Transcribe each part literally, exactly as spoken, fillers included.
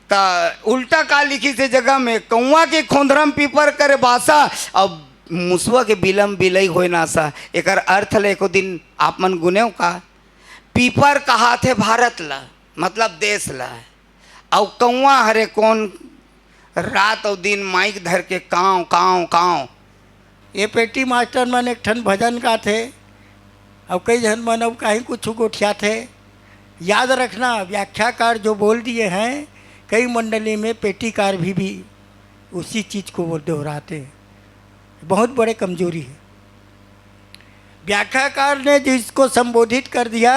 त उल्टा का लिखिस ए जगह में, कौआ के खोंधरम पीपर करे बासा, अब मुसवा के बिलम बिलई होय नासा। एकर अर्थ ले एको दिन आप मन गुनेव का? पीपर कहाथे भारत ला, मतलब देश ला, अउ कौआ हरे कोन रात अउ दिन माइक धर के कांव, कांव, कांव। ये पेटी मास्टर मन एक ठन भजन गाथे, अउ कई झन मन अउ कहीं कुछ गोठियाथे। याद रखना, व्याख्याकार जो बोल दिए हैं, कई मंडली में पेटीकार भी, भी उसी चीज को वो दोहराते हैं। बहुत बड़े कमजोरी है। व्याख्याकार ने जिसको संबोधित कर दिया,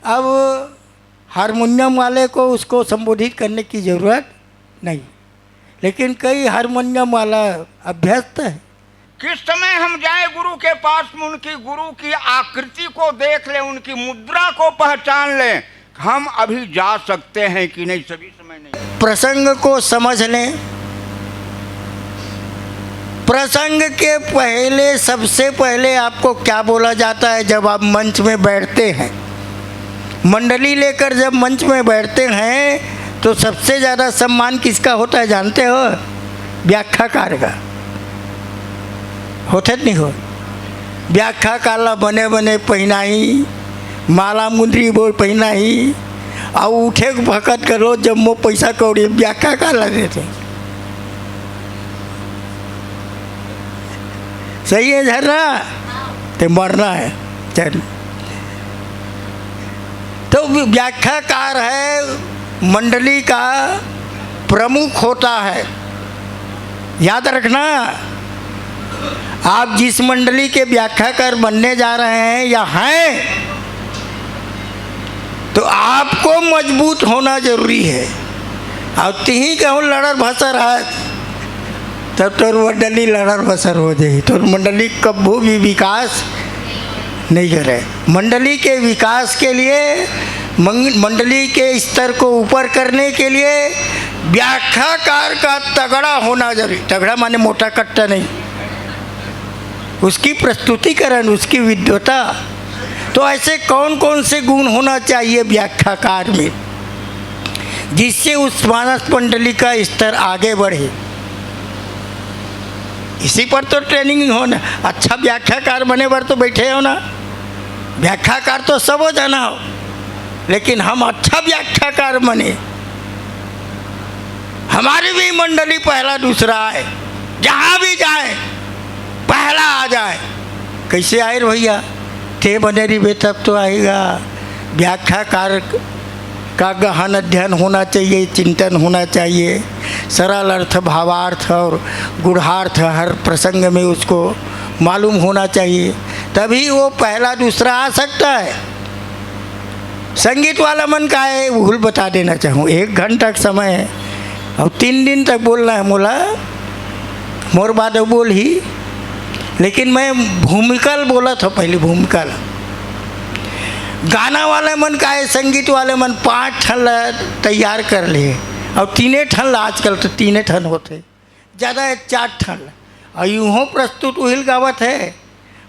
अब हारमोनियम वाले को उसको संबोधित करने की जरूरत नहीं, लेकिन कई हारमोनियम वाला अभ्यस्त है। किस समय हम जाएं गुरु के पास में, उनकी गुरु की आकृति को देख लें, उनकी मुद्रा को पहचान लें, हम अभी जा सकते हैं कि नहीं, सभी समय नहीं। प्रसंग को समझ लें। प्रसंग के पहले, सबसे पहले आपको क्या बोला जाता है जब आप मंच में बैठते हैं? मंडली लेकर जब मंच में बैठते हैं तो सबसे ज्यादा सम्मान किसका होता है जानते हो? व्याख्याकार का। होथे त नहीं हो? व्याख्याकार ला बने बने पहिनाही, माला मुंदरी बोल पहिनाही, अउ उठे के भकत करो जम्मो पैसा कौड़ी व्याख्याकार ला देथे। सही है झरना? ते मरना है। चल। तो व्याख्याकार है, मंडली का प्रमुख होता है। याद रखना, आप जिस मंडली के व्याख्याकार बनने जा रहे हैं या हैं, तो आपको मजबूत होना जरूरी है। अउ तिही कहूँ लड़र भसर है, तब तोर मंडली लड़र भसर हो जाही, तोर मंडली कभू भी विकास नहीं करे। मंडली के विकास के लिए, मंग-, मंडली के स्तर को ऊपर करने के लिए व्याख्याकार का तगड़ा होना जरूरी। तगड़ा माने मोटा कट्टा नहीं, उसकी प्रस्तुतिकरण, उसकी विद्वता। तो ऐसे कौन कौन से गुण होना चाहिए व्याख्याकार में, जिससे उस मानस मंडली का स्तर आगे बढ़े? इसी पर तो ट्रेनिंग हो ना। अच्छा व्याख्याकार बने बर तो बैठे हो ना, व्याख्याकार तो सब हो जाना हो, लेकिन हम अच्छा व्याख्याकार बने, हमारी भी मंडली पहला दूसरा आए, जहाँ भी जाए पहला आ जाए। कैसे आए रे भैया? ते बने रहिबे तब तो आएगा। व्याख्याकार का गहन अध्ययन होना चाहिए, चिंतन होना चाहिए, सरल अर्थ, भावार्थ और गूढ़ार्थ हर प्रसंग में उसको मालूम होना चाहिए, तभी वो पहला दूसरा आ सकता है। संगीत वाला मन का है, भूल बता देना चाहूँ, एक घंटा का समय है और तीन दिन तक बोलना है मोला, मोर बाद बोल ही, लेकिन मैं भूमिका ल बोलत हूँ, पहली भूमिका ल। गाना वाले मन का है, संगीत वाले मन पाँच ठन ल तैयार कर लिए और तीने ठन ल, आजकल तो तीने ठन होते, ज़्यादा है चार ठन ल। और यूहों प्रस्तुत उहिल गावत है,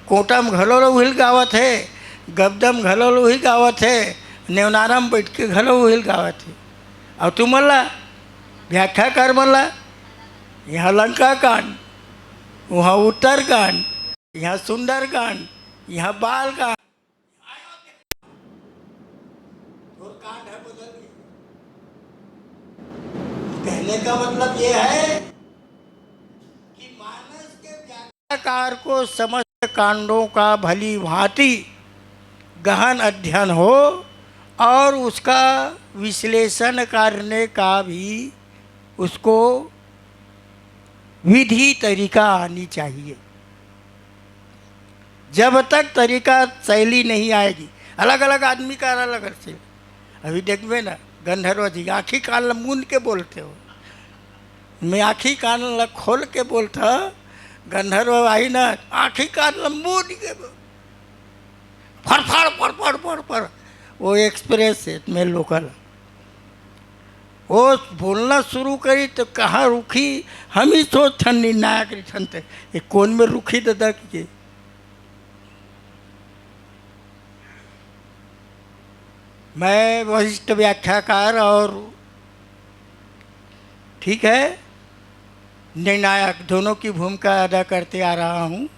कोटा में घलो ल उहिल गावत है, गबदम घलो ल उहिल गावत है, नेवनारा में बैठ के घलो उहिल गावत है। और तुमन ला, व्याख्याकार मन ला, यहाँ लंका कांड, वहाँ उत्तर कांड, यहाँ सुंदर कांड, यहाँ बाल कांड। तोर कांड है बदल गया। कहने का मतलब ये है कि मानस के व्याख्याकार को समस्त कांडों का भली भांति गहन अध्ययन हो और उसका विश्लेषण करने का भी उसको विधि तरीका आनी चाहिए। जब तक तरीका शैली नहीं आएगी, अलग-अलग आदमी का अलग-अलग शैली। अभी देखबे ना, गंधर्व जी आँखी कान ल मूंद के बोलते हो, मैं आँखी कान ल खोल के बोलता, गंधर्व आई ना, आँखी कान ल मूंद के बोल, फड़फड़, फड़फड़, फड़फड़, वो एक्सप्रेस है, मैं लोकल। वो बोलना शुरू करी तो कहाँ रुकी, हम ही सोचथन निर्णायक रिथन ते, ये कौन में रुकी दादा की। मैं वरिष्ठ व्याख्याकार और ठीक है, निर्णायक दोनों की भूमिका अदा करते आ रहा हूँ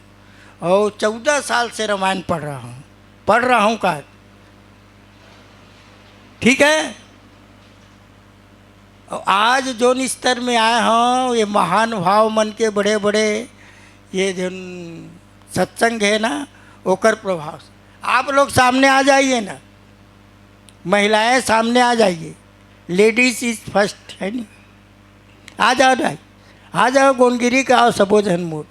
और चौदह साल से रामायण पढ़ रहा हूँ, पढ़ रहा हूँ का, ठीक है। और आज जोन स्तर में आए हों, ये महानुभाव मन के बड़े बड़े ये जोन सत्संग है ना, ओकर प्रभाव से आप लोग सामने आ जाइए ना, महिलाएं सामने आ जाइए, ladies is first, है नी? आ जाओ भाई, आ जाओ गोनगिरी के, आओ सबो झन मोर,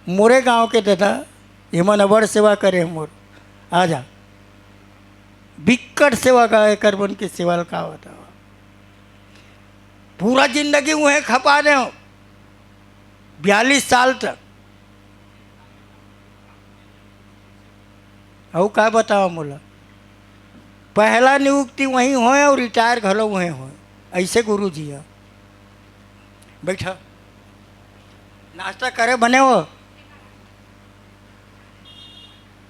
मोरे गांव के दादा, एमन अबड़ सेवा करे हे मोर। आ जा, बिक्कट सेवा का एकर मन के सेवा ल का बताओ। पूरा जिंदगी उहें खपा दे हो, बयालीस साल तक। अउ का बताओ मोला, पहला नियुक्ति वहीं होए और रिटायर घलो वहीं होए। ऐसे गुरु जी ह। बैठा, नाश्ता करे बने हो,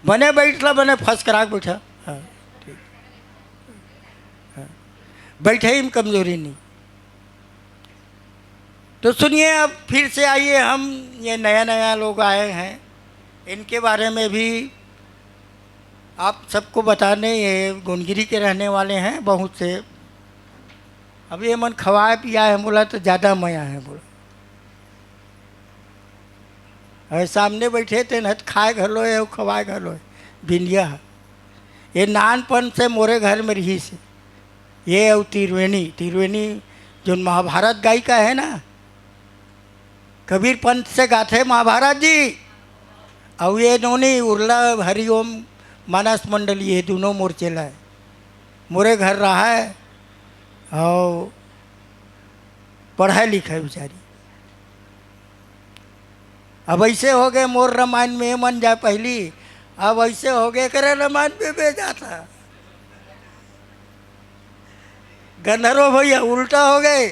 बने बैठला, बने फर्स्ट क्लास बैठा। हाँ, ठीक। हाँ। बैठे ही में कमजोरी नहीं। तो सुनिए, अब फिर से आइए, हम ये नया नया लोग आए हैं, इनके बारे में भी आप सबको बताने। ये गोनगिरी के रहने वाले हैं बहुत से। अब ये मन खवाए पियाए हैं बोला तो ज़्यादा मया है बोला। अरे सामने बैठे थे न, खाए घलो है, खवाए घलो है, बिंदिया है। ये नानपन से मोरे घर में रही से। ये अउ तिरवेनी, तिरवेनी जो महाभारत गायिका है ना, कबीर पंत से गाथे महाभारत जी। अउ ये नोनी उर्ला हरिओम मानस मंडली, ये दोनों मोर चेला है। मोरे घर रहा है और पढ़ाई लिखाई बेचारी। अब ऐसे हो गए, मोर रामायण में मन जाए पहली, अब ऐसे हो गए, करे रामायण में बे जाता। गंधर्व भैया उल्टा हो गए,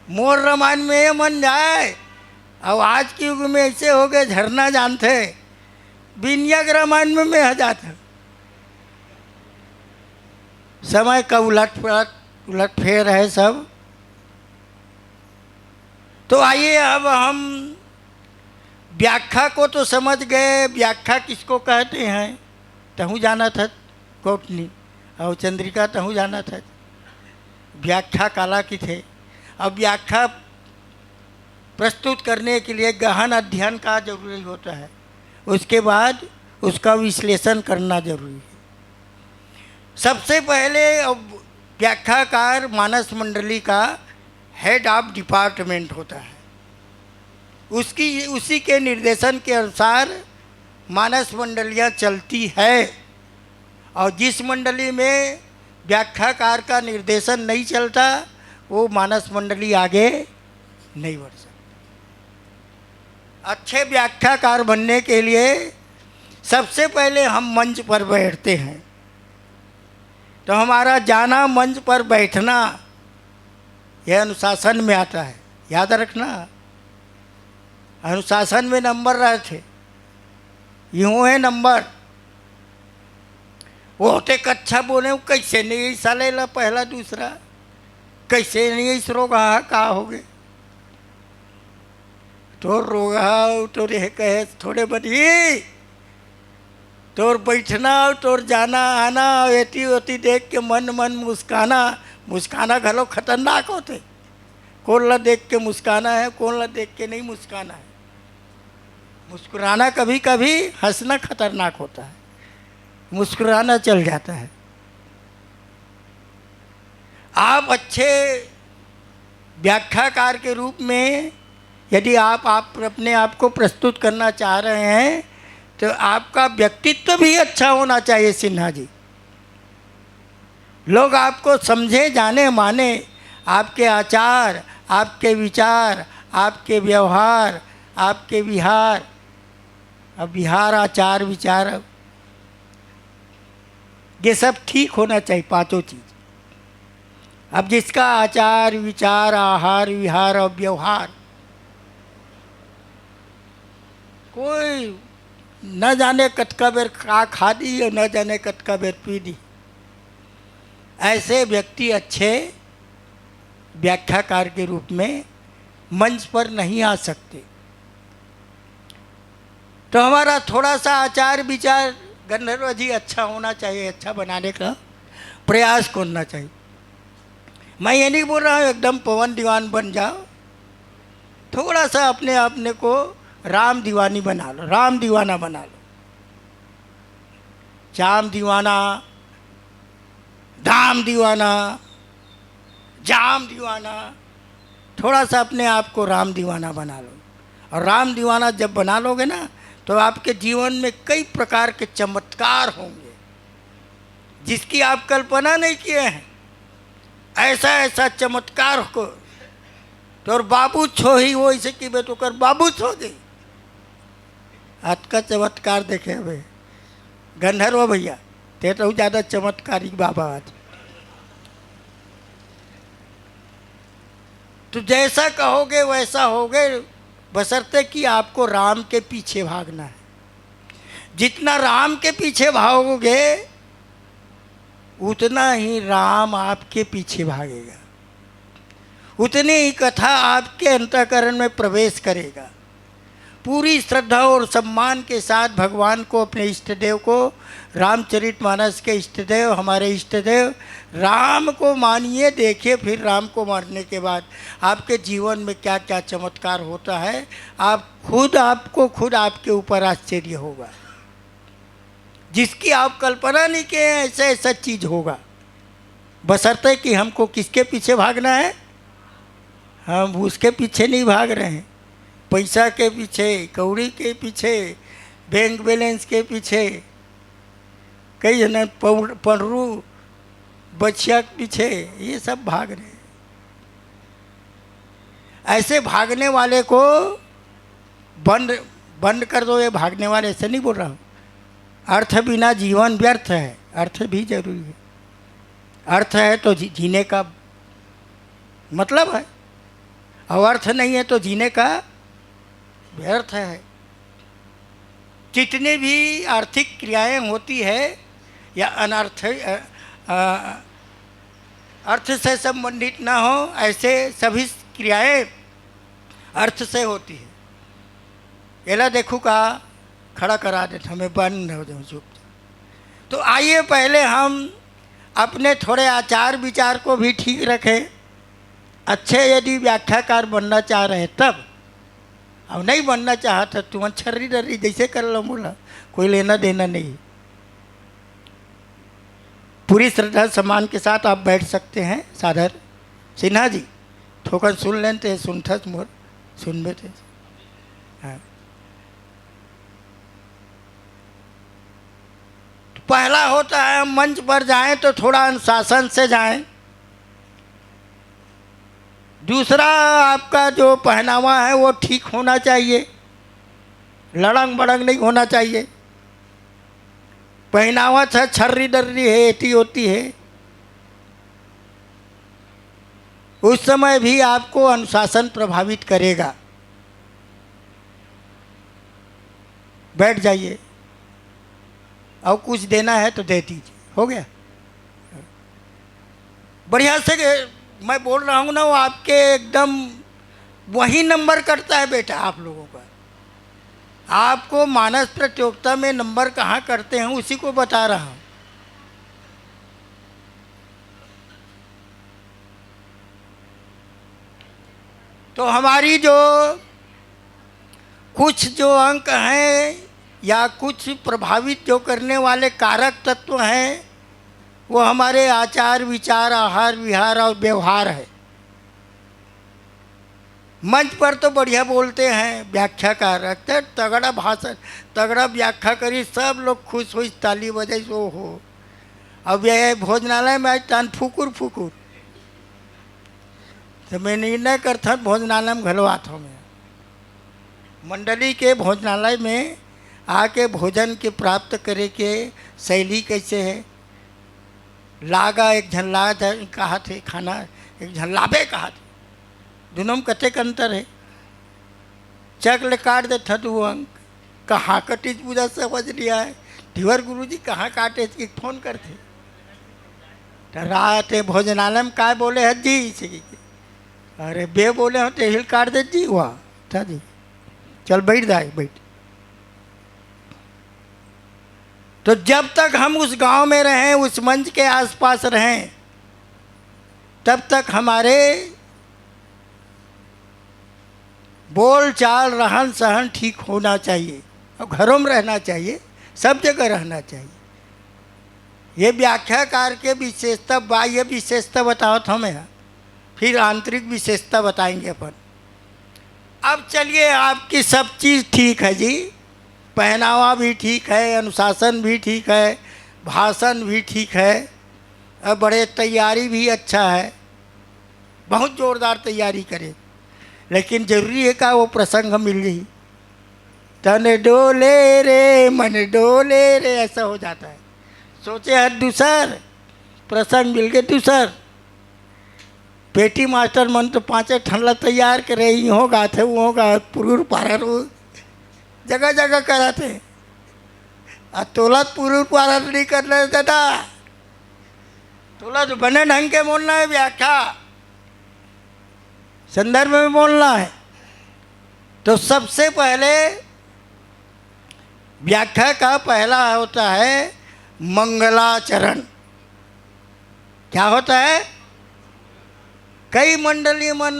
मोर रामायण में ये मन जाए। अब आज के युग में ऐसे हो गए, झरना जानते, बिनिया के रामायण में मैं आ जाता। समय का उलट पलट, उलट फेर है सब। तो आइए, अब हम व्याख्या को तो समझ गए, व्याख्या किसको कहते हैं, तहूँ जानत हस कोटनी, और चंद्रिका तहूँ जानत हस व्याख्या काला किथे। अब व्याख्या प्रस्तुत करने के लिए गहन अध्ययन का जरूरी होता है, उसके बाद उसका विश्लेषण करना जरूरी है। सबसे पहले अब व्याख्याकार मानस मंडली का हेड ऑफ डिपार्टमेंट होता है, उसकी, उसी के निर्देशन के अनुसार मानस मंडलियाँ चलती है। और जिस मंडली में व्याख्याकार का निर्देशन नहीं चलता, वो मानस मंडली आगे नहीं बढ़ सकती। अच्छे व्याख्याकार बनने के लिए सबसे पहले हम मंच पर बैठते हैं, तो हमारा जाना, मंच पर बैठना, यह अनुशासन में आता है। याद रखना, अनुशासन में नंबर रहते, यूँ है नंबर। वो होते कच्छा बोले, वो कैसे नहीं साले ला पहला दूसरा, कैसे नहीं इस रोगहा का हो गए। तोर रोगहा, तोर यह कहे थोड़े बनी, तोर बैठना, तोर जाना आना, एती ओती देख के मन मन मुस्काना। मुस्काना घलो खतरनाक होते। कौन ला देख के मुस्काना है, कौन ला देख के नहीं मुस्काना है। मुस्कुराना कभी कभी, हंसना खतरनाक होता है, मुस्कुराना चल जाता है। आप अच्छे व्याख्याकार के रूप में यदि आप, आप अपने आप को प्रस्तुत करना चाह रहे हैं, तो आपका व्यक्तित्व भी अच्छा होना चाहिए सिन्हा जी। लोग आपको समझे, जाने, माने, आपके आचार, आपके विचार, आपके व्यवहार, आपके विहार। अब विहार, आचार, विचार, अब ये सब ठीक होना चाहिए, पांचों चीज। अब जिसका आचार, विचार, आहार, विहार और व्यवहार, कोई न जाने कतका बेर का खा दी और न जाने कतका बेर पी दी, ऐसे व्यक्ति अच्छे व्याख्याकार के रूप में मंच पर नहीं आ सकते। तो हमारा थोड़ा सा आचार विचार, गंधर्व जी, अच्छा होना चाहिए, अच्छा बनाने का प्रयास करना चाहिए। मैं ये नहीं बोल रहा हूँ एकदम पवन दीवान बन जाओ, थोड़ा सा अपने अपने को राम दीवानी बना लो, राम दीवाना बना लो। चाम दीवाना, दाम दीवाना, जाम दीवाना, थोड़ा सा अपने आप को राम दीवाना बना लो। और राम दीवाना जब बना लोगे ना, तो आपके जीवन में कई प्रकार के चमत्कार होंगे, जिसकी आप कल्पना नहीं किए हैं। ऐसा ऐसा चमत्कार को तो और बाबू छो ही वो इसे कि बेटो कर बाबू छो दे। आज का चमत्कार देखे हमें गंधर्व भैया, ते तो ज्यादा चमत्कारी बाबा आज। तो जैसा कहोगे वैसा होगे, बशर्ते कि आपको राम के पीछे भागना है। जितना राम के पीछे भागोगे, उतना ही राम आपके पीछे भागेगा, उतनी ही कथा आपके अंतःकरण में प्रवेश करेगा। पूरी श्रद्धा और सम्मान के साथ भगवान को, अपने इष्ट देव को, रामचरितमानस के इष्ट देव, हमारे इष्ट देव राम को मानिए, देखिए फिर राम को मानने के बाद आपके जीवन में क्या क्या चमत्कार होता है, आप खुद, आपको खुद आपके ऊपर आश्चर्य होगा, जिसकी आप कल्पना नहीं किए हैं, ऐसा ऐसा चीज होगा। बशर्ते कि हमको किसके पीछे भागना है, हम उसके पीछे नहीं भाग रहे हैं, पैसा के पीछे, कौड़ी के पीछे, बैंक बैलेंस के पीछे, कई जन पौड़-, पड़रू बछिया के पीछे, ये सब भाग रहे हैं। ऐसे भागने वाले को बंद, बंद कर दो, ये भागने वाले, ऐसे नहीं बोल रहा हूँ। अर्थ बिना जीवन व्यर्थ है, अर्थ भी जरूरी है। अर्थ है तो जी-, जीने का मतलब है, और अर्थ नहीं है तो जीने का व्यर्थ है। जितनी भी आर्थिक क्रियाएं होती है या अनर्थ, अ, अ, अर्थ से संबंधित ना हो, ऐसे सभी क्रियाएं अर्थ से होती है। एला देखू का खड़ा करा देत हमें, बंद हो जाऊँ चुप। तो आइए, पहले हम अपने थोड़े आचार विचार को भी ठीक रखें। अच्छे यदि व्याख्याकार बनना चाह रहे तब, अब नहीं बनना चाहत है, तुम छर्री डर्री जैसे कर लो, बोला, कोई लेना देना नहीं। पूरी श्रद्धा सम्मान के साथ आप बैठ सकते हैं। सादर सिन्हा जी, थोकन सुन लेते हैं, सुनथस मोर, सुनबे थे। हाँ। तो पहला होता है, हम मंच पर जाएं तो थोड़ा अनुशासन से जाएं। दूसरा, आपका जो पहनावा है वो ठीक होना चाहिए, लड़ंग बड़ंग नहीं होना चाहिए। पहनावा छ-, छर्री डर्री है, एटी होती है, उस समय भी आपको अनुशासन प्रभावित करेगा। बैठ जाइए, और कुछ देना है तो दे दीजिए, हो गया। बढ़िया से मैं बोल रहा हूँ ना, वो आपके एकदम वही नंबर कटता है बेटा आप लोगों का। आपको मानस प्रतियोगिता में नंबर कहाँ कटते हैं, उसी को बता रहा हूँ। तो हमारी जो कुछ जो अंक हैं या कुछ प्रभावित जो करने वाले कारक तत्व हैं, वो हमारे आचार विचार, आहार विहार और व्यवहार है। मंच पर तो बढ़िया बोलते हैं व्याख्याकार, अत्ते तगड़ा भाषण, तगड़ा व्याख्या करी, सब लोग खुश होई, ताली बजाई, ओ हो। अब ये भोजनालय में आज तान फुकुर फुकुर, तो मैं निर्णय करथन भोजनालय में घलो आथों मैं। मंडली के भोजनालय में आके भोजन के प्राप्त करे के शैली कैसे है? लागा, एक झन ला द-, कहा थे खाना, एक झन लाबे कहा थे, दोनों में कतेक अंतर है? चक ले काट देथन वो अंक, कहाँ कटिस पूजा समझ लिया है, धीवर गुरु जी कहाँ काटे कि फोन करथे। तो रात में भोजनालय में काय बोले है जी, इसे की, अरे बे बोले हो तो हिल काट दे जी, वाह था जी। चल बैठ दाई, बैठ। तो जब तक हम उस गांव में रहें, उस मंच के आसपास रहें, तब तक हमारे बोल चाल, रहन सहन ठीक होना चाहिए। और घरों में रहना चाहिए, सब जगह रहना चाहिए। ये व्याख्याकार के विशेषता, बाह्य विशेषता बतावत हमें, फिर आंतरिक विशेषता बताएंगे अपन। अब चलिए, आपकी सब चीज़ ठीक है जी, पहनावा भी ठीक है, अनुशासन भी ठीक है, भाषण भी ठीक है, और बड़े तैयारी भी अच्छा है, बहुत जोरदार तैयारी करे, लेकिन जरूरी है का वो प्रसंग मिल गई? तन डोले रे, मन डोले रे, ऐसा हो जाता है। सोचे हर दूसर, प्रसंग मिल के दूसर। पेटी मास्टर मन तो पांचे ठन ला तैयार करे, इहों गाथे, उहों गा, पुरुर पारर, वो जगह जगह कराथे। आ तोला पुरुर पारर नहीं करना है दादा, तोला तो बने ढंग के बोलना है, व्याख्या संदर्भ में बोलना है। तो सबसे पहले व्याख्या का पहला होता है मंगलाचरण। क्या होता है? कई मंडली मन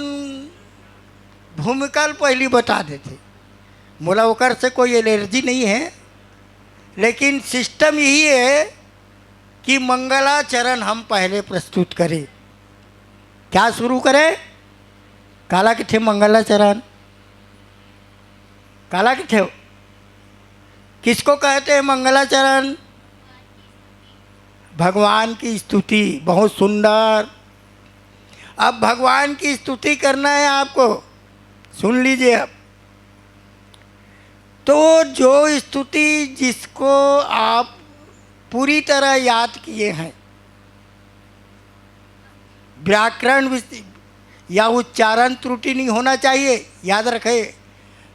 भूमिका ल पहली बता देथे, मोला ओकर से कोई एलर्जी नहीं है, लेकिन सिस्टम यही है कि मंगलाचरण हम पहले प्रस्तुत करें। क्या शुरू करें? काला किथे मंगलाचरण? काला किथे? किसको कहते हैं मंगलाचरण? भगवान की स्तुति। बहुत सुंदर। अब भगवान की स्तुति करना है आपको, सुन लीजिए। अब तो जो स्तुति जिसको आप पूरी तरह याद किए हैं, व्याकरण विस- या उच्चारण त्रुटि नहीं होना चाहिए। याद रखें,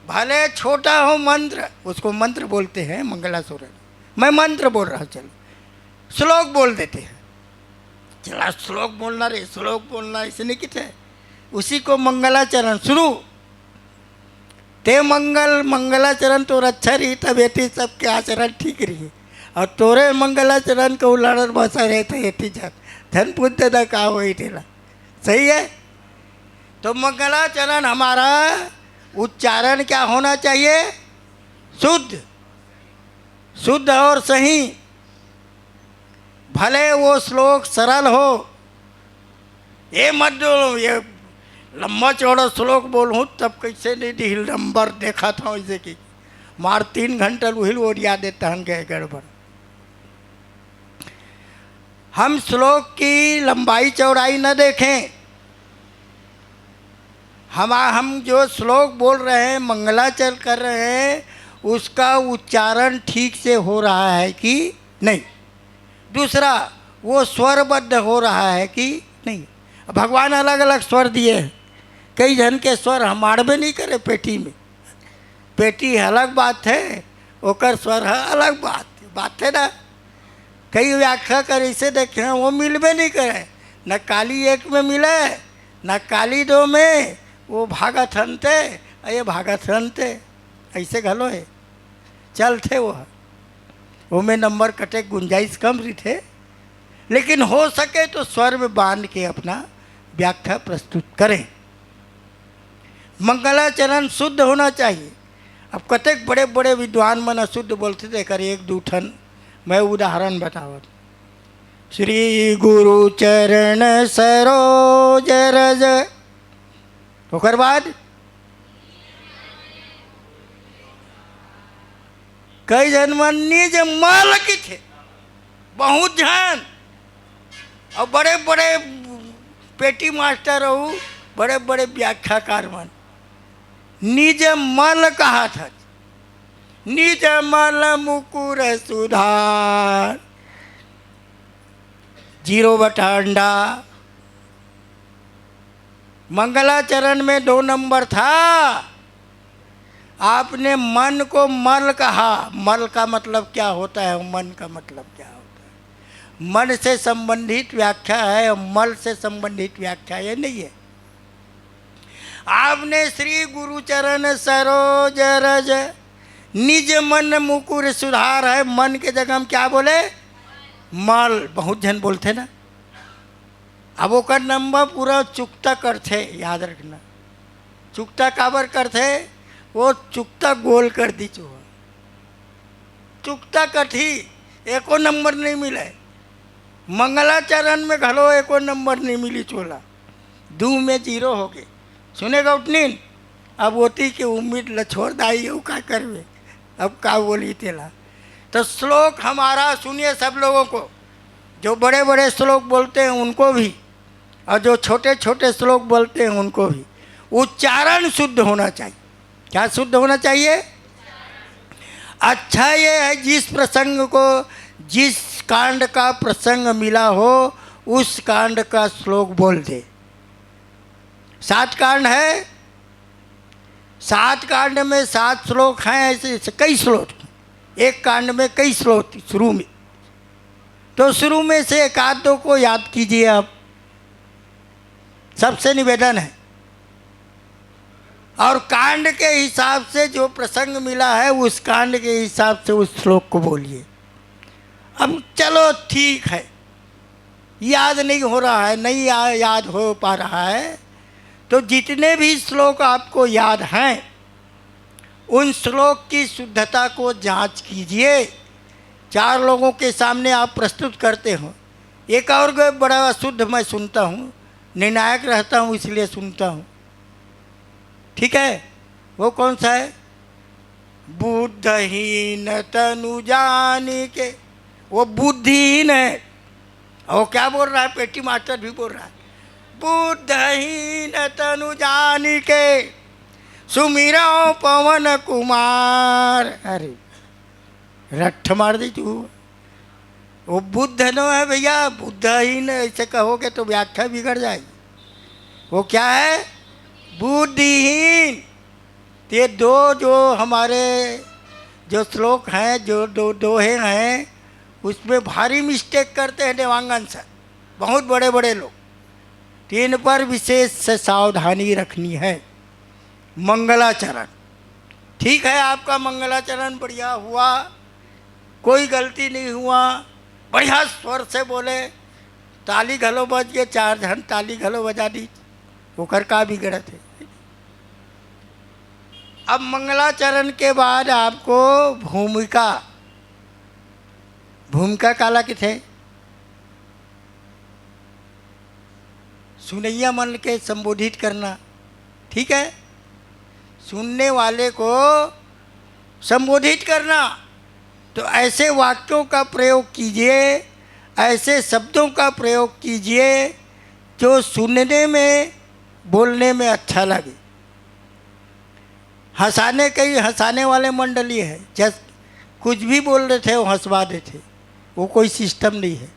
भले छोटा हो मंत्र, उसको मंत्र बोलते हैं मंगलाचरण। मैं मंत्र बोल रहा हूँ, चलो श्लोक बोल देते हैं। चला श्लोक बोलना रे, श्लोक बोलना, ऐसे नहीं किथे। उसी को मंगलाचरण शुरू। ते मंगल मंगलाचरण तोर अच्छा रही, तब एती सबके आचरण ठीक रही। और तोरे मंगलाचरण के उलाड़न बसा रहे तो एती जान धन बुद्ध दा का होई तेला। सही है? तो मंगलाचरण हमारा उच्चारण क्या होना चाहिए? शुद्ध, शुद्ध और सही। भले वो श्लोक सरल हो, ये मत डोलो, ये लंबा चौड़ा श्लोक बोलूँ तब कैसे नहीं दिहिल नंबर देखा था वैसे कि मार तीन घंटा उहिल ओरिया देता हन गए गड़बड़। हम श्लोक की लंबाई चौड़ाई न देखें, हम हम जो श्लोक बोल रहे हैं, मंगलाचरण कर रहे हैं, उसका उच्चारण ठीक से हो रहा है कि नहीं। दूसरा, वो स्वरबद्ध हो रहा है कि नहीं। भगवान अलग अलग स्वर दिए हैं। कई जन के स्वर हमार में नहीं करे पेटी में। पेटी है अलग बात है, ओकर स्वर है अलग बात, बात है ना। कई व्याख्या कर इसे देखे हैं, वो मिलबे नहीं करे, न काली एक में मिले, न काली दो में, वो भागत हनते, ये भागत हनते, ऐसे घलो है, चलते वो है। ओमे नंबर कटे गुंजाइश कम रहिथे, लेकिन हो सके तो स्वर में बांध के अपना व्याख्या प्रस्तुत करें। मंगलाचरण शुद्ध होना चाहिए। अब कतेक बड़े बड़े विद्वान मन अशुद्ध बोलथे, तेकर एक दू ठन मैं उदाहरण बतावत। श्री गुरु चरण सरोज रज, ओकर बाद कई झन मन निज मल किथे, बहुत झन, अउ बड़े बड़े पेटी मास्टर अउ बड़े बड़े व्याख्याकार मन निज मल कहाथन। निज मल मुकुर सुधार, जीरो बटा अंडा। मंगलाचरण में दो नंबर था, आपने मन को मल कहा। मल का मतलब क्या होता है? मन का मतलब क्या होता है? मन से संबंधित व्याख्या है और मल से संबंधित व्याख्या ये नहीं है। आपने श्री गुरु चरण सरोज रज निज मन मुकुर सुधार है। मन के जगह हम क्या बोले? मल। बहुत झन बोलथे ना। अब ओकर नंबर पूरा चुकता करथे, याद रखना। चुकता काबर करथे? वो चुकता गोल कर दी चो। चुकता कटही, एको नंबर नहीं मिले। मंगलाचरण में घलो एको नंबर नहीं मिली चोला। दू में जीरो हो गे। सुने गौटनीन, अब ओती के उम्मीद ल छोड़ दाई, यू का करबे? अब का बोली तेला? तो श्लोक हमारा सुनिए सब लोगों को, जो बड़े-बड़े श्लोक बोलते हैं उनको भी, और जो छोटे-छोटे श्लोक बोलते हैं उनको भी। उच्चारण शुद्ध होना चाहिए। क्या शुद्ध होना चाहिए? अच्छा ये है, जिस प्रसंग को, जिस कांड का प्रसंग मिला हो, उस कांड का श्लोक बोल दे। सात कांड है, सात कांड में सात श्लोक हैं, ऐसे, ऐसे कई श्लोक, एक कांड में कई श्लोक शुरू में। तो शुरू में से एक आध दो को याद कीजिए आप, सबसे निवेदन है। और कांड के हिसाब से जो प्रसंग मिला है, उस कांड के हिसाब से उस श्लोक को बोलिए। अब चलो, ठीक है, याद नहीं हो रहा है, नहीं या-, याद हो पा रहा है, तो जितने भी श्लोक आपको याद हैं, उन श्लोक की शुद्धता को जांच कीजिए। चार लोगों के सामने आप प्रस्तुत करते हो, एक और को बड़ा अशुद्ध मैं सुनता हूँ, निर्णायक रहता हूँ, इसलिए सुनता हूँ। ठीक है, वो कौन सा है? बुद्धहीन तनु जान के, वो बुद्धिहीन है। और वो क्या बोल रहा है? पेटी मास्टर भी बोल रहा है, बुद्धहीन तनु जान के सुमिरो पवन कुमार। अरे, रट्ठ मार दी तू। वो बुद्ध नो है भैया, बुद्धहीन ऐसे कहोगे तो व्याख्या बिगड़ जाएगी। वो क्या है? बुद्धिहीन। तो ये दो जो हमारे जो श्लोक हैं, जो दो दोहे हैं, उसमें भारी मिस्टेक करते हैं देवांगन सर, बहुत बड़े बड़े लोग। तो इन पर विशेष से सावधानी रखनी है। मंगलाचरण, ठीक है, आपका मंगलाचरण बढ़िया हुआ, कोई गलती नहीं हुआ, बढ़िया स्वर से बोले, ताली घलो बज के, चार झन ताली घलो बजा दी, ओकर का बिगड़त है? अब मंगलाचरण के बाद आपको भूमिका, भूमिका काला किथे? सुनैया मन के संबोधित करना, ठीक है, सुनने वाले को संबोधित करना। तो ऐसे वाक्यों का प्रयोग कीजिए, ऐसे शब्दों का प्रयोग कीजिए जो सुनने में, बोलने में अच्छा लगे। हंसाने, कई हंसाने वाले मंडली है, जस कुछ भी बोल रहे थे वो हंसवा देते, वो कोई सिस्टम नहीं है।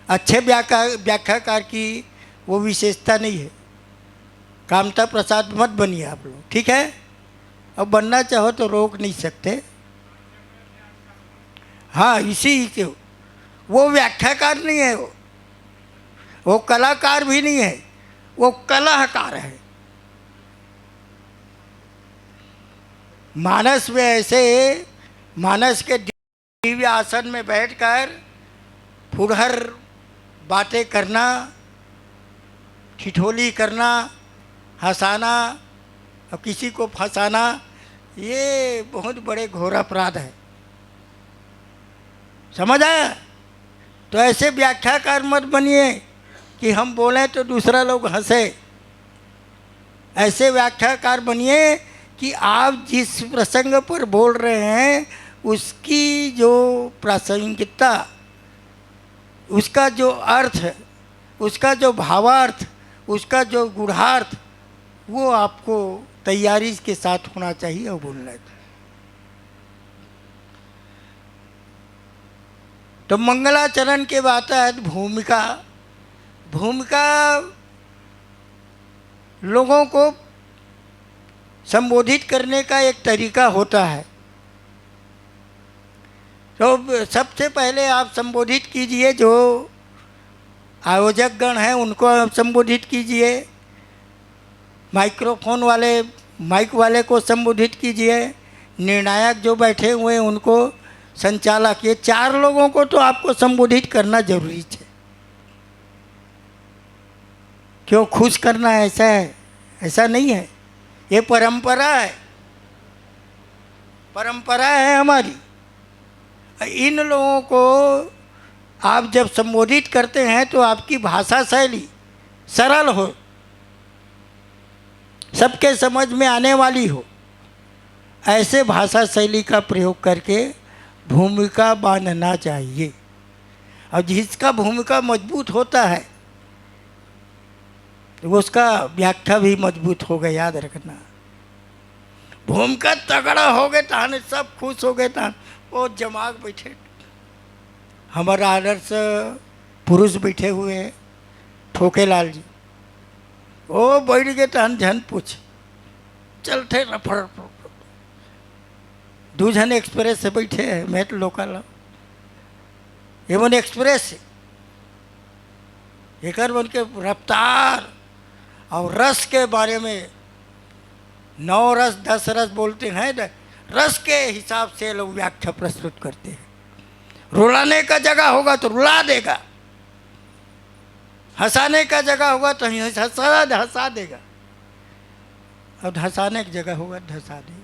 अच्छे व्याख्या व्याख्याकार की वो विशेषता नहीं है। कामता प्रसाद मत बनिए आप लोग, ठीक है? अब बनना चाहो तो रोक नहीं सकते। हाँ, इसी के वो व्याख्याकार नहीं है, वो वो कलाकार भी नहीं है, वो कलहकार है। मानस में ऐसे, मानस के दिव्य आसन में बैठकर फुरहर बातें करना, ठिठोली करना, हंसाना और किसी को फंसाना, ये बहुत बड़े घोर अपराध है। समझ आया? तो ऐसे व्याख्याकार मत बनिए कि हम बोलें तो दूसरा लोग हंसे। ऐसे व्याख्याकार बनिए कि आप जिस प्रसंग पर बोल रहे हैं, उसकी जो प्रासंगिकता, उसका जो अर्थ, उसका जो भावार्थ, उसका जो गूढ़ार्थ, वो आपको तैयारी के साथ होना चाहिए और बोलना चाहिए। तो मंगलाचरण के बात है, भूमिका, भूमिका लोगों को संबोधित करने का एक तरीका होता है। तो सबसे पहले आप संबोधित कीजिए, जो आयोजक गण हैं उनको आप संबोधित कीजिए, माइक्रोफोन वाले, माइक वाले को संबोधित कीजिए, निर्णायक जो बैठे हुए हैं उनको, संचालक, ये चार लोगों को तो आपको संबोधित करना जरूरी है। क्यों खुश करना है, ऐसा है? ऐसा नहीं है, ये परंपरा है, परंपरा है हमारी। इन लोगों को आप जब संबोधित करते हैं तो आपकी भाषा शैली सरल हो, सबके समझ में आने वाली हो, ऐसे भाषा शैली का प्रयोग करके भूमिका बांधना चाहिए। और जिसका भूमिका मजबूत होता है, तो उसका व्याख्या भी मजबूत होगा, याद रखना। भूमिका तगड़ा होगे तहन सब खुश होगे तहन वो जमाग बैठे। हमारा आदर्श पुरुष बैठे हुए हैं, ठोकेलाल जी। वो बैठ गए तहन झन पूछ, चलते रफड़। दू झन एक्सप्रेस से बैठे हैं, मेट लोकल, एवन एक्सप्रेस है। एकर मन के रफ्तार और रस के बारे में, नौ रस, दस रस बोलते हैं, तो रस के हिसाब से लोग व्याख्या प्रस्तुत करते हैं। रुलाने का जगह होगा तो रुला देगा, हंसाने का जगह होगा तो हंसा, हंसा देगा, और धंसाने की जगह होगा, धंसा देगा।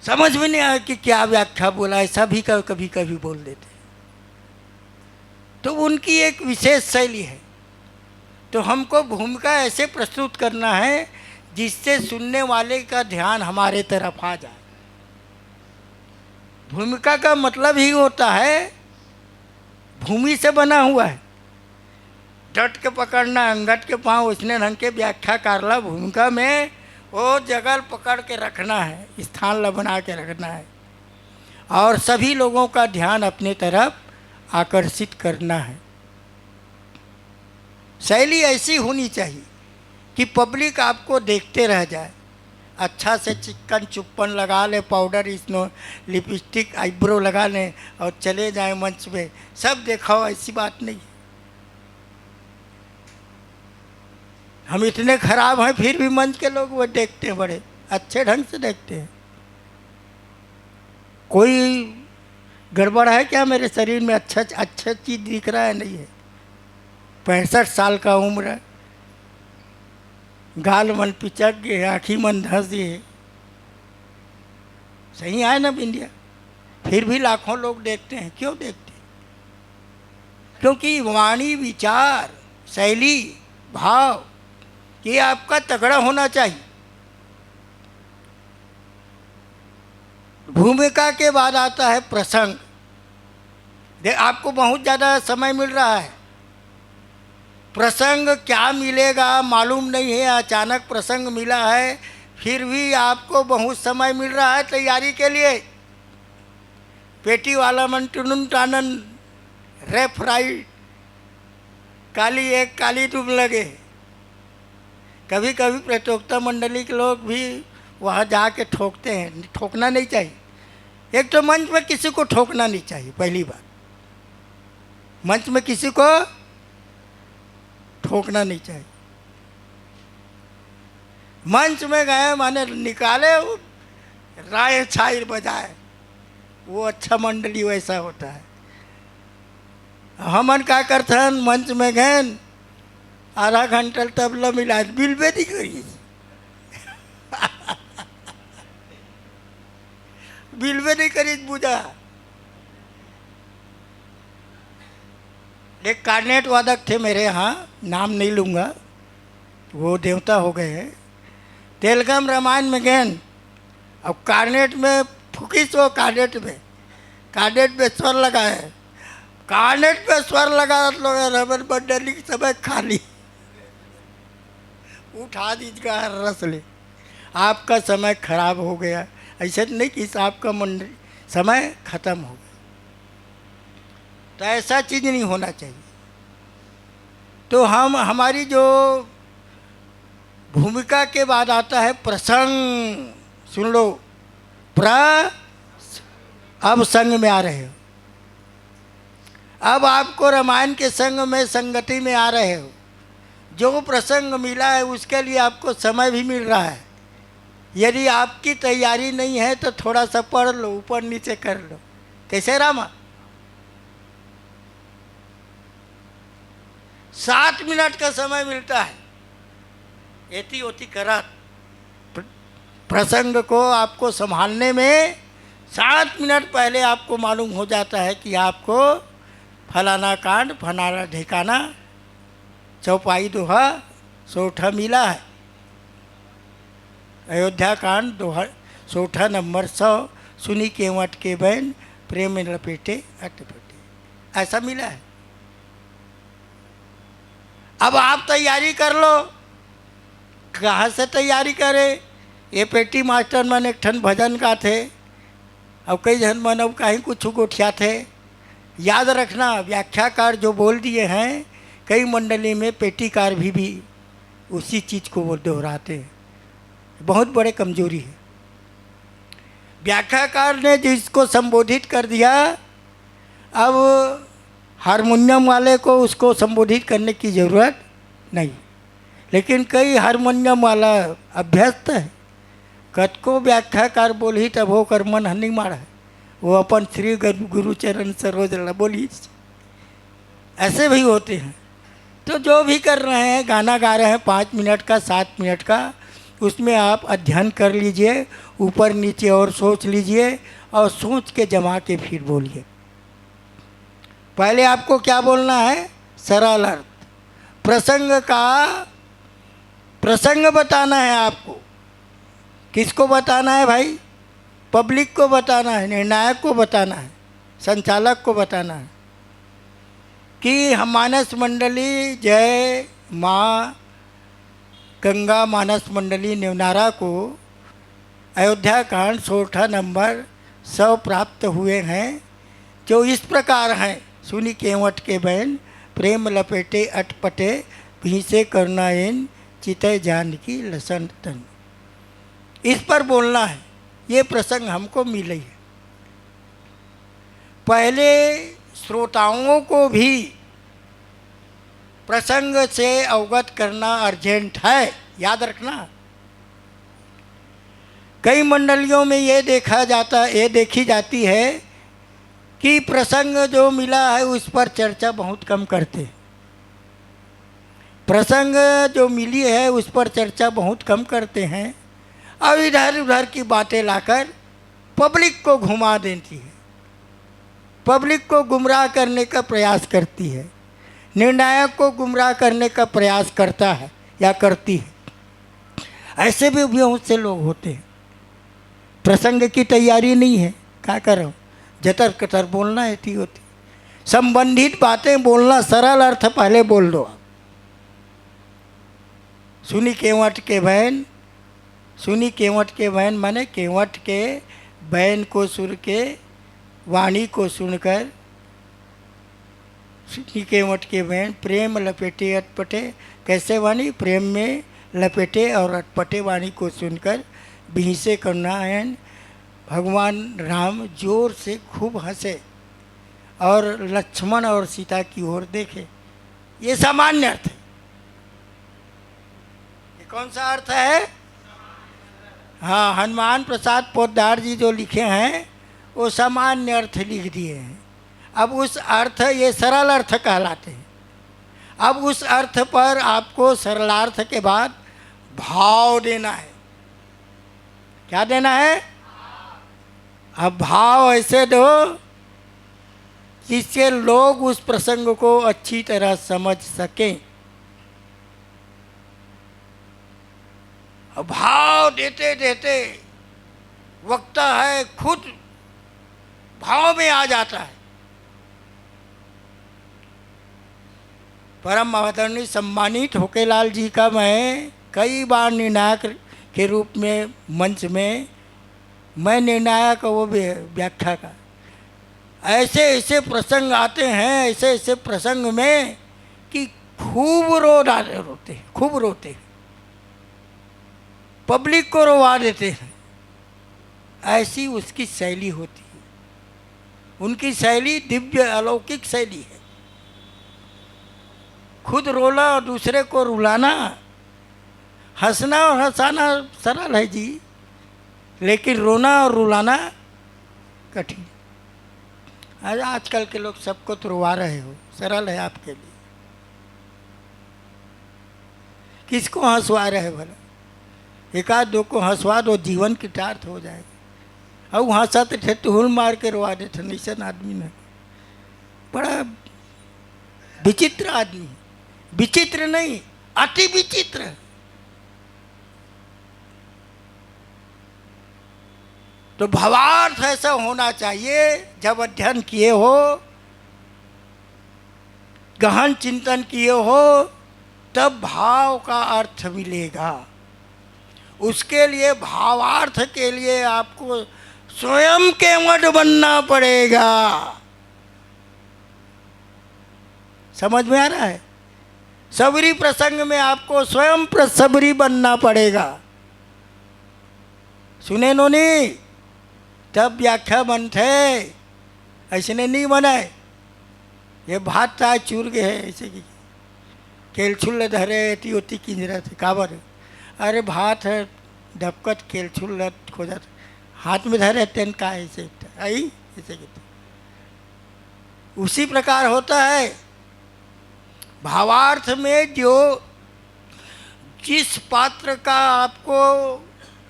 समझ में नहीं आया कि क्या व्याख्या बोला है, सभी का कभी कभी बोल देते हैं। तो उनकी एक विशेष शैली है। तो हमको भूमिका ऐसे प्रस्तुत करना है जिससे सुनने वाले का ध्यान हमारे तरफ आ जाए। भूमिका का मतलब ही होता है, भूमि से बना हुआ है, डट के पकड़ना, अंगट के पाँव, उसने ढंग के व्याख्या कारला भूमिका में वो जगह पकड़ के रखना है, स्थान ला बना के रखना है और सभी लोगों का ध्यान अपने तरफ आकर्षित करना है। शैली ऐसी होनी चाहिए कि पब्लिक आपको देखते रह जाए। अच्छा से चिकन चुप्पन लगा ले, पाउडर, स्नो, लिपस्टिक, आईब्रो लगा लें और चले जाएं मंच पे, सब देखाओ, ऐसी बात नहीं। हम इतने खराब हैं फिर भी मंच के लोग वो देखते हैं, बड़े अच्छे ढंग से देखते हैं। कोई गड़बड़ है क्या मेरे शरीर में? अच्छा, अच्छा चीज दिख रहा है, नहीं है? पैंसठ साल का उम्र है, गाल मन पिचक गए, आँखी मन धंस गए। सही है ना बिंदिया? फिर भी लाखों लोग देखते हैं। क्यों देखते हैं? क्योंकि वाणी, विचार, शैली, भाव, ये आपका तगड़ा होना चाहिए। भूमिका के बाद आता है प्रसंग। दे, आपको बहुत ज़्यादा समय मिल रहा है, प्रसंग क्या मिलेगा मालूम नहीं है, अचानक प्रसंग मिला है, फिर भी आपको बहुत समय मिल रहा है तैयारी के लिए। पेटी वाला मन टुनुन टानन, रेफ राइट, काली एक काली तुम लगे। कभी कभी प्रतियोगिता मंडली के लोग भी वहाँ जाके ठोकते हैं, ठोकना नहीं चाहिए। एक तो मंच में किसी को ठोकना नहीं चाहिए, पहली बात, मंच में किसी को ठोकना नहीं चाहिए। मंच में गए, माने निकाले, वो राय छाई बजाए, वो अच्छा मंडली वैसा होता है। हमन का करथन, मंच में गएन, आधा घंटा तबला मिला, बिलबे नहीं करिस। बिलबे नहीं करिस बुझा। एक कार्नेट वादक थे मेरे यहाँ, नाम नहीं लूँगा, वो देवता हो गए हैं। तेलगम रामायण में गएन, अब कार्नेट में फुकिस वो, कार्नेट में, कार्नेट में स्वर लगाए, कार्नेट में स्वर लगा, लोग रमन मंडली के समय खाली। उठा दीजिएगा हर रस ले, आपका समय खराब हो गया। ऐसे नहीं कि आपका मंडली समय खत्म हो गया, तो ऐसा चीज नहीं होना चाहिए। तो हम, हमारी जो भूमिका के बाद आता है प्रसंग, सुन लो, प्र, अब संग में आ रहे हो, अब आपको रामायण के संग में, संगति में आ रहे हो। जो प्रसंग मिला है, उसके लिए आपको समय भी मिल रहा है। यदि आपकी तैयारी नहीं है, तो थोड़ा सा पढ़ लो, ऊपर नीचे कर लो। कैसे रामा? सात मिनट का समय मिलता है, एती ओती करत प्र-, प्रसंग को आपको संभालने में सात मिनट पहले आपको मालूम हो जाता है कि आपको फलाना कांड, फलाना ठिकाना, चौपाई दोहा, सोरठा मिला है। अयोध्या कांड दोहा, सोरठा नंबर सौ, सुनी केवट के बैन, प्रेम में लपेटे अटपटे, ऐसा मिला है। अब आप तैयारी कर लो। कहाँ से तैयारी करें? ये पेटी मास्टर मन एक ठन भजन गाथे, अउ कई झन मन अउ कहीं कुछ गोठियाथे। याद रखना, व्याख्याकार जो बोल दिए हैं, कई मंडली में पेटीकार भी, भी उसी चीज को वो दोहराते हैं। बहुत बड़े कमजोरी है। व्याख्याकार ने जिसको संबोधित कर दिया, अब हारमोनियम वाले को उसको संबोधित करने की जरूरत नहीं। लेकिन कई हारमोनियम वाला अभ्यस्त है, कतको व्याख्याकार बोलही तब ओकर मन ह नहीं माढ़े, वो अपन श्री गुरु, गुरुचरण सरोज ला बोलही। ऐसे भी होते हैं। तो जो भी कर रहे हैं, गाना गा रहे हैं पाँच मिनट का, सात मिनट का, उसमें आप अध्ययन कर लीजिए, ऊपर नीचे और सोच लीजिए, और सोच के जमा के फिर बोलिए। पहले आपको क्या बोलना है? सरल अर्थ। प्रसंग का, प्रसंग बताना है आपको। किसको बताना है भाई? पब्लिक को बताना है, निर्णायक को बताना है, संचालक को बताना है कि हम मानस मंडली, जय माँ गंगा मानस मंडली नेवनारा को अयोध्या कांड सोरठा नंबर सौ प्राप्त हुए हैं, जो इस प्रकार हैं: सुनी केवट के बैन, प्रेम लपेटे अटपटे, भींसे करुणा एन, चितय जानकी लसन तन। इस पर बोलना है, ये प्रसंग हमको मिले है। पहले श्रोताओं को भी प्रसंग से अवगत करना अर्जेंट है, याद रखना। कई मंडलियों में ये देखा जाता, ये देखी जाती है कि प्रसंग जो मिला है, उस पर चर्चा बहुत कम करते हैं। प्रसंग जो मिली है, उस पर चर्चा बहुत कम करते हैं और इधर उधर की बातें लाकर पब्लिक को घुमा देती है, पब्लिक को गुमराह करने का प्रयास करती है, निर्णायक को गुमराह करने का प्रयास करता है या करती है। ऐसे भी बहुत से लोग होते हैं, प्रसंग की तैयारी नहीं है, क्या करो, जतर कतर बोलना है, थी होती। संबंधित बातें बोलना, सरल अर्थ पहले बोल दो आप। सुनी केवट के बैन, सुनी केवट के बैन माने केवट के बैन को सुन के, वाणी को सुनकर, सुनी केवट के बैन, प्रेम लपेटे अटपटे। कैसे वाणी? प्रेम में लपेटे और अटपटे वाणी को सुनकर बिहसे करुणायन भगवान राम जोर से खूब हंसे और लक्ष्मण और सीता की ओर देखे। ये सामान्य अर्थ है। ये कौन सा अर्थ है? हाँ, हनुमान प्रसाद पोद्दार जी जो लिखे हैं, वो सामान्य अर्थ लिख दिए हैं। अब उस अर्थ, ये सरल अर्थ कहलाते हैं। अब उस अर्थ पर आपको सरलार्थ के बाद भाव देना है। क्या देना है? अब भाव ऐसे दो जिससे लोग उस प्रसंग को अच्छी तरह समझ सकें। अब भाव देते देते वक्ता है खुद भाव में आ जाता है। परम आदरणीय सम्मानित होकेलाल जी का मैं कई बार निर्णायक के रूप में मंच में, मैं निर्णायक, वो भी व्याख्या का, ऐसे ऐसे प्रसंग आते हैं, ऐसे ऐसे प्रसंग में कि खूब रो डाले, रोते हैं, खूब रोते हैं, पब्लिक को रोवा देते हैं। ऐसी उसकी शैली होती है। उनकी शैली दिव्य अलौकिक शैली है। खुद रोना और दूसरे को रुलाना, हंसना और हंसाना सरल है जी, लेकिन रोना और रुलाना कठिन। आज, आजकल के लोग सबको तो रोवा रहे हो, सरल है आपके लिए। किसको हंसवा रहे भला? एक आध दो को हंसवा दो, जीवन कृतार्थ हो जाएगा। और हंसत थे, टुहुल मार के रोवा देते, ऐसन आदमी न। बड़ा विचित्र आदमी, विचित्र नहीं, अति विचित्र। तो भावार्थ ऐसा होना चाहिए, जब अध्ययन किए हो, गहन चिंतन किए हो, तब भाव का अर्थ मिलेगा। उसके लिए, भावार्थ के लिए आपको स्वयं केवट बनना पड़ेगा। समझ में आ रहा है? सबरी प्रसंग में आपको स्वयं प्र-, सबरी बनना पड़ेगा। सुने नोनी, तब व्याख्या बनथे, अइसने नहीं बनाए। ये भात ताय चूर गे हे, ऐसे कि केलछुल ल धरे, एती ओती किंजरत हे। काबर? अरे, भात हे, डबकत केलछुल ल खोजत, हाथ में धरे, तेन का ऐसे, आई, ऐसे कि। उसी प्रकार होता है, भावार्थ में जो जिस पात्र का आपको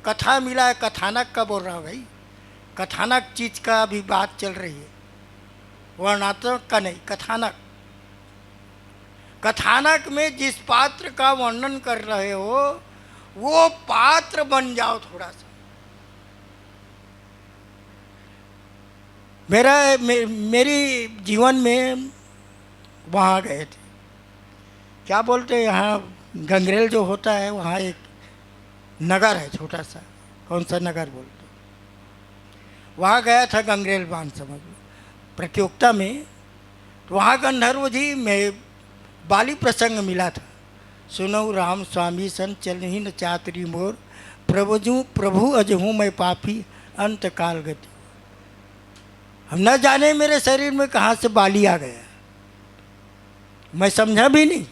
कथा मिला है, कथानक का बोल रहा हूँ भाई, कथानक चीज का अभी बात चल रही है, वर्णनात्मक का नहीं, कथानक। कथानक में जिस पात्र का वर्णन कर रहे हो, वो पात्र बन जाओ थोड़ा सा। मेरा, मे-, मेरी जीवन में वहाँ गए थे, क्या बोलते हैं, यहाँ गंगरेल जो होता है, वहाँ एक नगर है छोटा सा, कौन सा नगर बोलते हैं, वहाँ गया था गंगरेल बांध, समझ लो, प्रतियोगिता में। तो वहाँ गंधर्व जी में बाली प्रसंग मिला था। सुनऊ राम स्वामी सन, चलहिं न चातरी मोर, प्रभु जू, प्रभु अजहूँ मैं पापी, अंत काल गति। हम न जाने मेरे शरीर में कहाँ से बाली आ गया, मैं समझा भी नहीं।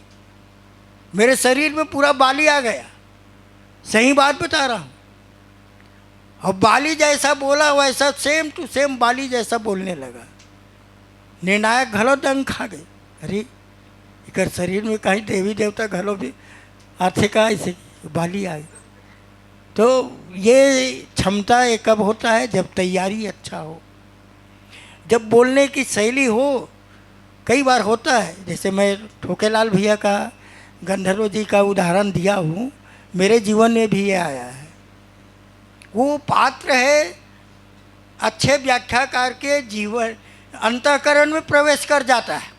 मेरे शरीर में पूरा बाली आ गया, सही बात बता रहा हूँ। और बाली जैसा बोला, वैसा same to same बाली जैसा बोलने लगा। निर्णायक घलो दंग खा गए, अरे, एकर शरीर में कहीं देवी देवता घलो भी आथे का, ऐसे बाली आए। तो ये क्षमता ये कब होता है? जब तैयारी अच्छा हो, जब बोलने की शैली हो। कई बार होता है, जैसे मैं ठोकेलाल भैया का, गंधर्व जी का उदाहरण दिया हूँ, मेरे जीवन में भी ये आया है। वो पात्र है, अच्छे व्याख्याकार के जीवन, अंतःकरण में प्रवेश कर जाता है।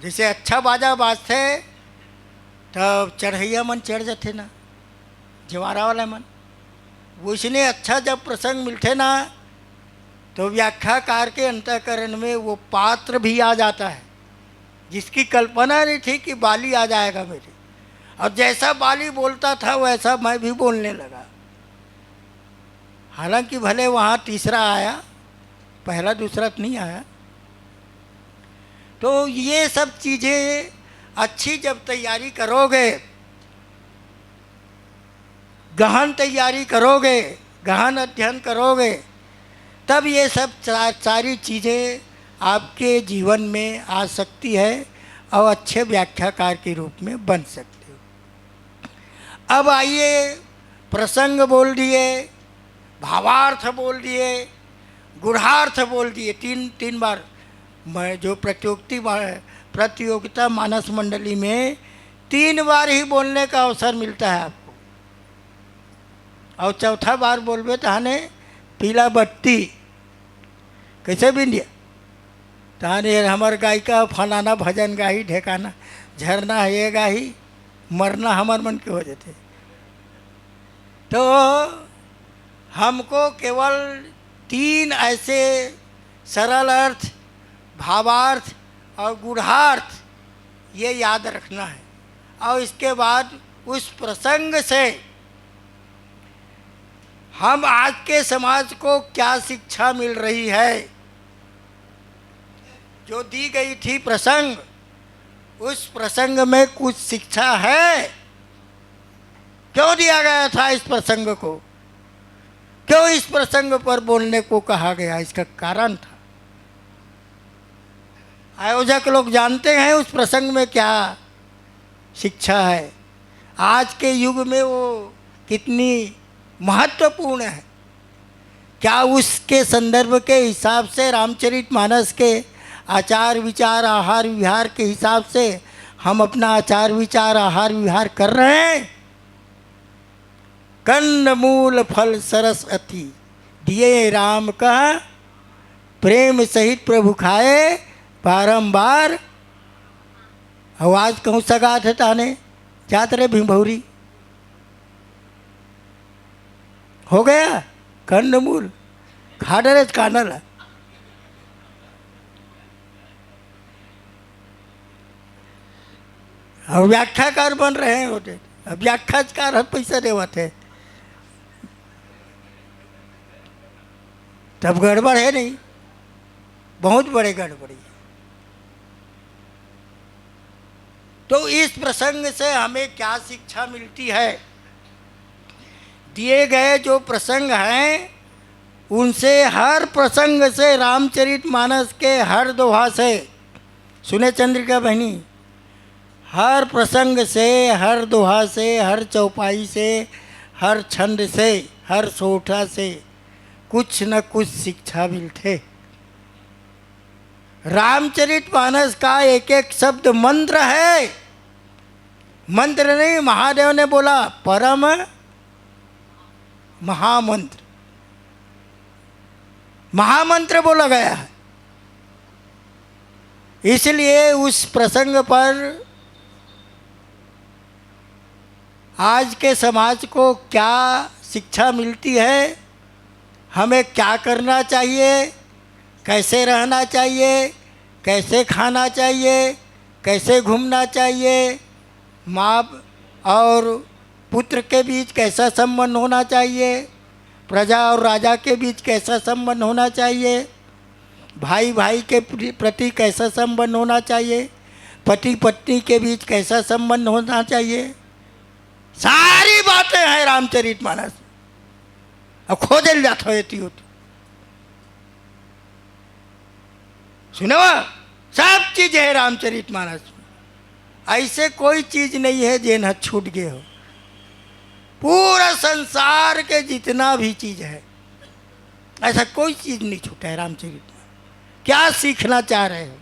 जैसे अच्छा बाजा बाजथे, तब चढ़ैया मन चढ़ जाथे ना, जवारा वाला मन। वैसने अच्छा जब प्रसंग मिलथे ना, तो व्याख्याकार के अंतःकरण में वो पात्र भी आ जाता है, जिसकी कल्पना नहीं थी कि बाली आ जाएगा मेरे। और जैसा बाली बोलता था, वैसा मैं भी बोलने लगा। हालांकि भले वहाँ तीसरा आया, पहला दूसरा तो नहीं आया। तो ये सब चीज़ें अच्छी जब तैयारी करोगे, गहन तैयारी करोगे, गहन अध्ययन करोगे, तब ये सब सा-, सारी चीज़ें आपके जीवन में आ सकती है और अच्छे व्याख्याकार के रूप में बन सकते हो। अब आइए, प्रसंग बोल दिए, भावार्थ बोल दिए, गूढ़ार्थ बोल दिए, तीन, तीन बार। मैं जो प्रतियोगिता, प्रतियोगिता मानस मंडली में तीन बार ही बोलने का अवसर मिलता है आपको। और चौथा बार बोलबे तहाने पीला बत्ती। कैसे बिंदिया? तहाने हमर गायिका फलाना भजन गाही, ढेकाना झरना है ये गाही, मरना हमर मन के हो जाते। तो हमको केवल तीन ऐसे सरल अर्थ, भावार्थ और गूढ़ार्थ ये याद रखना है। और इसके बाद उस प्रसंग से हम आज के समाज को क्या शिक्षा मिल रही है, जो दी गई थी प्रसंग, उस प्रसंग में कुछ शिक्षा है? क्यों दिया गया था इस प्रसंग को? क्यों इस प्रसंग पर बोलने को कहा गया? इसका कारण था, आयोजक लोग जानते हैं उस प्रसंग में क्या शिक्षा है, आज के युग में वो कितनी महत्वपूर्ण है। क्या उसके संदर्भ के हिसाब से, रामचरितमानस के आचार विचार, आहार विहार के हिसाब से हम अपना आचार विचार, आहार विहार कर रहे हैं? कंद मूल फल सरस अति, दिए राम कह प्रेम सहित प्रभु खाए बारंबार। आवाज कहूँ सगात है ताने, जात रे भिंभौरी। हो गया कंदमूल, खा डरे कानल। अब व्याख्याकार बन रहे हैं होते, अब व्याख्याकार हर पैसा देवत है, तब गड़बड़ है नहीं, बहुत बड़े गड़बड़ी है। तो इस प्रसंग से हमें क्या शिक्षा मिलती है? दिए गए जो प्रसंग हैं, उनसे, हर प्रसंग से, रामचरितमानस के हर दोहा से, सुने चंद्रिका बहनी, हर प्रसंग से, हर दोहा से, हर चौपाई से, हर छंद से, हर सोठा से कुछ न कुछ शिक्षा मिलथे। रामचरितमानस का एक एक शब्द मंत्र है। मंत्र नहीं, महादेव ने बोला, परम महामंत्र, महामंत्र बोला गया है। इसलिए उस प्रसंग पर आज के समाज को क्या शिक्षा मिलती है, हमें क्या करना चाहिए, कैसे रहना चाहिए, कैसे खाना चाहिए, कैसे घूमना चाहिए, माँ और पुत्र के बीच कैसा संबंध होना चाहिए, प्रजा और राजा के बीच कैसा संबंध होना चाहिए, भाई भाई के प्र-, प्रति कैसा संबंध होना चाहिए, पति पत्नी के बीच कैसा संबंध होना चाहिए, सारी बातें हैं रामचरितमानस। अब खोजल जात हो एती होती। सुनवा, सब चीज है रामचरितमानस में। ऐसे कोई चीज नहीं है जेन ह छूट गए हो। पूरा संसार के जितना भी चीज है, ऐसा कोई चीज नहीं छूटा है रामचरित में। क्या सीखना चाह रहे हो?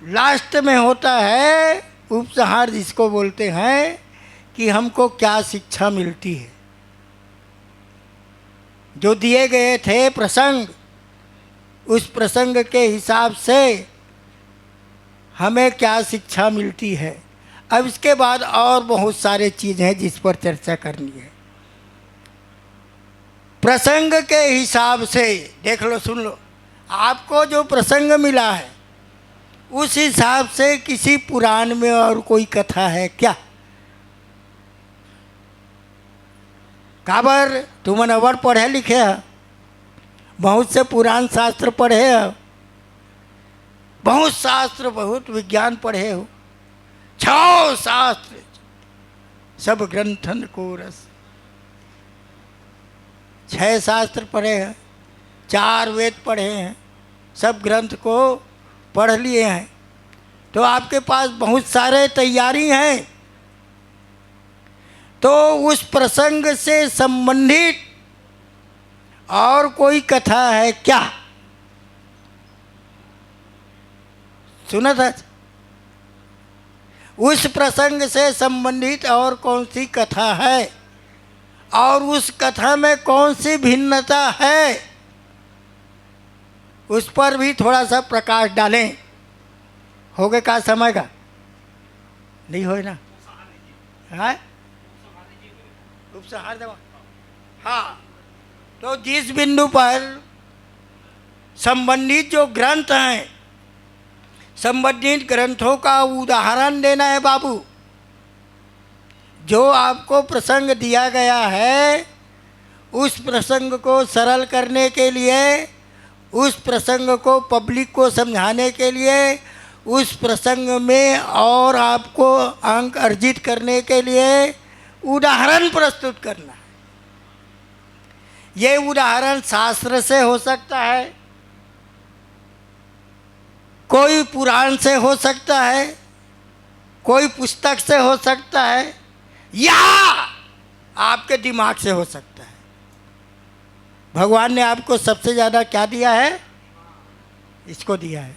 लास्ट में होता है उपसंहार, जिसको बोलते हैं कि हमको क्या शिक्षा मिलती है। जो दिए गए थे प्रसंग, उस प्रसंग के हिसाब से हमें क्या शिक्षा मिलती है। अब इसके बाद और बहुत सारे चीज़ हैं जिस पर चर्चा करनी है। प्रसंग के हिसाब से देख लो, सुन लो, आपको जो प्रसंग मिला है उस हिसाब से किसी पुराण में और कोई कथा है क्या? काबर तुमन अब्बड़ पढ़े लिखे ह, बहुत से पुराण शास्त्र पढ़े ह, बहुत शास्त्र, बहुत विज्ञान पढ़े हो, छह शास्त्र, सब ग्रंथन को रस, छह शास्त्र पढ़े हैं, चार वेद पढ़े हैं, सब ग्रंथ को पढ़ लिए हैं, तो आपके पास बहुत सारे तैयारी हैं। तो उस प्रसंग से संबंधित और कोई कथा है क्या? सुना था? उस प्रसंग से संबंधित और कौन सी कथा है और उस कथा में कौन सी भिन्नता है, उस पर भी थोड़ा सा प्रकाश डालें। हो गए का समय का? नहीं होए ना? हाँ, उपसंहार देवा। हाँ, तो जिस बिंदु पर संबंधित जो ग्रंथ हैं, संबंधित ग्रंथों का उदाहरण देना है बाबू। जो आपको प्रसंग दिया गया है, उस प्रसंग को सरल करने के लिए उस प्रसंग को पब्लिक को समझाने के लिए, उस प्रसंग में और आपको अंक अर्जित करने के लिए उदाहरण प्रस्तुत करना है। ये उदाहरण शास्त्र से हो सकता है, कोई पुराण से हो सकता है, कोई पुस्तक से हो सकता है, या आपके दिमाग से हो सकता है। भगवान ने आपको सबसे ज्यादा क्या दिया है? इसको दिया है।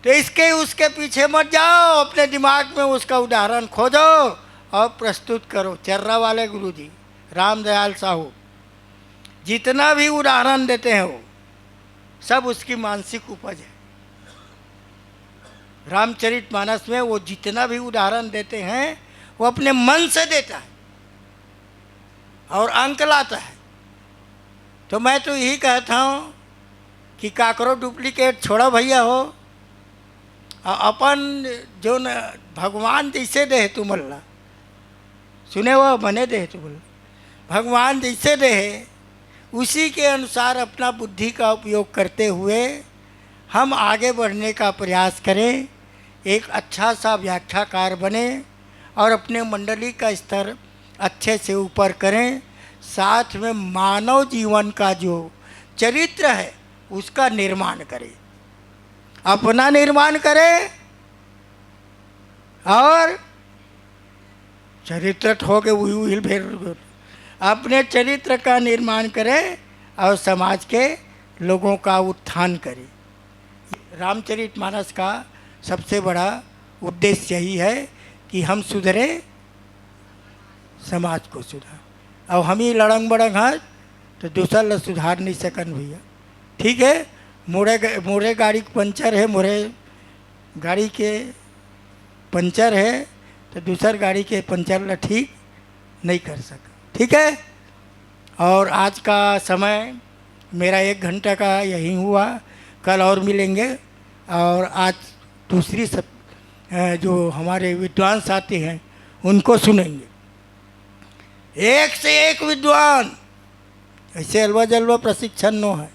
तो इसके उसके पीछे मत जाओ, अपने दिमाग में उसका उदाहरण खोजो और प्रस्तुत करो। चर्रा वाले गुरुजी रामदयाल साहू जितना भी उदाहरण देते हैं, वो सब उसकी मानसिक उपज है। रामचरित मानस में वो जितना भी उदाहरण देते हैं, वो अपने मन से देता है और अंक लाता है। तो मैं तो यही कहता हूँ कि काकरो डुप्लीकेट छोड़ा भैया हो, अ-, अपन जो न भगवान जैसे दे तुमन ला, सुने हो, बने दे तुमन ला, भगवान जैसे दे, उसी के अनुसार अपना बुद्धि का उपयोग करते हुए हम आगे बढ़ने का प्रयास करें, एक अच्छा सा व्याख्याकार बने और अपने मंडली का स्तर अच्छे से ऊपर करें, साथ में मानव जीवन का जो चरित्र है उसका निर्माण करें, अपना निर्माण करें और चरित्र ठोके उही उही भेर अपने चरित्र का निर्माण करें और समाज के लोगों का उत्थान करें। रामचरित मानस का सबसे बड़ा उद्देश्य यही है कि हम सुधरे, समाज को सुधार। और हम ही लड़ंग बड़ंग हैं तो दूसर ला सुधार नहीं सकन भैया। ठीक है, मोरे ग-, मोरे गाड़ी के पंचर है, मोरे गाड़ी के पंचर है तो दूसर गाड़ी के पंचर ला ठीक नहीं कर सका। ठीक है, और आज का समय मेरा एक घंटा का यही हुआ, कल और मिलेंगे। और आज दूसरी सब, अ, जो हमारे विद्वान साथी हैं उनको सुनेंगे, एक से एक विद्वान, ऐसे अलवा जलवा प्रशिक्षण नो है।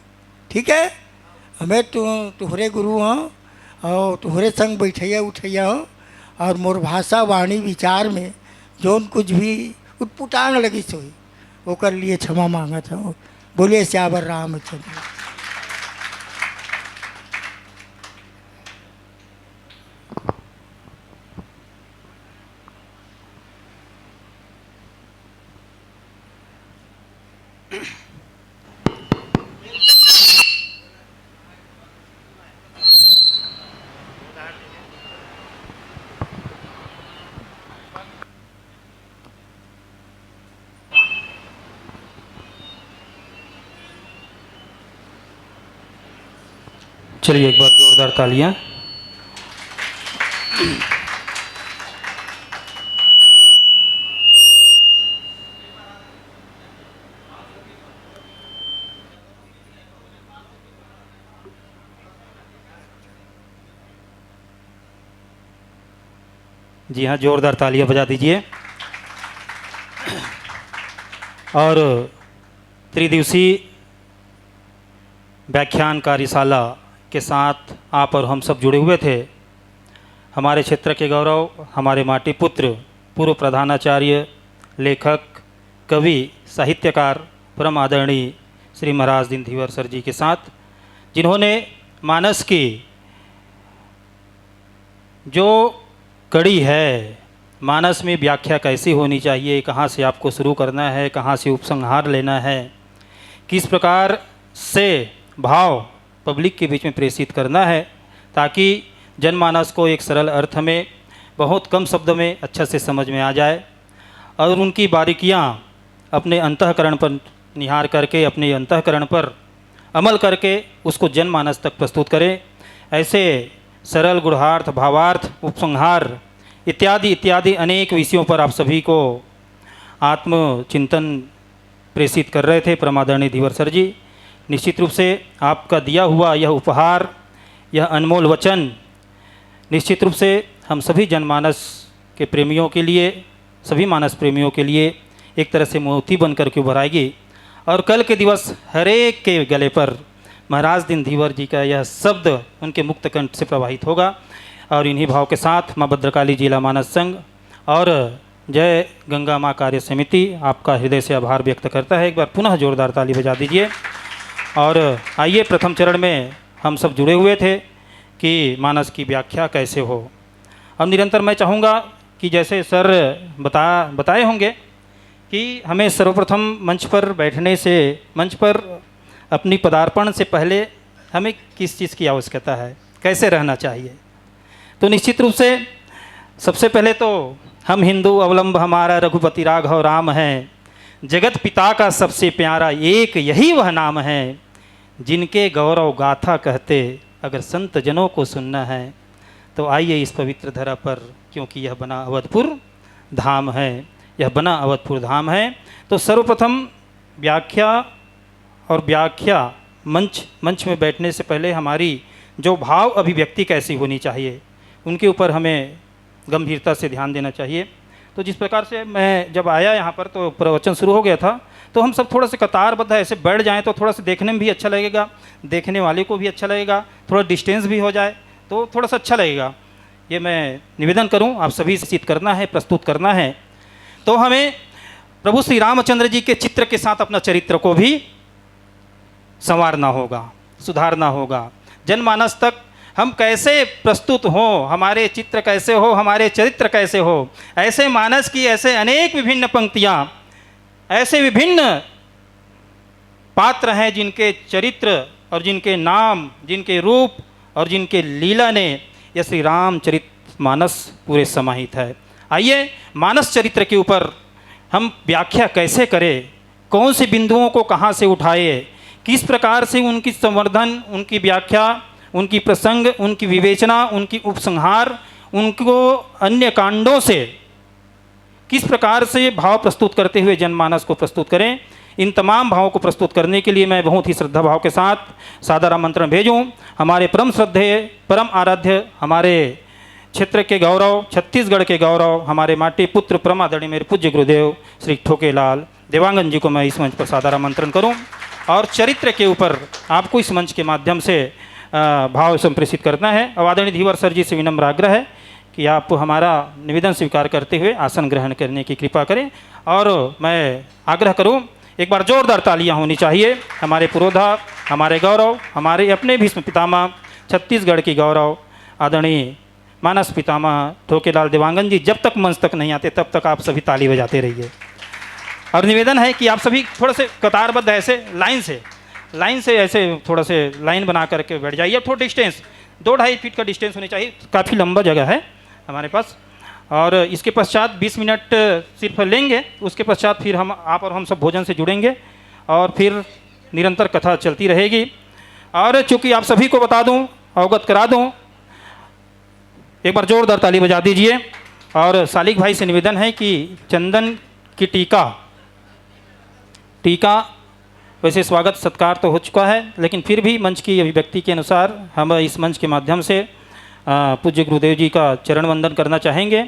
ठीक है, हमें तु-, तुहरे गुरु हों और तुहरे संग बैठैया उठैया हों और मोर भाषा वाणी विचार में जौन कुछ भी उटपुटांग लगिस होही, ओकर लिए क्षमा मांगत हूँ। बोलिए सियावर रामचंद्र। चलिए, एक बार जोरदार तालियां। जी हाँ, जोरदार तालियां बजा दीजिए। और त्रिदिवसीय व्याख्यान कार्यशाला के साथ आप और हम सब जुड़े हुए थे। हमारे क्षेत्र के गौरव, हमारे माटी पुत्र, पूर्व प्रधानाचार्य, लेखक, कवि, साहित्यकार, परम आदरणीय श्री महाराज दीन धीवर सर जी के साथ, जिन्होंने मानस की जो कड़ी है, मानस में व्याख्या कैसी होनी चाहिए, कहाँ से आपको शुरू करना है, कहाँ से उपसंहार लेना है, किस प्रकार से भाव पब्लिक के बीच में प्रेषित करना है, ताकि जनमानस को एक सरल अर्थ में, बहुत कम शब्द में अच्छा से समझ में आ जाए और उनकी बारीकियाँ अपने अंतःकरण पर निहार करके, अपने अंतःकरण पर अमल करके उसको जनमानस तक प्रस्तुत करें। ऐसे सरल गुढ़ार्थ, भावार्थ, उपसंहार इत्यादि, इत्यादि अनेक विषयों पर आप सभी को आत्मचिंतन प्रेषित कर रहे थे परम आदरणीय धीवर सर जी। निश्चित रूप से आपका दिया हुआ यह उपहार, यह अनमोल वचन निश्चित रूप से हम सभी जनमानस के प्रेमियों के लिए, सभी मानस प्रेमियों के लिए एक तरह से मोती बन करके उभर आएगी। और कल के दिवस हरेक के गले पर महाराज दीन धीवर जी का यह शब्द उनके मुक्त कंठ से प्रवाहित होगा। और इन्हीं भाव के साथ माँ भद्रकाली जिला मानस संघ और जय गंगा माँ कार्य समिति आपका हृदय से आभार व्यक्त करता है। एक बार पुनः जोरदार ताली बजा दीजिए। और आइए, प्रथम चरण में हम सब जुड़े हुए थे कि मानस की व्याख्या कैसे हो। अब निरंतर मैं चाहूँगा कि जैसे सर बता बताए होंगे कि हमें सर्वप्रथम मंच पर बैठने से, मंच पर अपनी पदार्पण से पहले हमें किस चीज़ की आवश्यकता है, कैसे रहना चाहिए। तो निश्चित रूप से सबसे पहले तो हम हिंदू अवलंब हमारा रघुपति राघव राम है, जगत पिता का सबसे प्यारा एक यही वह नाम है, जिनके गौरव गाथा कहते अगर संत जनों को सुनना है तो आइए इस पवित्र धरा पर, क्योंकि यह बना अवधपुर धाम है, यह बना अवधपुर धाम है। तो सर्वप्रथम व्याख्या और व्याख्या मंच मंच में बैठने से पहले हमारी जो भाव अभिव्यक्ति कैसी होनी चाहिए, उनके ऊपर हमें गंभीरता से ध्यान देना चाहिए। तो जिस प्रकार से मैं जब आया यहाँ पर तो प्रवचन शुरू हो गया था, तो हम सब थोड़ा सा कतारबद्ध ऐसे बैठ जाएं तो थोड़ा सा देखने में भी अच्छा लगेगा, देखने वाले को भी अच्छा लगेगा, थोड़ा डिस्टेंस भी हो जाए तो थोड़ा सा अच्छा लगेगा। ये मैं निवेदन करूँ, आप सभी से चित करना है, प्रस्तुत करना है। तो हमें प्रभु श्री रामचंद्र जी के चित्र के साथ अपना चरित्र को भी संवारना होगा, सुधारना होगा। जनमानस तक हम कैसे प्रस्तुत हों, हमारे चित्र कैसे हो, हमारे चरित्र कैसे हो, ऐसे मानस की ऐसे अनेक विभिन्न पंक्तियाँ, ऐसे विभिन्न पात्र हैं जिनके चरित्र और जिनके नाम, जिनके रूप और जिनके लीला ने यह श्री रामचरित मानस पूरे समाहित है। आइए, मानस चरित्र के ऊपर हम व्याख्या कैसे करें, कौन से बिंदुओं को कहाँ से उठाए, किस प्रकार से उनकी संवर्धन, उनकी व्याख्या, उनकी प्रसंग, उनकी विवेचना, उनकी उपसंहार, उनको अन्य कांडों से किस प्रकार से भाव प्रस्तुत करते हुए जनमानस को प्रस्तुत करें, इन तमाम भावों को प्रस्तुत करने के लिए मैं बहुत ही श्रद्धा भाव के साथ सादर आमंत्रण भेजूं हमारे परम श्रद्धेय, परम आराध्य, हमारे क्षेत्र के गौरव, छत्तीसगढ़ के गौरव, हमारे माटी पुत्र परम आदरणीय मेरे पूज्य गुरुदेव श्री ठोकेलाल देवांगन जी को मैं इस मंच पर सादर आमंत्रण करूं और चरित्र के ऊपर आपको इस मंच के माध्यम से, अ, भाव संप्रेषित करना है। और आदरणीय धीवर सर जी से विनम्र आग्रह है कि आप हमारा निवेदन स्वीकार करते हुए आसन ग्रहण करने की कृपा करें। और मैं आग्रह करूं, एक बार जोरदार तालियां होनी चाहिए हमारे पुरोधा, हमारे गौरव, हमारे अपने भीष्म पितामह, छत्तीसगढ़ की गौरव, आदरणीय मानस पितामह ठोकेलाल देवांगन जी जब तक मंच तक नहीं आते तब तक आप सभी ताली बजाते रहिए। और निवेदन है कि आप सभी थोड़ा से कतारबद्ध ऐसे लाइन से, लाइन से ऐसे थोड़ा से लाइन बना करके बैठ जाइए। थोड़ा डिस्टेंस, दो ढाई फीट का डिस्टेंस होनी चाहिए। काफ़ी लंबा जगह है हमारे पास। और इसके पश्चात बीस मिनट सिर्फ लेंगे, उसके पश्चात फिर हम, आप और हम सब भोजन से जुड़ेंगे और फिर निरंतर कथा चलती रहेगी। और चूँकि आप सभी को बता दूँ, अवगत करा दूँ, एक बार जोरदार ताली बजा दीजिए। और सालिक भाई से निवेदन है कि चंदन की टीका, टीका, वैसे स्वागत सत्कार तो हो चुका है, लेकिन फिर भी मंच की अभिव्यक्ति के अनुसार हम इस मंच के माध्यम से, अ, पूज्य गुरुदेव जी का चरण वंदन करना चाहेंगे।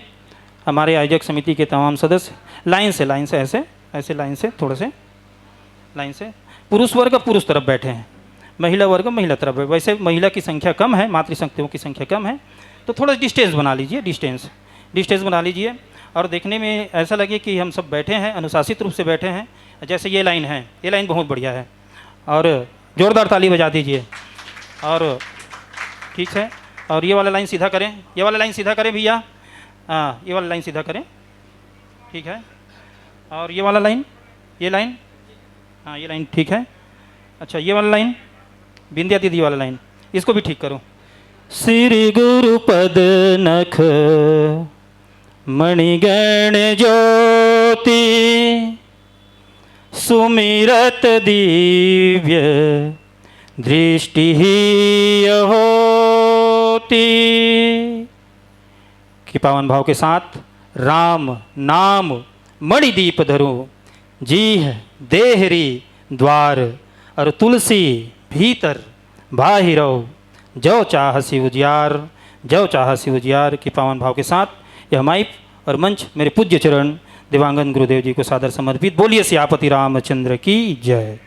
हमारे आयोजक समिति के तमाम सदस्य लाइन से, लाइन से ऐसे, ऐसे लाइन से, थोड़े से लाइन से। पुरुष वर्ग पुरुष तरफ बैठे हैं, महिला वर्ग महिला तरफ बैठे। वैसे महिला की संख्या कम है, मातृशक्तियों की संख्या कम है, तो थोड़ा डिस्टेंस बना लीजिए, डिस्टेंस, डिस्टेंस बना लीजिए। और देखने में ऐसा लगे कि हम सब बैठे हैं, अनुशासित रूप से बैठे हैं। जैसे ये लाइन है, ये लाइन बहुत बढ़िया है, और जोरदार ताली बजा दीजिए। और ठीक है, और ये वाला लाइन सीधा करें, ये वाला लाइन सीधा करें भैया, हाँ, ये वाला लाइन सीधा करें, ठीक है। और ये वाला लाइन, ये लाइन, हाँ, ये लाइन ठीक है। अच्छा, ये वाला लाइन, बिंदिया दीदी वाला लाइन, इसको भी ठीक करो। श्री गुरु पद नख मणिगण ज्योति, सुमिरत दिव्य दृष्टि ही होती। कि पावन भाव के साथ राम नाम मणिदीप धरूं, जीह देहरी द्वार, और तुलसी भीतर बाहिरव, जो चाहसी उजियार, जो चाहसी उजियार। कि पावन भाव के साथ यह माइक और मंच मेरे पूज्य चरण देवांगन गुरुदेव जी को सादर समर्पित। बोलिए सियापति रामचंद्र की जय।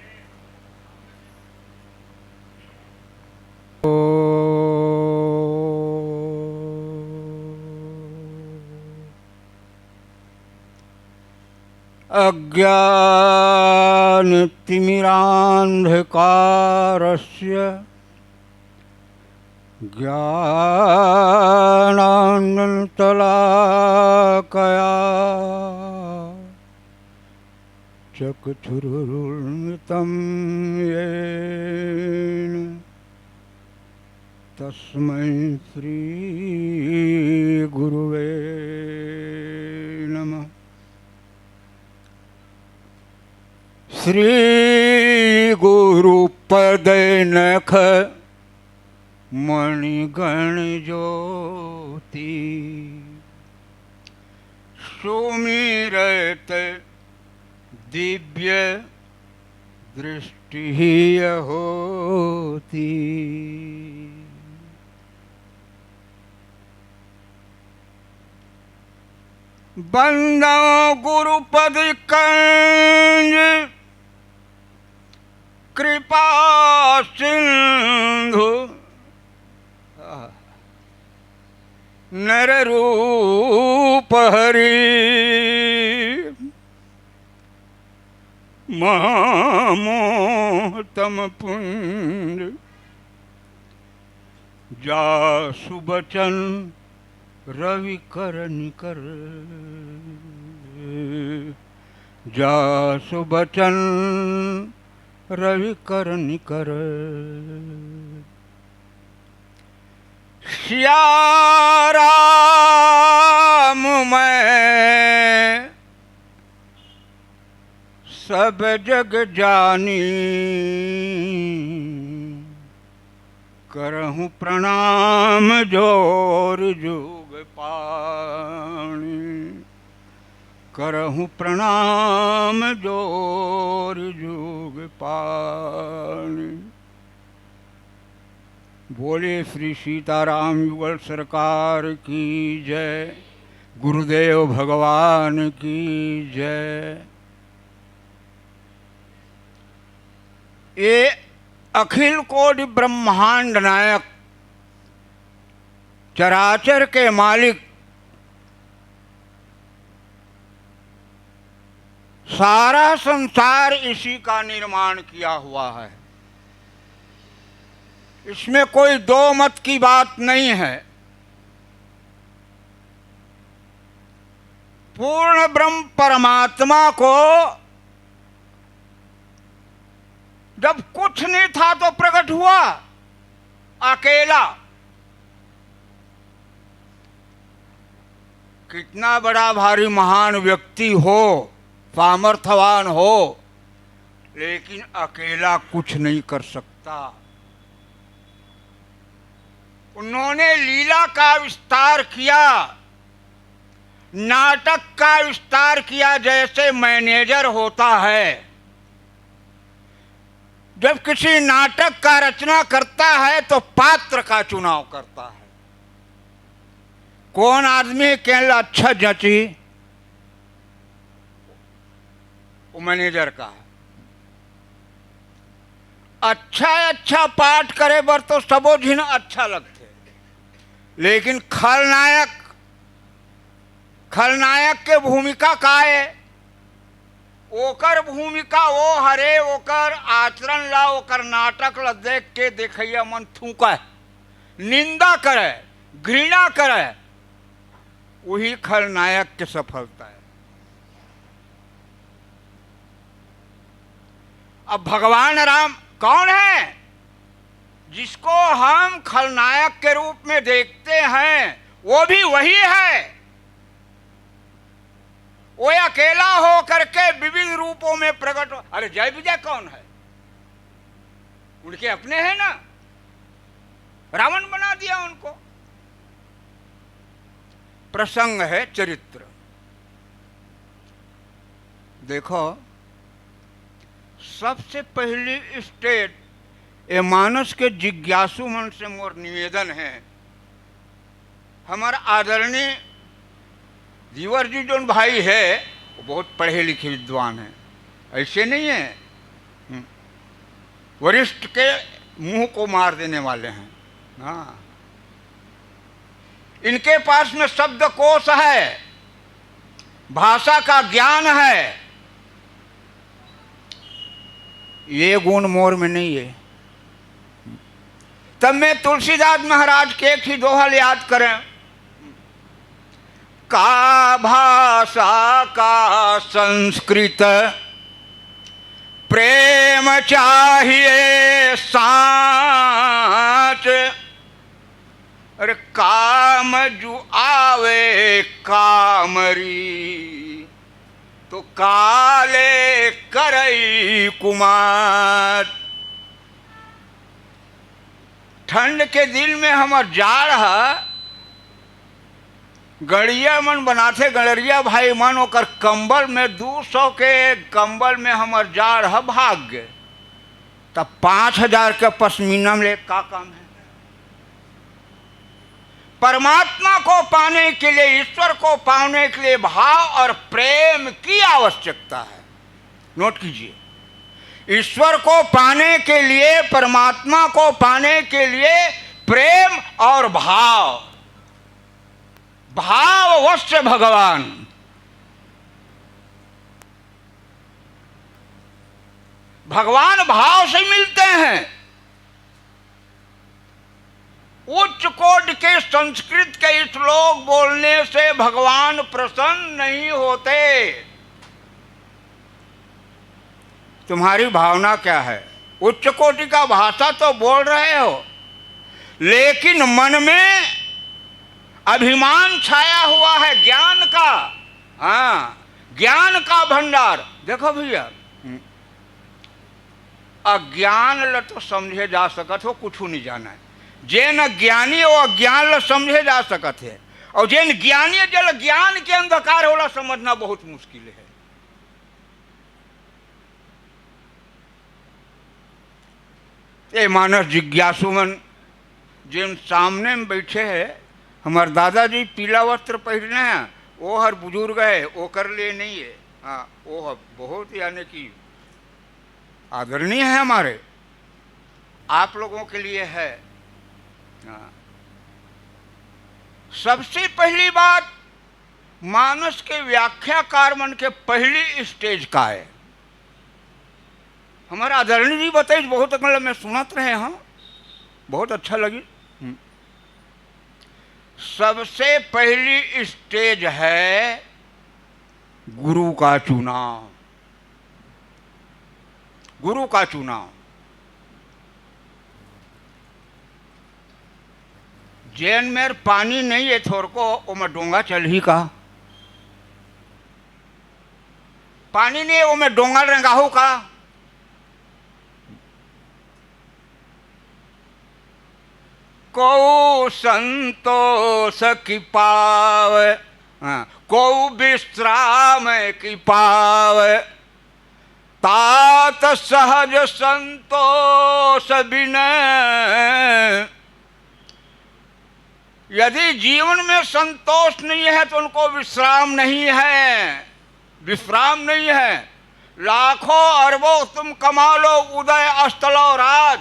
अज्ञानतिमिरान्धकारस्य ज्ञानाञ्जनशलाकया चक्षुरुन्मीलितं येन तस्मै श्री गुरुवे नमः। श्री गुरु पद नख मणिगण ज्योति सुमिरत दिव्य दृष्टि होती। बंदो गुरुपद कंज कृपा सिंधु नर रूप हरि महामोहतम पुंज जासु बचन रवि कर निकर। जासु बचन रवि कर निकर। सिया राम मैं सब जग जानी करहूँ प्रणाम जोर जुग पाणी। करहूँ प्रणाम जोर जुग पाणी। बोले श्री सीताराम युगल सरकार की जय। गुरुदेव भगवान की जय। ये अखिल कोटि ब्रह्मांड नायक, चराचर के मालिक, सारा संसार इसी का निर्माण किया हुआ है। इसमें कोई दो मत की बात नहीं है। पूर्ण ब्रह्म परमात्मा को जब कुछ नहीं था तो प्रकट हुआ अकेला। कितना बड़ा भारी महान व्यक्ति हो, सामर्थवान हो, लेकिन अकेला कुछ नहीं कर सकता। उन्होंने लीला का विस्तार किया, नाटक का विस्तार किया। जैसे मैनेजर होता है, जब किसी नाटक का रचना करता है तो पात्र का चुनाव करता है। कौन आदमी केला अच्छा जची, वो मैनेजर का है। अच्छा अच्छा पाठ करे बर तो सबो झिन अच्छा लगथे, लेकिन खलनायक, खलनायक के भूमिका का है? ओकर भूमिका वो हरे, ओकर आचरण ला, ओकर नाटक ला देख के देखइया मन थूकय, निंदा करे, घृणा करे। वही खलनायक के सफलता है। अब भगवान राम कौन है? जिसको हम खलनायक के रूप में देखते हैं, वो भी वही है। वो अकेला हो करके विविध रूपों में प्रकट हो। अरे, जय विजय कौन है? उनके अपने हैं ना, रावण बना दिया उनको। प्रसंग है चरित्र। देखो, सबसे पहली स्टेज, ए मानस के जिज्ञासु मन से मोर निवेदन है, हमर आदरणीय जीवर जी जोन भाई है, वो बहुत पढ़े लिखे विद्वान हैं, ऐसे नहीं है। हम्म। वरिष्ठ के मुंह को मार देने वाले हैं। हाँ, इनके पास में शब्दकोश है, भाषा का ज्ञान है। ये गुण मोर में नहीं है। तब में तुलसीदास महाराज के एक ही दोहा ल याद करें, का भाषा का संस्कृत, प्रेम चाहिए साँच। अरे काम जु आवे कामरी, तो काले करई कुमार। ठंड के दिन में हमर जाड़ ह, गड़िया मन बनाथे, गड़रिया भाई मन, ओकर कंबल में, दू सौ के कंबल में हमर जाड़ ह भाग गे, तब पाँच हजार के पश्मीना में ले का काम है? परमात्मा को पाने के लिए, ईश्वर को पाने के लिए भाव और प्रेम की आवश्यकता है। नोट कीजिए, ईश्वर को पाने के लिए, परमात्मा को पाने के लिए प्रेम और भाव, भाववश भगवान, भगवान भाव से मिलते हैं। उच्च कोटि के संस्कृत के श्लोक बोलने से भगवान प्रसन्न नहीं होते। तुम्हारी भावना क्या है? उच्च कोटि का भाषा तो बोल रहे हो, लेकिन मन में अभिमान छाया हुआ है ज्ञान का। हाँ, ज्ञान का भंडार। देखो भैया, अज्ञान ल तो समझे जा सकत हो, कुछू नहीं जाना है। जेन अज्ञानी, वो अज्ञान ल समझे जा सकत है, और जेन ज्ञानी, जेला ज्ञान के अंधकार होला समझना बहुत मुश्किल है। ए मानस जिज्ञासु मन, जेन सामने में बैठे है, हमार दादाजी पीला वस्त्र पहिरने हैं, वो हर बुजुर्ग है, ओकर लिए नहीं है। हाँ, वो ह-, बहुत, यानी कि आदरणीय है हमारे, आप लोगों के लिए है। हाँ। सबसे पहली बात, मानस के व्याख्याकार मन के पहली स्टेज का है। हमारा आदरणीय जी बताइस, बहुत अकन ल मैं सुनत रहे हँव, बहुत अच्छा लगिस। हम्म। सबसे पहली स्टेज है गुरु का चुनाव। गुरु का चुनाव। जेन मेर पानी नहीं है थोरको, ओमे डोंगा चलही का? पानी नहीं है, ओमे डोंगा रेंगाहू का? को संतोष की पावे, हाँ, को विश्राम की पावे, तात सहज संतोष बिन। यदि जीवन में संतोष नहीं है, तो उनको विश्राम नहीं है, विश्राम नहीं है। लाखों अरबों तुम कमा लो, उदय अस्त लो राज,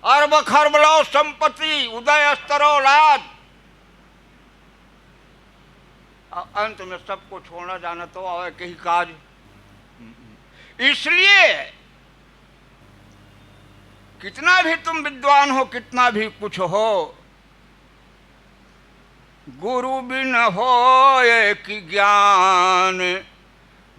अरब खरब लो संपत्ति, उदय अस्त लो राज, अ-, अंत में सबको छोड़ना जाना तो आवे कही काज। इसलिए कितना भी तुम विद्वान हो, कितना भी कुछ हो, गुरु बिन होए कि ज्ञान,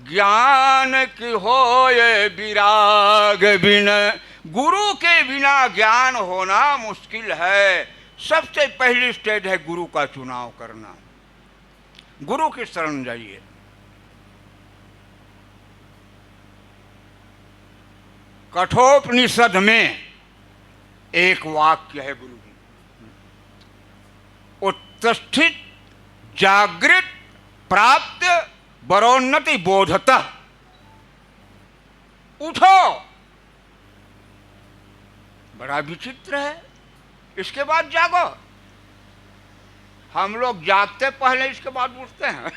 ज्ञान कि होए विराग बिन। गुरु के बिना ज्ञान होना मुश्किल है। सबसे पहली स्टेज है गुरु का चुनाव करना। गुरु की शरण जाइए। कठोपनिषद में एक वाक्य है गुरु जी, उत्तिष्ठित जागृत प्राप्त वरोन्नति बोधतः। उठो। बड़ा विचित्र है। इसके बाद जागो। हम लोग जागते पहले, इसके बाद उठते हैं।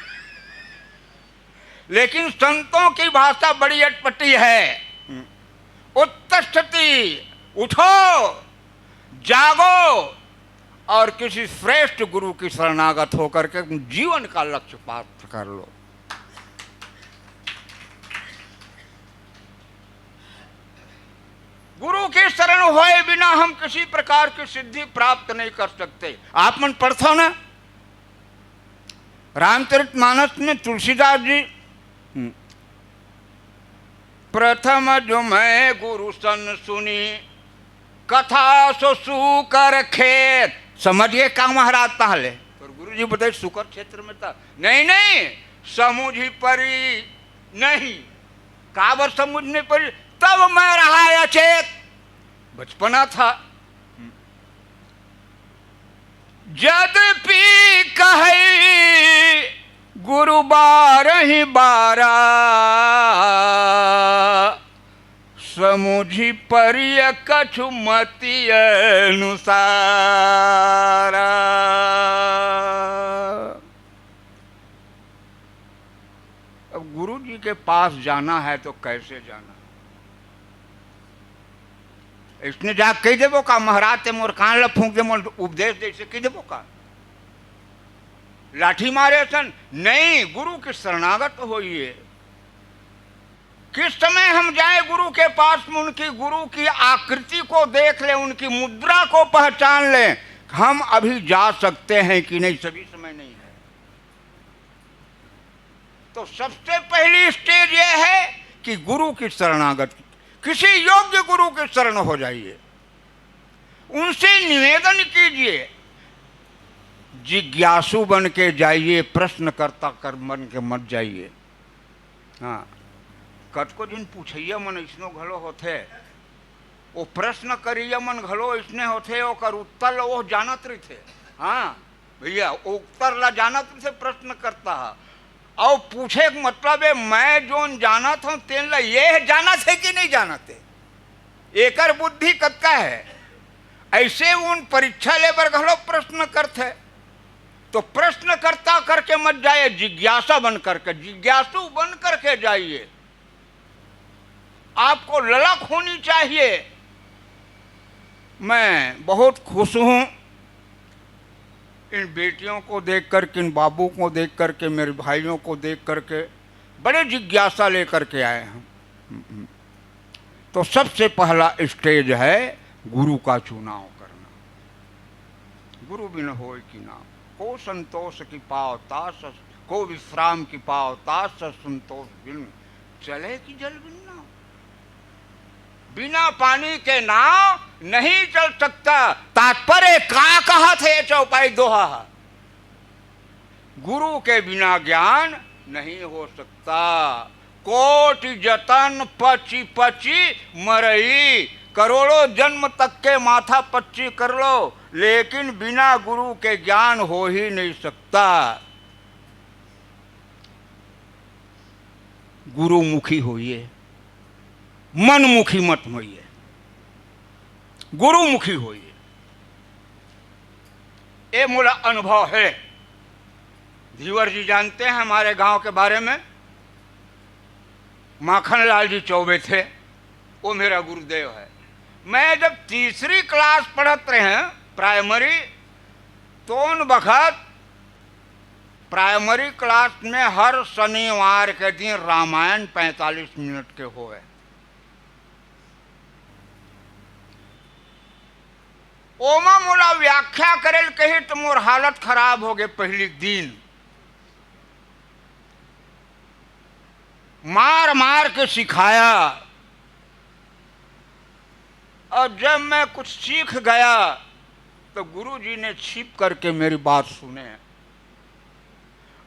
लेकिन संतों की भाषा बड़ी अटपटी है। उत्तिष्ठति, उठो, जागो और किसी श्रेष्ठ गुरु की शरणागत होकर के जीवन का लक्ष्य प्राप्त कर लो। गुरु के शरण होए बिना हम किसी प्रकार की सिद्धि प्राप्त नहीं कर सकते। आप मन पढ़थव ना, रामचरित मानस में तुलसीदास जी, हम्म, "प्रथम जो मैं गुरु सन सुनी, कथा सो सूकर खेत।" समझिए का महाराज, ताहले तोर गुरु जी बताए सूकर क्षेत्र में था, नहीं, नहीं, समुझी परी नहीं। काबर समुझ नहीं परी? तब मैं रहा अचेत, बचपना था। जदपि कहै गुरु बारहि बारा, समुझि परिय कछु मति अनुसारा। अब गुरु जी के पास जाना है तो कैसे जाना? इसने जा कह देबो का, "महाराज ते मोर कान ला फूंक दे, मोर उपदेश दे", इसे कह देबो का? लाठी मारे असन नहीं, गुरु के शरणागत होइए। किस समय हम जाए गुरु के पास में, उनकी, गुरु की आकृति को देख ले, उनकी मुद्रा को पहचान ले, हम अभी जा सकते हैं कि नहीं, सभी समय नहीं है। तो सबसे पहली स्टेज यह है कि गुरु की शरणागत, किसी योग्य गुरु की शरण हो जाइए, उनसे निवेदन कीजिए, जिज्ञासु बन के जाइए, प्रश्नकर्ता कर बन के मत जाइए। हाँ, कतको दिन पूछैया मन इसनो घलो होथे, वो प्रश्न करिया मन घलो इसने होथे, ओकर उत्तर ल वो जानत रहिथे। हाँ भैया, उत्तर ला जानत रहिथे प्रश्नकर्ता ह। अउ पूछे के मतलब है, मैं जोन जानत हूँ, तेन ला ये जानत है कि नहीं जानत है, एकर बुद्धि कतका है। ऐसे उन परीक्षा ले बर घलो प्रश्न करथे। तो प्रश्नकर्ता करके मत जाइए, जिज्ञासा बन करके, जिज्ञासु बन करके जाइए। आपको ललक होनी चाहिए। मैं बहुत खुश हूँ इन बेटियों को देख करके, इन बाबू को देख करके, मेरे भाइयों को देख करके, बड़े जिज्ञासा लेकर के आए हैं। तो सबसे पहला स्टेज है गुरु का चुनाव करना। गुरु बिन होय की नाव, को संतोष की पावता सस, को विश्राम की पावता सस संतोष बिन, चले कि जल बिन नाव। बिना पानी के नाव नहीं चल सकता। तात्पर्य का कहत हे चौपाई दोहा ह? गुरु के बिना ज्ञान नहीं हो सकता। कोटि जतन पचि पचि मरई, करोड़ों जन्म तक के माथा पच्ची कर लो, लेकिन बिना गुरु के ज्ञान हो ही नहीं सकता। गुरुमुखी होइए, मनमुखी मत होइए, गुरुमुखी होइए। ये मोला अनुभव है। धीवर जी जानते हैं हमारे गांव के बारे में, माखन लाल जी चौबे थे, वो मेरा गुरुदेव है। मैं जब तीसरी क्लास पढ़त रहे प्राइमरी, तो उन बखत प्राइमरी क्लास में हर शनिवार के दिन रामायण पैंतालीस मिनट के होवे। ओमा मोला व्याख्या करे ल कही त मोर हालत खराब हो गए। पहली दिन मार मार के सिखाया, और जब मैं कुछ सीख गया तो गुरु जी ने छिप करके मेरी बात सुने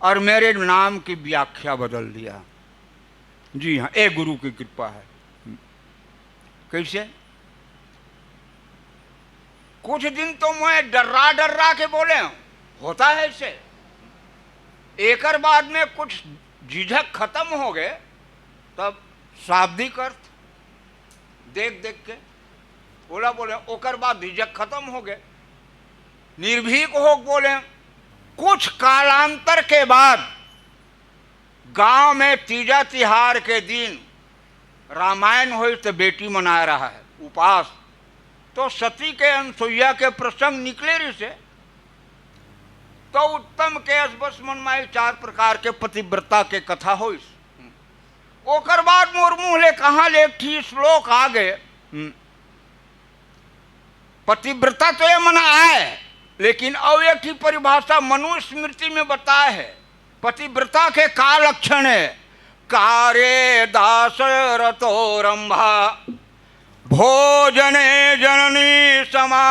और मेरे नाम की व्याख्या बदल दिया। जी हाँ, ये गुरु की कृपा है। कैसे? कुछ दिन तो मैं डर्रा डर्रा के बोले, होता है ऐसे। एकर बाद में कुछ झिझक खत्म हो गए, तब शाब्दिक अर्थ देख देख के बोला, बोले, ओकर बाद झिझक खत्म हो गए, निर्भीक हो बोले। कुछ कालांतर के बाद गांव में तीजा तिहार के दिन रामायण होइस त बेटी मनाए रहा है उपास, तो सती के अनसुईया के प्रसंग निकले रिहिसे। तो उत्तम के अस बस मन माई चार प्रकार के पतिव्रता के कथा होइस। ओकर बाद मोर मुंह ले कहां ले एक ठी श्लोक आ गए। हम्म। पतिव्रता तो ये मना आए, लेकिन अउ एक ठी परिभाषा मनुस्मृति में बताए है। पतिव्रता के का लक्षण है? कार्ये दासरतोरंभा, भोजने जननी समा,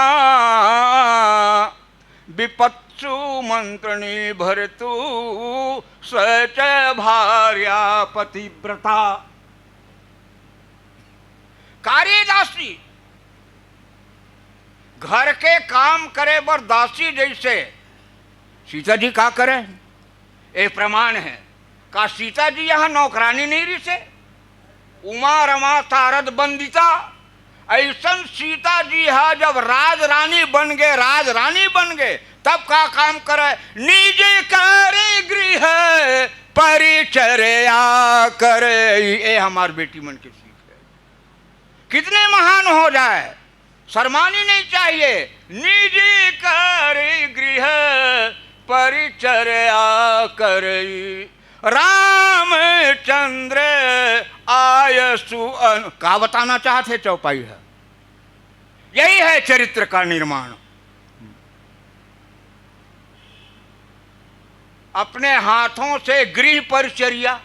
विपत्सु मंत्रणी भर्तु, स च भार्या पतिव्रता। कार्य दासी, घर के काम करे बर दासी जैसे। सीता जी का करे? ए प्रमाण है। का सीता जी यहां नौकरानी नहीं रिहिसे? उमा रमा सारद बंदिता। ऐसन सीता जी हा जब राजरानी बन गए, राजरानी बन गए, तब का काम करे? निज कार्य गृह परिचर्या करे। ए हमार बेटी मन के सीख है। कितने महान हो जाए, शर्मानी नहीं चाहिए। निज कार्य गृह परिचर्या करे, रामचंद्र आयसु अन-, का बताना चाहते चौपाई है? यही है चरित्र का निर्माण। अपने हाथों से गृह परिचर्या,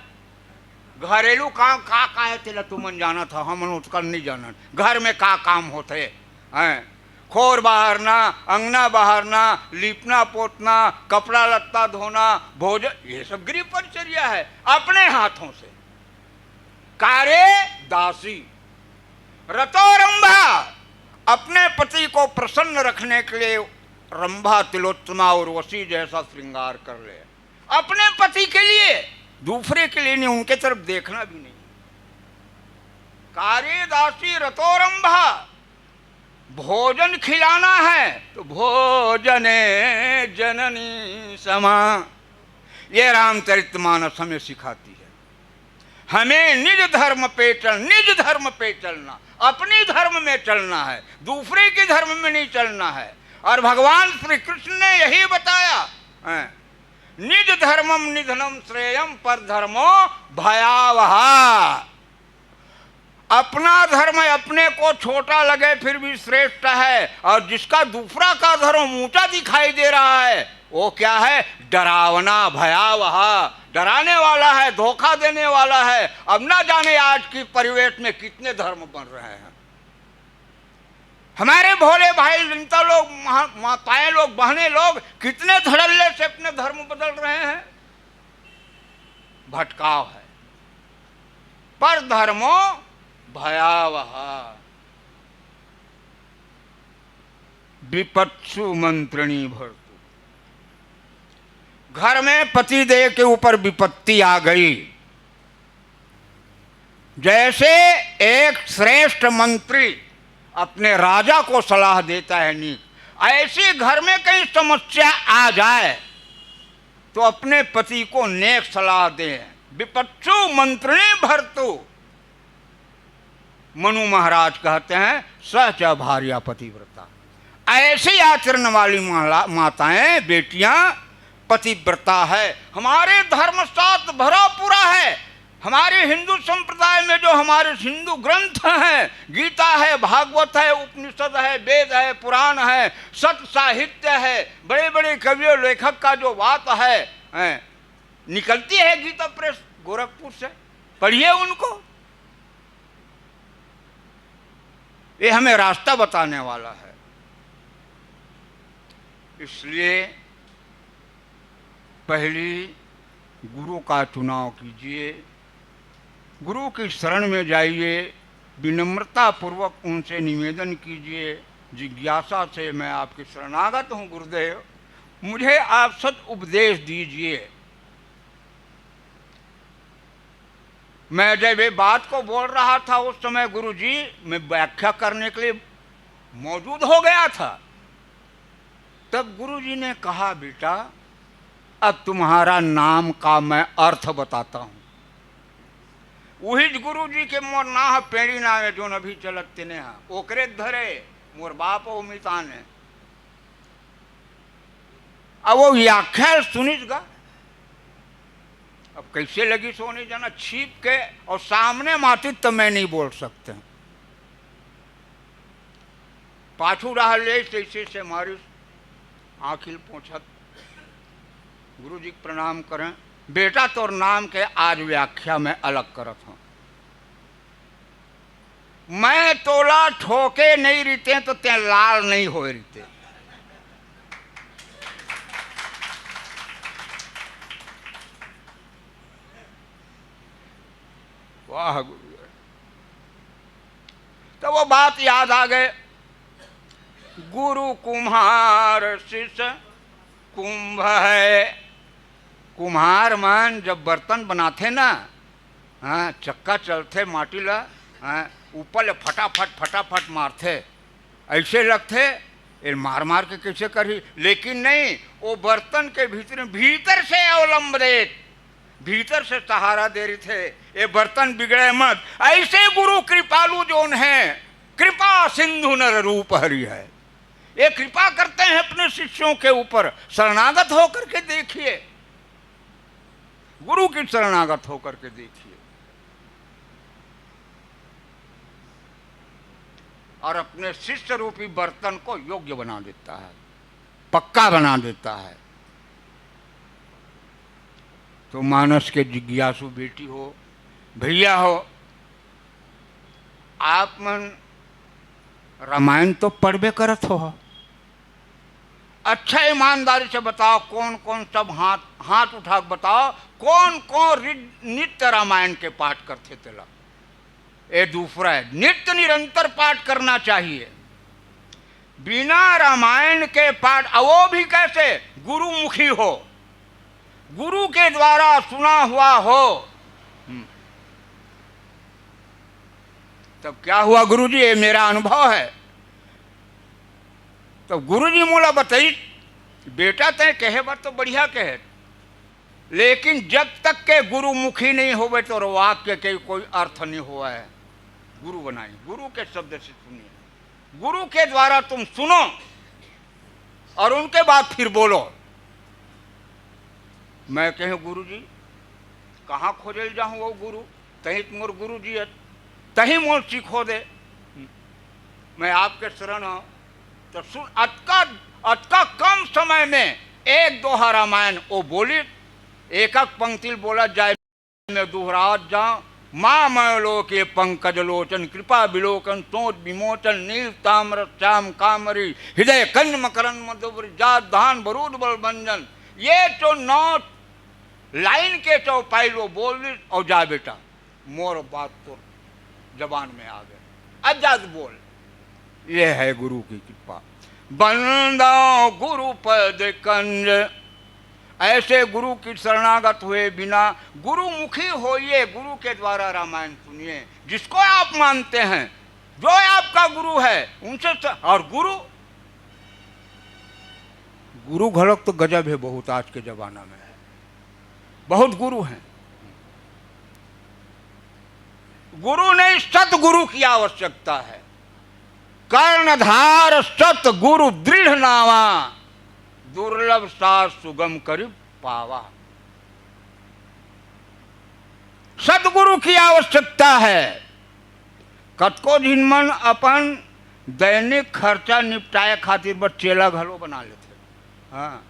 घरेलू काम का का है, तेला तुमन जानत हव, हमन ओतका नहीं जानन। घर में का काम होथे, हैं? खोर बहारना, अंगना बहारना, लीपना पोतना, कपड़ा लत्ता धोना, भोजन, ये सब गृह परिचर्या है, अपने हाथों से। कार्ये दासी। रतो रंभा, अपने पति को प्रसन्न रखने के लिए रंभा, तिलोत्तमा, उर्वशी जैसा श्रृंगार कर ले, अपने पति के लिए, दूसरे के लिए नहीं, उनके तरफ देखना भी नहीं। कार्ये दासी रतो रंभा, भोजन खिलाना है तो भोजने जननी समा। ये रामचरितमानस हमें सिखाती है। हमें निज धर्म पे चल, निज धर्म पे चलना, अपनी धर्म में चलना है, दूसरे के धर्म में नहीं चलना है। और भगवान श्री कृष्ण ने यही बताया है, निज धर्मम निधनम श्रेयम पर धर्मो भयावहा। अपना धर्म अपने को छोटा लगे फिर भी श्रेष्ठ है, और जिसका दूसरा का धर्म ऊंचा दिखाई दे रहा है, वो क्या है? डरावना, भयावह, डराने वाला है, धोखा देने वाला है। अब ना जाने आज की परिवेश में कितने धर्म बन रहे हैं। हमारे भोले भाई, जनता लोग, महा-, माताएं लोग, बहनें लोग कितने धड़ल्ले से अपने धर्म बदल रहे हैं। भटकाव है। पर धर्मो भयावह, विपत्सु मंत्रिणी भर्तु। घर में पतिदेव के ऊपर विपत्ति आ गई, जैसे एक श्रेष्ठ मंत्री अपने राजा को सलाह देता है नीक, ऐसे घर में कहीं समस्या आ जाए तो अपने पति को नेक सलाह दें। विपत्सु मंत्रिणी भर्तु। मनु महाराज कहते हैं, स च भार्या पतिव्रता। ऐसे आचरण वाली माला-, माताएं, बेटियां पतिव्रता है। हमारे धर्मशास्त्र भरा पूरा है। हमारे हिंदू संप्रदाय में जो हमारे हिंदू ग्रंथ हैं, गीता है, भागवत है, उपनिषद है, वेद है, पुराण है, सत साहित्य है, बड़े बड़े कवियों लेखक का जो बात है, हैं, निकलती है गीता प्रेस गोरखपुर से, पढ़िए उनको। ये हमें रास्ता बताने वाला है। इसलिए पहली गुरु का चुनाव कीजिए, गुरु की शरण में जाइए, विनम्रतापूर्वक उनसे निवेदन कीजिए, जिज्ञासा से, मैं आपके शरणागत हूँ गुरुदेव, मुझे आप सत उपदेश दीजिए। मैं जब ये बात को बोल रहा था, उस समय गुरुजी, मैं व्याख्या करने के लिए मौजूद हो गया था। तब गुरुजी ने कहा, बेटा, अब तुम्हारा नाम का मैं अर्थ बताता हूँ। उही गुरु जी के मोर नाम ह पेड़ी नाम हे, जोन अभी चलत तेने ह, ओकरे धरे, मोर बाप हो मितान हे। अब वो व्याख्या सुनिस गा, अब कैसे लगिस वो नहीं जाना, छिप के और सामने मातिस त मैं नहीं बोल सकते। पाछू रहा ले, तैसे से मारिस, आँखी ल पोंछत गुरु जी के प्रणाम करें। बेटा, तोर नाम के आज व्याख्या मैं अलग करत हूँ। मैं तोला ठोके नहीं रहितें तो तें लाल नहीं होए रहिते। वाह गुरु। तो वो बात याद आ गए, गुरु कुम्हार शिष्य कुंभ है। कुम्हार मन जब बर्तन बनाथे ना, हाँ, चक्का चलथे माटी ला, हाँ, ऊपर ले फटाफट, फटाफट मारथे, ऐसे लगथे, ये मार मार के कैसे करही? लेकिन नहीं, वो बर्तन के भीतर, भीतर से अवलंब दे, भीतर से सहारा दे रहिथे। ये बर्तन बिगड़े मत। ऐसे गुरु कृपालु जोन हैं, कृपा सिंधु नर रूप हरि है। ये कृपा करते हैं अपने शिष्यों के ऊपर। शरणागत होकर के देखिए, गुरु की शरणागत होकर के देखिए, और अपने शिष्य रूपी बर्तन को योग्य बना देता है, पक्का बना देता है। तो मानस के जिज्ञासु बेटी हो, भैया हो, आप मन रामायण तो पढ़बे करत हो, अच्छा ईमानदारी से बताओ, कौन कौन सब हाथ, हाथ उठा के बताओ, कौन कौन रि-, नित्य रामायण के पाठ करथे तेला? ये दूसरा है, नित्य निरंतर पाठ करना चाहिए। बिना रामायण के पाठ, और वो भी कैसे? गुरुमुखी हो, गुरु के द्वारा सुना हुआ हो। हम्म। तब क्या हुआ गुरु जी, ये मेरा अनुभव है। तब गुरु जी मोला बताई, बेटा, तय कहे बर तो बढ़िया कहे, लेकिन जब तक के गुरुमुखी नहीं होवे तो वाक्य के कोई अर्थ नहीं हुआ है। गुरु बनाई, गुरु के शब्द से सुनिए, गुरु के द्वारा तुम सुनो और उनके बाद फिर बोलो। मैं कहे, गुरु जी, कहाँ खोजे ल जाहूँ वो गुरु? तही तो मोर गुरु जी है, तही मोर सीखो दे। मैं आपके शरण हूँ। तो सुन, अतका, अतका कम समय में एक दोहा रामायण वो बोली, एक एक पंक्ति बोला जाए, मैं दोहरावत जाऊं। मामय लोके पंकज लोचन, कृपा विलोकन, सोच विमोचन, नील ताम्र श्याम कामरी, हृदय कंज मकरंद मधुर, जात धान बरूद बल भंजन। ये तो नौ लाइन के चौपाई वो बोल दी और जा बेटा, मोर बात तो जबान में आ गए, अब जा बोल। ये है गुरु की कृपा। बंदो गुरु पद कंज, ऐसे गुरु की शरणागत हुए बिना गुरुमुखी होइए, गुरु के द्वारा रामायण सुनिए। जिसको आप मानते हैं, जो आपका गुरु है, उनसे स-, और गुरु, गुरु घलोक तो गजब है, बहुत आज के जमाना में है, बहुत गुरु हैं। गुरु नहीं, सतगुरु की आवश्यकता है। कर्णधार सतगुरु दृढ़ नावा, दुर्लभ सार सुगम करि पावा। सतगुरु की आवश्यकता है। कतको झिन मन अपन दैनिक खर्चा निपटाए खातिर बस चेला घलो बना लेथे। हाँ,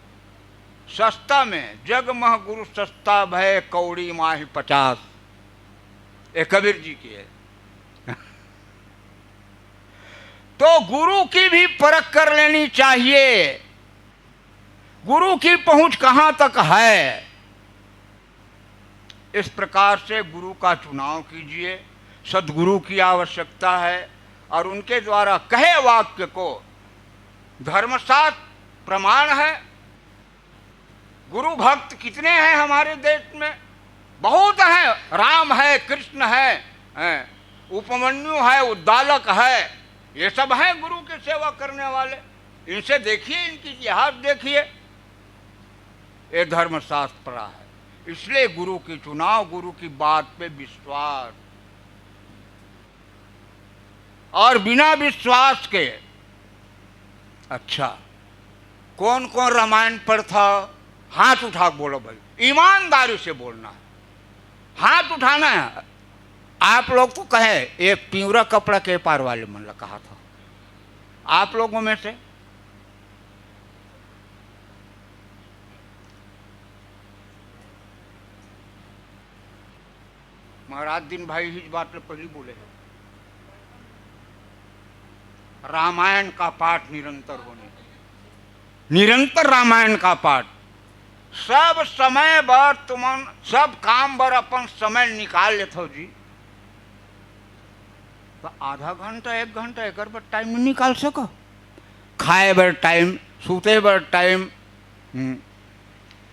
सस्ता में, "जग मह गुरु सस्ता भय, कौड़ी माहि पचास", ये कबीर जी की है। तो गुरु की भी परख कर लेनी चाहिए, गुरु की पहुंच कहां तक है। इस प्रकार से गुरु का चुनाव कीजिए। सदगुरु की आवश्यकता है और उनके द्वारा कहे वाक्य को धर्मशास्त्र प्रमाण है। गुरु भक्त कितने हैं हमारे देश में? बहुत हैं। राम है, कृष्ण है, हैं, उपमन्यु है, उद्दालक है, ये सब हैं गुरु की सेवा करने वाले। इनसे देखिए, इनकी इतिहास देखिए। ये धर्मशास्त्र पढ़ा है। इसलिए गुरु की चुनाव, गुरु की बात पे विश्वास। और बिना विश्वास के, अच्छा, कौन कौन रामायण पढ़ता, हाथ उठा के बोलो भाई, ईमानदारी से बोलना है, हाथ उठाना है। आप लोग तो कहे, एक पिंवरा कपड़ा के पार वाले मन ला कहा था, आप लोगों में से। महाराज दीन भाई इस बात में पहली बोले हैं, रामायण का पाठ निरंतर होने, निरंतर रामायण का पाठ। सब समय बर तुमन, सब काम बर अपन समय निकाल लेथव जी, तो आधा घंटा, एक घंटा एकर बर टाइम निकाल सको। खाए बर टाइम, सूते बर टाइम, हम्म,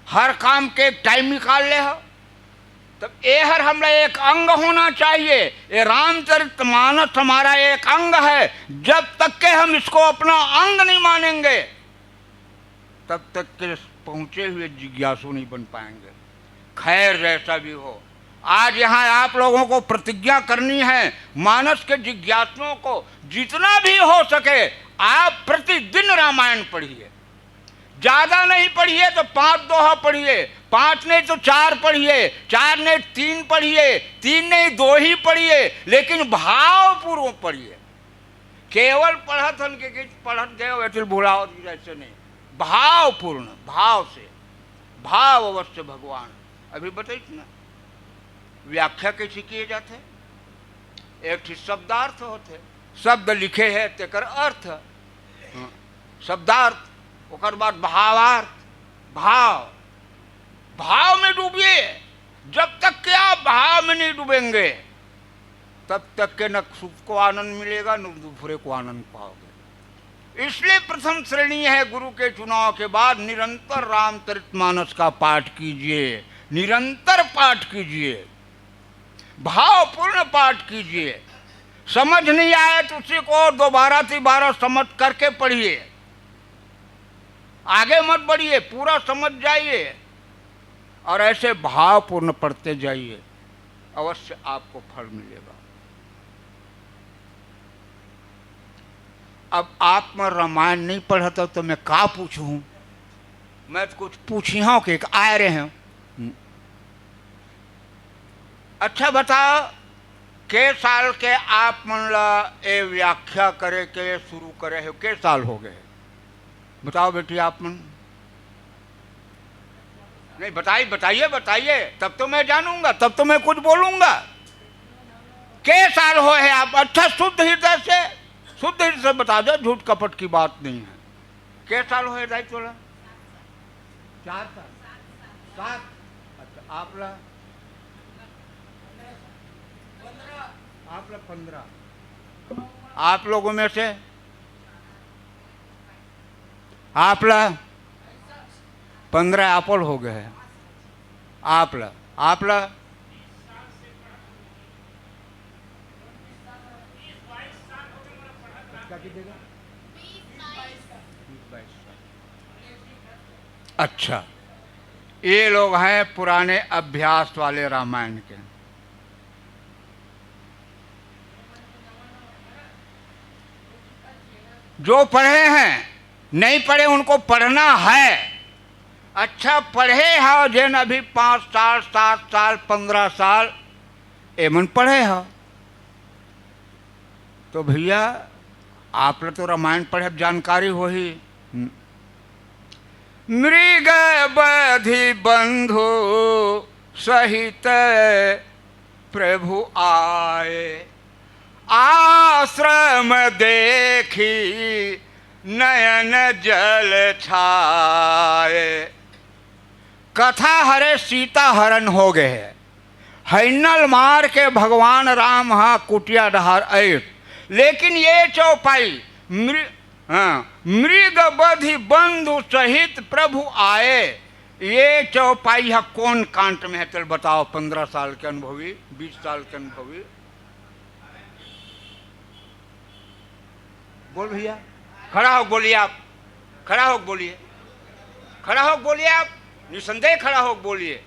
हर काम के एक टाइम निकाल ले हो। तब ये हर हमला एक अंग होना चाहिए। ये रामचरित मानस हमारा एक अंग है। जब तक के हम इसको अपना अंग नहीं मानेंगे, तब तक के पहुंचे हुए जिज्ञासु नहीं बन पाएंगे। खैर, जैसा भी हो, आज यहाँ आप लोगों को प्रतिज्ञा करनी है, मानस के जिज्ञासुओं को, जितना भी हो सके आप प्रतिदिन रामायण पढ़िए। ज्यादा नहीं पढ़िए तो पांच दोहा पढ़िए, पांच नहीं तो चार पढ़िए, चार नहीं तीन पढ़िए, तीन नहीं दो ही पढ़िए, लेकिन भावपूर्वक पढ़िए। केवल पढ़त हन के, के पढ़त गए, वैसे भुलाओ, ऐसे नहीं। भावपूर्ण, भाव से, भाव अवश्य भगवान। अभी बताइए ना, व्याख्या कैसे किए जाते हैं? एक ठे शब्दार्थ होते, शब्द लिखे है, तेकर अर्थ, हाँ, शब्दार्थ, ओकर बाद भावार्थ, भाव, भाव में डूबिए। जब तक के आप भाव में नहीं डूबेंगे, तब तक के न सुख को आनंद मिलेगा, न दूसरे को आनंद पाओगे। इसलिए प्रथम श्रेणी है गुरु के चुनाव के बाद निरंतर रामचरितमानस का पाठ कीजिए, निरंतर पाठ कीजिए, भावपूर्ण पाठ कीजिए। समझ नहीं आए तो उसी को दोबारा तिबारा समझ करके पढ़िए, आगे मत बढ़िए, पूरा समझ जाइए और ऐसे भावपूर्ण पढ़ते जाइए, अवश्य आपको फल मिलेगा। अब आप मन रामायण नहीं पढ़त हो तो मैं का पूछूं? मैं तो कुछ पूछी हूं कि एक आए रहे हूं। अच्छा बताओ, के साल के आप मन ला ए व्याख्या करे के शुरू करे हो, के साल हो गए? बताओ बेटी, आप मन। नहीं, बताइए, बताइए, बताइए, तब तो मैं जानूंगा, तब तो मैं कुछ बोलूंगा। के साल हो है आप? अच्छा, शुद्ध हृदय से, शुद्ध हृदय से बता दो, झूठ कपट की बात नहीं है। के साल हो है दाई तोला? चार साल। सात। अच्छा, आप ला? आप ला पंद्रह। आप लोगों में से आप ला पंद्रह apple हो गए हैं। आप ला, आप ला। अच्छा, ये लोग हैं पुराने अभ्यास वाले रामायण के। जो पढ़े हैं, नहीं पढ़े, उनको पढ़ना है। अच्छा, पढ़े हो जेन अभी पाँच साल, सात साल, पंद्रह साल, एमन पढ़े हो, तो भैया, आप ला तो रामायण पढ़े जानकारी होही। हम्म। मृग बधि बंधु सहित प्रभु आए, आश्रम देखी नयन जल छाए। कथा हरे सीता हरण हो गए है। हैनल मार के भगवान राम हा कुटिया डहार आइस, लेकिन ये चौपाई मृ-, हाँ, मृग बधि बंधु सहित प्रभु आए, ये चौपाई हा कौन कांट में है? चल बताओ, पंद्रह साल के अनुभवी, बीस साल के अनुभवी, बोल भैया, खड़ा हो बोलिए आप, खड़ा हो बोलिए, खड़ा हो बोलिए आप। निसंदेह खड़ा हो बोलिए।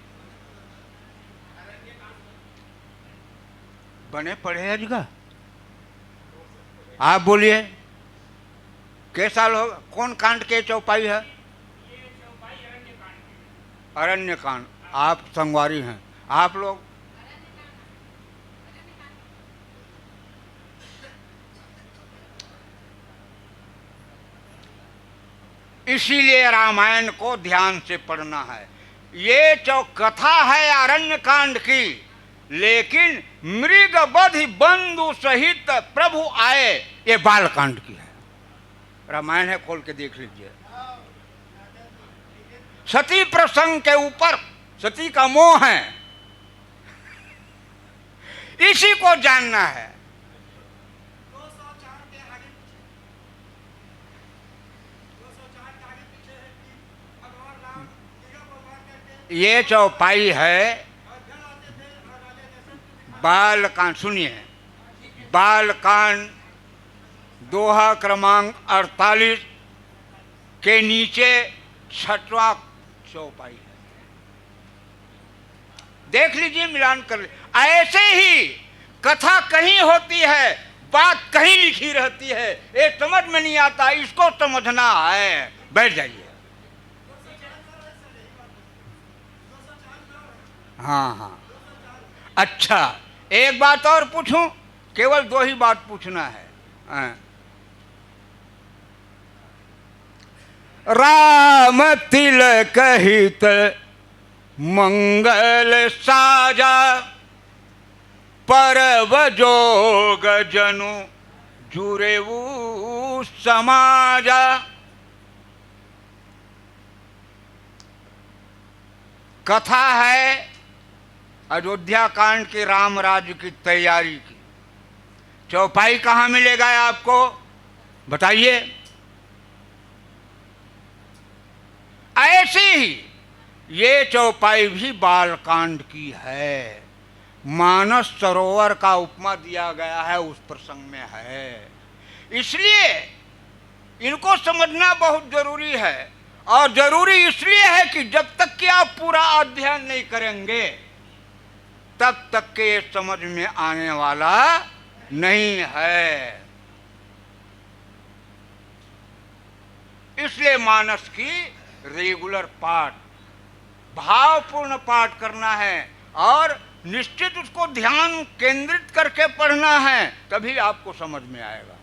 बने पढ़े हैं जी का? आप बोलिए, के साल हो, कौन कांड के चौपाई है? अरण्य कांड। आप संगवारी हैं, आप लोग। इसीलिए रामायण को ध्यान से पढ़ना है। ये जो कथा है अरण्य कांड की, लेकिन मृग बधि बंधु सहित प्रभु आए, ये बाल कांड की है। रामायण है, खोल के देख लीजिए। सती प्रसंग के ऊपर, सती का मोह है, इसी को जानना है। ये चौपाई है बालकांड। सुनिए, बालकांड, दोहा क्रमांक अड़तालीस के नीचे छठवां चौपाई है। देख लीजिए, मिलान कर लीजिए। ऐसे ही कथा कहीं होती है, बात कहीं लिखी रहती है, ये समझ में नहीं आता, इसको समझना है। बैठ जाइए। हाँ, हाँ। अच्छा, एक बात और पूछूं? केवल दो ही बात पूछना है। हाँ। राम तिलक हित मंगल साजा, परब जोग जनु जुरेऊ समाजा। कथा है अयोध्या कांड की, राम राज्य की तैयारी की। चौपाई कहाँ मिलेगा आपको, बताइए? ऐसे ही ये चौपाई भी बालकांड की है। मानस सरोवर का उपमा दिया गया है, उस प्रसंग में है। इसलिए इनको समझना बहुत जरूरी है। और जरूरी इसलिए है कि जब तक कि आप पूरा अध्ययन नहीं करेंगे, तब तक के ये समझ में आने वाला नहीं है। इसलिए मानस की रेगुलर पाठ, भावपूर्ण पाठ करना है और निश्चित उसको ध्यान केंद्रित करके पढ़ना है, तभी आपको समझ में आएगा।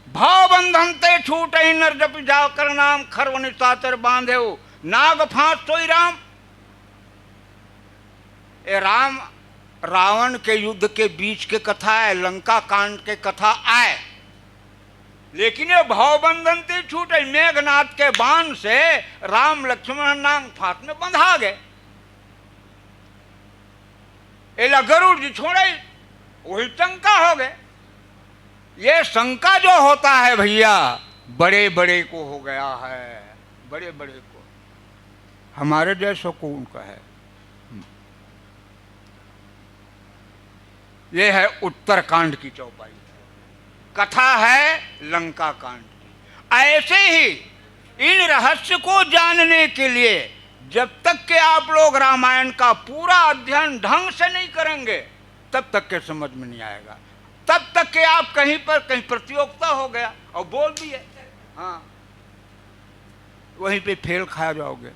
भाव बंधन ते छूटहि नर जपि जाकर नाम, खर्व निशाचर बांधेउ नाग फांस सोई राम। ए राम रावण के युद्ध के बीच के कथा है, लंका कांड के कथा आए, लेकिन ये भाव बंधन ते छूटहि, मेघनाथ के बाण से राम लक्ष्मण नाग फांस में बंधा गए। एला गरुड़ जी छोड़े, वही शंका हो गए। ये शंका जो होता है भैया, बड़े बड़े को हो गया है, बड़े बड़े को। हमारे जैसों को उनका है। ये है उत्तरकांड की चौपाई, कथा है लंका कांड की। ऐसे ही इन रहस्य को जानने के लिए जब तक के आप लोग रामायण का पूरा अध्ययन ढंग से नहीं करेंगे, तब तक के समझ में नहीं आएगा। तब तक के आप कहीं पर, कहीं प्रतियोगिता हो गया और बोल दिए, हाँ, वहीं पे फेल खा जाओगे।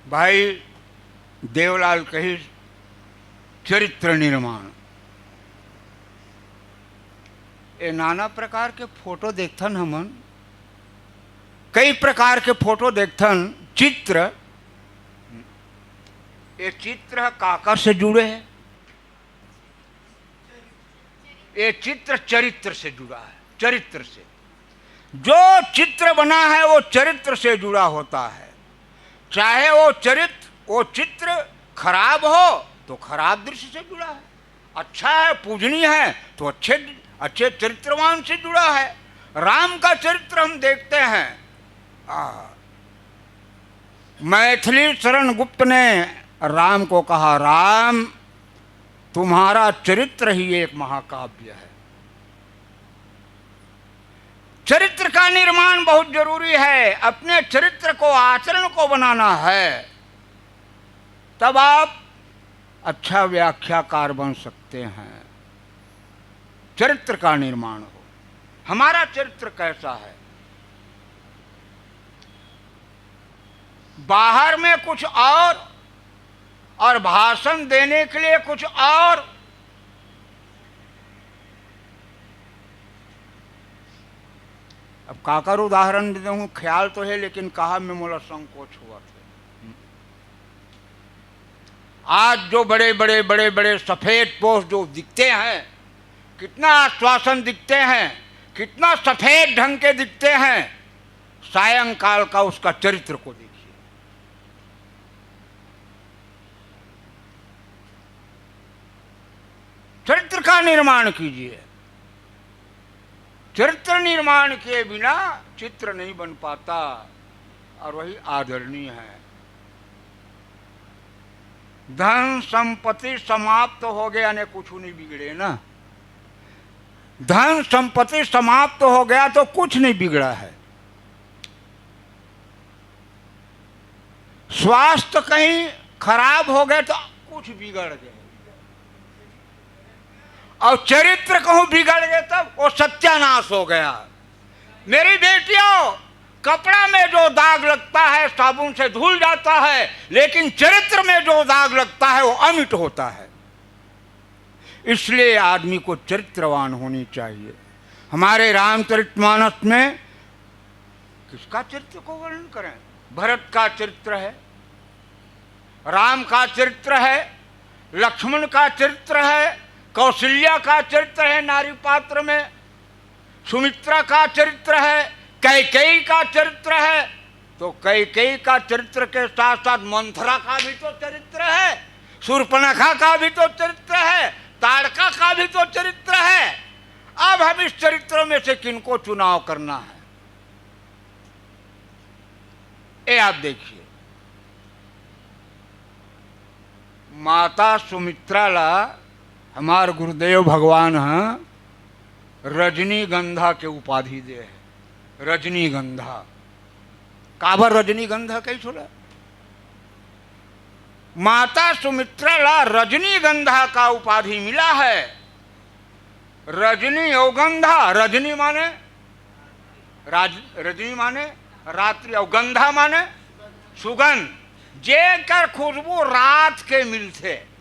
भाई देवलाल कही, चरित्र निर्माण, ए नाना प्रकार के फोटो देखथन हमन, कई प्रकार के फोटो देखथन, चित्र। ये चित्र ह काकर से जुड़े है? ये चित्र चरित्र से जुड़ा है, चरित्र से। जो चित्र बना है वो चरित्र से जुड़ा होता है। चाहे वो चरित्र, वो चित्र खराब हो तो खराब दृश्य से जुड़ा है, अच्छा है, पूजनीय है तो अच्छे, अच्छे चरित्रवान से जुड़ा है। राम का चरित्र हम देखते हैं, आ, मैथिली शरण गुप्त ने राम को कहा, राम, तुम्हारा चरित्र ही एक महाकाव्य है। चरित्र का निर्माण बहुत जरूरी है। अपने चरित्र को, आचरण को बनाना है, तब आप अच्छा व्याख्याकार बन सकते हैं। चरित्र का निर्माण हो। हमारा चरित्र कैसा है? बाहर में कुछ और, और भाषण देने के लिए कुछ और। अब काकर उदाहरण दे दूं, ख्याल तो है, लेकिन कहा में मोला संकोच हुआ था। आज जो बड़े बड़े, बड़े बड़े सफेद पोश जो दिखते हैं, कितना आश्वासन दिखते हैं, कितना सफेद ढंग के दिखते हैं, सायंकाल का उसका चरित्र को देखिए। चरित्र का निर्माण कीजिए। चरित्र निर्माण किए बिना चित्र नहीं बन पाता, और वही आदरणीय है। धन संपत्ति समाप्त हो गया ने कुछ नहीं बिगड़े ना। धन संपत्ति समाप्त हो गया तो कुछ नहीं बिगड़ा है। स्वास्थ्य कहीं खराब हो गए तो कुछ बिगड़ गए, और चरित्र कहूं बिगड़ गए तब वो सत्यानाश हो गया। मेरी बेटियों, कपड़ा में जो दाग लगता है साबुन से धुल जाता है, लेकिन चरित्र में जो दाग लगता है वो अमिट होता है। इसलिए आदमी को चरित्रवान होनी चाहिए। हमारे रामचरितमानस में किसका चरित्र को वर्णन करें? भरत का चरित्र है, राम का चरित्र है, लक्ष्मण का चरित्र है, कौशल्या का चरित्र है, नारी पात्र में सुमित्रा का चरित्र है, कैकेयी का चरित्र है। तो कैकेयी का चरित्र के साथ साथ मंथरा का भी तो चरित्र है, शूर्पणखा का भी तो चरित्र है, ताड़का का भी तो चरित्र है। अब हम इस चरित्रों में से किनको चुनाव करना है, ये आप देखिए। माता सुमित्रा ला हमार गुरुदेव भगवान ह रजनीगंधा के उपाधि दे है। रजनीगंधा। काबर रजनीगंधा कही छोला? माता सुमित्रा ला रजनीगंधा का उपाधि मिला है। रजनी और गंधा, रजनी माने राज-, रजनी माने रात्रि, और गंधा माने सुगंध, जेकर खुशबू रात के मिलथे।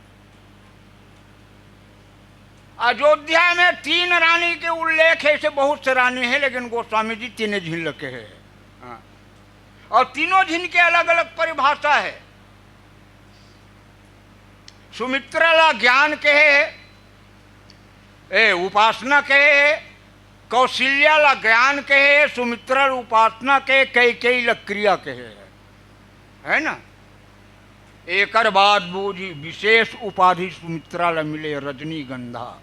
अयोध्या में तीन रानी के उल्लेख है, ऐसे बहुत से रानी है, लेकिन गोस्वामी जी तीन झिन लगे हैं। हाँ। और तीनों झिन के अलग-अलग परिभाषा है। सुमित्रा ला ज्ञान कहे, ए, उपासना कहे, कौशल्या ला ज्ञान कहे, सुमित्रा ला उपासना कहे, कैकेयी ला क्रिया कहे, है ना? एकर बाद बूझी विशेष उपाधि सुमित्रा ला मिले रजनीगंधा,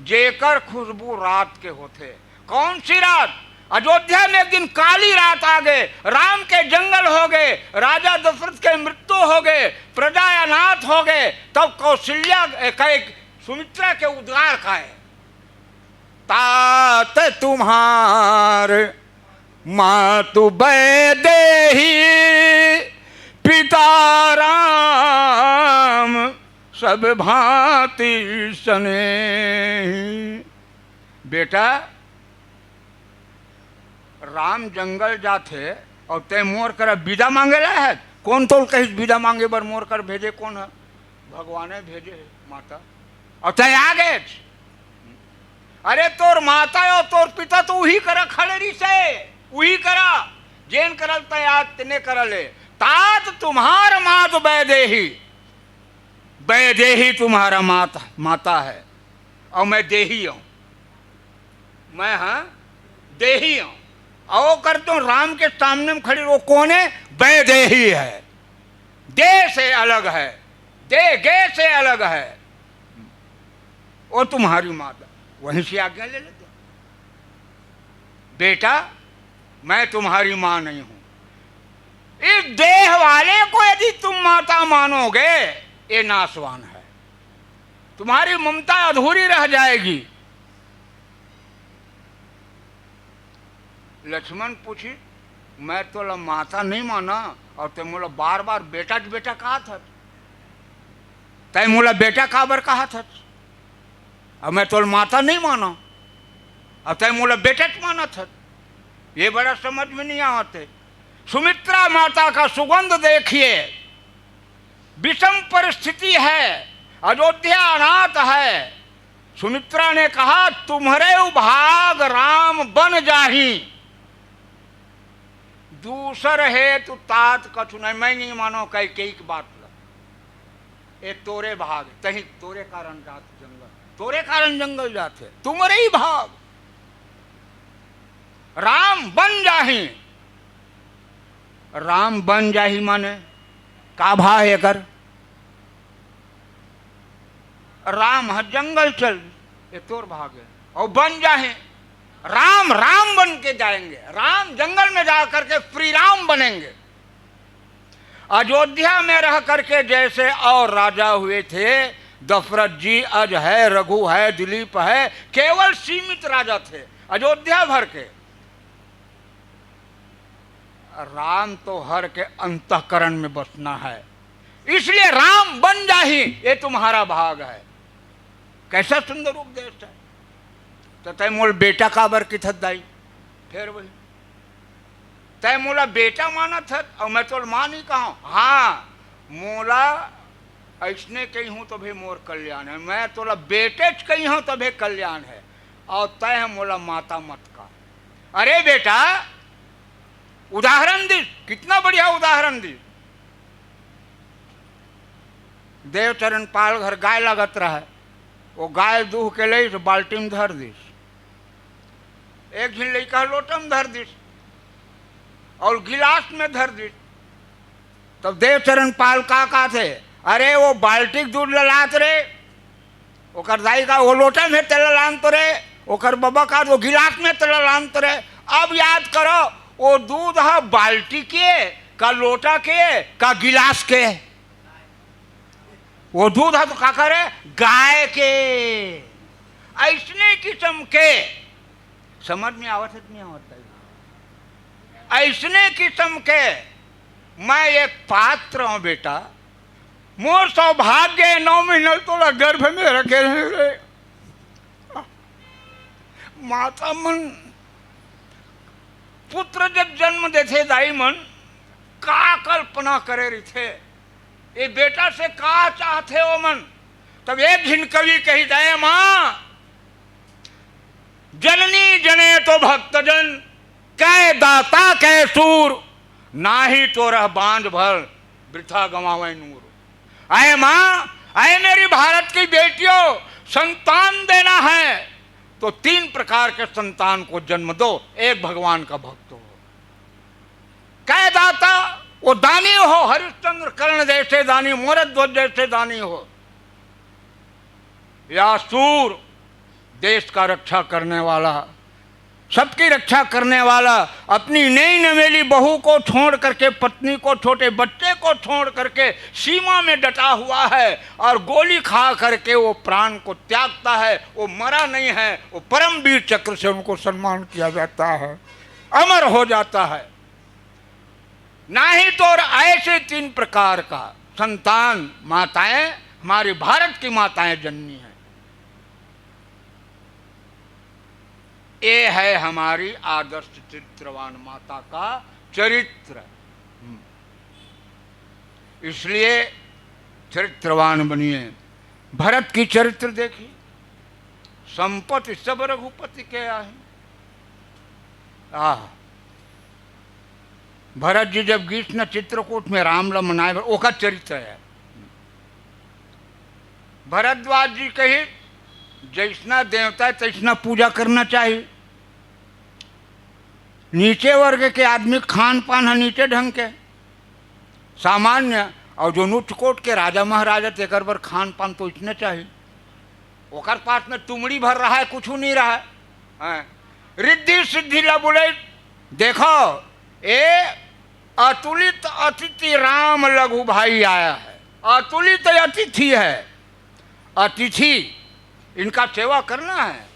जेकर खुशबू रात के होथे। कौन सी रात? अयोध्या में एक दिन काली रात आ गए, राम के जंगल हो गए, राजा दशरथ के मृत्यु हो गए, प्रजा अनाथ हो गए, तब कौशल्या, ए, कै-, सुमित्रा के उद्गार का है, तात तुम्हार मातु वैदेही, पिता राम सब भांति स्नेही। बेटा, राम जंगल जाथे और तै मोर कर विदा मांगे ला है? कौन तोल कहिस विदा मांगे बर मोर कर भेजे? कौन है? भगवान भेजे है, माता। और तै आ गए। अरे, तोर माता और तोर पिता तो उही करा खड़े रहिसे, उही करा, जेन करल तै आज तेने करल है। तात तुम्हार मात वैदेही, वैदेही तुम्हारा माता, माता है, और मैं देही हूँ। मैं, हाँ, देही हूँ। और कर तो राम के सामने में खड़ी, वो कौन है? वैदेही है। दे से अलग है, दे गे से अलग है। वो तुम्हारी माता, वहीं से आज्ञा ले लेते। बेटा, मैं तुम्हारी माँ नहीं हूं। इस देह वाले को यदि तुम माता मानोगे, ये नाशवान है, तुम्हारी ममता अधूरी रह जाएगी। लक्ष्मण पूछिस, "मैं तोला माता नहीं माना, अउ तैं मोला बार बार बेटा बेटा कहत हस, तैं मोला बेटा काबर कहत हस? अब मैं तोला माता नहीं माना, अब तैं मोला बेटा मानत हस, ये बड़ा समझ में नहीं आवत हे।" सुमित्रा माता का सुगंध देखिए, विषम परिस्थिति है, अयोध्या अनाथ है। सुमित्रा ने कहा, "तुम्हरे भाग राम बन जाही, दूसर हेतु तात कछु नहीं।" मैं नहीं मानो कैकेयी की बात ल, ये तोरे भाग, तही तोरे कारण जात जंगल, तोरे कारण जंगल जात हे, तुम्हरे ही भाग राम बन जाही। राम बन जाही माने का भा हे एकर? राम ह जंगल चल, ये तोर भाग हे। अउ बन जाही, राम राम बन के जाएंगे, राम जंगल में जा करके श्री राम बनेंगे। अयोध्या में रह करके जैसे और राजा हुए थे, दशरथ जी अज है, रघु है, दिलीप है, केवल सीमित राजा थे अयोध्या भर के। राम तो हर के अंतःकरण में बसना है, इसलिए राम बन जाही, ये तुम्हारा भाग है। कैसा सुंदर उपदेश है। तो तैं मोला बेटा काबर किथस दाई? फिर वही, तैं मोला बेटा मानत हस अउ मैं तोला माँ नहीं कहूँ। हाँ, मोला अइसने कहिहूँ तभे मोर कल्याण है, मैं तोला बेटेच कहिहूँ तभे कल्याण है, अउ तैं ह मोला माता मत कह। अरे बेटा, उदाहरण दिस, कितना बढ़िया उदाहरण दिस। देवचरण पाल घर गाय लागत रहा, वो गाय दूह के लइस बाल्टी में धर दिस। एक झिन लइका लोटा में धर दिस अउ गिलास में धर दिस। तब देवचरण पाल का कहथे, "अरे, वो बाल्टी के दूध ल लात रे, ओकर दाई का वो लोटा में तेला लान तो रे, ओकर बबा का वो गिलास में तेला लान तो रे।" अब याद करो, वो दूध ह बाल्टी के, का लोटा के, का गिलास के? वो दूध ह तो का करे? गाय के। अइसने किस्म के, समझ में आवत हे कि नहीं आवत हे? अइसने किस्म के मैं एक पात्र हूँ बेटा, मोर सौभाग्य हे, नौ महीना तोला गर्भ में रखे रहे रे। माता मन पुत्र जब जन्म देथे दाई मन, का कल्पना करे रहिथे, ये बेटा से का चाहथे वो मन। तब एक झिन कवि कहिस, "ए माँ, जननी जनेतो भक्तजन, कै दाता कै सूर, नाहीं तोरह बाँझ भर, वृथा गँवावै नूर।" अय माँ, अय मेरी भारत की बेटियों, संतान देना है तो तीन प्रकार के संतान को जन्म दो। एक, भगवान का भक्त हो, कै दाता, वो दानी हो, हरिश्चंद्र कर्ण जैसे दानी, मोरध्वज जैसे दानी हो, या सूर, देश का रक्षा करने वाला, सबकी रक्षा करने वाला, अपनी नई नवेली बहू को छोड़ करके, पत्नी को, छोटे बच्चे को छोड़ करके सीमा में डटा हुआ है और गोली खा करके वो प्राण को त्यागता है, वो मरा नहीं है, वो परमवीर चक्र से उनको सम्मान किया जाता है, अमर हो जाता है। नाहीं तो और ऐसे तीन प्रकार का संतान माताएं, हमारी भारत की माताएं जननी हैं। ये है हमारी आदर्श चरित्रवान माता का चरित्र। हम्म। इसलिए चरित्रवान बनिए। भरत की चरित्र देखिए, संपत्ति सब रघुपति के आहे। आह, भरत जी जब गीस न चित्रकूट में राम ल मनाए बर, ओकर चरित्र है। भरद्वाज जी कही, जैसना देवता है तैसना पूजा करना चाहिए। नीचे वर्ग के आदमी खान पान है नीचे ढंग के, सामान्य, और जो उच्च कोट के राजा महाराजा, तेकर बर खान पान तो इतने चाहिए। ओकर पास में तुमड़ी भर रहा है, कुछ नहीं रहा है। हैं? रिद्धि सिद्धि ला बोले, देखो, ए अतुलित अतिथि राम लघु भाई आया है, अतुलित अतिथि है, अतिथि, इनका सेवा करना है।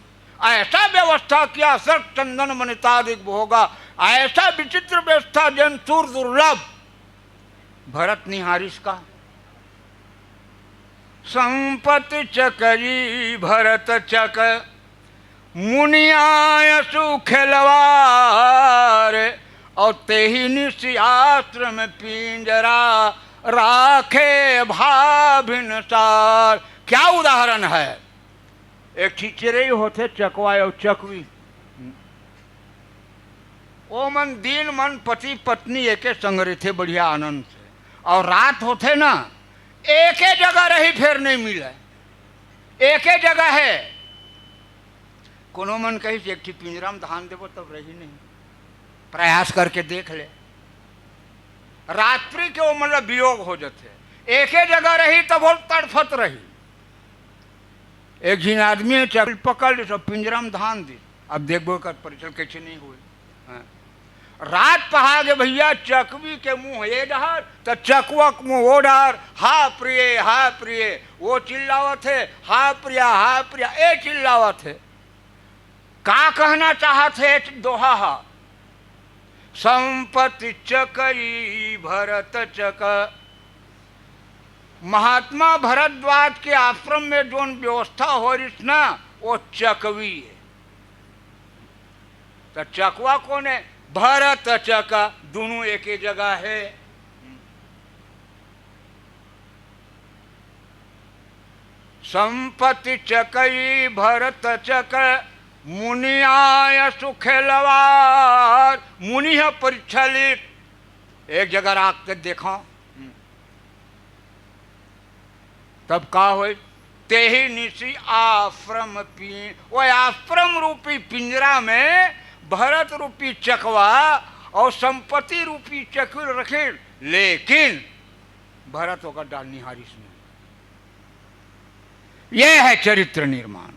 ऐसा व्यवस्था किया, सर्प चंदन मणितादिक भोगा। ऐसा विचित्र व्यवस्था, जन सूर दुर्लभ। भरत निहारिस का। संपत्ति चकई भरत चक, मुनियायसु खेलवार। और तेहि निशि आश्रम पिंजरा, राखे भाभिन सार। क्या उदाहरण है। एक ठी चिरई होथे चकवा अउ चकवी। ओ मन दिन मन पति पत्नी एके संग रहिथे बढ़िया आनंद से। और रात होथे ना, एके जगह रही, फेर नहीं मिले। एके जगह है। कोनो मन कही एक ठी पिंजरा में धान देबो तब रही नहीं। प्रयास करके देख ले। रात्रि के वो मतलब वियोग हो जाथे। एके जगह रही तब वो तड़फत रही। एक झिन आदमी हे, चकरी पकड़ ले, सब पिंजरा में धान दे। अब देखबो कर परिचय कैसे नहीं हुए। हाँ। रात पहा गे भैया, चकवी के मुंह ए डहर, त चकवा के मुंह ओ डहर। हा प्रिय, हा प्रिय, वो चिल्लावत हे, हा प्रिया, हा प्रिया, ए चिल्लावत हे। का कहना चाहत हे दोहा हा? संपत्ति चकई भरत चक। महात्मा भरद्वाज के आश्रम में जोन व्यवस्था हो रहिस ना, वो चकवी है। तो चकवा कौन है? भरत चक, दोनों एक ही जगह है। संपत्ति चकई भरत चक, मुनियायसु खेलवार। मुनि ह परीक्षा लीस, एक जगह राख के देखो, तब का होय? तेहि निशि आश्रम पी, वो आश्रम रूपी पिंजरा में भरत रूपी चकवा और संपत्ति रूपी चकवी रखे, लेकिन भरत ओकर डाल निहारिस नहीं। यह है चरित्र निर्माण।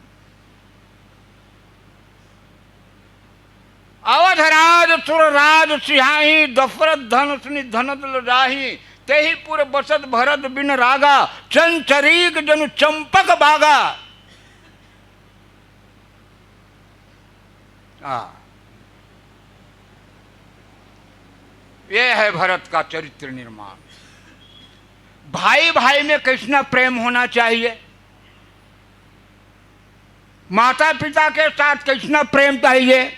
अवधराज सुरराज सिहाही, दशरथ धन सुनि धनत लजाही, तेहि पुर बसत भरत बिन रागा, चंचरीक जनु चंपक बागा। आ, ये है भरत का चरित्र निर्माण। भाई भाई में कैसना प्रेम होना चाहिए, माता पिता के साथ कैसना प्रेम चाहिए,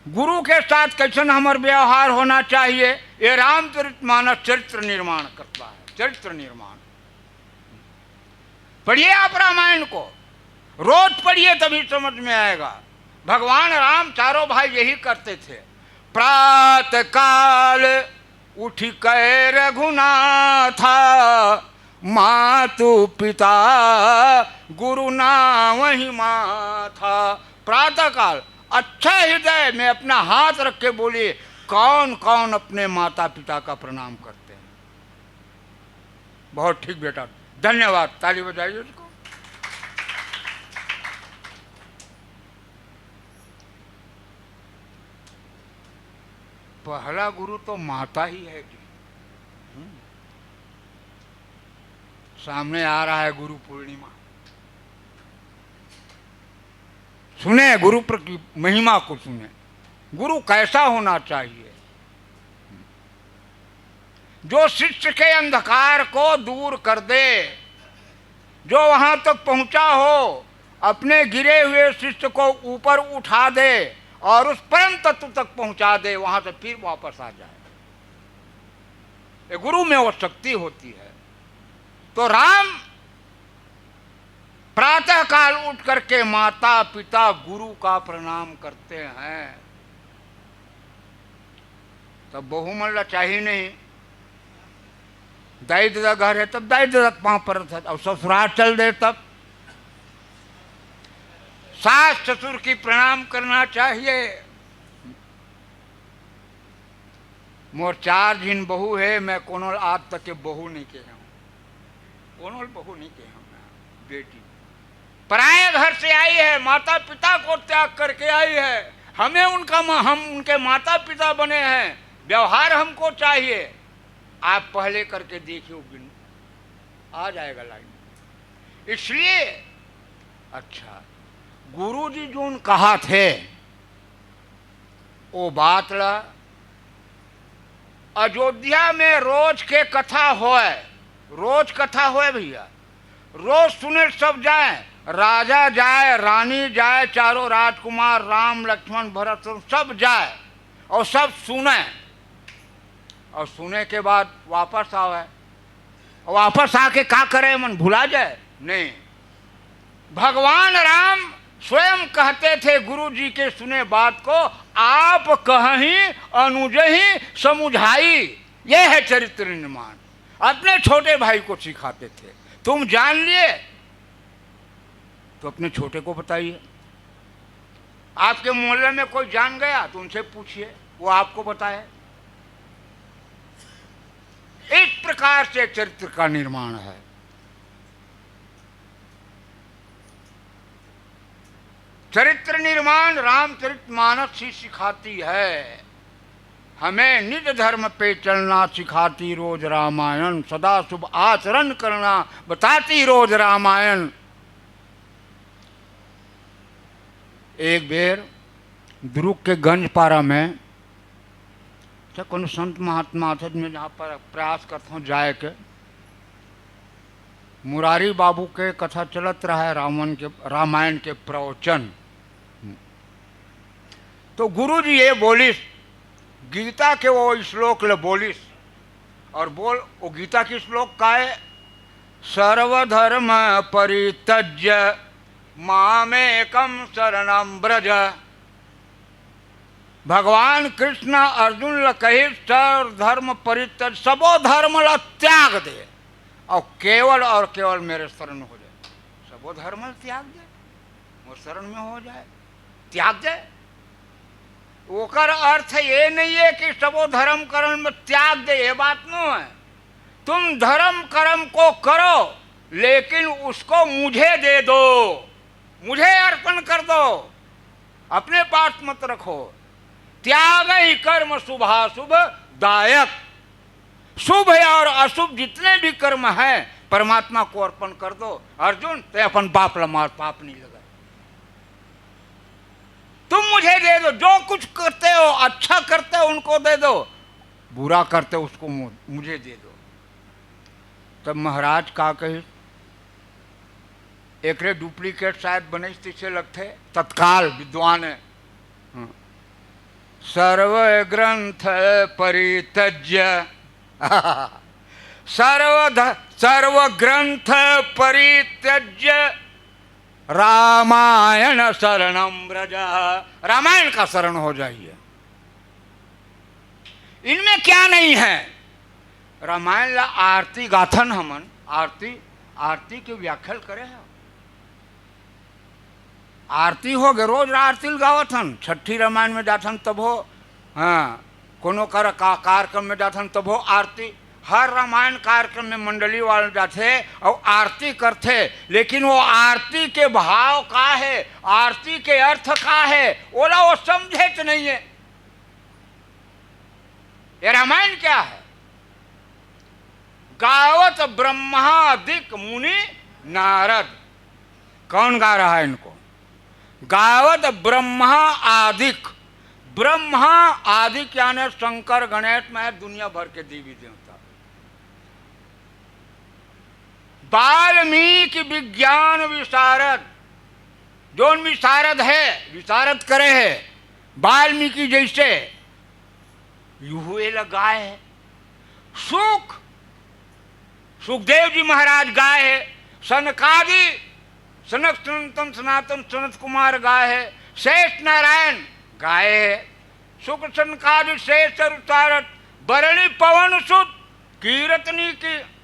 गुरु के साथ कैसन हमर व्यवहार होना चाहिए, ये रामचरित मानस चरित्र निर्माण करता है। चरित्र निर्माण पढ़िए आप रामायण को, रोज पढ़िए, तभी समझ में आएगा। भगवान राम चारों भाई यही करते थे। प्रातः काल उठि कै रघुनाथा, मातु पिता गुरु नावहि माथा। प्रातः काल अच्छा हृदय में अपना हाथ रख के बोलिए, कौन कौन अपने माता पिता का प्रणाम करते हैं? बहुत ठीक बेटा, धन्यवाद, ताली बजाइए उसको। पहला गुरु तो माता ही है जी। हम्म। सामने आ रहा है गुरु पूर्णिमा, सुने गुरु प्र-, की महिमा को सुने, गुरु कैसा होना चाहिए। जो शिष्य के अंधकार को दूर कर दे, जो वहां तक पहुंचा हो, अपने गिरे हुए शिष्य को ऊपर उठा दे और उस परम तत्व तक पहुंचा दे, वहां से फिर वापस आ जाए। ये गुरु में वो शक्ति होती है। तो राम प्रातः काल उठ करके माता पिता गुरु का प्रणाम करते हैं। तब बहू मन ला चाहिए नहीं, दाई ददा घर है तब दाई ददा के पाँव परत है, अब ससुराल चल दे तब सास ससुर की प्रणाम करना चाहिए। मोर चार झिन बहू हे, मैं कोनो ल आज तक के बहू नहीं कहे हूँ, कोनो ल बहू नहीं कहे हूँ मैं, बेटी पराए घर से आई है, माता पिता को त्याग करके आई है, हमें उनका मा-, हम उनके माता पिता बने हैं, व्यवहार हमको चाहिए। आप पहले करके देखिए, बिन आ जाएगा लाइन। इसलिए अच्छा, गुरु जी जोन कहा थे, वो बात ला अयोध्या में रोज के कथा होय, रोज कथा होय भैया, रोज सुने सब जाए, राजा जाए, रानी जाए, चारों राजकुमार, राम, लक्ष्मण, भरत, सब जाए और सब सुने। और सुने के बाद वापस आवे। और वापस आके का करे, मन भुला जाए? नहीं। भगवान राम स्वयं कहते थे गुरु जी के सुने बात को, "आप कहहीं अनुजहि समुझाई।" ये है चरित्र निर्माण। अपने छोटे भाई को सिखाते थे, तुम जान लिए तो अपने छोटे को बताइए। आपके मोहल्ले में कोई जान गया तो उनसे पूछिए, वो आपको बताए। इस प्रकार से चरित्र का निर्माण है। चरित्र निर्माण रामचरित मानस ही सिखाती है हमें, निज धर्म पे चलना सिखाती रोज रामायण, सदा शुभ आचरण करना बताती रोज रामायण। एक बेर दुर्ग के गंजपारा में से कोनो संत महात्मा थे, मैं जहाँ पर प्रयास करता हूँ जाए के, मुरारी बाबू के कथा चलत रहा है, रावण के, रामायण के प्रवचन। तो गुरु जी ये बोलिस, गीता के वो श्लोक ले बोलिस, और बोल, वो गीता की श्लोक का है? "सर्वधर्म परित्यज्य मामेकम शरणम ब्रज।" भगवान कृष्ण अर्जुन ल कही, "सर्व धर्म परित्यज, सबो धर्म ल त्याग दे और केवल और केवल मेरे शरण हो जाए।" सबो धर्म ल त्याग दे, मोर शरण में हो जाए, त्याग दे। ओकर अर्थ ये नहीं है कि सबो धर्म कर्म में त्याग दे, ये बात नहीं है। तुम धर्म कर्म को करो, लेकिन उसको मुझे दे दो, मुझे अर्पण कर दो, अपने पास मत रखो। "त्यागहि कर्म शुभाशुभ दायक।" शुभ और अशुभ जितने भी कर्म हैं, परमात्मा को अर्पण कर दो। अर्जुन, ते अपन बाप ला मार, पाप नहीं लगा। तुम मुझे दे दो, जो कुछ करते हो, अच्छा करते हो, उनको दे दो, बुरा करते हो, उसको मु-, मुझे दे दो। तब महाराज का कही, एकरे duplicate शायद बने, तैसे लगथे, तत्काल विद्वान है। हम्म। "सर्व ग्रंथ परित्यज्य, सर्व ध-, सर्व ग्रंथ परित्यज्य रामायण शरणम ब्रज।" रामायण का शरण हो जाइए। इनमें क्या नहीं है? रामायण ला आरती गाथन हमन, आरती, आरती के व्याख्या करे हो। आरती हो गए, रोज आरती ल गावत हन, छठी रामायण में जाथन तब हो, हाँ, कोनो कर का-, कार्यक्रम में जाथन तब हो आरती। हर रामायण कार्यक्रम में मंडली वाला जाथे और आरती करथे, लेकिन वो आरती के भाव का है, आरती के अर्थ का है, ओला वो समझे तो नहीं है। ये रामायण क्या है? गावत ब्रह्मादिक मुनि नारद। कौन गा रहा है इनको? गावत ब्रह्मा आदिक। ब्रह्मा आदिक यानी शंकर गणेश में दुनिया भर के देवी देवता। वाल्मीकि विज्ञान विशारद, जोन विशारद है, विशारद करे है, वाल्मीकि जैसे, युहुए ला गाय है। सुख, सुखदेव जी महाराज गाय है। सनकादि, सनक सनंतन सनातन सनत कुमार गाय है। शेष नारायण गाय है। सुख सनकादि शेष अरु सारथ, बरणी पवन सुत कीरतनी की।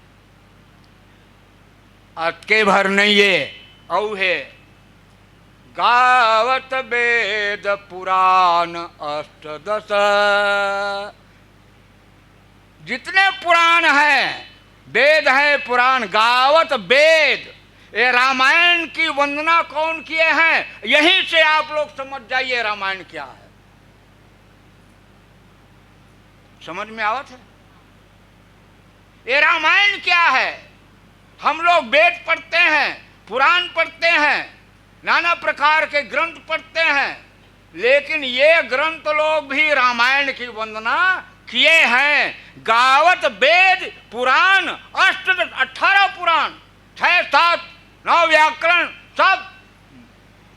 अतके भर नहीं है, अउ है, गावत वेद पुराण अष्टदश। जितने पुराण हैं, वेद हैं, पुराण, गावत वेद, ये रामायण की वंदना कौन किए हैं, यहीं से आप लोग समझ जाइए रामायण क्या है। समझ में आवत है? ये रामायण क्या है? हम लोग वेद पढ़ते हैं, पुराण पढ़ते हैं, नाना प्रकार के ग्रंथ पढ़ते हैं, लेकिन ये ग्रंथ लोग भी रामायण की वंदना किए हैं। गावत वेद पुराण, अष्ट अठारह पुराण, छह सात, नौ व्याकरण, सब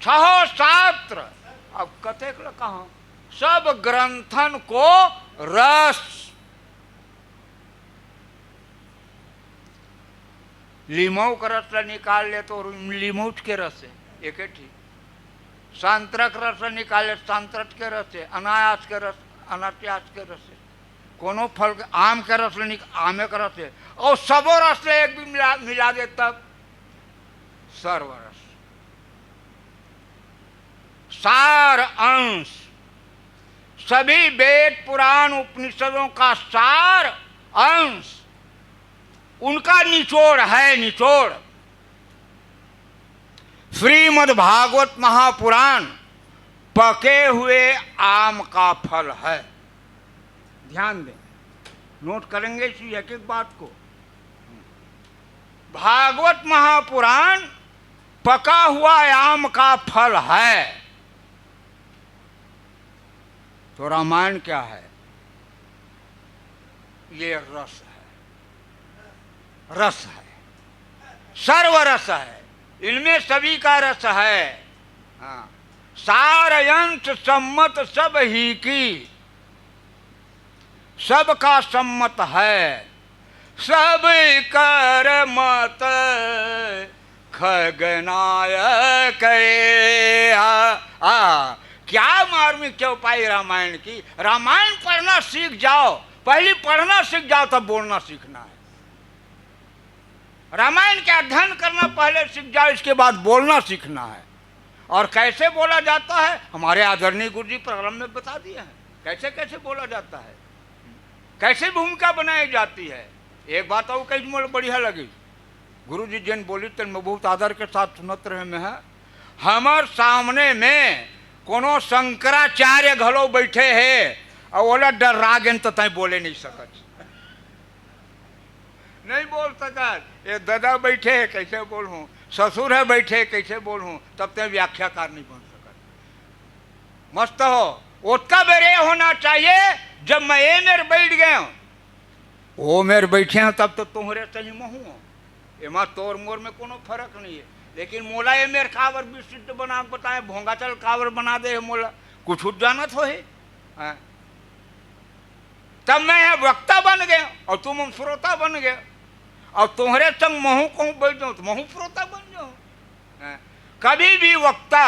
छहो शास्त्र, अब कतेक ल कहा, सब ग्रंथन को रस। लिमऊ के रस ल निकाल ले तो लिमऊच के रस हे, एके ठीक। संतरा के रस ल निकाल ले, संतरत के रस हे, अनायास के रस, अनायास के रस हे। कोनो फल के, आम के रस ल निक-, आमे के रस हे। और सबो रस ल एक भी मिला, मिला दे तब सर्वरस। सार अंश, सभी वेद पुराण उपनिषदों का सार अंश, उनका निचोड़ है, निचोड़। श्रीमद् भागवत महापुराण पके हुए आम का फल है। ध्यान दें, नोट करेंगे इसी एक एक बात को। भागवत महापुराण पका हुआ आम का फल है। तो रामायण क्या है? ये रस है, रस है, सर्व रस है, इनमें सभी का रस है। हाँ, सार अंश सम्मत सब ही की, सबका सम्मत है, सब कर मत खगनायक। आ, आ, क्या मार्मिक चौपाई रामायण की। रामायण पढ़ना सीख जाओ, पहली पढ़ना सीख जाओ, तब बोलना सीखना है। रामायण के अध्ययन करना पहले सीख जाओ, इसके बाद बोलना सीखना है। और कैसे बोला जाता है, हमारे आदरणीय गुरु जी प्रारंभ में बता दिए हैं, कैसे कैसे बोला जाता है, कैसे भूमिका बनाई जाती है। एक बात और कही, मोला बढ़िया लगी, गुरु जी जेन बोली तेन मैं बहुत आदर के साथ सुनत रहे मैं है। हमर सामने में कोनो शंकराचार्य घलो बैठे हे, और ओला डर्रा गेन तो तैं बोले नहीं सकत। नहीं बोल सकत। ये दादा बैठे हे, कैसे बोलहूँ? ससुर हे बैठे, कैसे बोलहूँ? तब तैं व्याख्याकार नहीं बन सकत। मस्त हो, ओतका बेर ये होना चाहिए, जब मैं ए मेर बैठ गए हूँ, ओ मेर बैठे हूँ, तब तो तुम्हरे सही महूँ हूँ। एमा तोर मोर में कोनो फर्क नहीं है, लेकिन मोला ए मेर काबर विशिष्ट बना के बताए, भोंगा चल काबर बना दे हे मोला, कुछ जानत हो हे? हाँ। तब मैं ह वक्ता बन गए और तुम हम श्रोता बन गए, और तुम्हारे संग महू कहूँ बैठ जाऊँ तो महू श्रोता बन जाऊँ। हैं? कभी भी वक्ता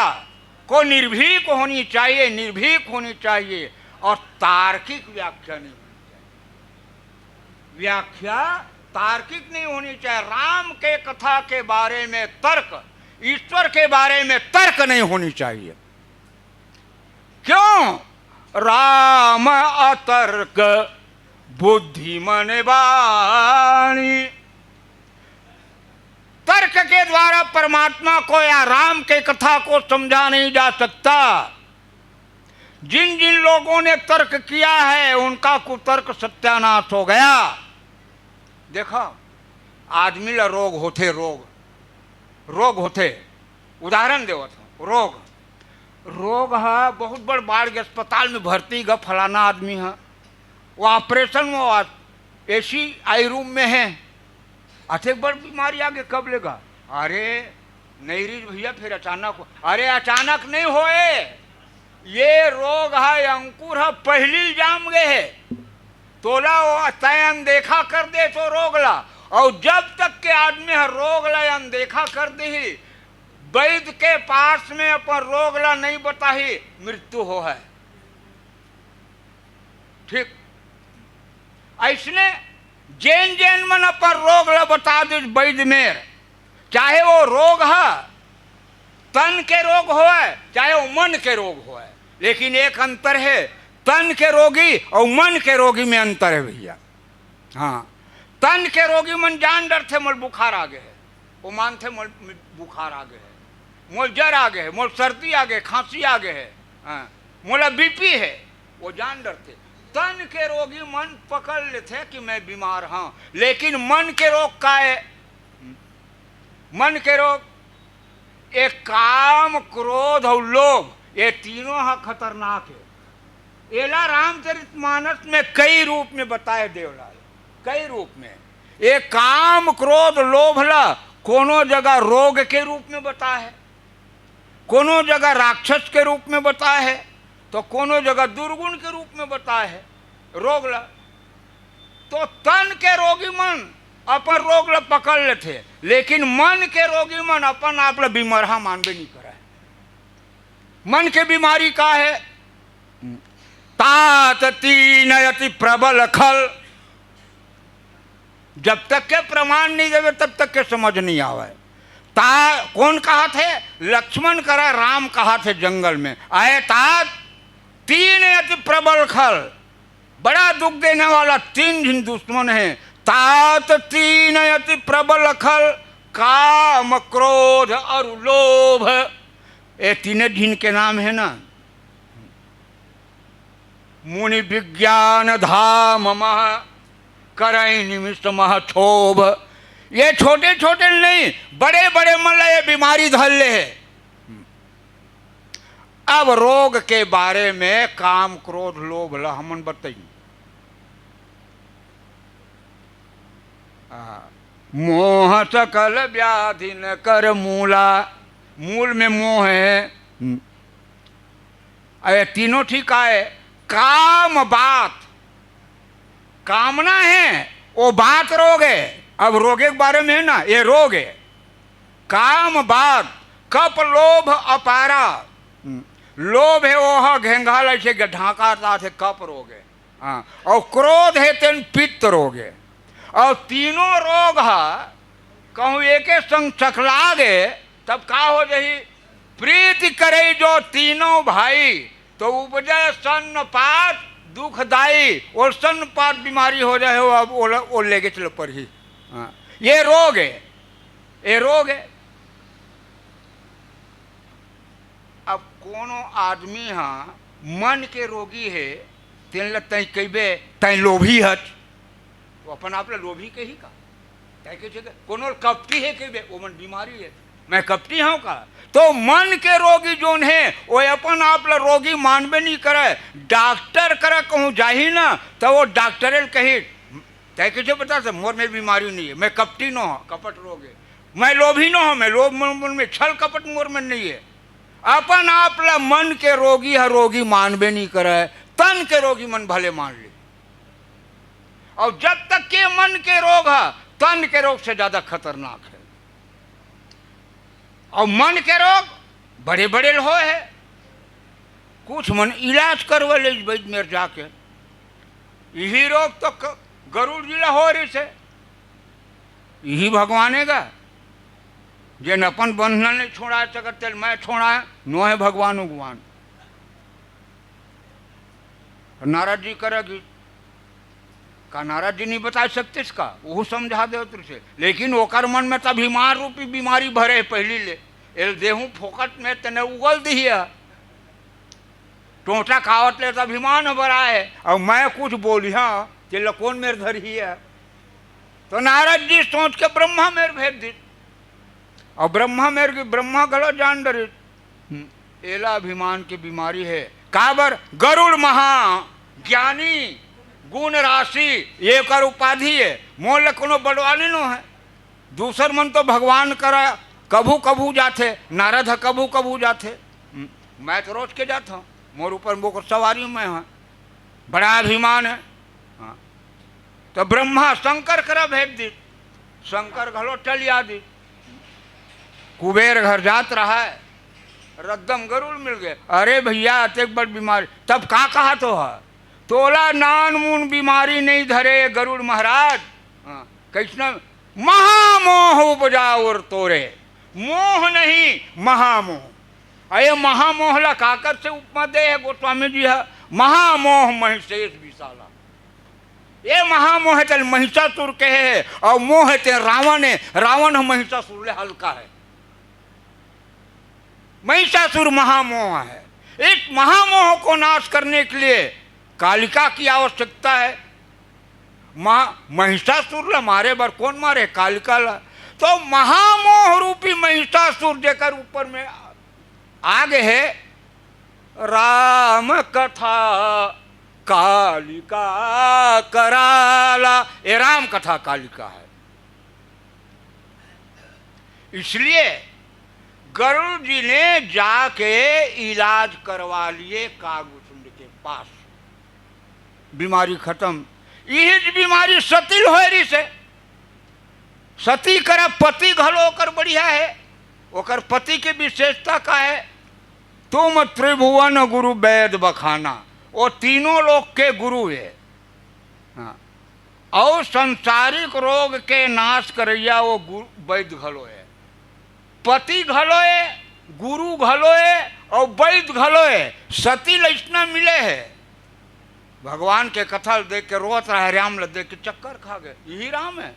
को निर्भीक होनी चाहिए, निर्भीक होनी चाहिए, और तार्किक व्याख्या नहीं होनी चाहिए। व्याख्या तार्किक नहीं होनी चाहिए। राम के कथा के बारे में तर्क, ईश्वर के बारे में तर्क नहीं होनी चाहिए। क्यों? राम अतर्क बुद्धि मन बाणी। तर्क के द्वारा परमात्मा को या राम के कथा को समझा नहीं जा सकता। जिन जिन लोगों ने तर्क किया है, उनका कुतर्क सत्यानाश हो गया। देखो, आदमी ला रोग होथे, रोग, रोग होथे। उदाहरण देवत हूँ, रोग, रोग ह बहुत बड़ बाढ़ के अस्पताल में भर्ती ग, फलाना आदमी ह, वो ऑपरेशन में, एसी आई रूम में है, अतेक बड़ बीमारी आगे कब लेगा? अरे नहीं रही भैया, फिर अचानक हो। अरे अचानक नहीं होए, ये रोग ह, अंकुर ह, पहली जाम गए है। तोला वो तय अनदेखा कर दे तो रोग ला, और जब तक के आदमी ह रोग ला अनदेखा कर दे ही, वैद्य के पास में अपन रोग ला नहीं बताही, मृत्यु हो है। ठीक ऐसने जेन जेन मन अपन रोग ला बता दे वैद्य मेर, चाहे वो रोग ह तन के रोग होय, चाहे वो मन के रोग होय, लेकिन एक अंतर है, तन के रोगी और मन के रोगी में अंतर है भैया। हाँ, तन के रोगी मन जान डरथे, मोल बुखार आ गए है, वो मानथे मोल बुखार आ गए है, मोल जर आ गए है, मोल सर्दी आ गए, खांसी आ गए है, हाँ, मोला बीपी है, वो जान डरथे। तन के रोगी मन पकड़ लेथे कि मैं बीमार हाँ, लेकिन मन के रोग का है? मन के रोग, ये काम, क्रोध अउ लोभ, ये तीनों ह खतरनाक हे। एला रामचरितमानस में कई रूप में बताए देवलाल, कई रूप में। ये काम, क्रोध, लोभ ला कोनो जगह रोग के रूप में बताए हे, कोनो जगह राक्षस के रूप में बताए हे, तो कोनो जगह दुर्गुण के रूप में बताए हे रोग ला। तो तन के रोगी मन अपन रोग ला पकड़ लेथे, लेकिन मन के रोगी मन अपन आप ला बीमरहा मानबे नहीं करे। मन के बीमारी का हे? तात तीन अति प्रबल खल। जब तक के प्रमाण नहीं देवे, तब तक के समझ नहीं आवे। ता कोन कहाथे? लक्ष्मण करा राम कहाथे जंगल में। आए तात तीन अति प्रबल खल, बड़ा दुख देने वाला तीन झिन दुश्मन हे। तात तीन अति प्रबल खल, काम, क्रोध अउ लोभ। ये तीने झिन के नाम हे ना। मुनि विज्ञान धाम मह, करई निमिष मह क्षोभ। ये छोटे छोटे नहीं, बड़े बड़े मन ला ये बीमारी धर ले हे। अब रोग के बारे में काम, क्रोध, लोभ ला हमन बताई। आ, मोह सकल व्याधि न कर मूला। मूल में मोह हे। हम्म। अरे तीनों ठीक आए। काम बात, कामना हे, वो बात रोग हे। अब रोगे के बारे में हे ना, ये रोग हे। काम बात, कप लोभ अपारा। हम्म। लोभ हे, वो ह घेंघा ला अइसे ढांका तात हे, कप रोग हे। हाँ, अउ क्रोध हे तेन पित्त रोग हे। अउ तीनों रोग ह कहूँ एके संग चकला गे, तब का हो जाही? प्रीति करे जो तीनों भाई, तो उपजे सन्नपात दुखदाई। वो सन्नपात बीमारी हो जाए हो, अब वो ल-, वो लेगे चल पड़ही। हाँ, ये रोग हे, ये रोग हे। अब कोनो आदमी ह मन के रोगी हे, तेन ल तैं कहिबे, "तैं लोभी हच।" वो अपन आप ल लोभी कही का? तैं कहिबे, "कोनो ल कपटी हे," कहिबे, "वो मन बीमारी हे।" मैं कपटी हूँ का? तो मन के रोगी जोन हे, वो अपन आप ल रोगी मानबे नहीं करे। डॉक्टर करा कहूँ जाही ना, तो वो डॉक्टरे ल कही, "तैं कइसे बता से मोर में बीमारी नहीं है, मैं कपटी न हो, कपट रोग है, मैं लोभी न हो, मैं लोभ मन, मन में छल कपट मोर में नहीं है।" अपन आप ला मन के रोगी ह रोगी मानबे नहीं करे, तन के रोगी मन भले मान ले। और जब तक के मन के रोग ह तन के रोग से ज्यादा खतरनाक है। और मन के रोग बड़े बड़े ल होए हे। कुछ मन इलाज करवा ले वैद्य मेर जाके, यही रोग तो क-, गरुड़ जी ला हो रही से। यही भगवान हे गा, जेन अपन बंधन नहीं छोड़ा सकत, तेल मैं छोड़ा, नो है भगवान उगवान। नारद जी करेगी, का नारद जी नहीं बता सकते इसका? वो समझा दे उतर से। लेकिन ओकर मन में तो अभिमान रूपी बीमारी भरे है पहली ले। एल देहूं फोकट में तने उगल दी है। टोटा खावत ले तो अभिमान भरा है। और मैं कुछ बोली, हाँ, तेला कौन मेर धरी है? तो नारद जी सोच के ब्रह्मा मेर भेज दी। और ब्रह्मा मेर की ब्रह्मा गलो जान डरिस। हम्म, एला अभिमान के बीमारी हे। काबर? गरुड़ महा ज्ञानी, गुण राशि, ये कर उपाधि हे। मोर ले कोनो बड़वानी नो है। दूसर मन तो भगवान करा कभू कभू जाथे, नारद ह कभू कभू जाथे। हम्म, मैं तो रोज के जात हूँ, मोर ऊपर मोकर सवारी मैं हूँ। बड़ा अभिमान है। हाँ। तो ब्रह्मा शंकर करा भेज दी, शंकर घलो टलिया दी। कुबेर घर जात रहा है, रद्दम गरुड़ मिल गए। अरे भैया, अतेक बड़ बीमारी, तब का कहा तो है? तोला नान मुन बीमारी नहीं धरे गरुड़ महाराज। हाँ, कैसना? महामोह उपजा उर तोरे। मोह नहीं, महामोह। अरे महामोह ला काकर से उपमा दे है गोस्वामी जी है? महामोह महिषेश विशाला। ये महामोह तेल महिषासुर कहे है, और मोह ते रावण है। रावण ह महिषासुर ले हल्का है। महिषासुर महामोह है। इस महामोह को नाश करने के लिए कालिका की आवश्यकता है। महा-, महिषासुर ला मारे बर कौन मारे? कालिका ला। तो महामोह रूपी महिषासुर जेकर ऊपर में आगे है, राम कथा कालिका कराला, ये राम कथा कालिका है। इसलिए गरुड़ जी ने जाके इलाज करवा लिए कागभुचुंड के पास, बीमारी खत्म। यही बीमारी सती ल होय रहिस हे। सती करा पति घलो ओकर बढ़िया हे। ओकर पति के विशेषता का हे? तुम त्रिभुवन गुरु वैद बखाना, वो तीनों लोक के गुरु हे। हाँ। अउ संसारिक रोग के नाश करइया वो गुरु वैद घलो हे, पति घलो हे, गुरु घलो हे अउ वैद घलो हे। सती ल अइसना मिले हे। भगवान के कथा ल देख के रोवत रहे, राम ल देख के चक्कर खा गे, यही राम हे।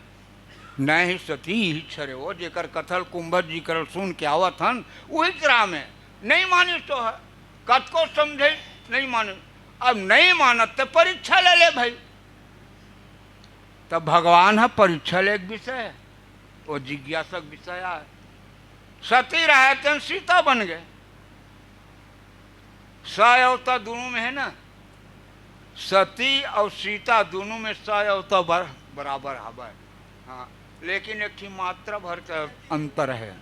नहीं सती, यही हरे वो, जेकर कथा ल कुंभज जी करा सुन के आवत हन, वही राम हे। नहीं मानिस तो हे, कतको समझे, नहीं मानिस। अब नहीं मानत त परीक्षा ले ले भाई। तब भगवान ह परीक्षा ले के विषय हे, वो जिज्ञासा के विषय आय। सती रहे तेन सीता बन गे। स अवता दोनों में हे ना, सती अउ सीता दोनों में स अवता बर-, बराबर हवय। हाँ, लेकिन एक ठी मात्रा भर के अंतर हे।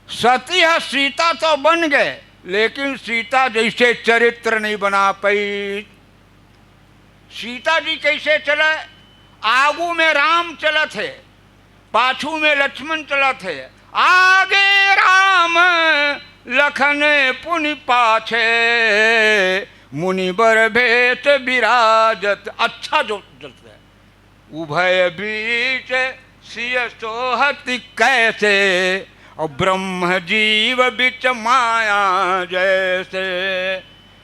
सती ह सीता तो बन गे, लेकिन सीता जइसे चरित्र नहीं बना पाई। सीता जी कइसे चले? आगू में राम चलत हे, पाछू में लक्ष्मण चलत हे। आगे राम लखन पुनि पाछे, मुनिबर भेष विराजत। अच्छा जो चलत हे, उभय बीच सिय सोहत कैसे, और ब्रह्म जीव बिच माया जैसे।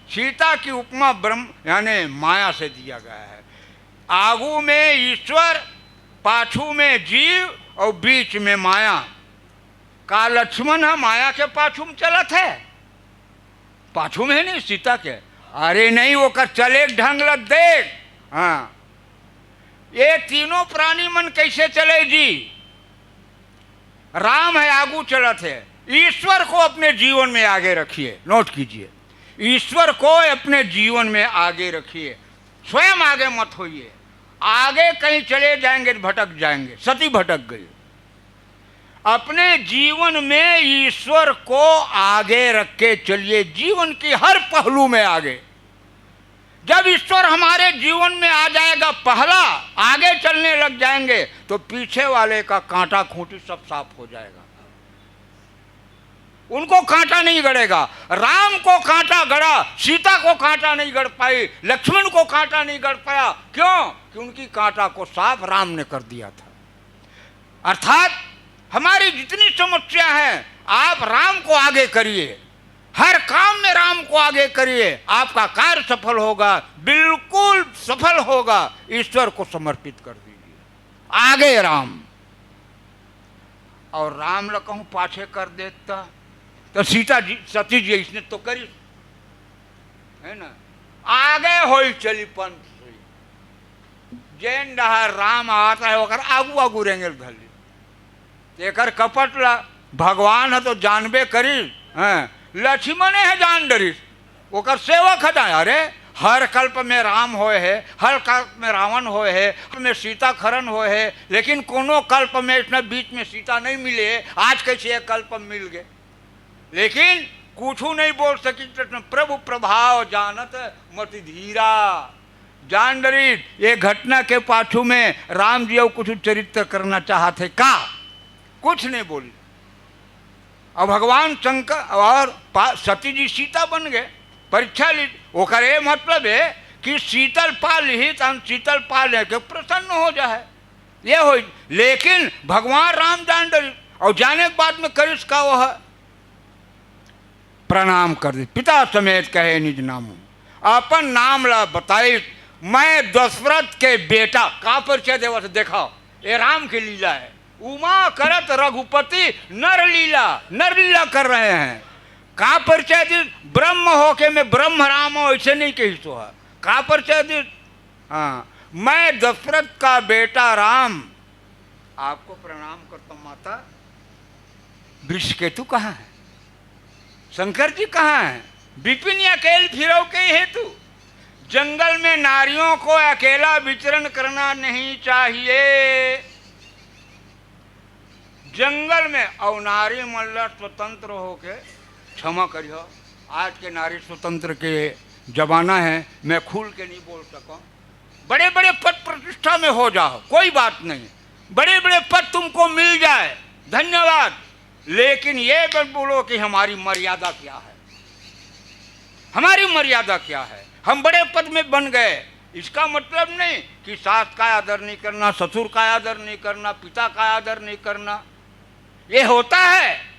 सीता की उपमा ब्रह्म यानी माया से दिया गया है। आगू में ईश्वर, पाछू में जीव और बीच में माया। का लक्ष्मण ह माया के पाछू में चलत हे? पाछू में हे नहीं सीता के? अरे नहीं, ओकर चले के ढंग ल देख। हाँ, ये तीनों प्राणी मन कैसे चले जी? राम है आगू चलत हे। ईश्वर को अपने जीवन में आगे रखिए, नोट कीजिए, ईश्वर को अपने जीवन में आगे रखिए, स्वयं आगे मत होइए। आगे कहीं चले जाएंगे तो भटक जाएंगे। सती भटक गई। अपने जीवन में ईश्वर को आगे रख के चलिए, जीवन की हर पहलू में आगे। जब ईश्वर हमारे जीवन में आ जाएगा पहला, आगे चलने लग जाएंगे, तो पीछे वाले का कांटा खूंटी सब साफ हो जाएगा। उनको कांटा नहीं गड़ेगा। राम को कांटा गड़ा, सीता को कांटा नहीं गड़ पाई, लक्ष्मण को कांटा नहीं गड़ पाया। क्यों? कि उनकी कांटा को साफ राम ने कर दिया था। अर्थात हमारी जितनी समस्या है, आप राम को आगे करिए, हर काम में राम को आगे करिए, आपका कार्य सफल होगा, बिल्कुल सफल होगा। ईश्वर को समर्पित कर दीजिए। आगे राम। और राम ल कहूं पाछे कर देता, तो सीता जी, सती जी इसने तो करी, है ना? आगे होई चली पंथ से। जेन डहर राम आवत हे, ओकर आगू आगू रेंगेल धर ली। तेकर कपट ला भगवान ह तो जानबे करिस, हैं, लक्ष्मणे ह जान डरिस, ओकर सेवक ह जान। अरे, हर कल्प में राम होय हे, हर कल्प में रावण होय हे, में सीता खरन होय हे, लेकिन कोनो कल्प में इतना बीच में सीता नहीं मिले। आज कैसे ये कल्प मिल गए? लेकिन कुछू नहीं बोल सकी, तो प्रभु प्रभाव जानत मति धीरा। जान डरिस, ये घटना के पाछू में राम जी अउ कुछ चरित्र करना चाहत हे का? कुछ नहीं बोली। और भगवान शंकर और पा-, सती जी सीता बन गए, परीक्षा ली। ओकर ये मतलब है कि सीता ल पा ली, तो हम सीता ल पा लेके प्रसन्न हो जाए, ये हो। लेकिन भगवान राम जान डरिस और जाने के बाद में करिस का, वह प्रणाम कर दी, पिता समेत कहे निज नाम। अपन नाम ला बताई, मैं दशरथ के बेटा। का परिचय देवत? देखा, ये राम की लीला है। उमा करत रघुपति नर लीला, नर लीला कर रहे हैं। का परिचय दी? ब्रह्म होके मैं ब्रह्म राम हूं, ऐसे नहीं कही सो है। का परिचय दी? हाँ, मैं दशरथ का बेटा राम, आपको प्रणाम करता हूं माता। वृषकेतु कहाँ है? शंकर जी कहाँ है? विपिन अकेल फिरौ के हेतु। जंगल में नारियों को अकेला विचरण करना नहीं चाहिए। जंगल में और नारी मन ला स्वतंत्र होके, क्षमा करियो, आज के नारी स्वतंत्र के जमाना है, मैं खुल के नहीं बोल सकूं। बड़े बड़े पद प्रतिष्ठा में हो जाओ, कोई बात नहीं, बड़े बड़े पद तुमको मिल जाए, धन्यवाद। लेकिन ये मत बोलो कि हमारी मर्यादा क्या है, हमारी मर्यादा क्या है। हम बड़े पद में बन गए, इसका मतलब नहीं कि सास का आदर नहीं करना, ससुर का आदर नहीं करना, पिता का आदर नहीं करना। ये होता है।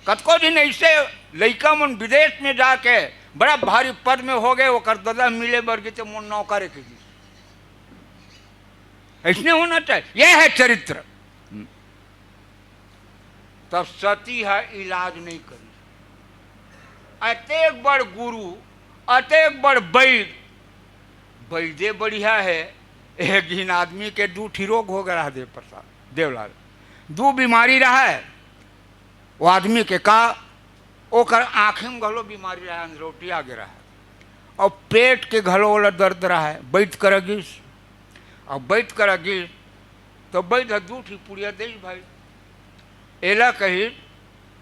कतको दिन ऐसे लइका मन विदेश में जाके बड़ा भारी पद में हो गए, ओकर ददा मिले बर गे ते मोर नौकर के दी। ऐसने होना चाहिए, यह है चरित्र। तब सती है इलाज नहीं करी। अतेक बड़ गुरु, अतेक बड़ वैद, वैदे बढ़िया है। एक झिन आदमी के दू ठी रोग हो गया है, देव प्रसाद, देवलाल, दू बीमारी रहा है वो आदमी के। का? ओकर आँखी में घलो बीमारी रहा है, अंधरौटी आ गया है, और पेट के घलो ओला दर्द रहा है। बैठ कर गिस, और बैठ कर गिस तो बैठ दू ठी पुड़िया दे भाई, एला कही,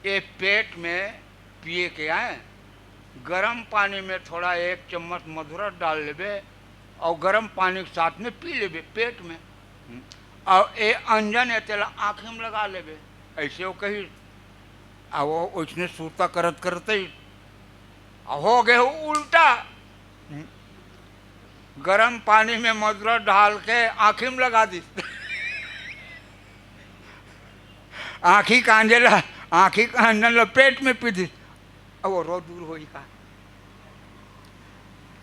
ये पेट में पिए के आए, गरम पानी में थोड़ा एक चम्मच मधुरा डाल लेबे और गरम पानी के साथ में पी लेबे पेट में। और ए अंजन है, तेला आँखी में लगा लेबे, ऐसे वो कही। आ वो उसने सूता करत करते ही आ हो गए उल्टा। गरम पानी में मधुरा डाल के आँखी में लगा दी। आँखी कांजे ला, आँखी कांजन ला पेट में पी दी। अब वो रो दूर होई का?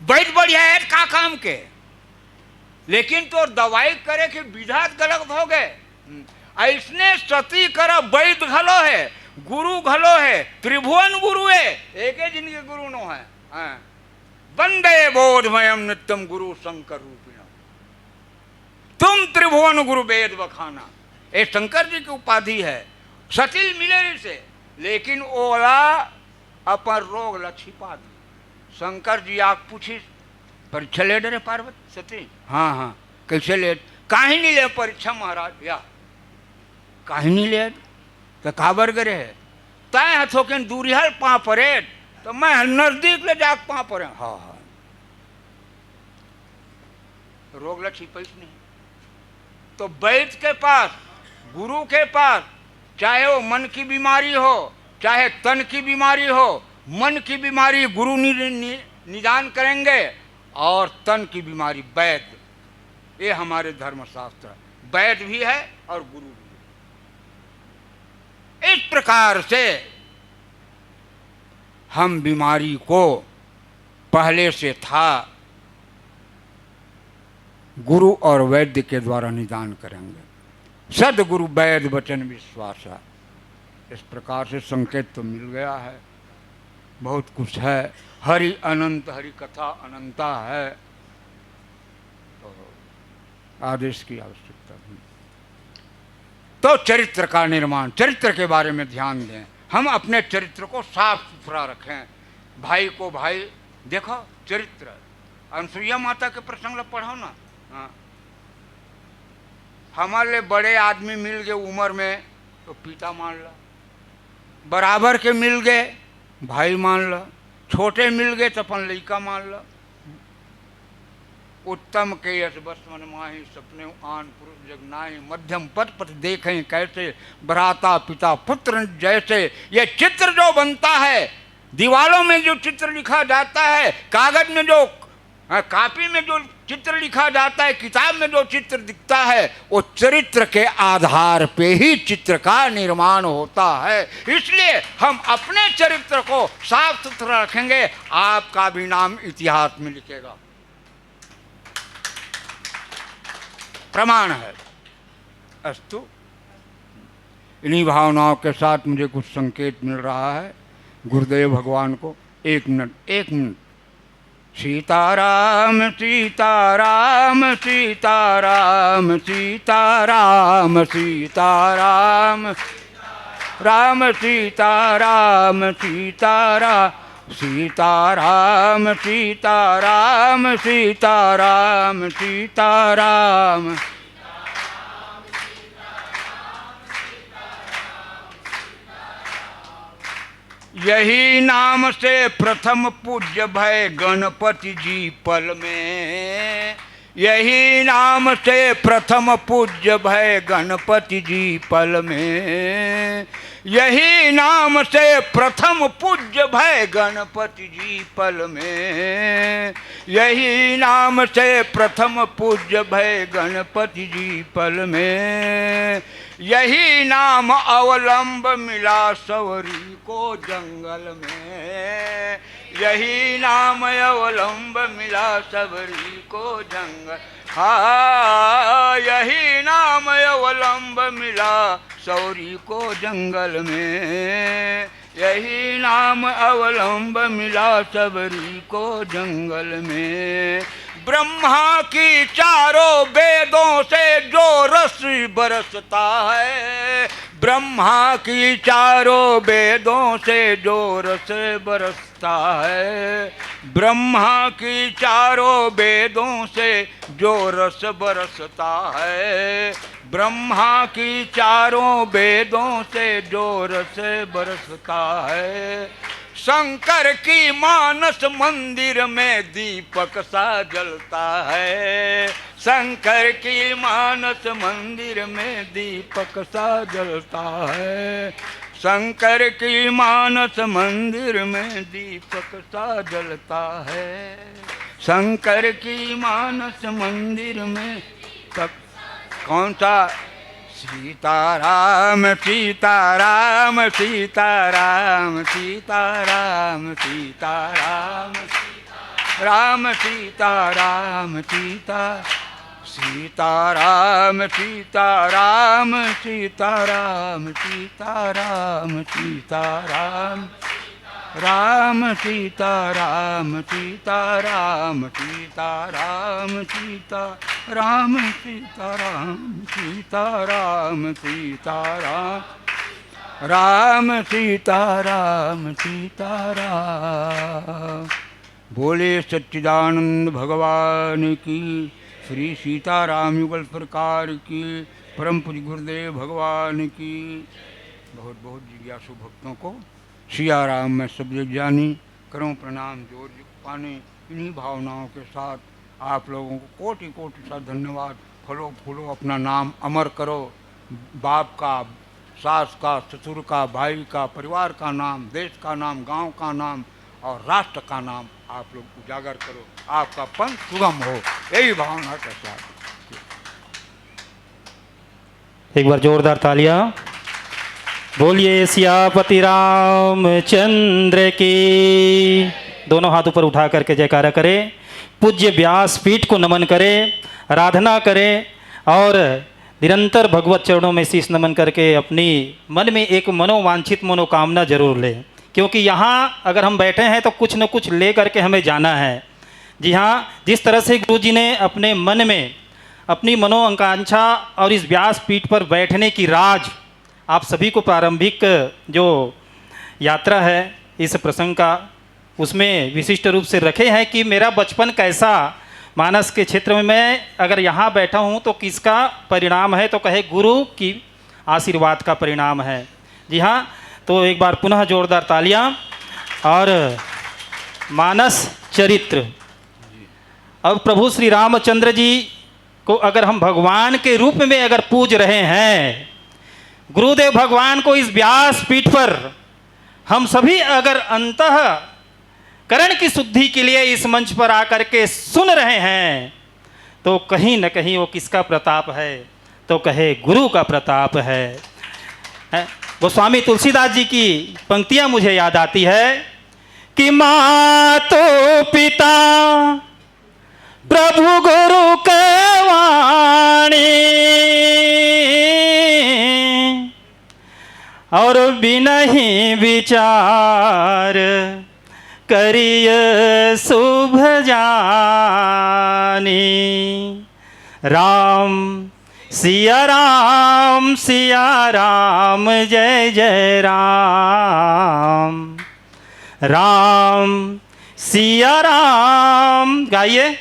बहुत बढ़िया है, का काम के? लेकिन तोर दवाई करे के विधा गलत हो गए। ऐसने सती कर वैद घलो है, गुरु घलो है, त्रिभुवन गुरु है, एक ही जिनके गुरु नो है। हाँ। वंदे बोधमयम नित्यम गुरु शंकर रूपिणम। तुम त्रिभुवन गुरु वेद बखाना, ये शंकर जी की उपाधि है। सती मिले से, लेकिन ओला अपन रोग ला छिपा दी। शंकर जी आके पूछिस, "परीक्षा ले डरे पार्वती सती?" "हाँ, हाँ।" "कैसे ले?" "काहे नहीं ले परीक्षा महाराज?" "या काहे नहीं ले?" "तो काबर करे है?" "तय ह थोकिन दूरिहा ले पाँव परे, तो मैं ह नजदीक ले जाके पाँव परे।" "हाँ, हाँ।" रोग ला छिपैस नहीं। तो वैद के पास, गुरु के पास, चाहे वो मन की बीमारी हो, चाहे तन की बीमारी हो, मन की बीमारी गुरु नि-, नि-, निदान करेंगे और तन की बीमारी वैद। ये हमारे धर्मशास्त्र वैद भी है और गुरु भी है। इस प्रकार से हम बीमारी को पहले से था, गुरु और वैद्य के द्वारा निदान करेंगे। सदगुरु वैद वचन विश्वास है। इस प्रकार से संकेत तो मिल गया है, बहुत कुछ है। हरि अनंत, हरि कथा अनंता है, तो आदेश की आवश्यकता नहीं। तो चरित्र का निर्माण, चरित्र के बारे में ध्यान दें, हम अपने चरित्र को साफ सुथरा रखें। भाई को भाई, देखो चरित्र, अनुसुईया माता के प्रसंग ला पढ़ो ना। हाँ। हमारे बड़े आदमी मिल गए उम्र में, तो पिता मान ला, बराबर के मिल गए, भाई मान ला, छोटे मिल गए, तो अपन लइका मान ला। उत्तम के यश बस मन माही, सपने आन पुरुष जग नाही, मध्यम पद पथ देखें कैसे, भ्राता पिता पुत्र जैसे। ये चित्र जो बनता है, दीवालों में जो चित्र लिखा जाता है, कागज में जो, अ, कॉपी में जो चित्र लिखा जाता है, किताब में जो चित्र दिखता है, वो चरित्र के आधार पे ही चित्र का निर्माण होता है। इसलिए हम अपने चरित्र को साफ सुथरा रखेंगे, आपका भी नाम इतिहास में लिखेगा। प्रमाण है। अस्तु, इन्हीं भावनाओं के साथ मुझे कुछ संकेत मिल रहा है गुरुदेव भगवान को। एक मिनट, एक मिनट। सीताराम सीताराम सीताराम सीताराम सीताराम राम सीताराम सीताराम सीताराम सीताराम सीताराम सीताराम। यही नाम से प्रथम पूज्य भय गणपति जी पल में। यही नाम से प्रथम पूज्य भय गणपति जी पल में। यही नाम से प्रथम पूज्य भय गणपति जी पल में। यही नाम से प्रथम पूज्य भय गणपति जी पल में। यही नाम अवलंब मिला सवरी को जंगल में। यही नाम अवलंब मिला सवरी को जंगल। हाँ, यही नाम अवलंब मिला सवरी को जंगल में। यही नाम अवलंब मिला सवरी को जंगल में। ब्रह्मा की चारों वेदों से जो रस बरसता है। ब्रह्मा की चारों वेदों से जो रस बरसता है। ब्रह्मा की चारों वेदों से जो रस बरसता है। ब्रह्मा की चारों वेदों से जो रस बरसता है। शंकर की मानस मंदिर में दीपक सा जलता है। शंकर की मानस मंदिर में दीपक सा जलता है। शंकर की मानस मंदिर में दीपक सा जलता है। शंकर की मानस मंदिर में तक कौन सा? सीताराम सीताराम सीताराम सीताराम सीताराम राम सीताराम सीता सीताराम सीताराम सीताराम सीताराम सीताराम राम सीताराम सीताराम सीताराम सीता राम सीताराम सीताराम सीताराम राम सीताराम सीताराम। बोले सच्चिदानंद भगवान की, श्री सीताराम युगल सरकार की, परम पूज्य गुरुदेव भगवान की। बहुत बहुत जिज्ञासु भक्तों को सिया राम में सब जग जानी, करूं प्रणाम जोर जुग पानी। इन्हीं भावनाओं के साथ आप लोगों को कोटि कोटि सा धन्यवाद। फलो फूलो, अपना नाम अमर करो। बाप का, सास का, ससुर का, भाई का, परिवार का नाम, देश का नाम, गांव का नाम और राष्ट्र का नाम आप लोग उजागर करो। आपका पंथ सुगम हो, यही भावना के साथ। एक बार जोरदार तालियां। बोलिए सियापति रामचंद्र की। दोनों हाथ ऊपर उठा करके जयकारा करें, पूज्य व्यासपीठ को नमन करें, आराधना करें और निरंतर भगवत चरणों में शीश नमन करके अपनी मन में एक मनोवांछित मनोकामना जरूर लें, क्योंकि यहाँ अगर हम बैठे हैं तो कुछ न कुछ ले करके हमें जाना है। जी हाँ, जिस तरह से गुरु जी ने अपने मन में अपनी मनोआकांक्षा और इस व्यासपीठ पर बैठने की राज आप सभी को प्रारंभिक जो यात्रा है इस प्रसंग का, उसमें विशिष्ट रूप से रखे हैं कि मेरा बचपन कैसा, मानस के क्षेत्र में मैं अगर यहाँ बैठा हूँ तो किसका परिणाम है, तो कहे गुरु की आशीर्वाद का परिणाम है। जी हाँ, तो एक बार पुनः जोरदार तालियां। और मानस चरित्र, अब प्रभु श्री रामचंद्र जी को अगर हम भगवान के रूप में अगर पूज रहे हैं, गुरुदेव भगवान को इस व्यासपीठ पर हम सभी अगर अंतः करण की शुद्धि के लिए इस मंच पर आकर के सुन रहे हैं, तो कहीं न कहीं वो किसका प्रताप है, तो कहे गुरु का प्रताप है। हैं? गोस्वामी तुलसीदास जी की पंक्तियां मुझे याद आती है कि मातो पिता प्रभु गुरु के वाणी, और बिनहि विचार करिय शुभ जानी। राम सिया राम सिया राम जय जय राम। राम सिया राम गाइए।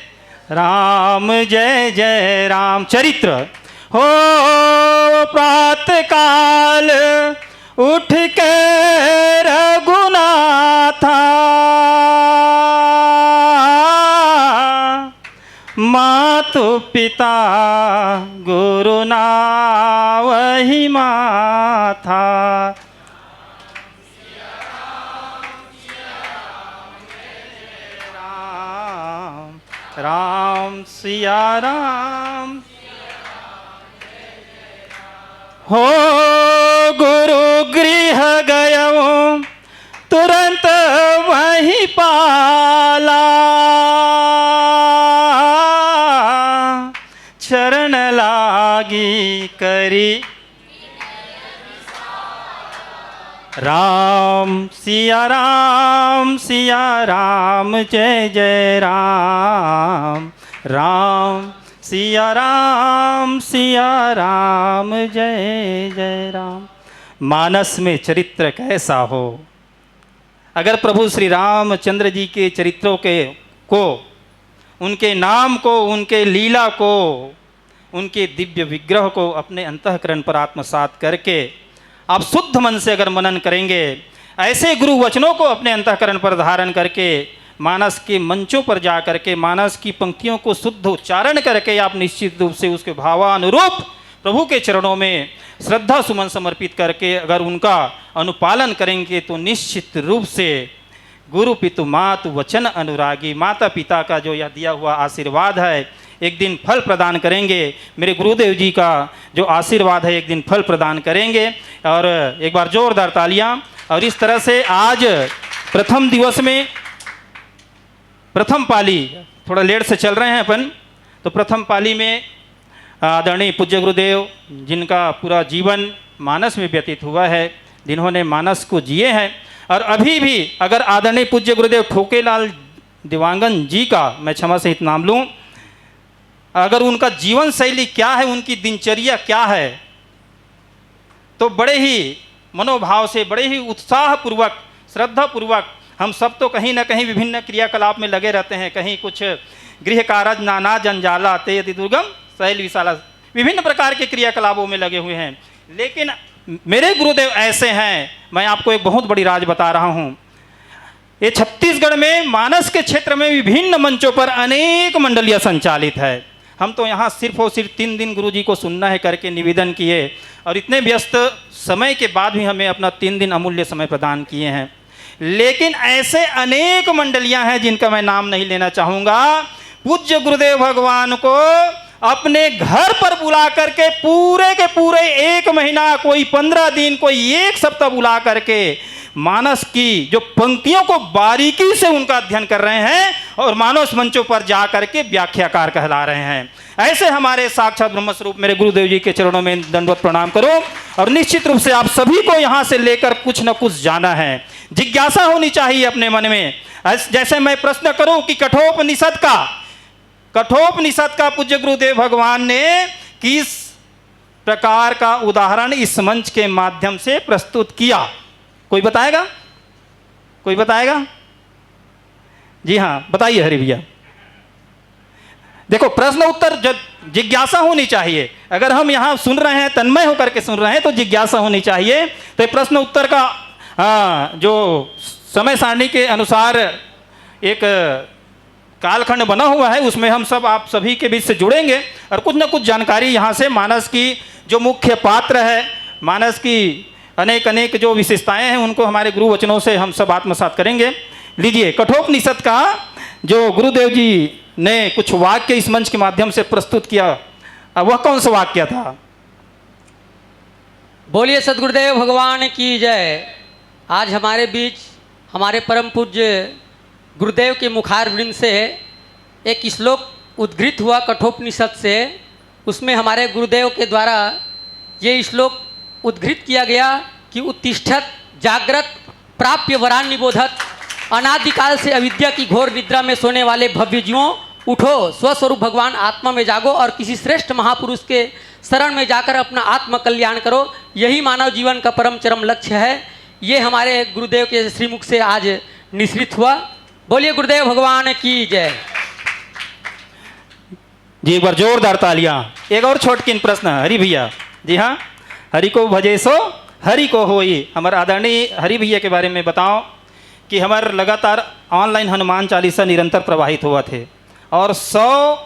राम जय जय राम। चरित्र हो प्रातः काल उठ के रघुनाथा मातु पिता गुरु नावहि माथा। राम राम सिया राम। हो गुरु गृह गयऊं तुरंत वही पाला। चरण लागी करी राम सिया राम सिया राम जय जय राम। राम सिया राम सिया राम जय जय राम। मानस में चरित्र कैसा हो। अगर प्रभु श्री रामचंद्र जी के चरित्रों के को उनके नाम को उनके लीला को उनके दिव्य विग्रह को अपने अंतःकरण पर आत्मसात करके आप शुद्ध मन से अगर मनन करेंगे, ऐसे गुरु वचनों को अपने अंतःकरण पर धारण करके मानस के मंचों पर जा करके मानस की पंक्तियों को शुद्ध उच्चारण करके आप निश्चित रूप से उसके भावानुरूप प्रभु के चरणों में श्रद्धा सुमन समर्पित करके अगर उनका अनुपालन करेंगे तो निश्चित रूप से गुरु पितु मातु वचन अनुरागी, माता पिता का जो यह दिया हुआ आशीर्वाद है एक दिन फल प्रदान करेंगे। मेरे गुरुदेव जी का जो आशीर्वाद है एक दिन फल प्रदान करेंगे। और एक बार जोरदार तालियां। और इस तरह से आज प्रथम दिवस में प्रथम पाली, थोड़ा लेट से चल रहे हैं अपन, तो प्रथम पाली में आदरणीय पूज्य गुरुदेव जिनका पूरा जीवन मानस में व्यतीत हुआ है, जिन्होंने मानस को जिए हैं और अभी भी अगर आदरणीय पूज्य गुरुदेव ठोकेलाल दिवांगन जी का मैं क्षमा सहित नाम लूं, अगर उनका जीवन शैली क्या है, उनकी दिनचर्या क्या है, तो बड़े ही मनोभाव से, बड़े ही उत्साहपूर्वक, श्रद्धापूर्वक हम सब तो कहीं ना कहीं विभिन्न क्रियाकलाप में लगे रहते हैं। कहीं कुछ गृह कारज नाना जंजाला ते यदि दुर्गम शैल विशाला, विभिन्न प्रकार के क्रियाकलापों में लगे हुए हैं। लेकिन मेरे गुरुदेव ऐसे हैं, मैं आपको एक बहुत बड़ी राज बता रहा हूँ। ये छत्तीसगढ़ में मानस के क्षेत्र में विभिन्न मंचों पर अनेक मंडलियां संचालित है। हम तो यहाँ सिर्फ और सिर्फ तीन दिन गुरुजी को सुनना है करके निवेदन किए और इतने व्यस्त समय के बाद भी हमें अपना तीन दिन अमूल्य समय प्रदान किए हैं। लेकिन ऐसे अनेक मंडलियां हैं जिनका मैं नाम नहीं लेना चाहूँगा। पूज्य गुरुदेव भगवान को अपने घर पर बुला करके पूरे के पूरे एक महीना, कोई पंद्रह दिन, कोई एक सप्ताह बुला करके मानस की जो पंक्तियों को बारीकी से उनका अध्ययन कर रहे हैं और मानस मंचों पर जा करके व्याख्याकार कहला रहे हैं। ऐसे हमारे साक्षात ब्रह्म स्वरूप मेरे गुरुदेव जी के चरणों में दंडवत प्रणाम करो। और निश्चित रूप से आप सभी को यहाँ से लेकर कुछ न कुछ जाना है, जिज्ञासा होनी चाहिए अपने मन में। ऐस- जैसे मैं प्रश्न करूं कि कठोपनिषद का कठोपनिषद का पूज्य गुरुदेव भगवान ने किस प्रकार का उदाहरण इस मंच के माध्यम से प्रस्तुत किया, कोई बताएगा? कोई बताएगा? जी हाँ, बताइए हरि भैया। देखो, प्रश्न उत्तर जब जिज्ञासा होनी चाहिए। अगर हम यहाँ सुन रहे हैं, तन्मय होकर के सुन रहे हैं, तो जिज्ञासा होनी चाहिए। तो ये प्रश्न उत्तर का, हाँ, जो समय सारणी के अनुसार एक कालखंड बना हुआ है, उसमें हम सब आप सभी के बीच से जुड़ेंगे और कुछ ना कुछ जानकारी यहाँ से मानस की जो मुख्य पात्र है, मानस की अनेक अनेक जो विशेषताएं हैं, उनको हमारे गुरु वचनों से हम सब आत्मसात करेंगे। लीजिए, कठोपनिषद का जो गुरुदेव जी ने कुछ वाक्य इस मंच के माध्यम से प्रस्तुत किया, वह कौन सा वाक्य था? बोलिए सदगुरुदेव भगवान की जय। आज हमारे बीच हमारे परम पूज्य गुरुदेव के मुखारविंद से एक श्लोक उद्धृत हुआ कठोपनिषद से। उसमें हमारे गुरुदेव के द्वारा ये श्लोक उद्धृत किया गया कि उत्तिष्ठत जाग्रत प्राप्य वरान निबोधत। अनादिकाल से अविद्या की घोर निद्रा में सोने वाले भव्य जीवों, उठो, स्वस्वरूप भगवान आत्मा में जागो और किसी श्रेष्ठ महापुरुष के शरण में जाकर अपना आत्म कल्याण करो। यही मानव जीवन का परम चरम लक्ष्य है। ये हमारे गुरुदेव के श्रीमुख से आज निश्रित हुआ। बोलिए गुरुदेव भगवान की जय। जी, एक बार जोरदार तालियां। एक और छोटकिन प्रश्न, हरि भैया। जी हाँ, हरि को भजे सो हरि को होई। हमारे आदरणीय हरि भैया के बारे में बताओ कि हमारे लगातार ऑनलाइन हनुमान चालीसा निरंतर प्रवाहित हुआ थे और सौ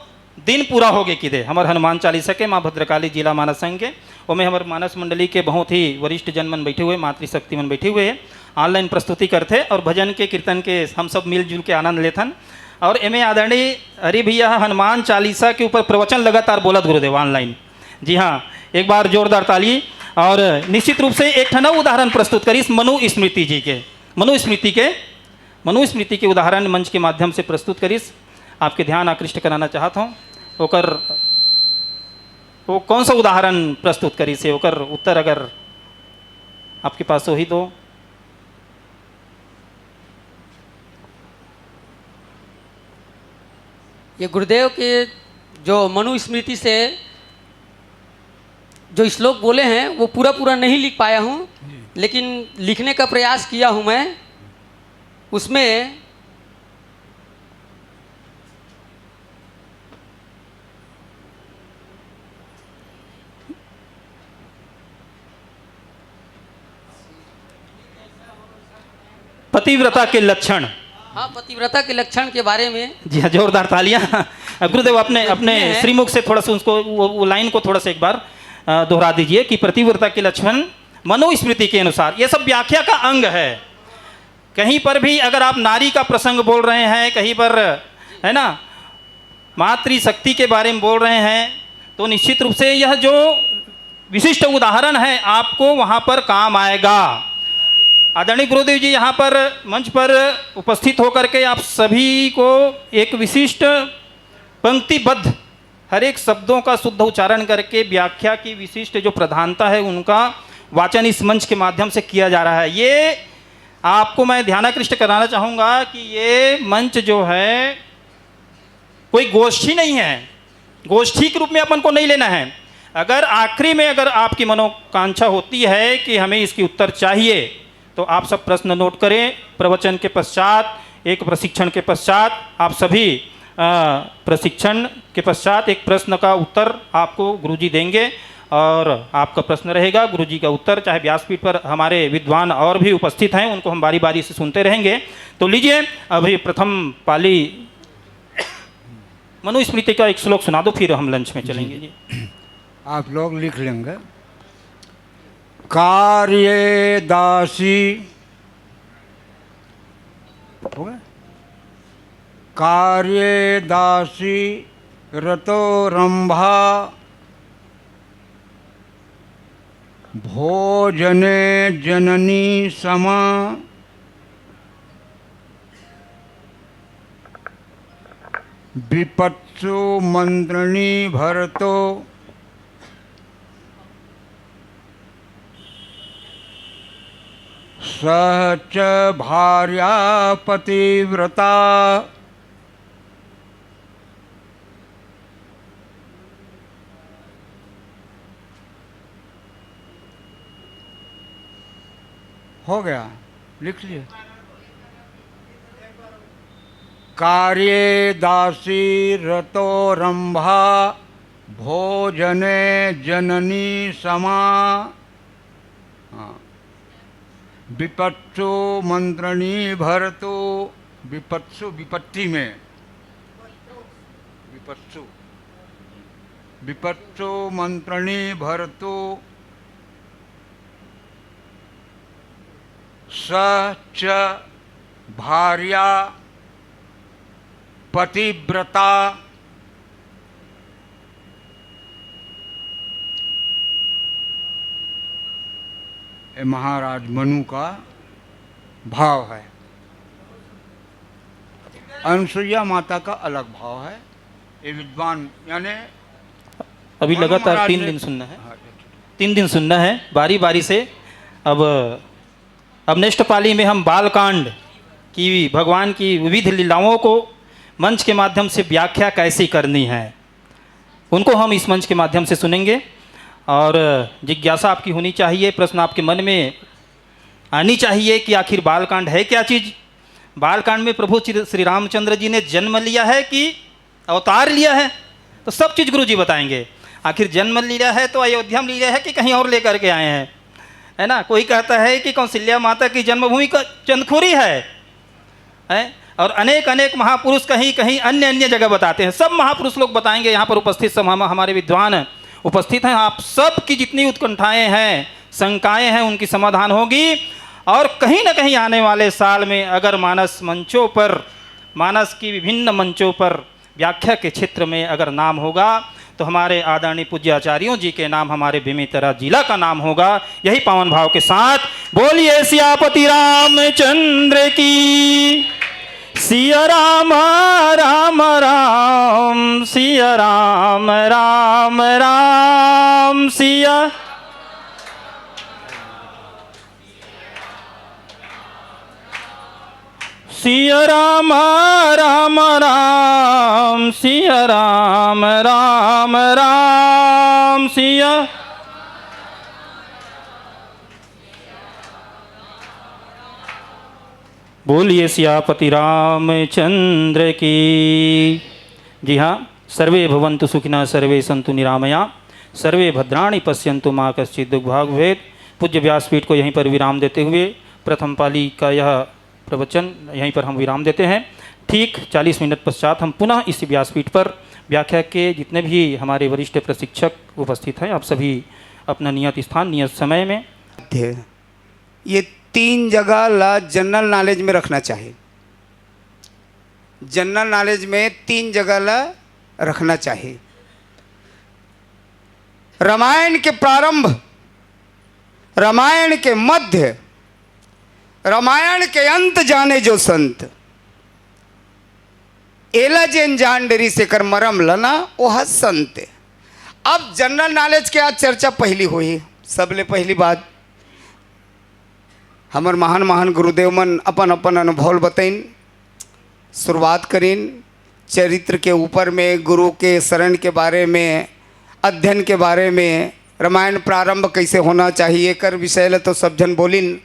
दिन पूरा हो गए किदे हमारे हनुमान चालीसा के, माँ भद्रकाली जिला मानस संघ के। ओमे हमारे मानस मंडली के बहुत ही वरिष्ठ जन मन बैठे हुए, मातृशक्ति मन बैठे हुए हैं, ऑनलाइन प्रस्तुति करथे और भजन के, कीर्तन के हम सब मिलजुल के आनंद लेथन। और एमे आदरणीय हरि भैया ह हनुमान चालीसा के ऊपर प्रवचन लगातार बोलत गुरुदेव ऑनलाइन। जी हाँ, एक बार जोरदार ताली। और निश्चित रूप से एक ठन अउ उदाहरण प्रस्तुत करिस मनुस्मृति जी के, मनुस्मृति के, मनुस्मृति के उदाहरण मंच के माध्यम से प्रस्तुत करिस। आपके ध्यान आकृष्ट कराना चाहत हूँ, ओकर वो कौन सा उदाहरण प्रस्तुत करिस हे, ओकर उत्तर अगर आपके पास हो ही तो। ये गुरुदेव के जो मनुस्मृति से जो श्लोक बोले हैं, वो पूरा पूरा नहीं लिख पाया हूँ, लेकिन लिखने का प्रयास किया हूँ मैं। उसमें पतिव्रता के लक्षण। हाँ, पतिव्रता के लक्षण के बारे में। जी हाँ, जोरदार तालियां। गुरुदेव, अपने, अपने श्रीमुख से थोड़ा सा उसको, वो, वो लाइन को थोड़ा सा एक बार, अ, दोहरा दीजिए कि पतिव्रता के लक्षण मनुस्मृति के अनुसार, ये सब व्याख्या का अंग है। कहीं पर भी अगर आप नारी का प्रसंग बोल रहे हैं, कहीं पर, है ना, मातृशक्ति के बारे में बोल रहे हैं, तो निश्चित रूप से यह जो विशिष्ट उदाहरण है, आपको वहाँ पर काम आएगा। आदरणीय गुरुदेव जी यहाँ पर मंच पर उपस्थित होकर के आप सभी को एक विशिष्ट पंक्तिबद्ध, हर एक शब्दों का शुद्ध उच्चारण करके व्याख्या की विशिष्ट जो प्रधानता है, उनका वाचन इस मंच के माध्यम से किया जा रहा है। ये आपको मैं ध्यानाकृष्ट कराना चाहूँगा कि ये मंच जो है, कोई गोष्ठी नहीं है, गोष्ठी के रूप में अपन को नहीं लेना है। अगर आखिरी में अगर आपकी मनोकांक्षा होती है कि हमें इसकी उत्तर चाहिए, तो आप सब प्रश्न नोट करें। प्रवचन के पश्चात, एक प्रशिक्षण के पश्चात आप सभी, अ, प्रशिक्षण के पश्चात एक प्रश्न का उत्तर आपको गुरुजी देंगे और आपका प्रश्न रहेगा, गुरुजी का उत्तर, चाहे व्यासपीठ पर हमारे विद्वान और भी उपस्थित हैं, उनको हम बारी-बारी से सुनते रहेंगे। तो लीजिए, अभी प्रथम पाली मनुस्मृति का एक श्लोक सुना दो, फिर हम लंच में चलेंगे। जी। आप लोग लिख लेंगे। कार्ये दासी, हो गया? कार्ये दासी रतो रंभा, भोजने जननी समा, विपत्सु मंत्रणी भरतो, सह च भार्या पतिव्रता। हो गया, लिख लिए। कार्ये दासी रतो रंभा, भोजने जननी समा। हाँ। विपत्सु मंत्रणी भरतु, विपत्सु विपत्ति में, विपत्सु, विपत्सु मंत्रणी भरतु, स च भार्या पतिव्रता। ये महाराज मनु का भाव है, अनुसुईया माता का अलग भाव है। ये विद्वान यानी अभी मनु लगातार महाराज तीन ने दिन सुनना है। हाँ, अच्छा। तीन दिन सुनना है बारी बारी से। अब, अब नेक्स्ट पाली में हम बालकांड कि भगवान की विविध लीलाओं को मंच के माध्यम से व्याख्या कैसे करनी है, उनको हम इस मंच के माध्यम से सुनेंगे। और जिज्ञासा आपकी होनी चाहिए, प्रश्न आपके मन में आनी चाहिए कि आखिर बालकांड है क्या चीज़। बालकांड में प्रभु श्री श्री रामचंद्र जी ने जन्म लिया है कि अवतार लिया है? तो सब चीज़ गुरु जी बताएंगे। आखिर जन्म लिया है तो अयोध्या में लिया है कि कहीं और लेकर के आए हैं, है ना? कोई कहता है कि कौशल्या माता की जन्मभूमि का चंदखुरी है, है? और अनेक अनेक महापुरुष कहीं कहीं अन्य अन्य जगह बताते हैं। सब महापुरुष लोग बताएंगे। यहाँ पर उपस्थित सब हम, हमारे विद्वान उपस्थित हैं। आप सब की जितनी उत्कंठाएं हैं, शंकाएं हैं, उनकी समाधान होगी। और कहीं ना कहीं आने वाले साल में अगर मानस मंचों पर, मानस की विभिन्न मंचों पर व्याख्या के क्षेत्र में अगर नाम होगा, तो हमारे आदरणीय पूज्य आचार्यों जी के नाम, हमारे बेमेतरा जिला का नाम होगा। यही पावन भाव के साथ बोलिए सियापति रामचंद्र की। सिया राम, राम राम, सिया राम, राम राम, सिया सिया राम, राम राम, सिया राम, राम राम, सिया। बोलिए सियापति रामचंद्र की। जी हाँ, सर्वे भवन्तु सुखिनः, सर्वे सन्तु निरामया, सर्वे भद्राणि पश्यन्तु मा कश्चित् दुख भाग भवेत्। पूज्य व्यासपीठ को यहीं पर विराम देते हुए प्रथम पाली का यह प्रवचन यहीं पर हम विराम देते हैं। ठीक चालीस मिनट पश्चात हम पुनः इस व्यासपीठ पर व्याख्या के जितने भी हमारे वरिष्ठ प्रशिक्षक उपस्थित हैं, आप सभी अपना नियत स्थान, नियत समय में। ये तीन जगह ला जनरल नॉलेज में रखना चाहिए। जनरल नॉलेज में तीन जगह ला रखना चाहिए। रामायण के प्रारंभ, रामायण के मध्य, रामायण के अंत जाने जो संत। एला जेन जान डरिस एकर मरम ल ना, ओह संत। अब जनरल नॉलेज के आज चर्चा पहली होही। सबले पहली बात, हमर महान महान गुरुदेव मन अपन अपन अनुभव ल बतइन। शुरुआत करिन चरित्र के ऊपर में, गुरु के शरण के बारे में, अध्ययन के बारे में, रामायण प्रारंभ कैसे होना चाहिए, एकर विषय ल तो सब झन बोलिन।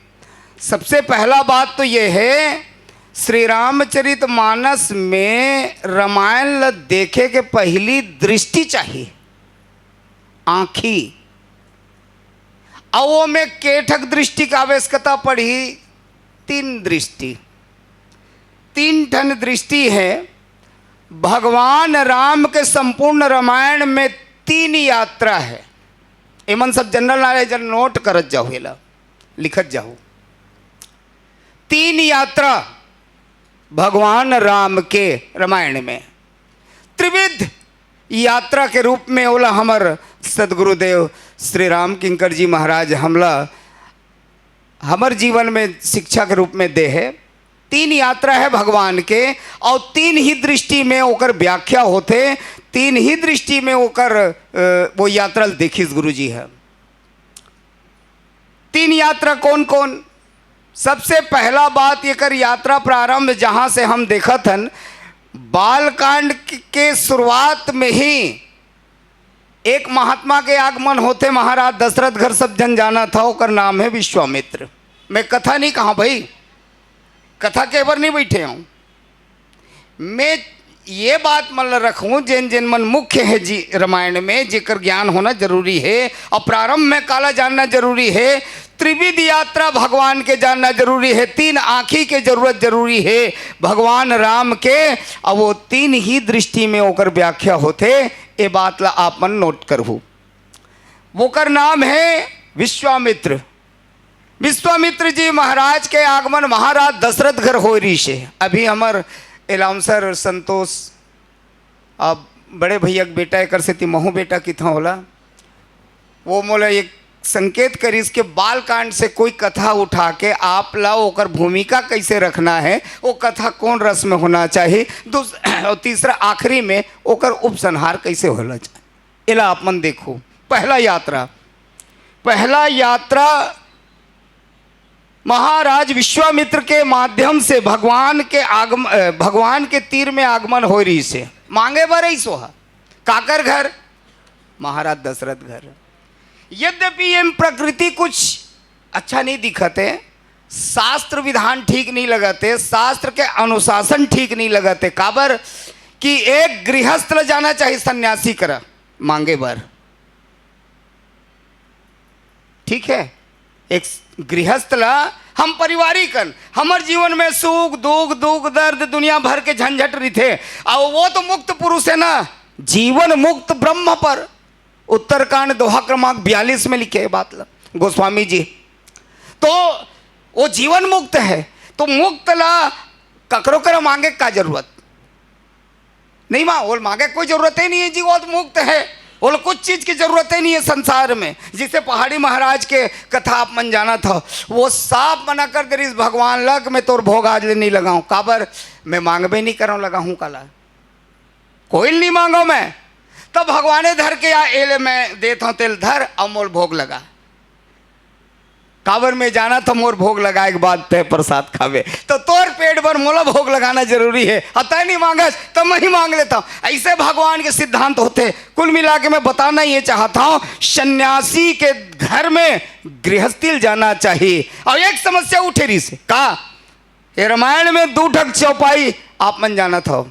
सबसे पहला बात तो ये है, श्री रामचरित मानस में रामायण ल देखे के पहली दृष्टि चाहिए, आँखी। अउ ओमे के ठक दृष्टि के आवश्यकता पड़ही? तीन दृष्टि, तीन ठन दृष्टि है। भगवान राम के संपूर्ण रामायण में तीन यात्रा है। एमन सब जनरल नॉलेज नोट करत जाहू, एला लिखत जाहू। तीन यात्रा भगवान राम के रामायण में, त्रिविध यात्रा के रूप में ओला हमर सदगुरुदेव श्री राम किंकर जी महाराज हमला हमर जीवन में शिक्षा के रूप में दे हे। तीन यात्रा है भगवान के, और तीन ही दृष्टि में ओकर व्याख्या होथे, तीन ही दृष्टि में ओकर, अ, वो यात्रा ल देखिस गुरु जी है। तीन यात्रा कौन कौन? सबसे पहला बात, एकर यात्रा प्रारंभ जहाँ से हम देखत हन, बालकांड के शुरुआत में ही एक महात्मा के आगमन होथे महाराज दशरथ घर, सब झन जानत हव, ओकर नाम है विश्वामित्र। मैं कथा नहीं कहा भाई, कथा के बर नहीं बैठे हूँ। मैं ये बात मन ल रखूँ, जेन जेन मन मुख्य है जी रामायण में, जेकर ज्ञान होना जरूरी है, और प्रारंभ में काला जानना जरूरी है, त्रिविध यात्रा भगवान के जानना जरूरी है, तीन आँखी के जरूरत जरूरी है भगवान राम के। अब वो तीन ही दृष्टि में ओकर व्याख्या होथे, ए बात ला आप मन नोट करहू। ओकर नाम है विश्वामित्र। विश्वामित्र जी महाराज के आगमन महाराज दशरथ घर होय रहिस हे। अभी हमर अनाउंसर संतोष, अब बड़े भैया के बेटा, एकर सेती महू बेटा किथां ओला, वो मोला एक संकेत करिस के बालकांड से कोई कथा उठा के आप ला ओकर भूमिका कैसे रखना है, वो कथा कौन रस में होना चाहिए, दूस-, और तीसरा आखिरी में ओकर उपसंहार कैसे होना चाहिए। एला आप मन देखो, पहला यात्रा, पहला यात्रा महाराज विश्वामित्र के माध्यम से भगवान के आगम-, अ, भगवान के तीर में आगमन होय रहिस हे। मांगे बर अइस ओह। काकर घर? महाराज दशरथ घर। यद्यपि एम प्रकृति कुछ अच्छा नहीं दिखत हे, शास्त्र विधान ठीक नहीं लगत हे, शास्त्र के अनुशासन ठीक नहीं लगत हे। काबर कि एक गृहस्थ ल जाना चाहिए सन्यासी करा मांगे बर। ठीक है, एक गृहस्थ ला हम परिवारी कन, हमर जीवन में सुख, दुख, दुख, दर्द, दुनिया भर के झंझट रिथे, अउ वो तो मुक्त पुरुष है ना, जीवन मुक्त ब्रह्म पर। उत्तरकांड दोहा क्रमांक बयालीस में लिखे हे बात ला गोस्वामी जी। तो वो जीवन मुक्त है, तो मुक्त ला ककरो करा मांगे का जरूरत? नहीं माँ, ओल मांगे कोई जरूरत ही नहीं है जी, वो तो मुक्त है, ओल कुछ चीज की जरूरत ही नहीं है संसार में। जिसे पहाड़ी महाराज के कथा आप मन जानत हो, वो साफ मना कर दे रहिस भगवान ला कि मैं तोर भोग आज ले नहीं लगाऊं, काबर मैं मांगबे नहीं करूं, लगाऊं काला, कोई नहीं मांगो मैं। तब भगवाने धर के या एले मैं देत हूं, तेल धर अउ मोल भोग लगा। काबर मैं जानत हूं मोर भोग लगाए के बाद तय प्रसाद खावे, तो तोर पेट बर मोला भोग लगाना जरूरी है। अउ तय नहीं मांगस तो मैं ही मांग लेता हूं। ऐसे भगवान के सिद्धांत होते। कुल मिला के मैं बताना ये चाहता हूं, सन्यासी के घर में गृहस्थी ल जाना चाहिए। अउ एक समस्या उठे रहिस हे का, ये रामायण में दू ठक चौपाई आप मन जानत हो,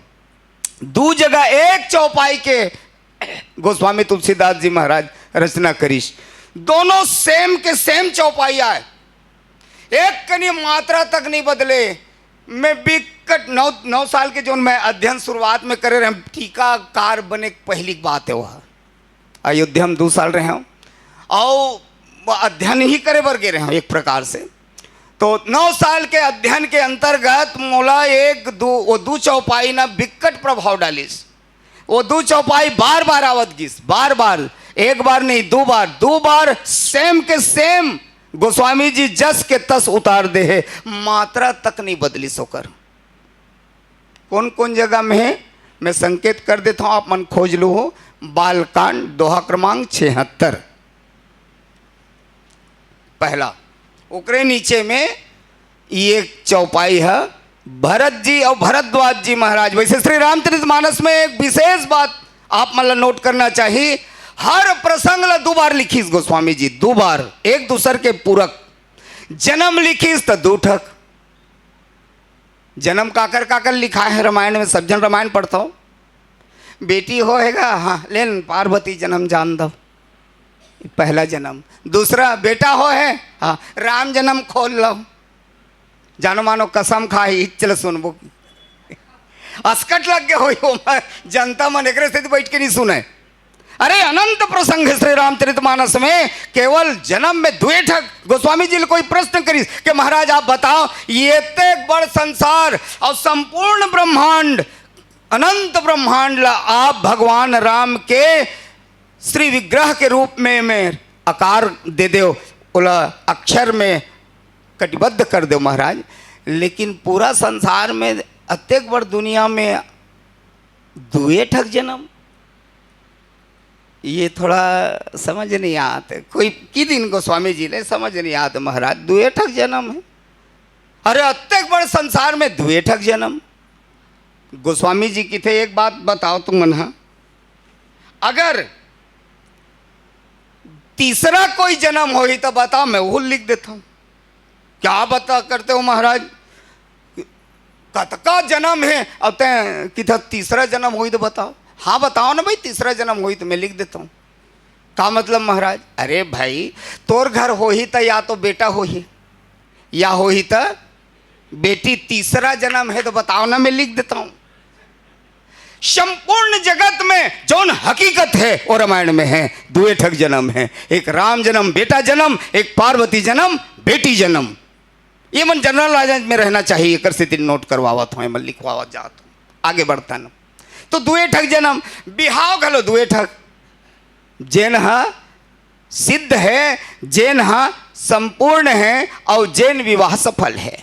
दू जगह एक चौपाई के गोस्वामी तुलसीदास जी महाराज रचना करिस। दोनों सेम के सेम चौपाई आय, एक कनी मात्रा तक नहीं बदले। मैं बिकट नौ, नौ साल के जोन मैं अध्ययन शुरुआत में करे रहे, टीकाकार बने के पहली बात है वह। अयोध्या में दू साल रहे हूँ, अउ अध्ययन ही करे बर गे रहे हूँ एक प्रकार से। तो नौ साल के अध्ययन के अंतर्गत मोला एक दू, वो दू चौपाई ना बिकट प्रभाव डालिस। वो दू चौपाई बार बार आवत गिस, बार बार, एक बार नहीं, दू बार, दू बार सेम के सेम गोस्वामी जी जस के तस उतार दे हे, मात्रा तक नहीं बदलिस ओकर। कौन कौन जगह में हे, मैं संकेत कर देता हूँ, आप मन खोज लू हो। बालकांड दोहा क्रमांक छिहत्तर, पहला, ओकरे नीचे में ये एक चौपाई है, भरत जी और भरद्वाज जी महाराज। वैसे श्री रामचरित मानस में एक विशेष बात आप मन ला नोट करना चाहिए, हर प्रसंग ला दो बार लिखिस गोस्वामी जी, दो बार, एक दूसर के पूरक। जन्म लिखिस त दू ठक। जन्म काकर काकर लिखाय हे रामायण में, सब झन रामायण पढ़थव। बेटी होय हे गा, हाँ, लेन पार्वती जन्म जान दव, पहला जन्म। दूसरा बेटा होय हे, हाँ, राम जन्म खोल लव। जानो मानो कसम खाही, चल सुनबो। असकट लग गे होही ओमा, जनता मन एकरे सेती बइठ के नहीं सुनय। अरे, अनंत प्रसंग हे श्री रामचरित मानस में। केवल जन्म में दुए ठक गोस्वामी जी ले कोई प्रश्न करिस कि महाराज आप बताओ, ये एतेक बड़ संसार और संपूर्ण ब्रह्मांड, अनंत ब्रह्मांड ला आप भगवान राम के श्री विग्रह के रूप में, में आकार दे देव, ओला अक्षर में कटिबद्ध कर देव महाराज। लेकिन पूरा संसार में अतेक बड़ दुनिया में दुए ठक जन्म, ये थोड़ा समझ नहीं आत। कोई किहिस गोस्वामी जी ले, समझ नहीं आत महाराज, दुए ठक जन्म हे। अरे, अतेक बड़ संसार में दुए ठक जन्म। गोस्वामी जी किथे, एक बात बताओ तुम मन हा, अगर तीसरा कोई जन्म होही त बताओ, मैं वो लिख देता हूं। क्या बता करते हो महाराज, कतका जन्म हे? अब तैं किथे तीसरा जन्म होही त बताओ। हाँ, बताओ ना भाई, तीसरा जन्म होही त मैं लिख देता हूँ। का मतलब महाराज? अरे भाई, तोर घर होही त या तो बेटा होही, या होही त बेटी। तीसरा जन्म हे त बताओ ना, मैं लिख देता हूँ। संपूर्ण जगत में जौन हकीकत हे, वो रामायण में हे। दुए ठक जन्म हे, एक राम जन्म बेटा जन्म, एक पार्वती जन्म बेटी जन्म। ये मन जनरल नॉलेज में रहना चाहिए, एकर सेती नोट करवावत हों, एमन लिखवावत जात हों। आगे बढ़थन। तो दुए ठक जन्म, बिहाव घलो दुए ठक, जेन ह सिद्ध हे, जेन ह संपूर्ण हे अउ जेन विवाह सफल हे।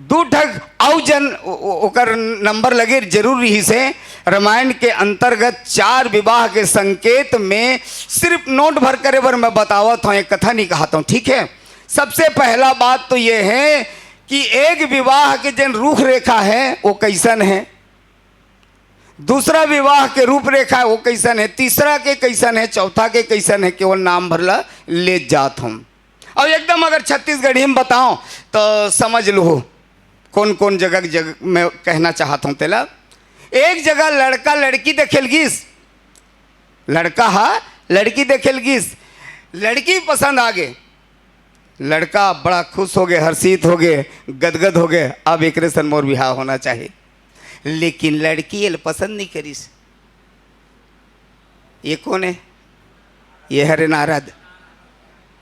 दू ठक अउ जन ओ-, ओ-, ओकर नंबर लगे जरूर रहिस हे। रामायण के अंतर्गत चार विवाह के संकेत में सिर्फ नोट भर करे बर मैं बतावत हों, एक कथा नहीं कहत हों, ठीक हे? सबसे पहला बात तो ये है कि एक विवाह के जेन रूपरेखा है, वो कैसन है, दूसरा विवाह के रूपरेखा वो कैसन है, तीसरा के कैसन है, चौथा के कैसन है, केवल नाम भर ला ले जात हूँ। और एकदम अगर छत्तीसगढ़ी में बताओ तो समझ लो कौन कौन जगह, जगह मैं कहना चाहत हूँ तेला। एक जगह लड़का लड़की देखेल गिस, लड़का हा लड़की देखेल गिस, लड़की पसंद आ गे, लड़का बड़ा खुश हो गे, हर्षित हो गे, गदगद हो गे, अब एकरे सन मोर बिहाव होना चाहिए। लेकिन लड़की एल पसंद नहीं करिस। ये कौन है? ये हरे नारद।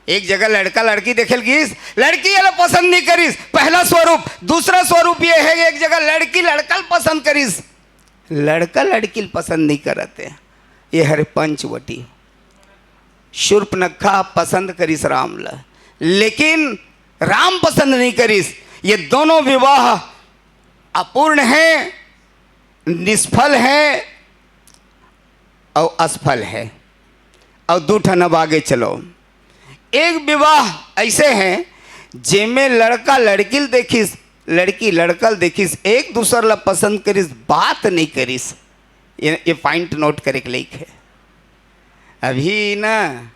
एक जगह लड़का लड़की देखेल गिस, लड़की एला पसंद नहीं करिस, पहला स्वरूप। दूसरा स्वरूप ये है, एक जगह लड़की लड़का ल पसंद करिस, लड़का लड़की ल पसंद नहीं करत है। ये हरे पंचवटी। शूर्पनखा पसंद करिस राम ला, लेकिन राम पसंद नहीं करिस। ये दोनों विवाह अपूर्ण है, निष्फल है और असफल है। और दू ठन अब आगे चलो। एक विवाह ऐसे है जेमे लड़का लड़की ल देखिस, लड़की लड़का ल देखिस, एक दूसर ला पसंद करिस, बात नहीं करिस। ये, ये पॉइंट नोट करे के लायक है। अभी ना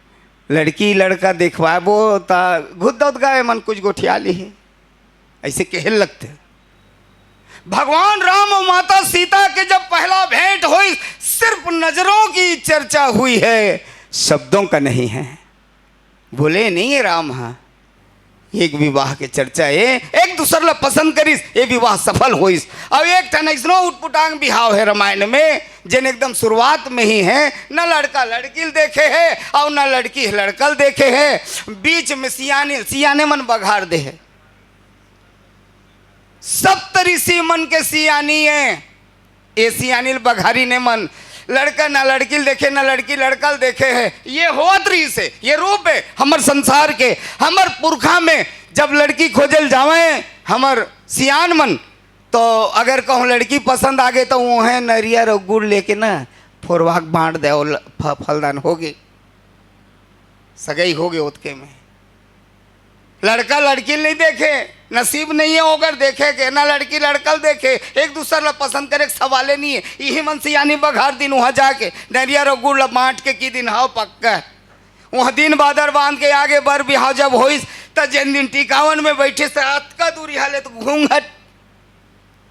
लड़की लड़का देखवाबो ता घुद्दौत गाय मन कुछ गोठिया ली है, ऐसे कहे लगथे। भगवान राम और माता सीता के जब पहला भेंट होइस, सिर्फ नजरों की चर्चा हुई है, शब्दों का नहीं है। बोले नहीं है राम, हाँ, एक विवाह के चर्चा है, एक दूसर ला पसंद करिस, ये विवाह सफल होइस। और एक ठन ऐसनो उटपुटांग बिहाव है रामायण में, जेन एकदम शुरुआत में ही है, न लड़का लड़की ल देखे है और न लड़की लड़का ल देखे है, बीच में सियाने, सियाने मन बघार दे है। सप्त ऋषि मन के सियानी है, ए सियानी ल बघारी ने मन। लड़का ना लड़की ल देखे, ना लड़की लड़का ल देखे है। ये होत रहिस हे, ये रूप है हमर संसार के। हमर पुरखा में जब लड़की खोजल जावे हमर सियान मन, तो अगर कहूँ लड़की पसंद आ गए तो वो है नरियर और गुड़ लेके ना फोरवा के बांट दे, और ल-, फ-, फलदान हो गए, सगाई हो गए ओतके में। लड़का लड़की ल नहीं देखे, नसीब नहीं है ओकर देखे के, ना लड़की लड़का ल देखे, एक दूसर ला पसंद करे के सवाले नहीं है। यही मन सियानी बघार दिन वहाँ जाके नरियर और गुड़ ला बांट के की दिन हाव पक्का। वहाँ दिन बादर बांध के आगे बर बिहाव जब होइस, त जेन दिन टिकावन में बैठे से अतका दूरी हाले तो घूंघट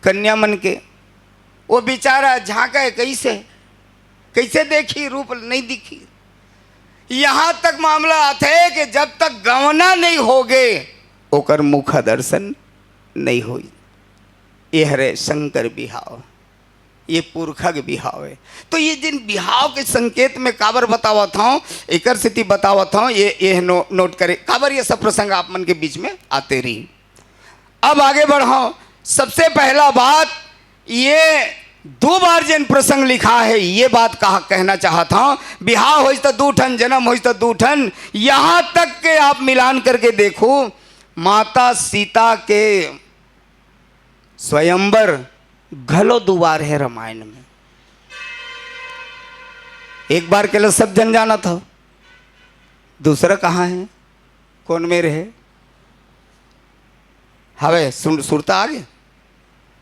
कन्या मन के, वो बेचारा झांके कैसे, कैसे देखी, रूप नहीं दिखी। यहाँ तक मामला आथे कि जब तक गवना नहीं होगे, ओकर मुख दर्शन नहीं होई। ये हरे शंकर बिहाव, ये पुरखा के बिहाव है। तो ये जिन बिहाव के संकेत में काबर बतावत हूँ, एकर सेती बतावत हूँ, ये, ये नो-, नोट करे, काबर ये सब प्रसंग आप मन के बीच में आते रही। अब आगे बढ़ाओ। सबसे पहला बात, ये दो बार जिन प्रसंग लिखा है, ये बात कहा, कहना चाहता हूँ, बिहाव होइस त दू ठन, जन्म होइस त दू ठन, यहाँ तक के आप मिलान करके देखो, माता सीता के स्वयंवर घलो दो बार है रामायण में। एक बार के लिए सब जन जाना था, दूसरा कहाँ है, कौन में रहे? हवे सुन, सुरता आ गए।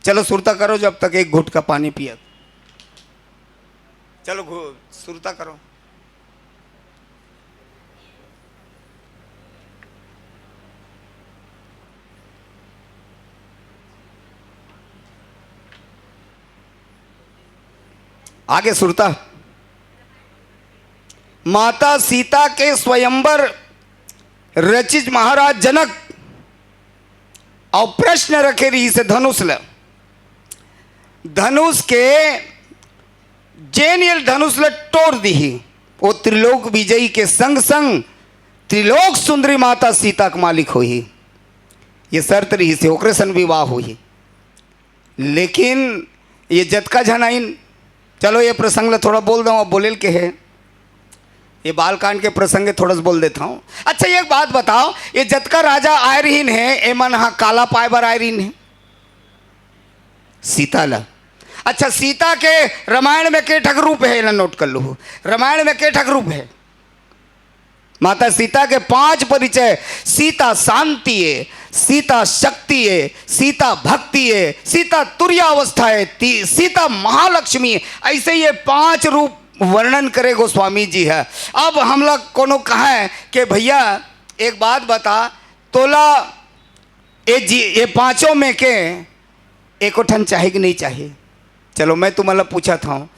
चलो सुरता करो, जब तक एक घुट का पानी पिया। चलो घु-, सुरता करो। आगे सुरता। माता सीता के स्वयंवर रचिस महाराज जनक, अउ प्रश्न रखे रहिस हे धनुष ल। धनुष के जेन ये धनुष ल टोर दिही, वो त्रिलोक विजयी के संग संग त्रिलोक सुंदरी माता सीता के मालिक होही। ये शर्त रहिस हे, ओकरे सन विवाह होही। लेकिन ये जतका झन आइन, चलो ये प्रसंग ल थोड़ा बोल दंव, अब बोलेल के हे, ये बालकांड के प्रसंग थोड़ा सा बोल देता हूँ। अच्छा, ये एक बात बताओ, ये जतका राजा आए रहिन हे, एमन हा काला पाए बर आए रहिन हे? सीता ला। अच्छा, सीता के रामायण में के ठक रूप हे, एला नोट कर लो, रामायण में के ठक रूप हे? माता सीता के पांच परिचय। सीता शांति है, सीता शक्ति है, सीता भक्ति है, सीता तुरियावस्था है, ती-, सीता महालक्ष्मी है। ऐसे ये पांच रूप वर्णन करे गोस्वामी जी है। अब हमला कोनो कहे कि भैया, एक बात बता, तोला ये जी, ये पांचों में के एको ठन चाही कि नहीं चाही? चलो, मैं तुमला पूछत हूँ,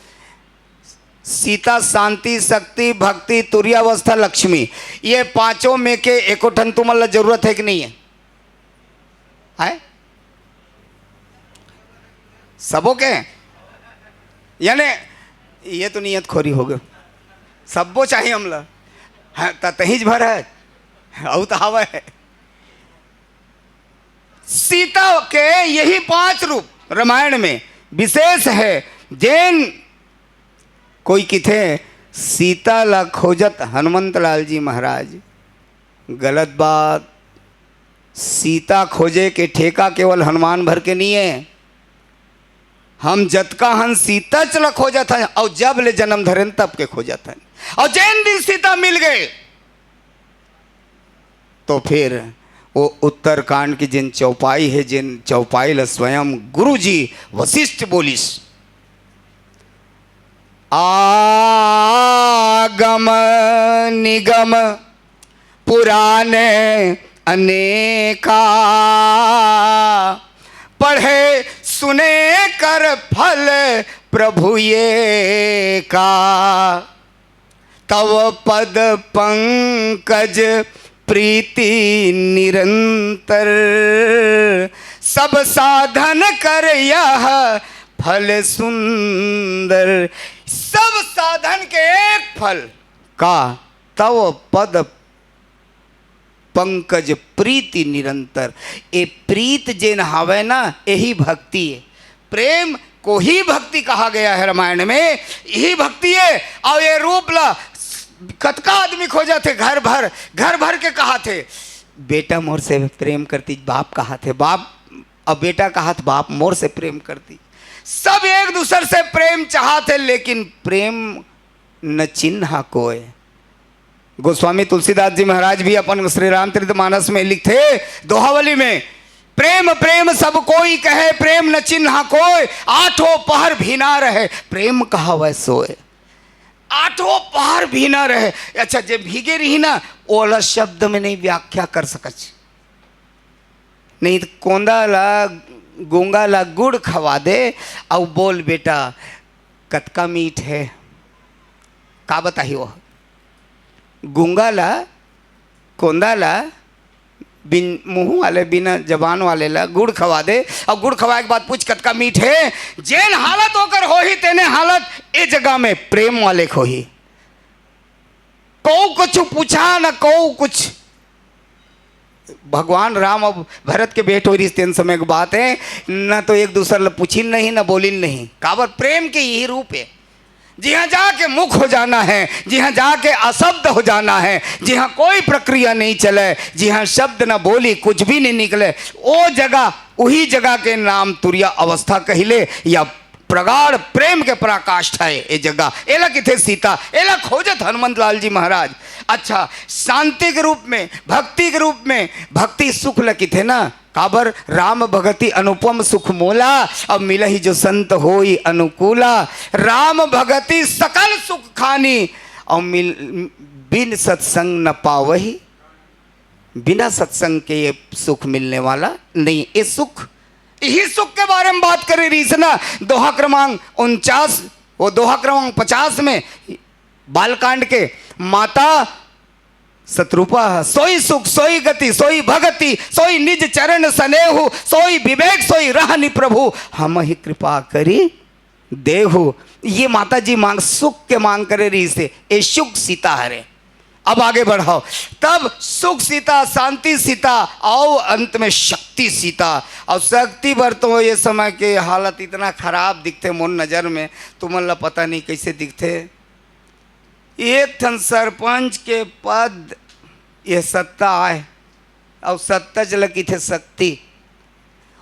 सीता, शांति, शक्ति, भक्ति, तुरियावस्था, लक्ष्मी, ये पांचों में के एको ठन तुमला जरूरत है कि नहीं है? है? सबो के? यानी ये तो नियत खोरी हो गए, सबो चाहिए हमला। हाँ, त तहींच भर है, अउ तो हवा है। सीता के यही पांच रूप रामायण में विशेष है। जेन कोई किथे सीता ला खोजत हनुमंत लाल जी महाराज, गलत बात। सीता खोजे के ठेका केवल हनुमान भर के नहीं है। हम जतका हन सीता च ला खोजत हन, अउ जब ले जन्म धरेन तब के खोजत हन, अउ जेन दिन सीता मिल गए, तो फिर वो उत्तरकांड की जिन चौपाई है, जिन चौपाई ला स्वयं गुरु जी वशिष्ठ बोलिस, आगम निगम पुराने अनेका, पढ़े सुने कर फल प्रभु ये का। तव पद पंकज प्रीति निरंतर, सब साधन कर यह फल सुंदर। सब साधन के एक फल का? तव पद पंकज प्रीति निरंतर। ए प्रीत जेन हावय ना, यही भक्ति है। प्रेम को ही भक्ति कहा गया है रामायण में, यही भक्ति है। और ये रूप ला कतका आदमी खोजत हे, घर भर, घर भर के कहत हे, "बेटा मोर से प्रेम करती," बाप कहत हे, बाप, अब बेटा कहत, "बाप मोर से प्रेम करती।" सब एक दूसर से प्रेम चाहत हे, लेकिन प्रेम न चिन्हा कोय। गोस्वामी तुलसीदास जी महाराज भी अपन श्री रामचरित मानस में लिखथे, दोहावली में, "प्रेम प्रेम सब कोई कहे, प्रेम न चिन्हा कोय, आठों पहर भी ना रहे, प्रेम कहावै सोय।" आठों पहर भी ना रहे। अच्छा, जे भीगे रही ना, ओला शब्द में नहीं व्याख्या कर सकच। नहीं तो कोंदा ला, गूंगा ला गुड़ खवा दे, अउ बोल, "बेटा, कतका मीठ है।" का बताही वो? गूंगा ला, कोंदा ला, बिन मुंह वाले, बिना जबान वाले ला गुड़ खवा दे, अउ गुड़ खवाए के बाद पूछ, "कतका मीठ है?" जेन हालत ओकर होही, तेने हालत ए जगह में प्रेम वाले के होही। कऊ कुछ पूछा न कऊ कुछ। भगवान राम अब भरत के भेंट होय रिहिस, तेन समय के बात है, न तो एक दूसर ल पूछिन नहीं, न बोलिन नहीं। काबर? प्रेम के यही रूप है। जिहाँ जाके मुख हो जाना है, जिहाँ जाके अशब्द हो जाना है, जिहाँ कोई प्रक्रिया नहीं चले, जिहाँ शब्द न बोली, कुछ भी नहीं निकले, ओ जगह, उही जगह के नाम तुरिया अवस्था कहिले या प्रगाढ़ प्रेम के पराकाष्ठा है ए जगह। एला किथे सीता, एला खोजत हनुमंत लाल जी महाराज। अच्छा, शांति के रूप में, भक्ति के रूप में, भक्ति सुख ल किथे ना, काबर? "राम भगति अनुपम सुख मोला, अब मिलहि जो संत होई अनुकूला।" राम भगति सकल सुख खानी, और मिल, बिन सत्संग न पावही। बिना सत्संग के ये सुख मिलने वाला नहीं। ये सुख, यही सुख के बारे में बात करे रहिस ना, दोहा क्रमांक उनचास, वो दोहा क्रमांक पचास में बालकांड के, माता सतरूपा, "सोई सुख सोई गति सोई भगति, सोई निज चरण सनेहु, सोई विवेक सोई रहनि प्रभु, हमहि कृपा करी देहु।" ये माता जी मांग, सुख के मांग करे रहिस हे, ए सुख सीता हरे। अब आगे बढ़ाओ, तब सुख सीता, शांति सीता, अउ अंत में शक्ति सीता। अउ शक्ति बर तो ये समय के हालत इतना खराब दिखथे मोर नजर में, तुमन ला पता नहीं कैसे दिखथे। एक ठन सरपंच के पद, ये सत्ता आय, अउ सत्ता च ल किथे शक्ति।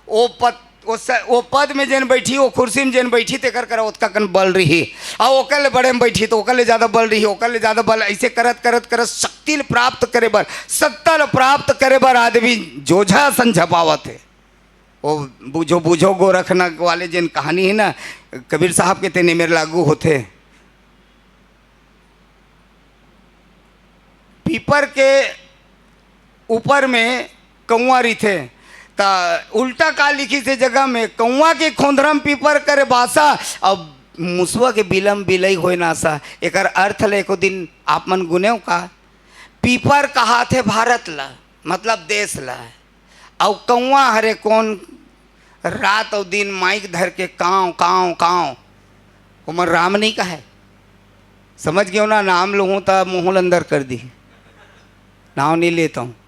ओ पद, वो स-, वो पद में जेन बैठी, वो कुर्सी में जेन बैठी, तेकर करा ओतका कन बल रही, अउ ओकर ले बड़े में बैठी, तो ओकर ले ज्यादा बल रही, ओकर ले ज्यादा बल, ऐसे करत, करत, करत शक्ति ल प्राप्त करे बर, सत्ता ल प्राप्त करे बर आदमी जोझा असन झपावत हे। वो बूझो, बूझो गोरखनाथ वाले जेन कहानी हे ना, कबीर साहब के, तेने मेर लागू होथे। पीपर के ऊपर में कौआ रहिथे, त उल्टा का लिखिस ए जगह में, "कौआ के खोंधरा म पीपर करे बासा, अउ मुसवा के बिला म बिलई होय नासा।" एकर अर्थ ल एको दिन आप मन गुनेव का? पीपर कहाथे भारत ला, मतलब देश ला, अउ कौआ हरे कोन, रात अउ दिन माइक धर के कांव, कांव, कांव। ओमन राम नइ कहे। समझ गेव ना, नाम लूहूं त मुंह ल अंदर कर दी, नाव नइ लेत हूं।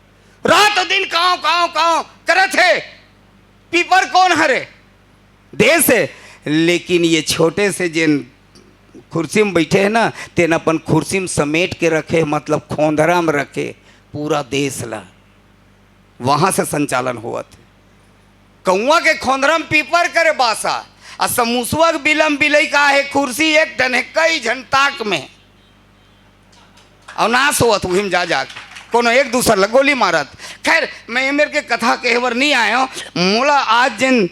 रात अउ दिन कांव, कांव, कांव करत हे। पीपर कोन हरे? देश हे। लेकिन ये छोटे से जेन कुर्सी में बैठे हे ना, तेन अपन कुर्सी में समेट के रखे, मतलब खोंधरा में रखे पूरा देश ला। वहां से संचालन होवत हे। कौआ के खोंधरा में पीपर करे बासा, अउ मुसवा के बिला म बिलई का हे, कुर्सी एक ठन हे, कई झन ताक में, अउ नास होवत उही म जा जा के, कोनो एक दूसर ल गोली मारत। खैर, मैं ए मेर के कथा कहे बर नइ आय हंव, मोला आज जेन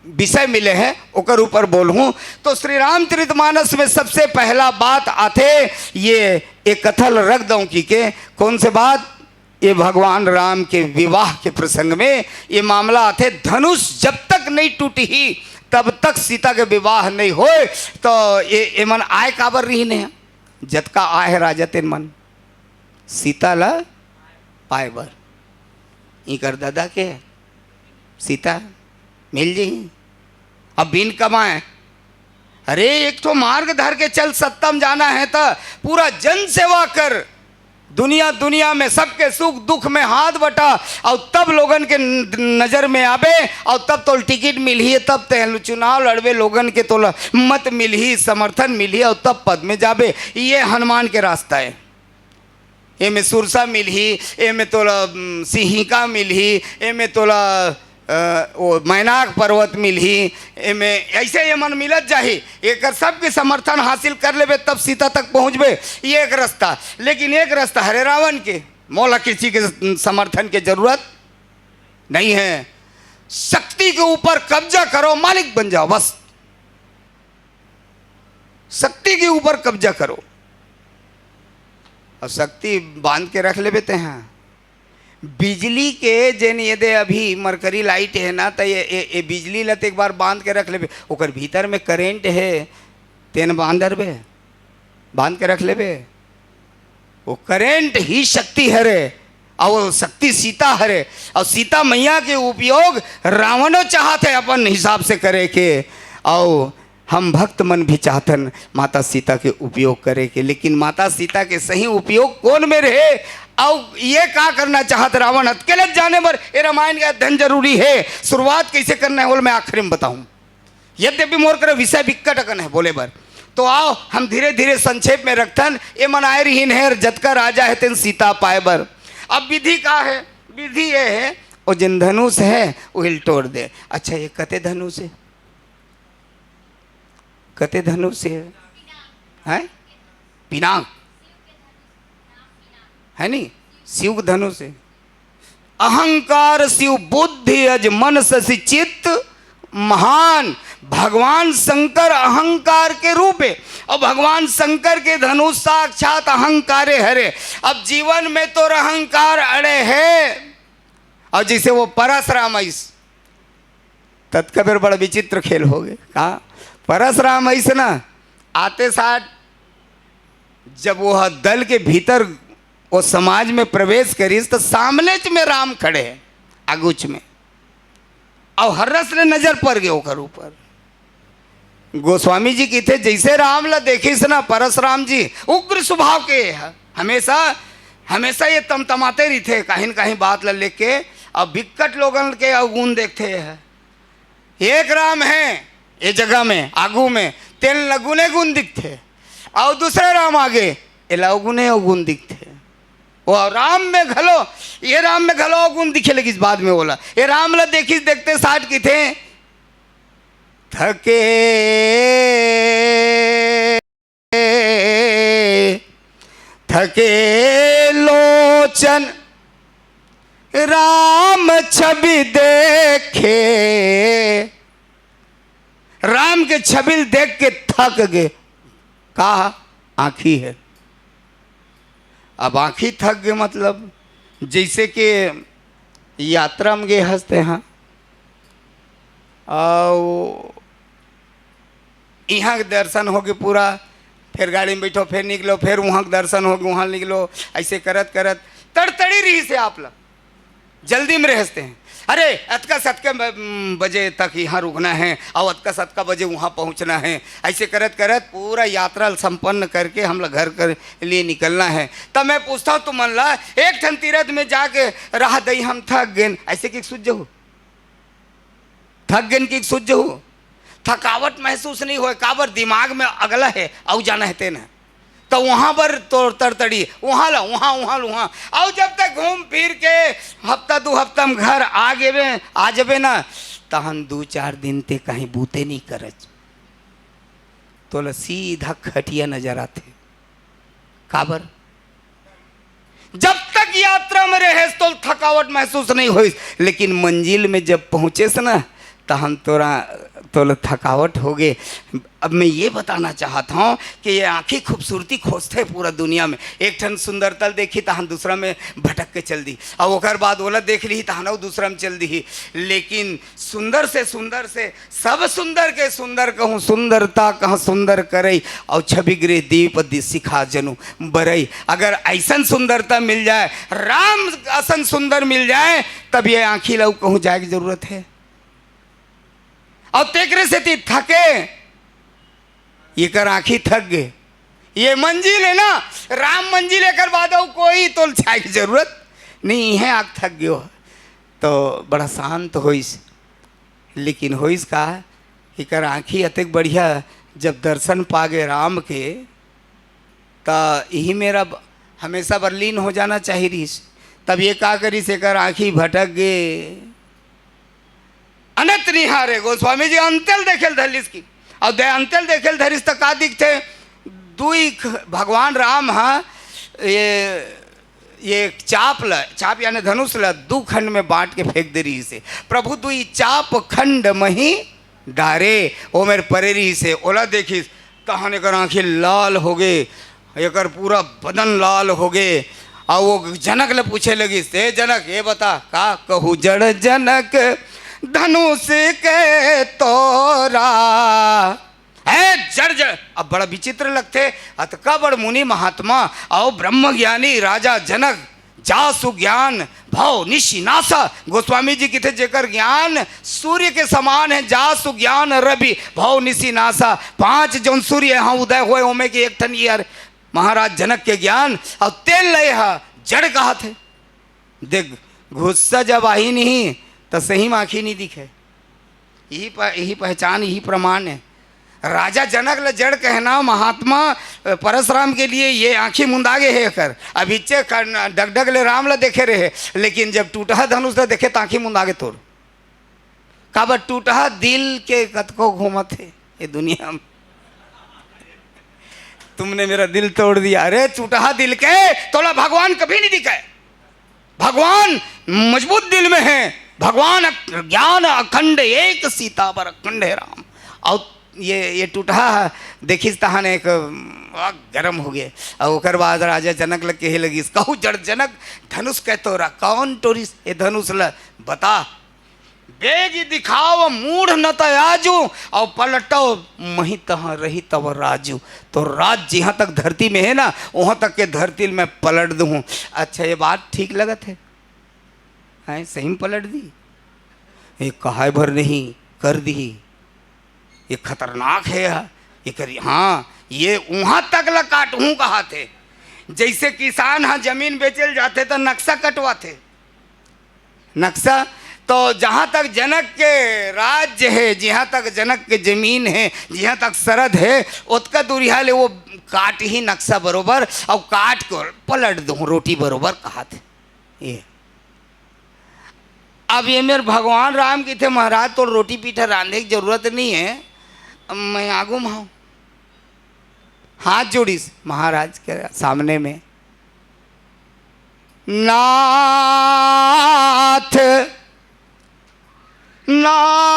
विषय मिले हे ओकर ऊपर बोलहूं। तो श्री रामचरितमानस में सबसे पहला बात आथे, ये एक कथा ल रख दंव कि के, कौन से बात? ये भगवान राम के विवाह के प्रसंग में ये मामला आथे, धनुष जब तक नइ टूटही तब तक सीता के विवाह नइ होय। तो ये, एमन आय काबर रहिन हे? जतका आय हे राजा तेन मन सीता ला पाय बर। इकर ददा के सीता मिल जही। अब बिन कमाए, अरे, एक ठो मार्ग धर के चल, सत्ता म जाना हे त पूरा जन सेवा कर, दुनिया, दुनिया में सबके सुख दुख में हाथ बटा, अउ तब लोगन के न-, नजर में आबे, अउ तब तोल टिकट मिलही, तब ते चुनाव लड़बे, लोगन के तोला मत मिलही, समर्थन मिलही, अउ तब पद में जाबे। ये हनुमान के रास्ता हे। एमे सुरसा मिलही, एमे तोला, उम, सिंहिका मिलही, एमे तोला, अ, वो मैनाक पर्वत मिलही, एमे ऐसे एमन मिलत जाही। एकर सबके समर्थन हासिल कर लेबे, तब सीता तक पहुँचबे। ये एक रास्ता, लेकिन एक रास्ता हरे रावण के, मोला किसी के समर्थन के जरूरत नहीं है। शक्ति के ऊपर कब्जा करो, मालिक बन जाओ, बस। शक्ति के ऊपर कब्जा करो। अउ शक्ति बांध के रख लेबे तेहा। बिजली के जेन ये दे अभी मरकरी लाइट हे ना, त ये, ये, ये बिजली ल त एक बार बांध के रख लेबे, ओकर भीतर में करेंट हे, तेन बांध डरबे, बांध के रख लेबे। वो करेंट ही शक्ति हरे, अउ वो शक्ति सीता हरे, अउ सीता मैया के उपयोग रावणो चाहत हे अपन हिसाब से करे के, अउ हम भक्त मन भी चाहथन माता सीता के उपयोग करे के, लेकिन माता सीता के सही उपयोग कोन मेर हे, अउ ये का करना चाहत रावण, अतके ल जाने बर ये रामायण के अध्ययन जरूरी हे। शुरुआत कैसे करना हे, वो ल मैं आखिरी में बताहूं। यद्यपि मोर करा विषय बिक्कट अकन हे बोले बर, तो आओ हम धीरे-धीरे संक्षेप में रखथन। एमन आय रहिन हे, जतका राजा हे तेन सीता पाय बर। अब विधि का हे? विधि ये हे, वो जेन धनुष हे, उही ल टोर दे। अच्छा, ये कते धनुष हे? कते धनुष हे? हैं? पिनाक। हे नी? शिव के धनुष हे। अहंकार शिव बुद्धि अज मन शशि चित्त महान। भगवान शंकर अहंकार के रूप हे, अउ भगवान शंकर के धनुष साक्षात अहंकारे हरे। अब जीवन में तोर अहंकार अड़े हे, अउ जैसे वो परसराम अइस, ततका बेर बड़ा विचित्र खेल होगे। का परसराम अइस ना, आते साथ जब वो दल के भीतर, वो समाज में प्रवेश करिस, त सामनेच में राम खड़े हे, आगूच में, अउ हर्रस ले नजर पर गे ओकर ऊपर। गोस्वामी जी कहिथे, जैसे राम ला देखिस ना परसराम जी, उग्र स्वभाव के हे, हमेशा, हमेशा ये तमतमाते रहिथे, कहीं न कहीं बात ला लेके, अउ बिक्कट लोगन के अवगुण देखथे हे। एक राम हे ये जगह में, आगू में, तेन ल गुने गुन दिखथे, अउ दूसरा राम आगे, एला अवगुने अवगुन दिखथे। वो राम में घलो, ये राम में घलो अवगुन दिखे लगिस बाद में ओला। ये राम ला देखिस, देखते साठ कहिथे, थके, थके लोचन राम छवि देखे। राम के छबिल देख के थक गे। का? आँखी हे। अब आँखी थक गे, मतलब जैसे कि यात्रा में गे हस ते हा, अउ इहाँ के दर्शन होगे पूरा, फिर गाड़ी में बैठो, फिर निकलो, फिर उहाँ के दर्शन होगे, उहाँ निकलो, ऐसे करत करत तड़तड़ी रहिस हे आप ला। जल्दी में रहते हैं। अरे, अतका सतका ब-, बजे तक यहाँ रुकना है और अतका सतका बजे वहाँ पहुँचना है। ऐसे करत करत पूरा यात्रा संपन्न करके हम लोग घर के लिए निकलना है। तब मैं पूछता हूँ तुमन ला, एक ठन तीरथ में जाके रह दई, हम थक गेन, ऐसे कि सुझ हो? थक गेन कि सुझ हो? थकावट महसूस नहीं होय, काबर? दिमाग में अगला है, अउ जाना है तेन। तो वहाँ पर तोर तड़तड़ी, वहाँ ला, वहाँ, वहाँ ला, वहाँ। अउ जब तक घूम फिर के हफ्ता दू हफ्ता में घर आ गेबे, आ जबे ना, तहन दू चार दिन ते कहीं बूते नहीं करच। तोला सीधा खटिया नजर आथे। काबर? जब तक यात्रा में रहेस, तो थकावट महसूस नहीं होइस, लेकिन मंजिल में जब पहुँचेस ना, तहन तोरा, तोला थकावट होगे। अब मैं ये बताना चाहत हूँ कि ये आँखी खूबसूरती खोजथे पूरा दुनिया में। एक ठन सुंदरता देखी, तहन दूसरा में भटक के चल दी, और ओकर बाद ओला देख ली, तहन अउ दूसरा में चल दी। लेकिन सुंदर से सुंदर से सब सुंदर के सुंदर कहूँ, सुंदरता कहाँ सुंदर करई, और छवि गृह दीप दि शिखा जनु बरई। अगर ऐसन सुंदरता मिल जाए, राम असन सुंदर मिल जाए, तब ये आँखी ला कहूँ जाए के जरूरत है। और तेकरे सेती थके, एकर आँखी थक गे। ये मंजिल है ना, राम मंजिल, एकर बाद अउ कोई तोल जाए के जरूरत नहीं है, आँख थक गयो। तो बड़ा शांत होइस। लेकिन होइस का, एकर आँखी अतेक बढ़िया, जब दर्शन पागे राम के, त इही मेरा ब-, हमेशा बर लीन हो जाना चाही रहिस। तब ये का करिस, एकर आँखी भटक गे। अनत निहारे, गोस्वामी जी अंतेल देखेल धरिस की। अउ दे अंतेल देखेल धरिस त का दिखथे? दुई ख-, भगवान राम ह ये, ये चाप ल, चाप यानी धनुष ल दू खंड में बांट के फेंक दे रहिस हे। प्रभु दुई चाप खंड मही डारे, ओमेर परे रहिस हे, ओला देखिस, तहन एकर आँखी लाल होगे, एकर पूरा बदन लाल होगे। अउ वो जनक ले पूछे लगिस, "ए जनक, ये बता, का कहूँ जड़ जनक धनुष के तोरा?" ए जड़ जन-, अब बड़ा विचित्र लगथे, अतका बड़ मुनि महात्मा अउ ब्रह्म ज्ञानी राजा जनक, जासु ज्ञान भव निशि नासा। गोस्वामी जी किथे, जेकर ज्ञान सूर्य के समान है, जासु ज्ञान रवि भव निशि नासा। पांच जौन सूर्य यहाँ उदय होए, ओमे के एक ठन ये हर महाराज जनक के ज्ञान, अउ तेल लय ह जड़ कहत है। देख, गुस्सा जब आही नहीं, त सही में आँखी नहीं दिखे। यही प-, यही पहचान, यही प्रमाण है। राजा जनक ल जड़ कहना, महात्मा, अ, परसराम के लिए ये आँखी मुंदा गे हे एकर। अभिच्चे डगडग ले राम ल देखे रहे, लेकिन जब टूटहा धनुष ल देखे, त आँखी मुंदा गे तोर। काबर? टूटहा दिल के कतको घूमत हे ये दुनिया में। तुमने मेरा दिल तोड़ दिया। अरे टूटहा दिल के, तोला भगवान कभी नहीं दिखे। भगवान मजबूत दिल में है। भगवान अक-, ज्ञान अखंड एक सीता पर अखंड है राम। और ये, ये टूटहा देखिस तहान एक, आ, गरम हो गए। और ओकर बाद राजा जनक ल कहे लगिस, "कहूँ जड़ जनक धनुष के तोरा।" कौन टोरिस ये धनुष ल? बता। "बेगी दिखाव मूढ़ न त आजू, और पलटो मही तहाँ रही तव राजू।" तो राज जिहाँ तक धरती में है ना, वहाँ तक के धरती में पलट दूँ। अच्छा, ये बात ठीक लगत है? हैं, सही में पलट दी? ये कहाय भर नहीं, कर दी। ये खतरनाक है यार। ये करी, हाँ, ये वहाँ तक ला काटहूँ कहाथे। जैसे किसान ह जमीन बेचेल जाथे त नक्शा कटवाथे। नक्शा तो जहाँ तक जनक के राज्य है, जहाँ तक जनक के जमीन है, जहाँ तक सरहद है, ओतका दूरिहा ले वो काट ही नक्शा बरोबर, और काट के पलट दूँ रोटी बरोबर कहाथे। ये अब ये मेर भगवान राम कहिथे, "महाराज, तोर रोटी पीठा रांधे के जरूरत नहीं है, अब मैं आगू में हूँ।" हाथ जोड़िस महाराज के सामने में, "नाथ, नाथ,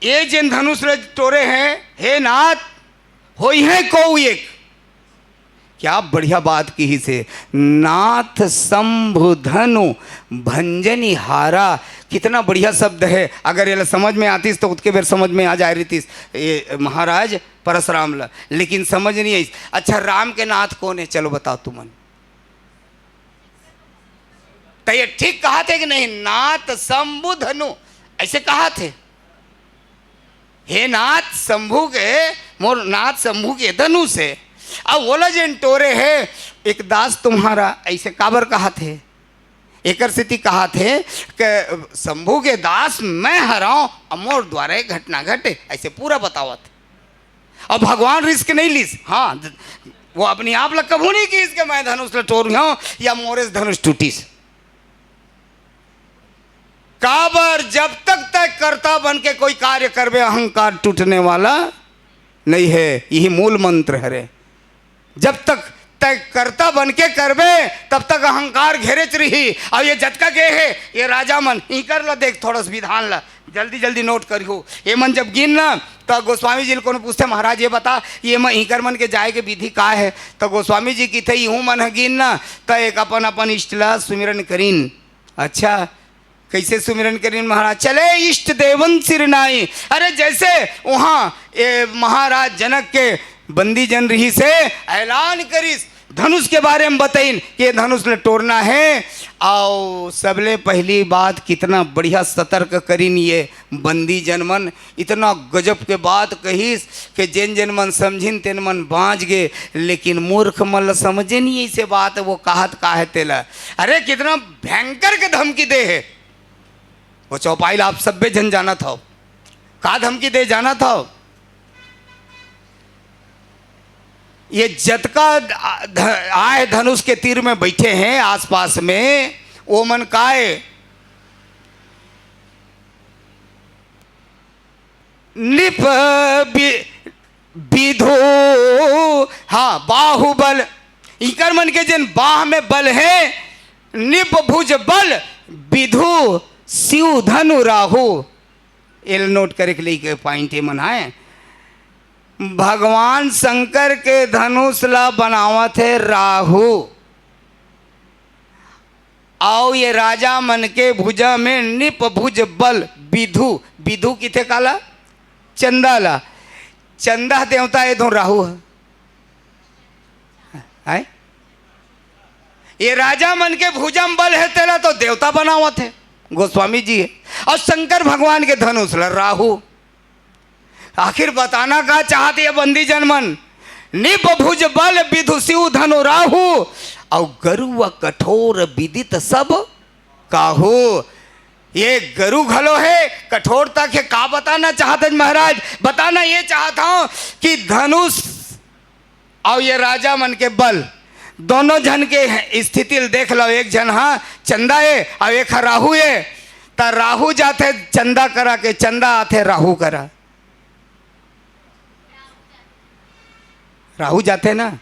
ये जेन धनुष ल टोरे हैं, हे नाथ, होई है को एक।" क्या बढ़िया बात कहिस हे, "नाथ शंभु धनु भंजनी हारा।" कितना बढ़िया शब्द है। अगर ये समझ में आतिस तो उतके बेर समझ में आ जाए रहितिस ये महाराज परसराम ला, लेकिन समझ नहीं आई। अच्छा, राम के नाथ कौन है, चलो बताओ तुमन। तो ये ठीक कहा थे कि नहीं, "नाथ शंभु धनु", ऐसे कहा थे, "हे नाथ शंभु के, मोर नाथ शंभु के धनुष है।" अब वोला जेन टोरे है, "एक दास तुम्हारा", ऐसे काबर कहा थे? एकर सेती कहा थे कि शंभु के दास मैं हरंव, अउ मोर द्वारा ये घटना घटे, ऐसे पूरा बतावत। अब भगवान रिस्क नहीं लीस। हाँ, वो अपने आप ला कभू नहीं किहिस कि मैं धनुष ला टोरहूँ या मोरे से धनुष टूटिस। काबर, जब तक तय कर्ता बन के कोई कार्य करबे, अहंकार टूटने वाला नहीं है। यही मूल मंत्र हरे। जब तक तय कर्ता बन के करबे, तब तक अहंकार घेरेच रही। अउ ये जतका गे हे, ये राजा मन, इकर ला देख, थोड़ा सा विधान ला जल्दी जल्दी नोट करिहू। ये मन जब गिन ना, तो गोस्वामी जी ल कोनो पूछथे, "महाराज, ये बता, ये मन, इकर मन के जाए के विधि का है?" तो गोस्वामी जी कहिथे, "इहू मन ह गिन ना, तो एक अपन अपन इष्ट ला सुमिरन करिन।" अच्छा, कैसे सुमिरन करिन महाराज? "चले इष्ट देवन सिर नाई।" अरे, जैसे वहाँ ये महाराज जनक के बंदी जन रहिस हे, ऐलान करिस, धनुष के बारे में बताइन कि ये धनुष ल टोरना है। अउ सबले पहली बात, कितना बढ़िया सतर्क करिन ये बंदी जन मन, इतना गजब के बात कहिस कि जेन जेन मन समझिन तेन मन बाँच गे, लेकिन मूर्ख मन ल समझे नहीं ऐसे बात, वो कहत का है तेला। अरे, कितना भयंकर के धमकी दे हे। वो चौपाई ला आप सब्बे झन जानत हव। का धमकी दे जानत हव? ये जतका ध-, आए धनुष के तीर में बैठे हैं आसपास में, वो मन काय, निप बि-, बिधु, हाँ, बाहुबल, इकर मन के जेन बाह में बल है, निप भुज बल बिधु शिव धनु राहु। एल नोट करे के लिए पॉइंट ये मन आए। भगवान शंकर के धनुष ला बनावत है राहु, अउ ये राजा मन के भुजा में निप भुज बल बिधु, बिधु किथे काला? चंदा ला। चंदा देवता ये धुन राहु है, है? ये राजा मन के भुजा में बल है, तेला तो देवता बनावत है गोस्वामी जी है, अउ शंकर भगवान के धनुष ला राहु। आखिर बताना का चाहत ये बंदी जन मन? निप भुज बल बिधु शिव धनु राहु, अउ गरुआ कठोर विदित सब काहू। ये गरु घलो है, कठोरता के का बताना चाहत है महाराज? बताना ये चाहत हूँ कि धनुष अउ ये राजा मन के बल, दोनों झन के स्थिति ल देख लो। एक झन हा चंदा ए अउ एक हा राहु ए। त राहु जाथे चंदा करा के, चंदा आथे राहु करा। राहु जाथे ना,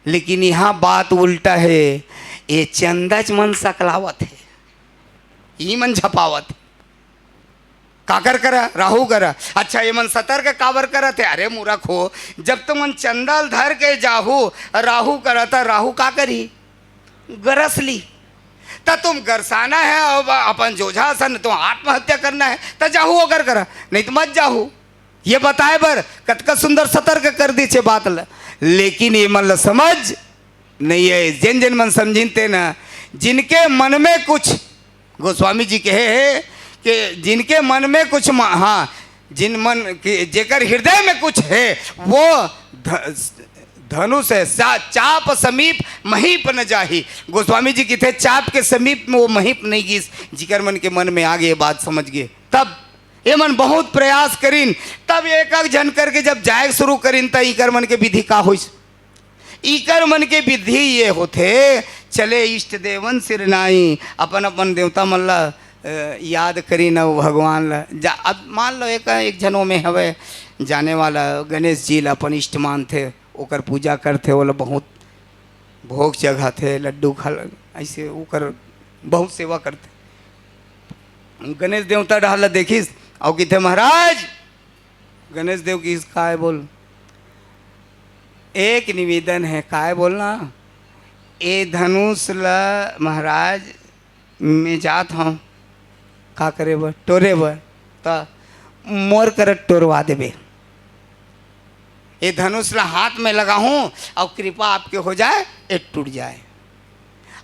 लेकिन यहाँ बात उल्टा है। ये चंदाच मन सकलावत है, ई मन झपावत है। काकर करा? राहु करा। अच्छा, ये मन सतर्क काबर करत है? अरे मूरख हो, जब तुमन चंदा ल धर के जाहू राहु करा, त राहु का करी? गरस ली। त तुम गरसाना है, अब अपन जोझा असन तुम आत्महत्या करना है, त जाहू ओकर करा, नहीं त मत जाहू। ये बताए बर कतका सुंदर सतर्क कर दीचे बात ल, लेकिन ये मन ल समझ नहीं है। जेन जेन मन समझिन ते न, जिनके मन में कुछ, गोस्वामी जी कहे है कि जिनके मन में कुछ म-, हाँ, जिन मन के, जेकर हृदय में कुछ है, वो ध-, धनुष है, सा-, चाप समीप महीप न जाही। गोस्वामी जी कहिथे, चाप के समीप में वो महीप नहीं गिस, जिकर मन के मन में आ गए, बात समझ गए। तब ये मन बहुत प्रयास करिन, तब एक एक झन करके जब जाए शुरू करिन, त इकर मन के विधि का होइस? इकर मन के विधि ये होथे, चले इष्ट देवन सिरनाई, अपन अपन देवता मन ला, अ, याद करिन अउ भगवान ला। जा, अब मान लो एक, एक झन ओमे हवे जाने वाला, गणेश जी ला अपन इष्ट मानथे, ओकर पूजा करथे, ओला बहुत भोग चघाथे, लड्डू खा, ऐसे ओकर बहुत सेवा करथे। गणेश देवता डहर ला देखिस अउ किथे, महाराज, गणेश देव किस, "काय बोल?" "एक निवेदन है।" "काय बोलना?" "ए धनुष ल महाराज, मैं जात हूँ।" "का करे बर?" "टोरे बर।" "त मोर करत टोरवा देबे। ए धनुष ल हाथ में लगाहूँ और कृपा आपके हो जाए, ए टूट जाए।"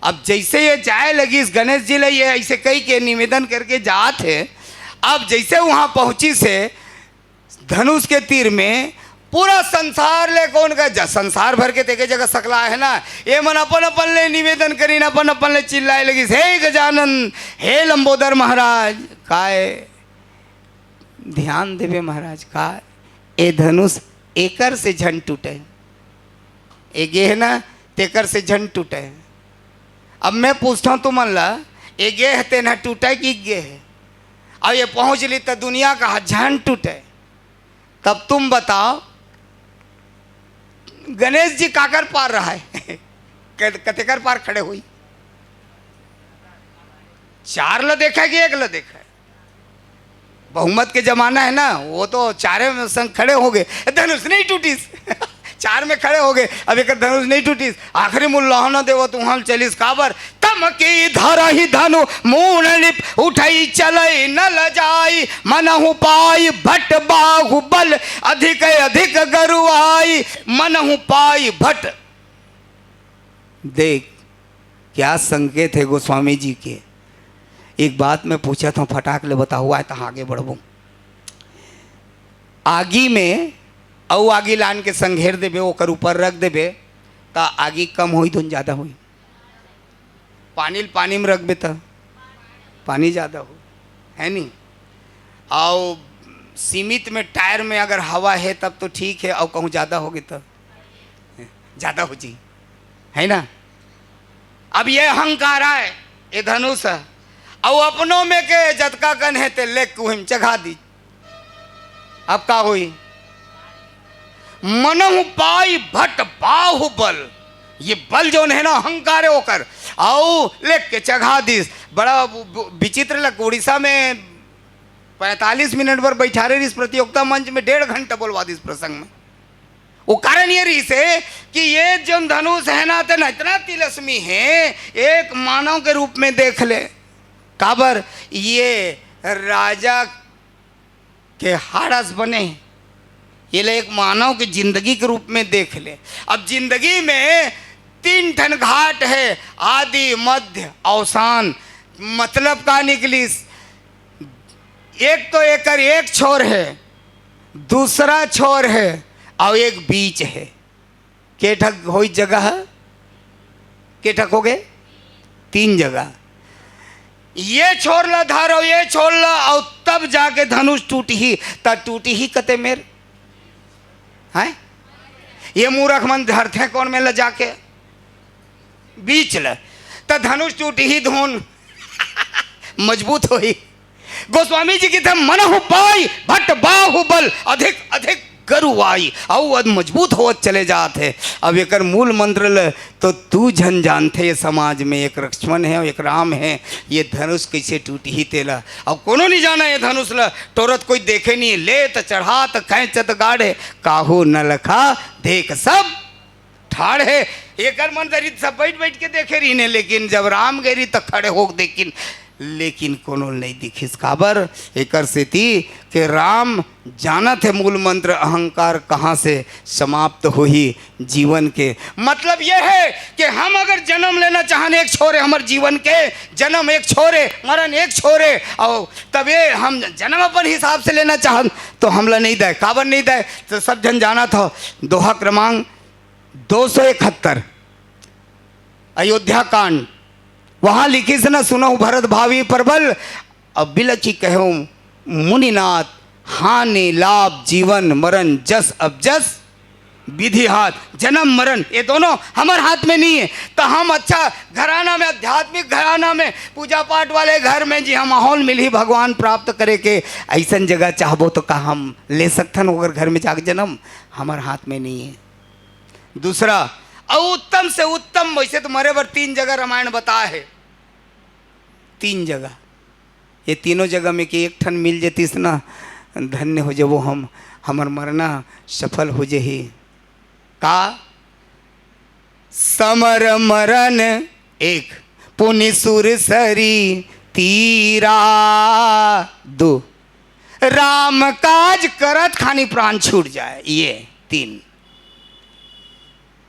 अब जैसे ये जाए लगिस, गणेश जी ले ये ऐसे कही के निवेदन करके जात हे। अब जैसे वहाँ पहुँचिस हे धनुष के तीर में, पूरा संसार ले कौन का जा, संसार भर के तेके जगह सकला है ना, ये मन अपन अपन ले निवेदन करिन, अपन अपन ले चिल्लाए लगिस, "हे गजानन, हे लंबोदर महाराज, काय ध्यान देवे महाराज, का ए धनुष एकर से झन टूटे।" ए गे हे ना, तेकर से झन टूटे। अब मैं पूछता हूँ तुमन ला, ए गे हे तेन ह टूटे कि गे हे? अब ये पहुँच ली तो दुनिया का झन टूटे। तब तुम बताओ, गणेश जी काकर पार रहा है? कत-, कतेकर पार खड़े हुई? चार ल देखे कि एक ल देखे? बहुमत के जमाना है ना, वो तो चारे में संग खड़े हो गए, धनुष नहीं टूटिस। चार में खड़े हो गए, अब एक धनुष नहीं टूटिस। आखिरी मुल्लाह न देवत उहाँ चलिस, काबर? "तम की धरहि धनु मून निप उठई चलई न लजाई, मनहु पाई भट बाहुबल अधिक अधिक गरुआई, मनहु पाई भट।" देख, क्या संकेत है गोस्वामी जी के। एक बात मैं पूछत हूँ, फटाक ले बताहू, आय तहाँ आगे बढ़बो। आगी में अउ आगी लान के संघेर देबे, ओकर ऊपर रख देबे, त आगी कम होई धुन ज्यादा होई? पानी ल पानी में रखबे त पानी ज्यादा हो, है नी? अउ सीमित में टायर में अगर हवा है तब तो ठीक है, अउ कहूँ ज्यादा होगे त ज्यादा हो जी, है ना? अब ये अहंकार आय, ये धनुष है, अउ अपनों में के जतका कन है ते लेके उहिम चघा दी। अब का होई? "मनहु पाई भट बाहुबल।" ये बल जोन है ना, अहंकार है ओकर, अउ लेके चघा दिस। बड़ा बु-, बु-, विचित्र लग, उड़ीसा में पैंतालीस मिनट बर बैठारे रहिस प्रतियोगिता मंच में, डेढ़ घंटा बोलवा दिस प्रसंग में। वो कारण ये रहिस हे कि ये जोन धनुष है ना, तेन इतना तिलस्मी है, एक मानव के रूप में देख ले। काबर? ये राजा के हाड़स बने हे। ये ले एक मानव के जिंदगी के रूप में देख ले। अब जिंदगी में तीन ठन घाट है, आदि, मध्य, अवसान। मतलब का निकलिस? एक तो एकर एक छोर है, दूसरा छोर है, अउ एक बीच है। के ठक होई जगह? के ठक हो गए? तीन जगह। ये छोर ला धर अउ ये छोर ला, अउ तब जाके धनुष टूटही, त टूटही कते मेर? हैं? ये मूरख मन धरथे कौन में ला जाके? बीच ला। त धनुष टूटही धुन मजबूत होही। गोस्वामी जी किथे, "मनहु पाई भट बाहुबल अधिक अधिक गरुआई।" अउ अद मजबूत होत चले जात हे। अब एकर मूल मंत्र ल तो दू झन जानथे ये समाज में, एक लक्ष्मण है, एक राम है। ये धनुष कैसे टूटही तेला, अउ कोनो नहीं जाना ये धनुष ल। टोरत कोई देखे नहीं, लेत चढ़ात खैंचत गाढ़े, काहू नलखा देख सब ठाढ़ हे। एकर मन तरी सब बैठ बैठ के देखे रहिने, लेकिन जब राम गेरी त खड़े होक देखिन, लेकिन कोनो नहीं दिखिस। काबर? एकर सेती के राम जानत हे मूल मंत्र अहंकार कहाँ से समाप्त होही जीवन के। मतलब ये है कि हम अगर जन्म लेना चाहन एक छोरे, हमर जीवन के जन्म एक छोरे, मरण एक छोरे, और तबे हम जन्म अपन हिसाब से लेना चाहन तो हमला नहीं दे। काबर नहीं दे? तो सब झन जानत हो, दोहा क्रमांक दो सौ इकहत्तर, अयोध्या कांड, वहां लिखिस न, "सुनहु भरत भावी प्रबल, अब बिलखि कहो मुनिनाथ, हानि लाभ जीवन मरण जस अब जस।" विधि हाथ, जन्म मरण, ये दोनों हमर हाथ में नहीं है। तो हम अच्छा घराना में, आध्यात्मिक घराना में, पूजा पाठ वाले घर में जी, हम माहौल मिलही भगवान प्राप्त करे के, ऐसन जगह चाहबो तो का हम ले सकथन ओकर घर में जाके जन्म? हमर हाथ में नहीं है। दूसरा, अउ उत्तम से उत्तम, वैसे तो मरे बर तीन जगह रामायण बता है, तीन जगह, ये तीनों जगह में कि एक ठन मिल जतिस ना, धन्य हो जबो हम, हमर मरना सफल हो जही। का? समर मरण एक, पुनि सुर सरी तीरा दो, राम काज करत खानी प्राण छूट जाए, ये तीन।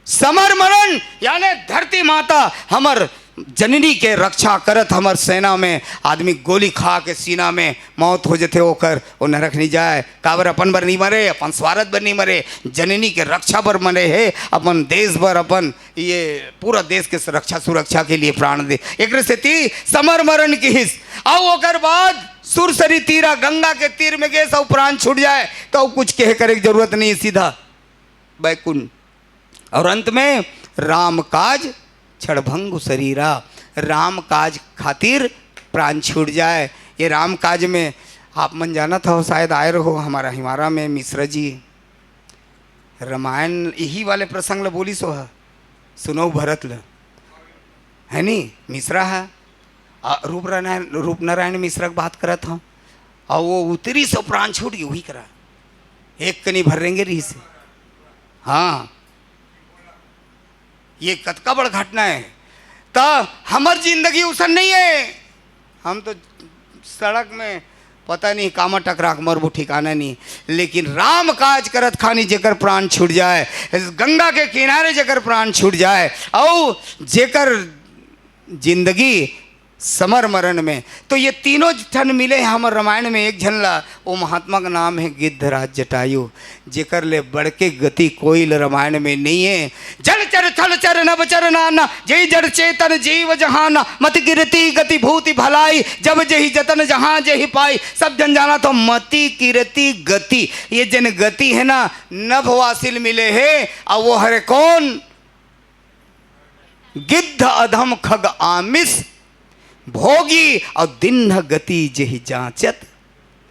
समर मरण यानी धरती माता हमर जननी के रक्षा करत, हमर सेना में आदमी गोली खा के सीना में मौत हो जथे, ओकर ओ नरक नहीं जाए। काबर? अपन बर नहीं मरे, अपन स्वार्थ बर नहीं मरे, जननी के रक्षा बर मरे हे, अपन देश बर, अपन ये पूरा देश के रक्षा सुरक्षा के लिए प्राण दे। एकरे सेती समर मरण किहिस। अउ ओकर बाद सुरसरी तीरा, गंगा के तीर में गेस अउ प्राण छूट जाए तो कुछ कहे करे के जरूरत नहीं, सीधा बैकुंठ। और अंत में राम काज क्षणभंगु शरीरा, राम काज खातिर प्राण छूट जाए। ये राम काज में आप मन जानत हो, शायद आए रहो हमारा हिमारा में मिश्रा जी, रामायण यही वाले प्रसंग ल बोलिस हो, सुनो भरत ल, है नी? मिश्रा है, आ, रूप नारायण, रूप नारायण मिश्रा के बात करत हूँ, और वो उतरी सो प्राण छूट गई, वही करा एक कनी भर रेंगे रही से। हाँ, ये कतका बड़ घटना है। तो हमर जिंदगी उसन नहीं है, हम तो सड़क में पता नहीं कामा टकरा के मरबो, ठिकाना नहीं। लेकिन राम काज करत खानी जेकर प्राण छूट जाए, गंगा के किनारे जेकर प्राण छूट जाए, और जेकर जिंदगी समर मरण में, तो ये तीनों ठन मिले हैं हमर रामायण में एक झन ला। वो महात्मा का नाम है गिद्धराज जटायु, जेकर ले बढ़ के गति कोई ल रामायण में नहीं है। जल चर थल चर नभ चर नाना, जय जड़ चेतन जीव जहाना। मति कीरति गति भूति भलाई, जब जही जतन जहाँ जही पाई। सब झन जानत हो मति कीरति गति, ये जेन गति है ना, नभ वासिल मिले है। और वो हरे कौन? गिद्ध अधम खग आमिस भोगी, और दिन्ह गति जेहि जांचत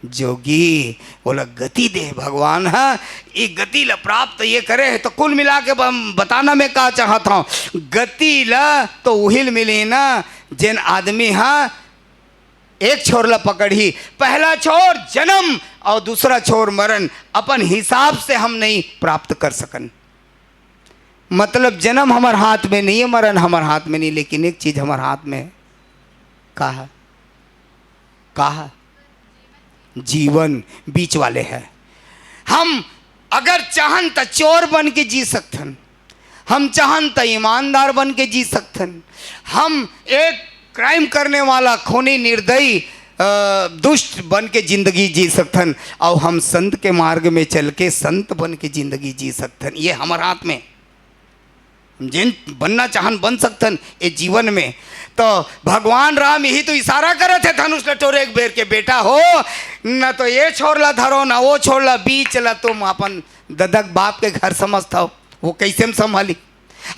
जोगी। ओला गति दे भगवान ह, ये गति ला प्राप्त ये करे है। तो कुल मिला के बम-, बताना मैं का चाहत हूँ, गति ला तो उहिल मिली ना, जेन आदमी ह एक छोर ला पकड़ही, पहला छोर जन्म और दूसरा छोर मरण अपन हिसाब से हम नहीं प्राप्त कर सकन। मतलब जन्म हमर हाथ में नहीं है, मरण हमर हाथ में नहीं, लेकिन एक चीज हमर हाथ में है। का है? का है? जीवन बीच वाले है। हम अगर चाहन त चोर बन के जी सकथन, हम चाहन त ईमानदार बन के जी सकथन, हम एक क्राइम करने वाला, खूनी, निर्दयी, अ, दुष्ट बन के जिंदगी जी सकथन, और हम संत के मार्ग में चल के संत बन के जिंदगी जी सकथन। ये हमर हाथ में, हम जेन बनना चाहन बन सकथन ये जीवन में। तो भगवान राम यही तो इशारा करत है धनुष ल टोरे एक बेर के, बेटा हो, न तो ये छोर ला धरो, ना वो छोर ला, बीच ला तुम अपन ददक बाप के घर समझत हो, वो कैसे में संभाली?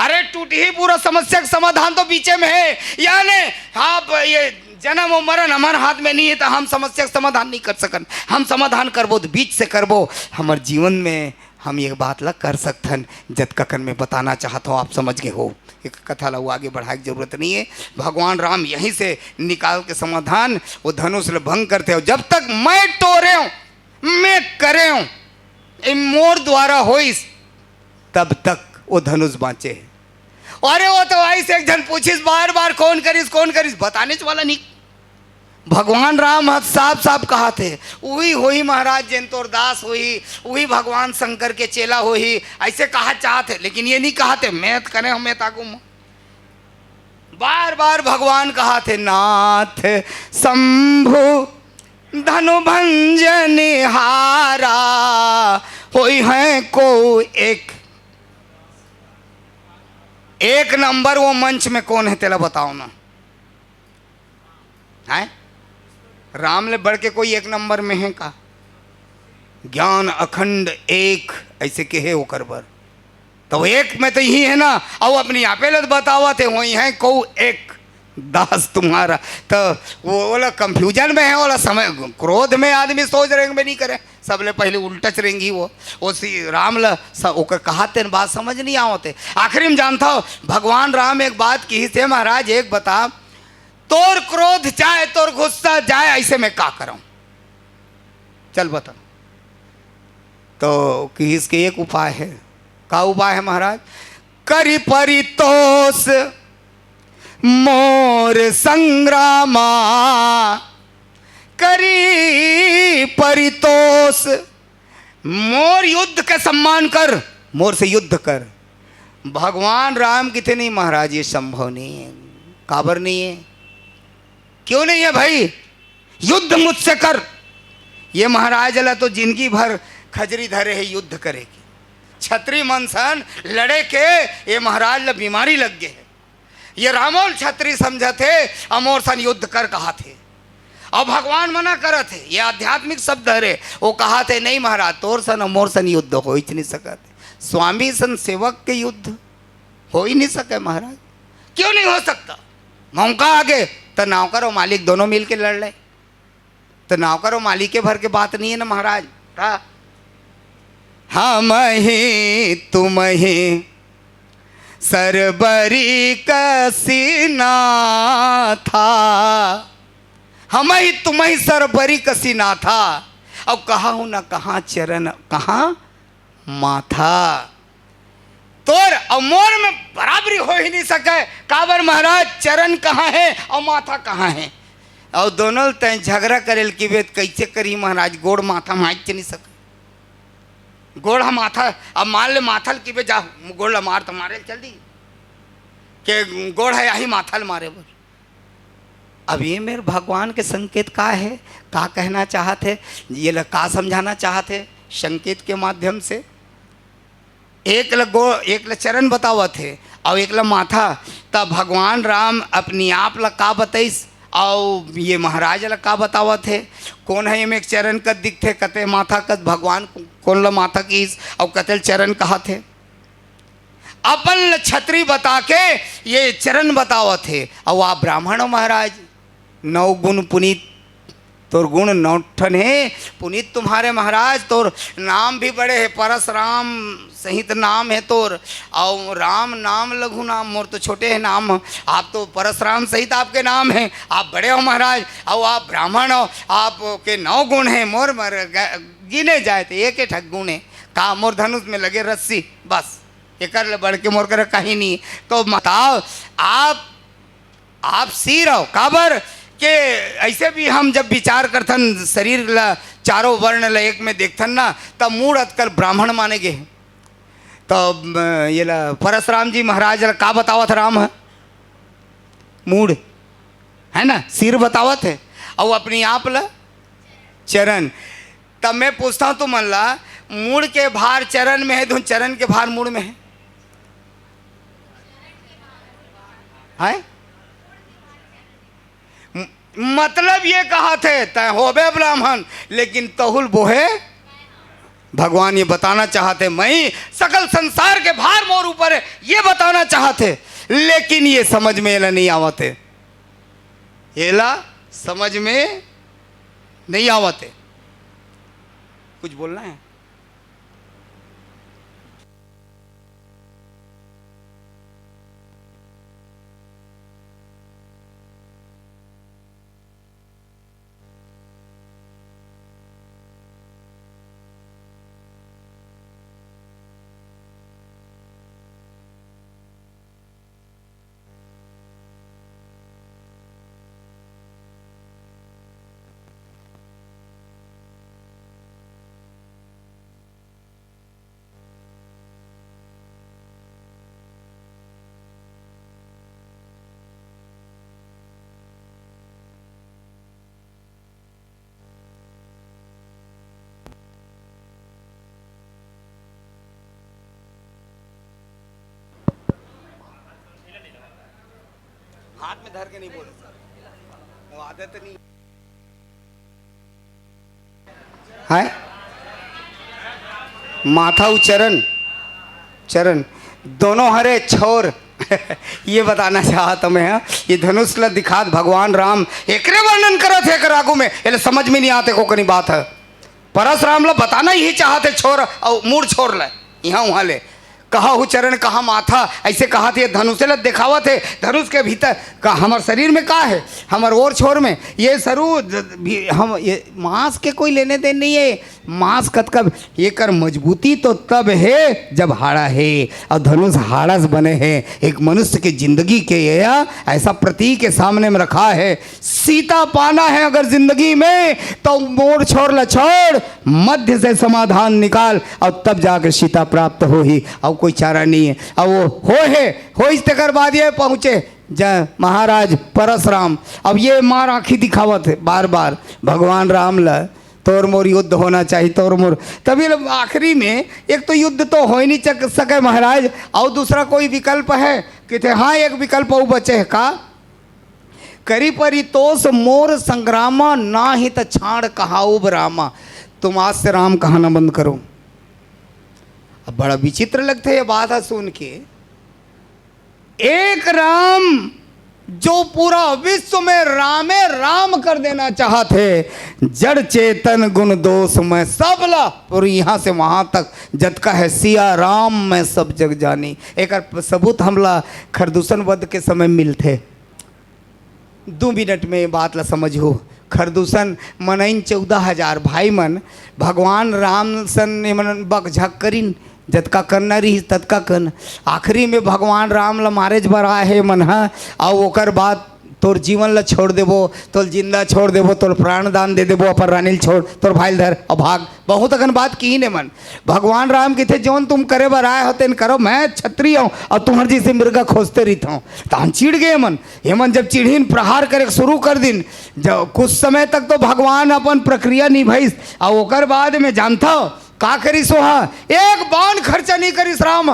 अरे टूटही पूरा समस्या के समाधान तो बीचे में है। यानी हाँ, ब-, ये जन्म और मरण हमर हाथ में नहीं है, तो हम समस्या के समाधान नहीं कर सकन। हम समाधान करबो तो बीच से करबो। हमर जीवन में हम ये बात ला कर सकथन, जतका कन मैं बताना चाहत हूँ, आप समझ गए हो। एक कथा ला वो आगे बढ़ाए के जरूरत नहीं है। भगवान राम यहीं से निकाल के समाधान, वो धनुष ल भंग करते हो। जब तक मैं टोरे हूँ, मैं करे हूँ, ये मोर द्वारा होइस, तब तक वो धनुष बाँचे है। अरे वो तो आइस एक झन पूछिस बार बार, कौन करिस, कौन करिस, बताने वाला नहीं। भगवान राम ह साफ साफ कहा थे, उही होही महाराज जेन तोर दास होही, उही भगवान शंकर के चेला होही। ऐसे कहा चाहत है, लेकिन ये नहीं कहा थे मैं त करे हूँ, मैं ताकू हूँ। बार बार भगवान कहा थे, नाथ शंभु धनु भंजन हारा, होई है को एक, एक नंबर वो मंच में कौन है, तेला बताओ ना। हैं? राम ले बढ़ के कोई एक नंबर में है का? ज्ञान अखंड एक, ऐसे कहे ओकर बर। तो एक में तो यही है ना, अउ अपनी आपे ल बतावत हे, वही है को एक दास तुम्हारा। तो वो वाला कंफ्यूजन में है, वाला समय, क्रोध में आदमी सोच रेंग में नहीं करे, सबले पहले उल्टा चलेंगी वो। वो श्री राम ला स-, ओकर कहा तेन बात समझ नहीं आवत हे। आखिरी में जानता हो, भगवान राम एक बात किहिस हे, महाराज, एक बता, तोर क्रोध जाए, तोर गुस्सा जाए, ऐसे में का करऊं? चल बता। तो किहिस के एक उपाय है। का उपाय है महाराज? करी परितोष मोर संग्रामा, करी परितोष, मोर युद्ध के सम्मान कर, मोर से युद्ध कर। भगवान राम किथे, नहीं महाराज, ये संभव नहीं है। काबर नहीं है? क्यों नहीं है भाई? युद्ध मुझसे कर। ये महाराज ला तो जिंदगी भर खजरी धरे है युद्ध करे के। छतरी मन सन लड़े के ये महाराज ला बीमारी लग गे है। ये रामो ल छतरी समझत हे, अउ मोर सन युद्ध कर कहत हे। अउ भगवान मना करत हे, ये आध्यात्मिक शब्द हरे। वो कहत हे, नहीं महाराज, तोर सन अउ मोर सन युद्ध हो ही नहीं सकत। स्वामी सन सेवक के युद्ध हो ही नहीं सके महाराज। क्यों नहीं हो सकता? मौका आगे तो नौकर अउ मालिक दोनों मिल के लड़ ले। तो नौकर अउ मालिक के भर के बात नहीं है ना महाराज। का हम ही तुम ही सरबरी कसी नाथा, हम ही तुम ही सरबरी कसी नाथा। अब कहा हूं ना, कहाँ चरण, कहाँ माथा। तोर अउ मोर में बराबरी हो ही नहीं सके। काबर महाराज, चरण कहाँ है अउ माथा कहाँ है? अउ दोनों तय झगड़ा करे ल किबे त कैसे करी महाराज, गोड़ माथा माच नहीं सके। गोड़ ह माथा, अब मान ले माथा ल किबे जा, गोड़ ल मार त मारे ल चल दी के गोड़ है यही माथा ल मारे बर। अब ये मेरे भगवान के संकेत का है, का कहना चाहत है, ये ला का समझाना चाहत है संकेत के माध्यम से? एक ल गो-, एक ल चरण बतावत हे अउ एक ल माथा। तब भगवान राम अपनी आप ल का बतइस अउ ये महाराज ल का बतावत हे? कोन हे एमे एक चरण कस दिखथे, कते माथा कस? भगवान कोन ल माथा किस अउ कते ल चरण कहत हे? अपन ल छतरी बता के ये चरण बतावत हे। अउ आप ब्राह्मण हो महाराज, नौ गुण पुनीत, तोर गुण नौ ठन हे, पुनीत तुम्हारे महाराज, तोर नाम भी बड़े हे, परसराम सहित नाम हे तोर, अउ राम नाम लघु नाम, मोर तो छोटे हे नाम, आप तो परसराम सहित आपके नाम हे, आप बड़े हो महाराज, अउ आप ब्राह्मण हो, आपके नौ गुण हे, मोर मर ग-, गिने जाए तो एक ठक गुण हे, का मोर धनुष में लगे रस्सी, बस, एकर ले बढ़ के मोर करा कहीं नहीं। तो बताओ, आप आप सिर हो, काबर के ऐसे भी हम जब विचार करथन शरीर ला चारों वर्ण ला एक में देखथन ना, तब मूड़ अतकल ब्राह्मण माने गे। तब, अ, ये ला परसराम जी महाराज ला का बतावत राम ह? मूड़, है ना, सिर बतावत हे, अउ अपनी आप ला चरण। तब मैं पूछता हूं तुमन ला, मूड़ के भार चरण में हे, धुन चरण के भार मूड़ में हे? हैं? म-, मतलब ये कहत हे, तैं होबे ब्राह्मण, लेकिन तहुल बोहे भगवान। ये बताना चाहत हे, मैं सकल संसार के भार मोर ऊपर हे, ये बताना चाहत हे, लेकिन ये समझ में एला नहीं आवत हे, एला समझ में नहीं आवत हे। कुछ बोलना है? हाथ में धर के नहीं बोले सर, वो आदत नहीं है। माथा उ चरण, चरण। दोनों हरे छोर। ये बताना चाहत हूं मैं, हाँ, ये धनुष ल दिखात भगवान राम एकरे वर्णन करत हे एकर आगू में, एले समझ में नहीं आते को कनी बात है। परसराम ल बताना ही चाहत हे छोर अउ मूड़ छोर ल, यहाँ वहाँ ले कहा हु चरण कहा माथा, ऐसे कहा थे धनुष ल दिखावत हे। धनुष के भीतर का हमर शरीर में का है, हमर ओर छोर में ये सरू ज-, भी हम ये मांस के कोई लेने देन नहीं है। मांस कतका एकर मजबूती तो तब हे जब हाड़ा हे, अउ धनुष हाड़ा से बने हे। एक मनुष्य की जिंदगी के ये ऐसा प्रतीक के सामने में रखा है। सीता पाना है अगर जिंदगी में, तो मोड़ छोड़ ल छोड़, मध्य से समाधान निकाल, अउ तब जाके सीता प्राप्त होही, अउ कोई चारा नहीं है। अउ वो हो है, होइस तेकर बाद ये पहुंचे ज-, महाराज परसराम। अब ये मार आंखी दिखावत है बार बार भगवान राम ल, तोर मोर युद्ध होना चाहिए, तोर मोर। तभी लोग आखिरी में एक तो युद्ध तो हो ही नहीं चक-, सके महाराज, और दूसरा कोई विकल्प है? कहते हाँ, एक विकल्प और बचे है का? करी परितोष मोर संग्रामा, ना ही त छाड़ कहाउब रामा। तुम आज से राम कहना बंद करो। अब बड़ा विचित्र लगते ये बात है सुन के। एक राम जो पूरा विश्व में रामे राम कर देना चाहत हे, जड़ चेतन गुण दोष में सब ला, और यहाँ से वहां तक जतका है सिया राम में सब जग जानी। एकर सबूत हमला खरदूषण वध के समय मिलथे। दू मिनट में ये बात ला समझहू। खरदूषण मनइन चौदह हजार भाई मन, भगवान राम सन ये मन बकझक करिन, जतका करना रहिस ततका करन। आखिरी में भगवान राम ला मारे बर आए हे मन ह, अउ ओकर बाद तोर जीवन ला छोड़ देबो, तोर जिंदा छोड़ देबो, तोर प्राण दान दे देबो, अपन रानी ल छोड़, तोर भाई ल धर अउ भाग। बहुत अकन बात किहिन ए मन। भगवान राम किथे, "जोन तुम करे बर आए हो, तेन करो, मैं क्षत्रिय हूँ अउ तुम्हर जइसे मिर्गा खोजते रहिथंव।" तहन चिढ़ गे ए मन। ए मन जब चिढ़िन, प्रहार करे शुरू कर दिन, जब कुछ समय तक तो भगवान अपन प्रक्रिया निभाइस, अउ ओकर बाद में जानथव का करिस ओहा? एक बाण खर्चा नहीं करिस राम,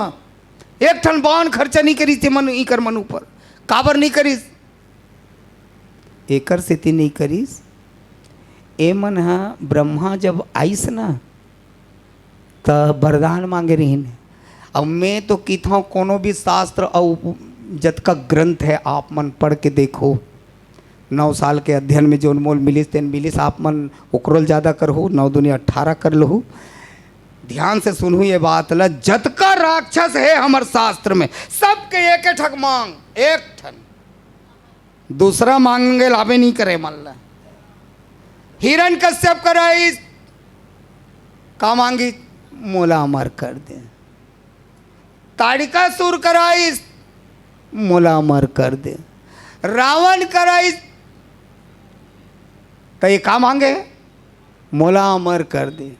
एक ठन बाण खर्चा नहीं करिस ते मन, इकर मन ऊपर। काबर नहीं करिस? एकर सेती नहीं करिस, ए मन ह ब्रह्मा जब आइस ना, त वरदान मांगे रहिन। अब मैं तो किथंव कोनो भी शास्त्र अउ जतका ग्रंथ है, आप मन पढ़ के देखो। नौ साल के अध्ययन में जोन मोल मिलिस, तेन मिलिस, आप मन ओकरो ल ज्यादा करहू, नौ दूनी अठारह कर लहू। ध्यान से सुनहू ये बात ल, जतका राक्षस है हमर शास्त्र में, सबके एक ठक मांग, एक ठन। दूसरा मांगे लाबे नहीं करे मन ल। हिरण कश्यप कराइस, का मांगी? मोला अमर कर दे। ताड़िकासुर कराइस, मोला अमर कर दे। रावण कराइस, त ये का मांगे? मोला अमर कर दे।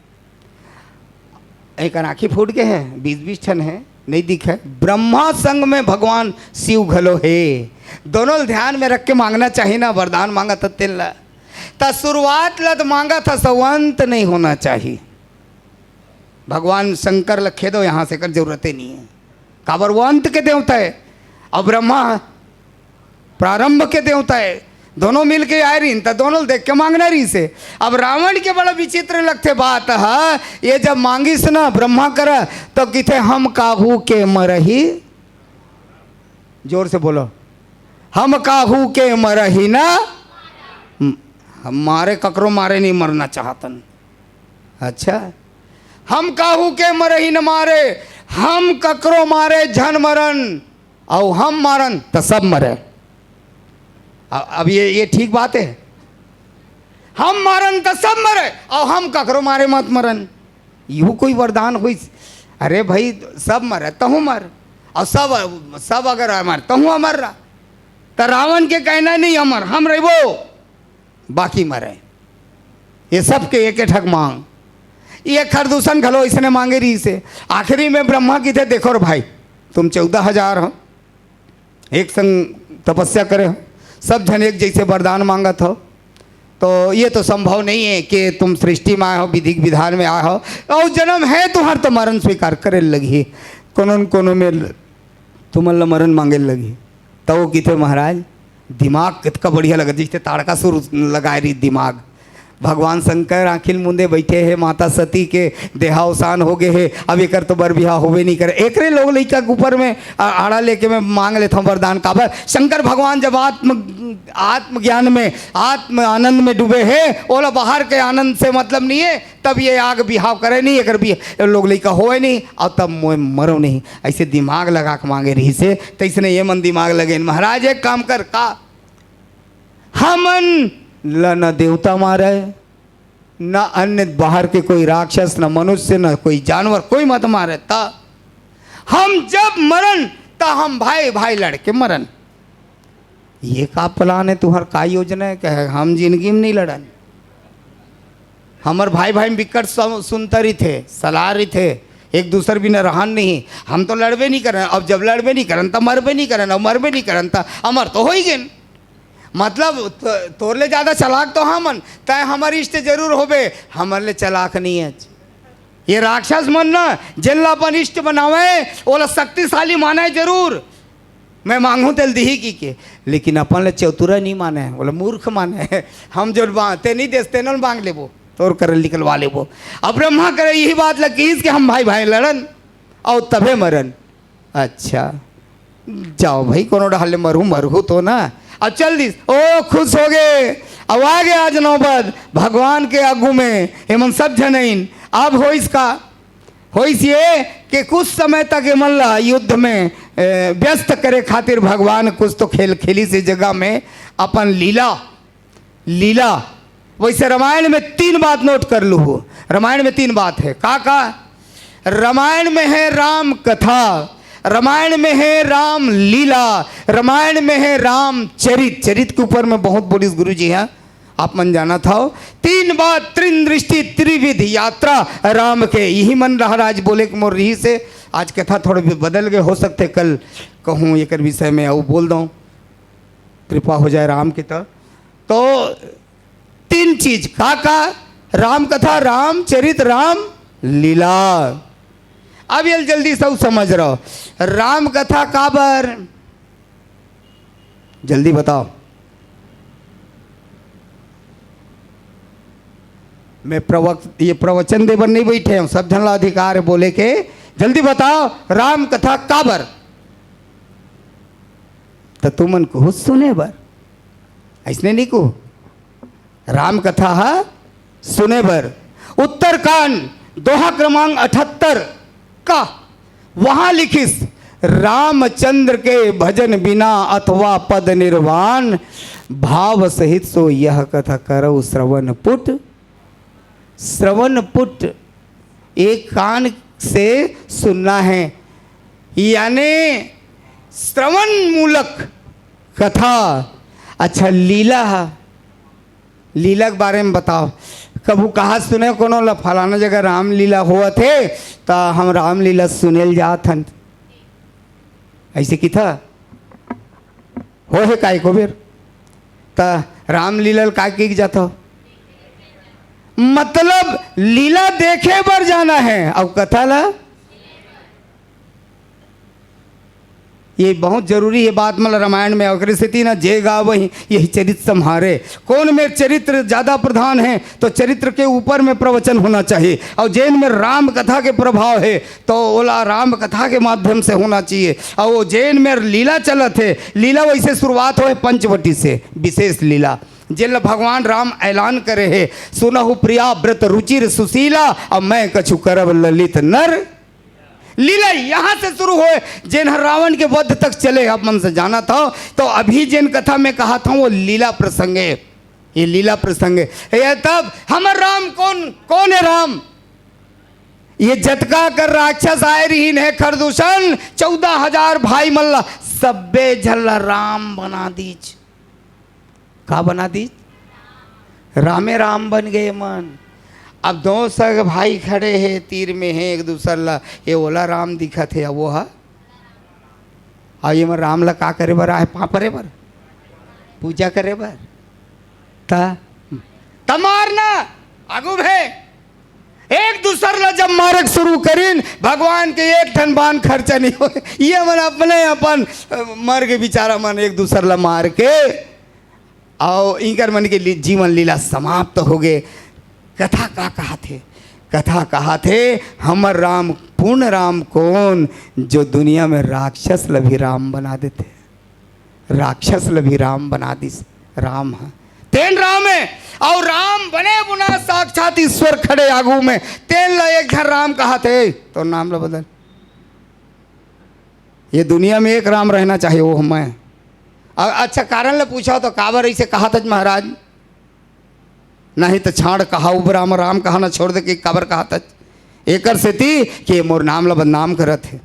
एक आंखी फूट गए हैं, बीस बीस ठन है, नहीं दिखे। ब्रह्मा संग में भगवान शिव घलो हे। दोनों ल ध्यान में रख के मांगना चाहिए ना, वरदान मांगा त तेन ला। त शुरुआत ला तो मांगा था, सो अंत नहीं होना चाहिए। भगवान शंकर ल खेदो, यहाँ से कर जरूरत ही नहीं है। काबर वो अंत के देवता है, अब ब्रह्मा प्रारंभ के देवता है। दोनों मिलके आए रहिन, त दोनों ल देख के मांगना रहिस हे। अब रावण के बड़ा विचित्र लगथे बात ह, ये जब मांगिस ना ब्रह्मा करा, तो किथे, "हम काहू के मरही।" जोर से बोलो, "हम काहू के मरही ना, हम मारे ककरो मारे नहीं मरना चाहतन।" अच्छा, "हम काहू के मरही न मारे, हम ककरो मारे झन मरन, अउ हम मारन त सब मरे।" अ-, अब ये, ये ठीक बात है? "हम मारन त सब मरे, अउ हम ककरो मारे मत मरन।" यहू कोई वरदान होइस? अरे भाई, सब मरे तहूँ मर, अउ सब, सब अगर अमर तहूँ अमर रह। त रावण के कहना नहीं अमर, हम रहिबो। बाकी मरे। ये सबके एक ठक मांग। ये खरदूषण घलो इसने मांगे रहिस हे। आखिरी में ब्रह्मा किथे, "देखो रे भाई, तुम चौदह हजार हो, एक संग तपस्या करे हो, सब झन एक जैसे वरदान मांगत हो, तो ये तो संभव नहीं है कि तुम सृष्टि में आए हो, विधि विधान में आए हो, अउ जन्म है तुम्हार तो मरण स्वीकार करे लगही, कोनो न कोनो में तुमन ल मरण मांगे लगही।" त वो किथे, "महाराज, दिमाग कितका बढ़िया लगत, जैसे ताड़कासुर लगाए रही दिमाग, भगवान शंकर आँखी ल मूंदे बइठे हे, माता सती के देहावसान हो गे हे, अब एकर तो बर बिहाव होबे नइ करे। एकरे लोग लइका के ऊपर में आ-, आड़ा लेके मैं मांग लेथंव वरदान। काबर? शंकर भगवान जब आत्म, आत्मज्ञान में, आत्म आनंद में डूबे हे, ओला बाहर के आनंद से मतलब नइ हे, तब ये आग बिहाव करे नइ, एकर भी लोग लइका होय नइ, अउ तब मोय मरो नइ। अइसे दिमाग लगा के मांगे रहिस हे, तइसने ये मन दिमाग लगेन। महाराज, एक काम कर, का हमन ल न देवता मारे, न अन्य बाहर के कोई राक्षस, न मनुष्य, न कोई जानवर, कोई मत मारे। त हम जब मरन, त हम भाई भाई लड़ के मरन। ये का plan हे तुंहर, का योजना हे? कहे, हम जिंदगी में नइ लड़न। हमर भाई भाई में बिकट सु-, सुनता रहिथे, सलाह रहिथे, एक दूसर बिना रहन नइ। हम तो लड़बे नइ करन, अब जब लड़बे नइ करन, त मरबे नइ करन, अउ मरबे नइ करन, त अमर तो हो ही गेन। मतलब, त-, तोर ले ज्यादा चालाक तो हमन, तंय हमर इष्ट जरूर होबे, हमर ले चालाक नइ हे। ये राक्षस मन न, जेन ला अपन इष्ट बनावे, ओला शक्तिशाली माने जरूर। मैं मांगहूं तेल दिही कहिके, लेकिन अपन ले चतुरा नइ माने, ओला मूर्ख माने। हम जोन बा-, ते नइ देस, तेन ल मांग लेबो, तोर करा ले निकलवा लेबो। अब ब्रह्मा करा यही बात ल किहिस कि हम भाई भाई लड़न, अउ तभे मरन। अच्छा, जाव भई, कोनो डहर ले मरहू, मरहू तो ना। अब चल दिस, ओ खुश हो गे। अब आ गे आज नौबत भगवान के आगू में, एमन सब झन आइन। अब होइस का? होइस ये कि कुछ समय तक एमन ला युद्ध में, ए, व्यस्त करे खातिर भगवान कुछ तो खेल खेलिस, ए जगह में अपन लीला लीला। वइसे रामायण में तीन बात note कर लूहू। रामायण में तीन बात हे। का का? रामायण में हे राम कथा, रामायण में हे राम लीला, रामायण में हे राम चरित। चरित के ऊपर में बहुत बोलिस गुरु जी ह, आप मन जानत हव। तीन बात, त्रिन दृष्टि त्रिविध यात्रा राम के, यही मन रहा आज बोले के मोर रहिस हे। आज कथा थोड़ा भी बदल गे, हो सकथे कल कहूँ एकर विषय में अउ बोल दंव, कृपा हो जाए राम के। त तो तीन चीज, का का? राम कथा, राम चरित, राम लीला। अब ये जल्दी से समझ रहो, राम कथा काबर? जल्दी बताओ। मैं प्रवक-, ये प्रवचन दे बर नइ बइठे हंव, सब झन ला अधिकार हे बोले के। जल्दी बताओ, राम कथा काबर? त तुमन कहू सुने बर, अइसने नइ कहू। राम कथा ह सुने बर। उत्तरकांड, दोहा क्रमांक अठहत्तर का, वहां लिखिस, रामचंद्र के भजन बिना अथवा पद निर्वाण, भाव सहित सो यह कथा करौ श्रवण पुट। श्रवण पुट, एक कान से सुनना है, यानी श्रवण मूलक कथा। अच्छा, लीला ह, लीला के बारे में बताओ। कभू कहा सुने कोनो ला, फलाना जगह रामलीला होवत हे, त हम रामलीला सुने ल जात हन, अइसे किथा? हो हे काय को बेर? त रामलीला ल काय कहिके जाथव? मतलब लीला देखे बर जाना है, अउ कथा ला ये बहुत जरूरी हे बात, मतलब रामायण में। ओकरे सेती ना, जे गावही यही चरित सम्हारे। कौन में चरित्र ज्यादा प्रधान है, तो चरित्र के ऊपर में प्रवचन होना चाहिए। और जेन में राम कथा के प्रभाव है, तो ओला राम कथा के माध्यम से होना चाहिए। और वो जेन में लीला चलत है, लीला वैसे शुरुआत होए पंचवटी से, विशेष लीला, जेन ला भगवान राम ऐलान करे है, "सुनहु प्रिया व्रत रुचिर सुशीला, अब मैं कछु करब ललित नर।" लीला यहाँ से शुरू होए, जेन हर रावण के वध तक चले। आप मन से जानत हव, तो अभी जेन कथा में कहत हव, वो लीला प्रसंग है। ये लीला प्रसंग है। ये तब हमर राम कौन, कौन है राम? ये जतका कर राक्षस आए रहीन है खरदूषण, चौदह हजार भाई मन ला, सब्बे झन ला राम बना दीच। का बना दीच? रामे राम बन गए मन। अब दो सग भाई खड़े हे, तीर में हे एक दूसर ला, ये ओला राम दिखत हे, वो हा, अउ ये मन राम ला का करे बर आए? पाँव परे बर, पूजा करे बर। त, त मारना आगू भे। एक दूसर ला जब मारक शुरू करिन, भगवान के एक ठन बाण खर्चा नहीं होए, ये मन अपने अपन, अ, मर के बेचारा मन एक दूसर ला मार के। अउ इंकर मन के ली-, जीवन लीला समाप्त हो गे। कथा का कहाथे? कथा कहाथे, हमर राम, पूर्ण राम कोन, जो दुनिया में राक्षस ल भी राम बना देथे। राक्षस ल भी राम बना दिस। राम ह, तेन राम हे, अउ राम बने बुना साक्षात ईश्वर खड़े आगू में, तेन ल एक झन राम कहाथे, तोर नाम ल बदल। ये दुनिया में एक राम रहना चाहिए, वो मैं। अ-, अच्छा, कारण ल पूछव तो काबर अइसे कहाथच महाराज? नहीं तो छाड़ कहा उबरा म राम कहना छोड़ दे के काबर कहाथच? एकर सेती कि ये मोर नाम ल बदनाम करत हे।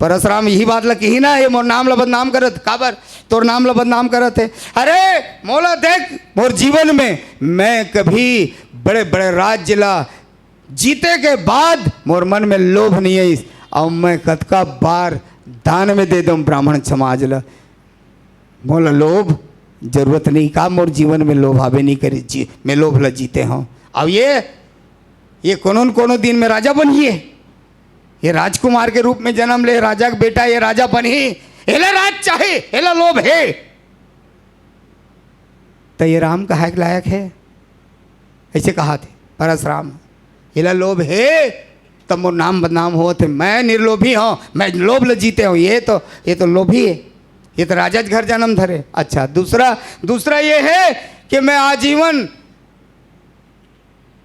परसराम यही बात ल किही ना, ये मोर नाम ल बदनाम करत, काबर तोर नाम ल बदनाम करत हे? अरे मोला देख, मोर जीवन में मैं कभी बड़े-बड़े राज्य ल जीते के बाद मोर मन में लोभ नहीं आइस, अउ मैं कतका बार दान में दे दूं ब्राह्मण समाज ल। मोला लोभ जरूरत नहीं का, मोर जीवन में लोभ आबे नहीं करे, जी, मैं लोभ ल जीते हूँ। अब ये, ये कोनो न कोनो दिन में राजा बनिए, ये राजकुमार के रूप में जन्म ले, राजा के बेटा, ये राजा बनही, एला राज चाहे, एला लोभ हे। त ये राम कहाय के लायक हे? ऐसे कहाथे परसराम, "एला लोभ हे, तब मोर नाम बदनाम होत हे। मैं निर्लोभी हूँ, मैं लोभ ल जीते हूँ। ये तो, ये तो लोभी हे, ये तो राजा के घर जन्म धरे।" अच्छा, दूसरा, दूसरा ये हे कि मैं आजीवन,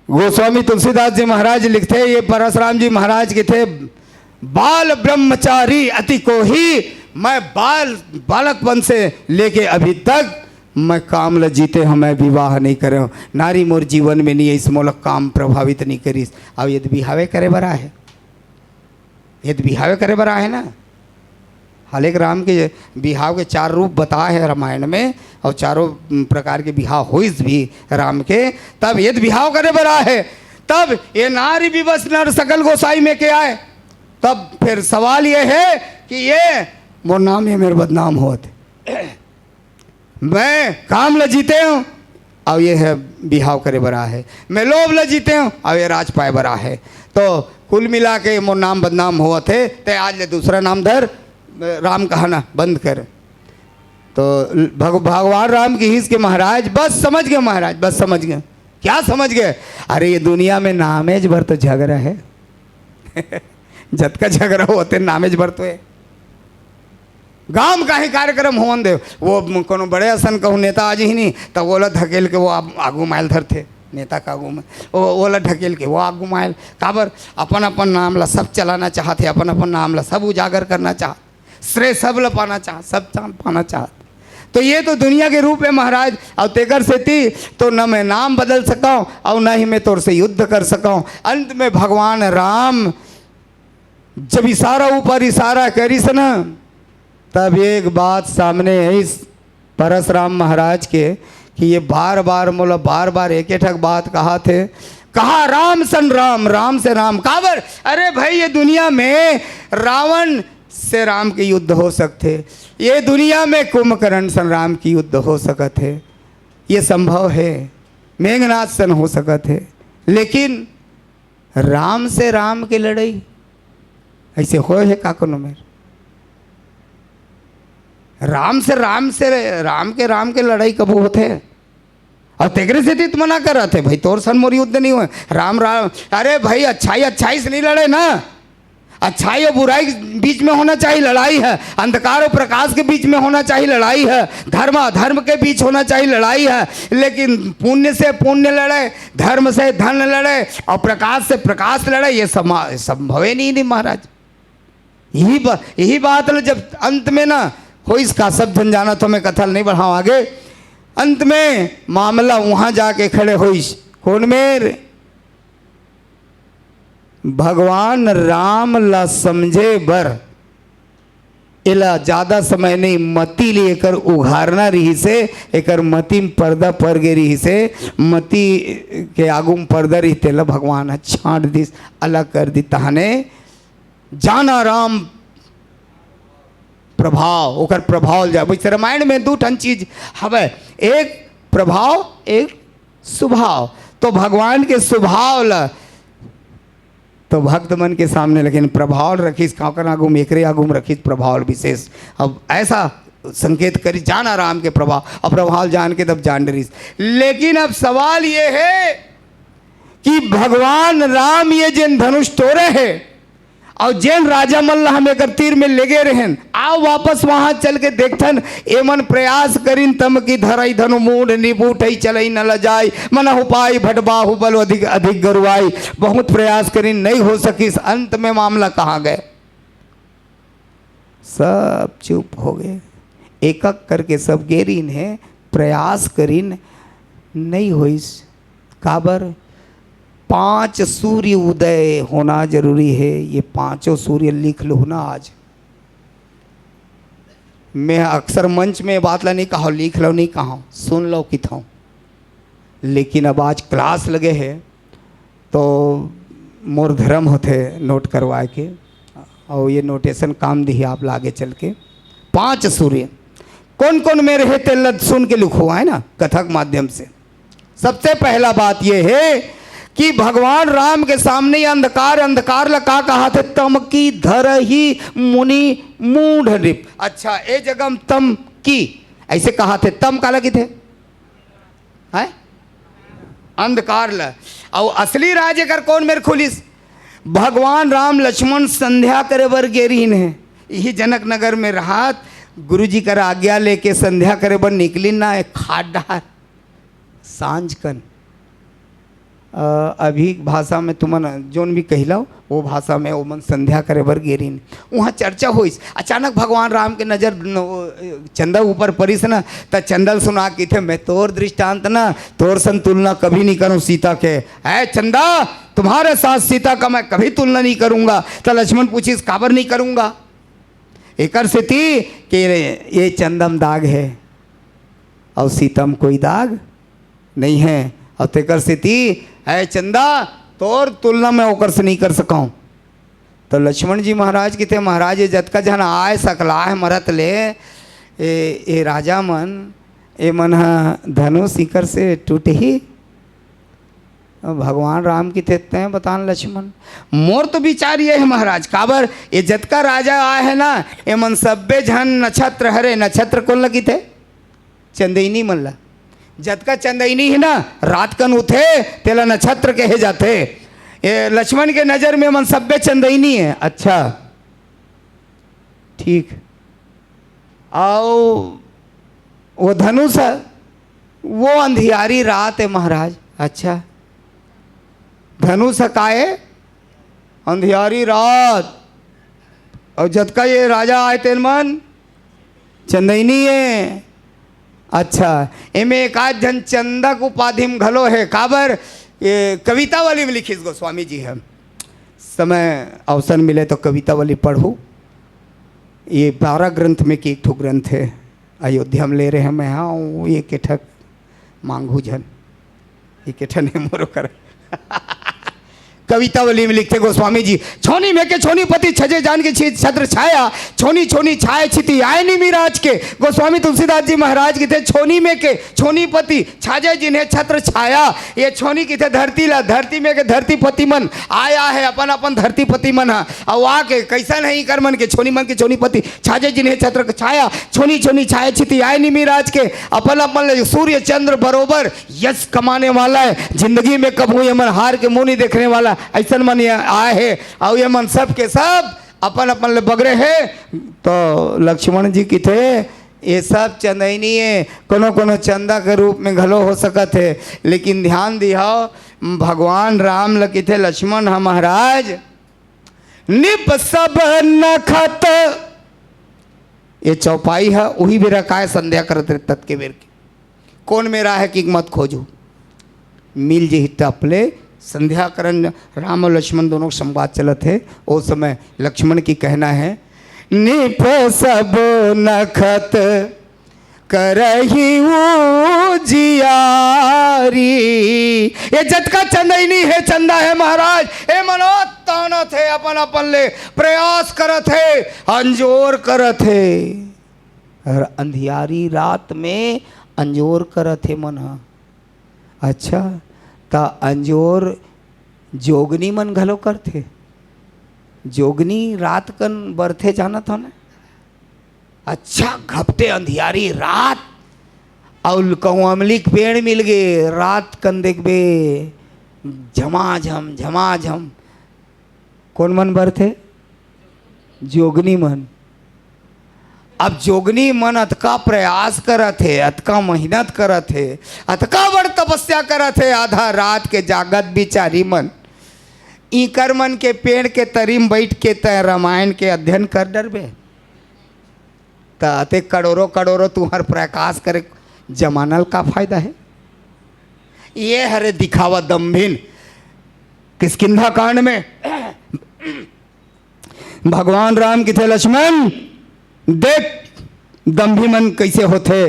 गोस्वामी तुलसीदास जी महाराज लिखथे, ये परसराम जी महाराज कथे, "बाल ब्रह्मचारी अति कोही, मैं बाल, बालकपन से लेके अभी तक मैं काम ल जीते हूँ, मैं विवाह नहीं करे हूँ। नारी मोर जीवन में नहीं आइस, मोला काम प्रभावित नहीं करिस।" अब ये तो बिहावे करे बर आहे, ये तो बिहावे करे बर आहे ना। हालांकि राम के बिहाव के चार रूप बताए हे रामायण में, अउ चारों प्रकार के बिहाव होइस भी राम के। तब ये तो बिहाव करे बर आहे, तब ये नारी विवश नर सकल गोसाई में के आए। तब फिर सवाल ये हे कि ये मोर नाम हे, मेर बदनाम होत हे। मैं काम ल जीते हूँ, अउ ये हे बिहाव करे बर आहे। मैं लोभ ल जीते हूँ, अउ ये राज पाए बर आहे। तो कुल मिला के मोर नाम बदनाम होवत हे, ते आज ले दूसरा नाम धर, राम कहना बंद कर। तो भग-, भगवान राम किहिस के महाराज, बस समझ गए महाराज, बस समझ गए। क्या समझ गए? अरे ये दुनिया में नामेज भर तो झगरा हे। जतका झगरा होथे नामेज भर तो हे। गांव में काहीं कार्यक्रम होवन दे, वो म-, कोनो बड़े असन कहूँ नेता आ जही नहीं, त ओला धकेल के वो आ-, आगू मायल धरथे, नेता का आगू में, ओ-, ओला ढकेल के वो आगू मायल। काबर? अपन अपन नाम ला सब चलाना चाहत हे, अपन अपन नाम ला सब उजागर करना चाहत, श्रेय सब ला पाना चाहत, सब चांद पाना चाहत। तो ये तो दुनिया के रूप हे महाराज, अउ तेकर सेती तो न मैं नाम बदल सकंव अउ न ही मैं तोर से युद्ध कर सकंव। अंत में भगवान राम जब इशारा ऊपर इशारा करिस न, तब एक बात सामने आइस परसराम महाराज के कि ये बार बार मोला बार बार एक ठक बात कहाथे, कहा राम सन राम, राम से राम। काबर? अरे भाई, ये दुनिया में रावण से राम के युद्ध हो सकथे, ये दुनिया में कुंभकर्ण सन राम के युद्ध हो सकत हे, ये संभव हे, मेघनाथ सन हो सकत हे, लेकिन राम से राम के लड़ई ऐसे होय हे का कोनो मेर? राम से, राम से, राम के, राम के लड़ई कभू होथे? अउ तेकरे सेती त मना करत हे, भाई, तोर सन मोर युद्ध नहीं होय। राम, राम, अरे भाई, अच्छाई, अच्छाई से नहीं लड़े ना। अच्छाई अउ बुराई के बीच में होना चाहिए लड़ाई हे, अंधकार अउ प्रकाश के बीच में होना चाहिए लड़ाई हे, धर्म अधर्म के बीच होना चाहिए लड़ाई हे। लेकिन पुण्य से पुण्य लड़े, धर्म से धन लड़े अउ प्रकाश से प्रकाश लड़े, ये समा-, संभवे नहीं, नहीं महाराज। यही बा-, यही बात ल जब अंत में ना होइस का, सब झन जानत हो, मैं कथा ल नहीं बढ़ाऊं आगे। अंत में मामला वहां जाके खड़े होइस। कौन मेर? भगवान राम ला समझे बर एला ज्यादा समय नहीं, मति ले एकर उघारना रिहिस हे, एकर मति म पर्दा पर गे रिहिस हे, मति के आगू म पर्दा रिहिस, तेला भगवान ह छांट दिस, अलग कर दिस। तहाने जाना राम प्रभाव, ओकर प्रभाव ल जा। वैसे रामायण में दू ठन चीज हवय, एक प्रभाव, एक सुभाव। तो भगवान के सुभाव ल तो भक्त मन के सामने, लेकिन प्रभाव ल रखिस काकर आगू म, एकरे आगू म रखिस प्रभाव ल विशेष। अब ऐसा संकेत करी, जाना राम के प्रभाव, अउ प्रभाव जान के तब जान डरिस। लेकिन अब सवाल ये हे कि भगवान राम ये जेन धनुष तोरे हे, अउ जेन राजा मन ला हम एकर तीर में लेगे रहेन, आओ वापस वहां चल के देखथन, एमन प्रयास करिन, तम की धरई धनु मूढ़ निपुठई चलई न लजाई, मनहु पाई भट बाहुबल अधिक, अधिक गरुआई। बहुत प्रयास करिन, नहीं हो सकिस, अंत में मामला कहां गए? सब चुप हो गए। एक एक करके सब गेरिन हे, प्रयास करिन, नहीं होइस। काबर? पांच सूर्य उदय होना जरूरी हे। ये पांचों सूर्य लिख लूँ ना आज। मैं अक्सर मंच में बात ला नहीं कहा, लिख लो नहीं कहा, सुन लो किथों। लेकिन अब आज क्लास लगे हे, तो मोर धर्म होथे नोट करवाए के, अउ ये नोटेशन काम दिही आप ला आगे चल के। पांच सूर्य कौन कौन में रहे, तेन ल सुन के लिखो, है ना, कथा के माध्यम से। सबसे पहला बात ये हे कि भगवान राम के सामने ये अंधकार, अंधकार ला का कहाथे? तम की धरही मुनि मूढ़ नृप। अच्छा, ए जगह म तम की ऐसे कहाथे, तम काला किथे? हैं? अंधकार ल। अउ असली राज एकर कौन मेर खुलिस? भगवान राम लक्ष्मण संध्या करे बर गे रहिन हे। इही जनक नगर में रहत गुरुजी कर आज्ञा लेके संध्या करे बर निकलिन ना, एक खाट डहार सांझ कन। अ, अभी भाषा में तुमन जोन भी कहिलाओ, वो भाषा में ओमन संध्या करे बर गे रहिन। उहाँ चर्चा होइस। अचानक भगवान राम के नजर न, ओ, चंदा ऊपर परिस न, त चंदा ल सुना के कहिथे, "मैं तोर दृष्टांत न, तोर सन तुलना कभी नहीं करूं सीता के। ऐ चंदा, तुम्हारे साथ सीता का मैं कभी तुलना नहीं करूंगा।" त लक्ष्मण पूछिस, "काबर नहीं करूंगा?" एकर सेती के ये चंदा म दाग हे अउ सीता म कोई दाग नहीं हे। अउ तेकर सेती, ऐ चंदा, तोर तुलना मैं ओकर से नहीं कर सकौं। तो लक्ष्मण जी महाराज कहिथे, "महाराज, ये जतका झन आय सकलाय मरत ले, ए, ए राजा मन, ए मन ह धनुष इकर से टूटही।" अब भगवान राम कहिथे, "तैं बतान लक्ष्मण।" "मोर तो विचार ये हे महाराज, काबर ये जतका राजा आय हे ना, ए मन सब्बे झन नक्षत्र हरे।" नक्षत्र कोन ल कहिथे? चंदैनी मन ला। जतका चंदैनी हे ना, रात कन उठे, तेला नक्षत्र कहे जाथे। ए, लक्ष्मण के नजर में मन सब्बे चंदैनी हे। अच्छा, ठीक। अउ वो धनुष हे, वो अंधियारी रात हे महाराज। अच्छा, धनुष हे का ए? अंधियारी रात। अउ जतका ये राजा आय तेन मन चंदैनी हे। अच्छा, एमे एक आध झन चंदा के उपाधि म घलो हे। काबर? ये कवितावली म लिखिस गोस्वामी जी ह। समय अवसर मिले तो कवितावली पढ़हू। ये बारह ग्रंथ में के एक ठो ग्रंथ हे, अयोध्या म ले रहे मैं, हाँ, वो एक ठक मांगहू झन। एक ठन हे मोरो कर। कवितावली में लिखथे गोस्वामी जी, "छोनी में के छोनीपति छजे जान के छी-, छत्र छाया, छोनी छोनी छाय छिति आय निमि राज के।" गोस्वामी तुलसीदास जी महाराज कहिथे, "छोनी में के छोनीपति छाजे जिन्हें छत्र छाया।" ये छोनी कहिथे धरती ला, धरती में के धरतीपति मन आय हे, अपन अपन धरतीपति मन ह। अउ आके कइसन हे इकर मन के, छोनी मन के छोनीपति छाजे जिन्हें छत्र छाया, छोनी छोनी छाय छिति आय निमि राज के। अपन अपन ले सूर्य चंद्र बरोबर यश कमाने वाला हे, जिंदगी में कभू ये मन हार के मुंह नहीं देखने वाला, अइसन मन ये आय हे। अउ ये मन सब के सब अपन अपन ले बगरे हे। तो लक्ष्मण जी कहिथे, ये सब चंदैनी हे, कोनो कोनो चंदा के रूप में घलो हो सकत हे, लेकिन ध्यान दिहाओ, भगवान राम ल कहिथे, "लक्ष्मण ह महाराज, निप सब नखत।" ये चौपाई ह उही बेरा काय संध्या करत रहे, ततके बेर के। कोन मेर हे कि मत खोजू। मिल जही टप ले संध्या करन, राम अउ लक्ष्मण दोनों के संवाद चलत हे। ओ समय लक्ष्मण के कहना हे, "निप सब नखत करही उजियारी।" ये जतका चंदैनी हे, चंदा हे महाराज, ए मन ओ तानत हे, अपन अपन ले प्रयास करत हे, अंजोर करत हे। अउ अंधियारी रात में अंजोर करत हे मन ह। अच्छा, त अंजोर जोगनी मन घलो करथे। जोगनी रात कन बरथे, जानत हो ना? अच्छा घपटे अंधियारी रात, अउ कहूँ अमली के पेड़ मिल गे, रात कन देखबे झमाझम झमाझम। कोन मन बरथे? जोगनी मन। अब जोगनी मन अतका प्रयास करत हे, अतका मेहनत करत हे, अतका बड़ तपस्या करत हे, आधा रात के जागत बिचारी मन। इकर मन के पेड़ के तरी म बइठ के तैं रामायण के अध्ययन कर डरबे, त अतेक करोड़ों करोड़ों तुंहर प्रकाश करे जमाना ल का फायदा हे? ये हरे दिखावा दम्भिन। किष्किंधा कांड में भगवान राम किथे, लक्ष्मण, देख दम्भी मन कइसे होथे।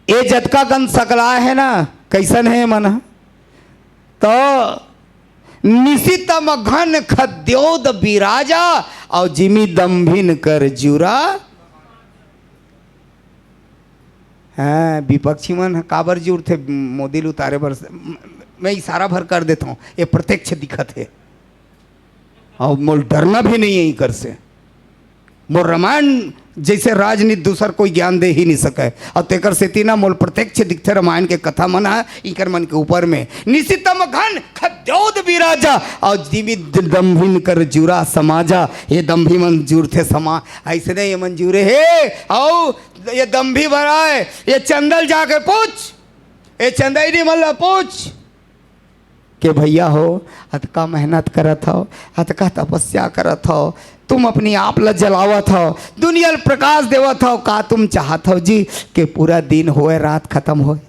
ए जतका कन सकलाय हे ना, कइसन हे मन ह? तो निशितम घन खद्योद बिराजा, अउ जिमी दम्भिन कर जुरा। हाँ, विपक्षी मन ह काबर जुरथे मोदी ल उतारे बर? मैं इशारा भर कर देथंव, ये प्रत्यक्ष दिखत हे। अउ मोल डरना भी नहीं हे इकर से। मोर रामायण जइसे राजनीति दूसर कोई ज्ञान दे ही नहीं सकय। अउ तेकर सेती ना मोल प्रत्यक्ष दिखथे रामायण के कथा मन ह, इकर मन के ऊपर में। निशितम घन खद्योद बिराजा, अउ जिमी दम्भिन कर जुरा समाजा। ये दम्भी मन जुरथे समा-, अइसने ये मन जुरे हे। अउ ये दम्भी भराय, ये चंदा ल जाके पूछ, ये चंदैनी मन ला पूछ के भैया हो, अतका मेहनत करत हव, अतका तपस्या करत हव, तुम अपनी आप ला जलावत हव, दुनिया ल प्रकाश देवत हव, का तुम चाहत हव जी के पूरा दिन होय, रात खतम होय,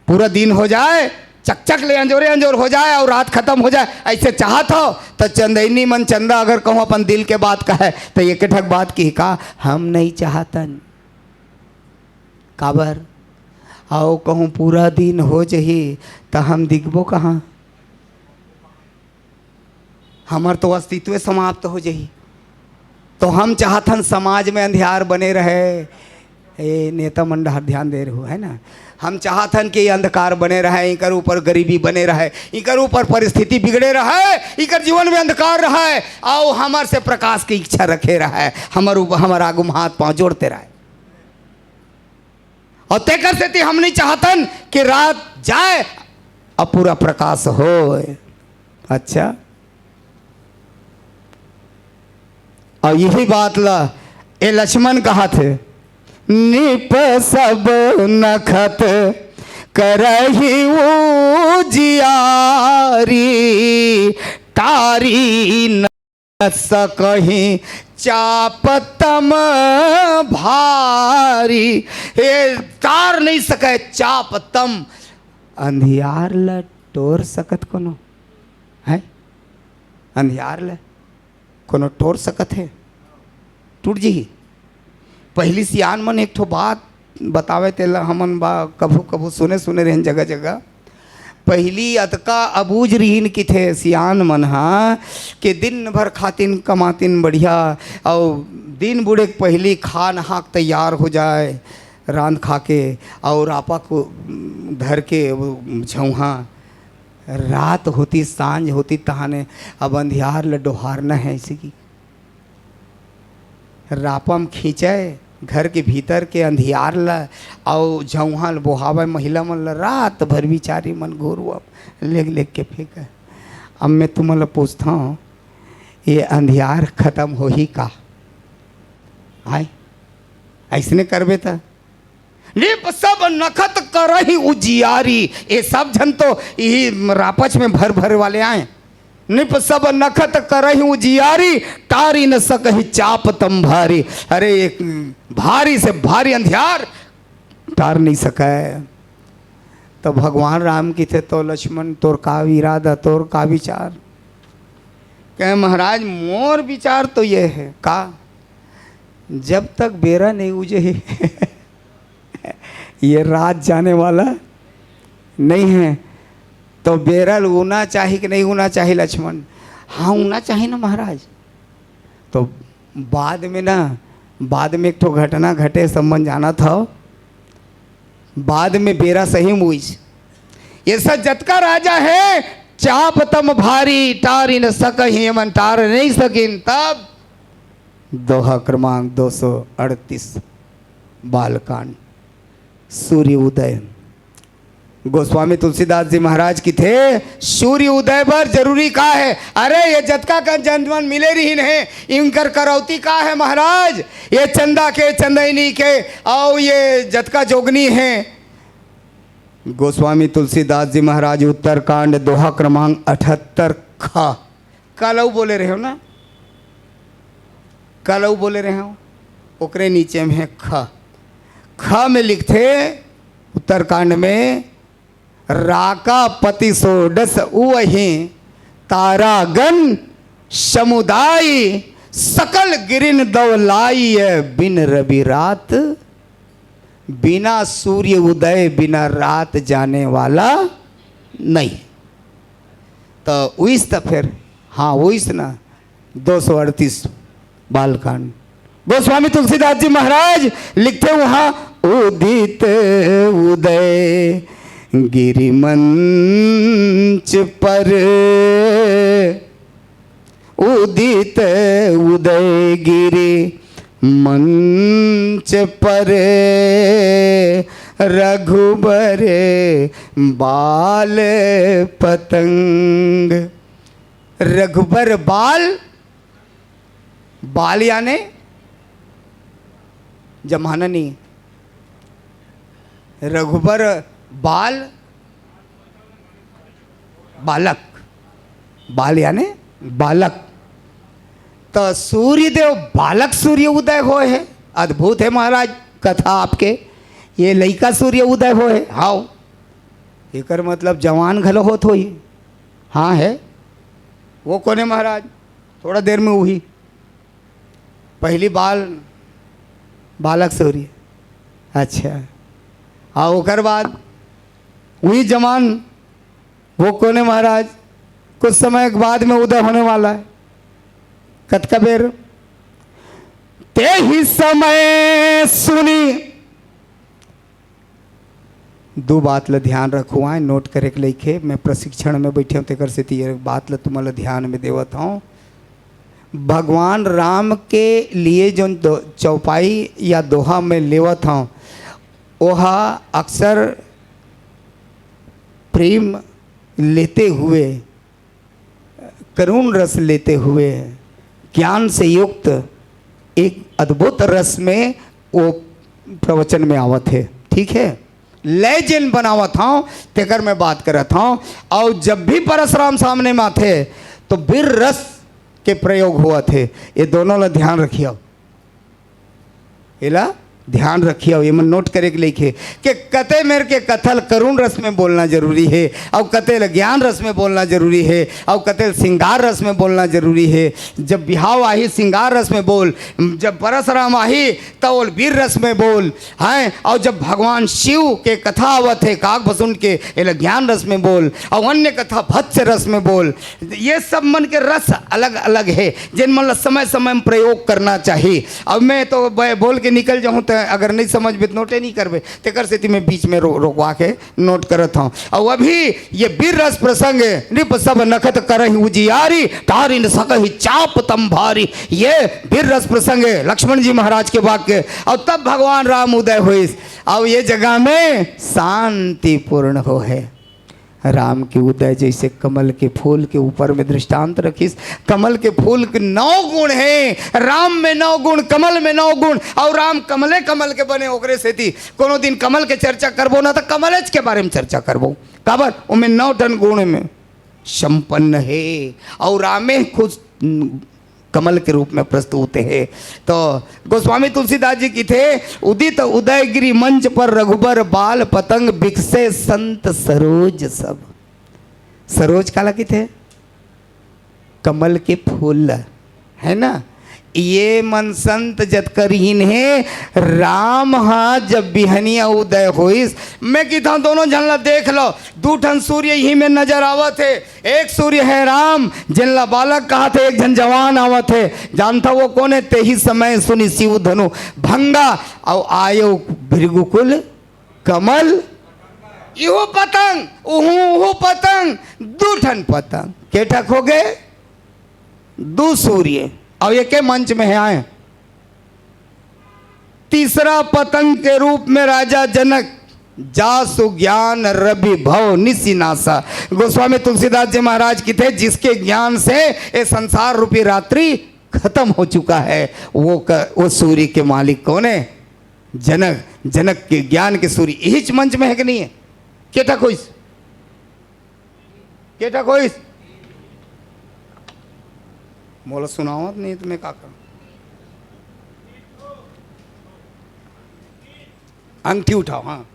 पूरा दिन हो जाय, चकचक ले अंजोरे अंजोर हो जाय अउ रात खतम हो जाय, अइसे चाहत हव? त चंदैनी मन चंदा अगर कहूँ अपन दिल के बात कहय, त एके ठक बात किही का, हम नइ चाहतन। काबर? अउ कहूँ पूरा दिन हो जही, त हम दिखबो कहाँ? हमर तो अस्तित्व समाप्त हो जही। तो हम चाहथन समाज में अंधियार बने रहे। ए, नेता मन डहर ध्यान दे रहू, है ना? हम चाहथन कि अंधकार बने रहे, इकर ऊपर गरीबी बने रहे, इकर ऊपर परिस्थिति बिगड़े रहे, इकर जीवन में अंधकार रहे, अउ हमर से प्रकाश के इच्छा रखे रहे, हमर ऊपर, हमर आगू में हाथ पाँव जोड़ते रहे। अउ तेकर सेती हम नइ चाहतन कि रात जाय अउ पूरा प्रकाश होय। अच्छा, अउ इही बात ला ए लक्ष्मण कहत हे, नृप सब नखत करहिं उजियारी, टारी न सकहिं चाप तम भारी। हे, टार नइ सकय चाप तम। अंधियार ल टोर सकत कोनो हे? अंधियार ल कोनो टोर सकत हे? टूट जही। पहिली सियान मन एक ठो बात बतावय, तेला हमन बा कभू कभू सुने सुने रहेन जगह जगह। पहिली अतका अबूझ रिहिन किथे सियान मन ह के दिन भर खातिन कमातिन बढ़िया, अउ दिन बुड़े के पहिली खा नहा के तैयार हो जाय, रांध खा के, अउ रापा को धर के वो झौंहा। रात होतिस, सांझ होतिस, तहाने अब अंधियार ल डोहारना हे, अइसे कि रापा म खींचय, घर के भीतर के अंधियार ल, अउ झौंहा ल बोहावय, महिला मन ल रात भर बिचारी मन घुरुवा लेग लेग के फेंकय। अब मैं तुमन ल पूछथंव, ये अंधियार खतम होही का? आय, अइसने करबे त नृप सब नखत करहिं उजियारी। ये सब झन तो इही रापच में भर भर वाले आय। नृप सब नखत करहिं उजियारी, टारी न सकहिं चाप तम भारी। अरे, एक भारी से भारी अंधियार टार नइ सकय। त भगवान राम किथे, तो लक्ष्मण, तोर का इरादा, तोर का विचार? कहे, महाराज, मोर विचार तो ये हे, का? जब तक बेरा नइ उजही, ये रात जाने वाला नइ हे। तो बेरा ल उना चाही कि नइ उना चाही लक्ष्मण? हाँ, उना चाही ना महाराज। तो बाद में ना, बाद में एक ठो घटना घटे, सब मन जानत हव। बाद में बेरा सही म उइस। ये सब जतका राजा हे, चाप तम भारी, टारि न सकहि, एमन टार नहीं सकिन। तब दोहा क्रमांक दो सौ अड़तीस, बालकांड, सूर्य उदय। गोस्वामी तुलसीदास जी महाराज कथे, सूर्य उदय बर जरूरी का हे? अरे, ये जतका कन जन मन मिले रहिन हे, इनकर करौती का हे महाराज? ये चंदा के, चंदैनी के, अउ ये जतका जोगनी हे। गोस्वामी तुलसीदास जी महाराज उत्तरकांड, दोहा क्रमांक अठहत्तर, ख। कल अउ बोले रहेंव ना, कल अउ बोले रहेंव, ओकरे नीचे में हे ख। ख में लिखथे उत्तरकांड में, राका पति षोडस उवहि तारागण समुदाय, सकल गिरिन दव लाइ बिन रवि रात। बिना सूर्य उदय, बिना रात जाने वाला नहीं। तो उइस त फेर, हाँ, उइस ना, दो सौ अड़तीस, बालकांड। गोस्वामी तुलसीदास जी महाराज लिखथे उहाँ, उदित उदय गिरि मंच पर, उदित उदय गिरि मंच पर, रघुबर बाल पतंग। रघुबर बाल, बाल याने जमाना नहीं, रघुबर बाल, बालक, बाल याने बालक। तो सूर्यदेव बालक सूर्य उदय होय हे। अद्भुत हे महाराज कथा आपके। ये लइका सूर्य उदय होय हे, हाव, एकर मतलब जवान घलो होत होही। हाँ हे। वो कोने महाराज? थोड़ा देर में उही। पहली बाल, बालक सूर्य। अच्छा। हाँ, ओकर बाद वही जवान, वो कोने महाराज? कुछ समय के बाद में उदय होने वाला है। कतका बेर? ते ही समय सुनी। दू बात ल ध्यान रखवाएं, नोट करे के लइके। मैं प्रशिक्षण में बैठे हूँ, तेकर सेती ये बात ल तुमन ल ध्यान में देवत हूँ। भगवान राम के लिए जोन दो-, चौपाई या दोहा में लेवत हूँ, ओहा अक्सर प्रेम लेते हुए, करुण रस लेते हुए, ज्ञान से युक्त एक अद्भुत रस में वो प्रवचन में आवत हे। ठीक है, लय जेन बनावत हूँ, तेकर मैं बात करत हूँ। और जब भी परसराम सामने में आथे, तो बीर रस के प्रयोग होवत हे। ये दोनों ला ध्यान रखियो। एला ध्यान रखियो, एमन नोट करे के लइके, के कते मेर के कथा ल करुण रस में बोलना जरूरी हे, अउ कते ल ज्ञान रस में बोलना जरूरी हे, अउ कते ल श्रृंगार रस में बोलना जरूरी हे। जब बिहाव आही श्रृंगार रस में बोल, जब परसराम आही त ओल बीर रस में बोल, हैं? अउ जब भगवान शिव के कथा आवत हे काग भसुंड के, एला ज्ञान रस में बोल, अउ अन्य कथा भत्स रस में बोल। ये सब मन के रस अलग-अलग हे, जेन मन ला समय-समय में प्रयोग करना चाही। अब मैं तो ब-, बोल के निकल जाहूँ, त अगर नहीं समझबे, त नोटे नहीं करबे, तेकर सेती मैं बीच में रो-, रोकवा के नोट करत हूँ। अउ अभी ये बीर रस प्रसंग, नृप सब नखत करहि उजियारी, टारि न सकहि चाप तम भारी। ये बीर रस प्रसंग, लक्ष्मण जी महाराज के वाक्य। अउ तब भगवान राम उदय होइस, अउ ये जगह में शांतिपूर्ण होहे। राम के उदय जैसे कमल के फूल के ऊपर में दृष्टांत रखिस। कमल के फूल के नौ गुण हे, राम में नौ गुण, कमल में नौ गुण, अउ राम कमले कमल के बने, ओकरे सेती कोनो दिन कमल के चर्चा करबो ना, त कमलेच के बारे में चर्चा करबो। काबर? ओमे नौ ठन गुण में संपन्न हे, अउ रामे खुद कमल के रूप में प्रस्तुत हे। तो गोस्वामी तुलसीदास जी कथे, उदित उदय गिरि मंच पर, रघुबर बाल पतंग, बिकसे संत सरोज सब। सरोज काला कथे? कमल के फूल, है ना? ये मन संत जतका रहिन हे, राम हा जब बिहनिया उदय होइस, मैं कथंव दोनों झन ला देख लो, दू ठन सूर्य इही में नजर आवत हे। एक सूर्य हे राम, जेन ला बालक कहत हे, एक झन जवान आवत हे। जानथव वो कोन हे? तेहि समय सुनि शिव धनु भंगा, अउ आयो भृगुकुल कमल। इहू पतंग, उहू, उहू पतंग, दू ठन पतंग। के ठक हो गए? दू सूर्य। अब ये के मंच में हे आए। तीसरा पतंग के रूप में राजा जनक, "जासु ज्ञान रवि भव निसि नासा।" गोस्वामी तुलसीदास जी महाराज कथे, जिसके ज्ञान से ये संसार रूपी रात्रि खत्म हो चुका है, वो क-, वो सूर्य के मालिक कौन है? जनक। जनक के ज्ञान के सूर्य इहिच मंच में हे कि नहीं है? के ठक होइस? के ठक होइस? मोला सुनावत नहीं तो मैं का करूं? अंगठी उठाओ, हाँ।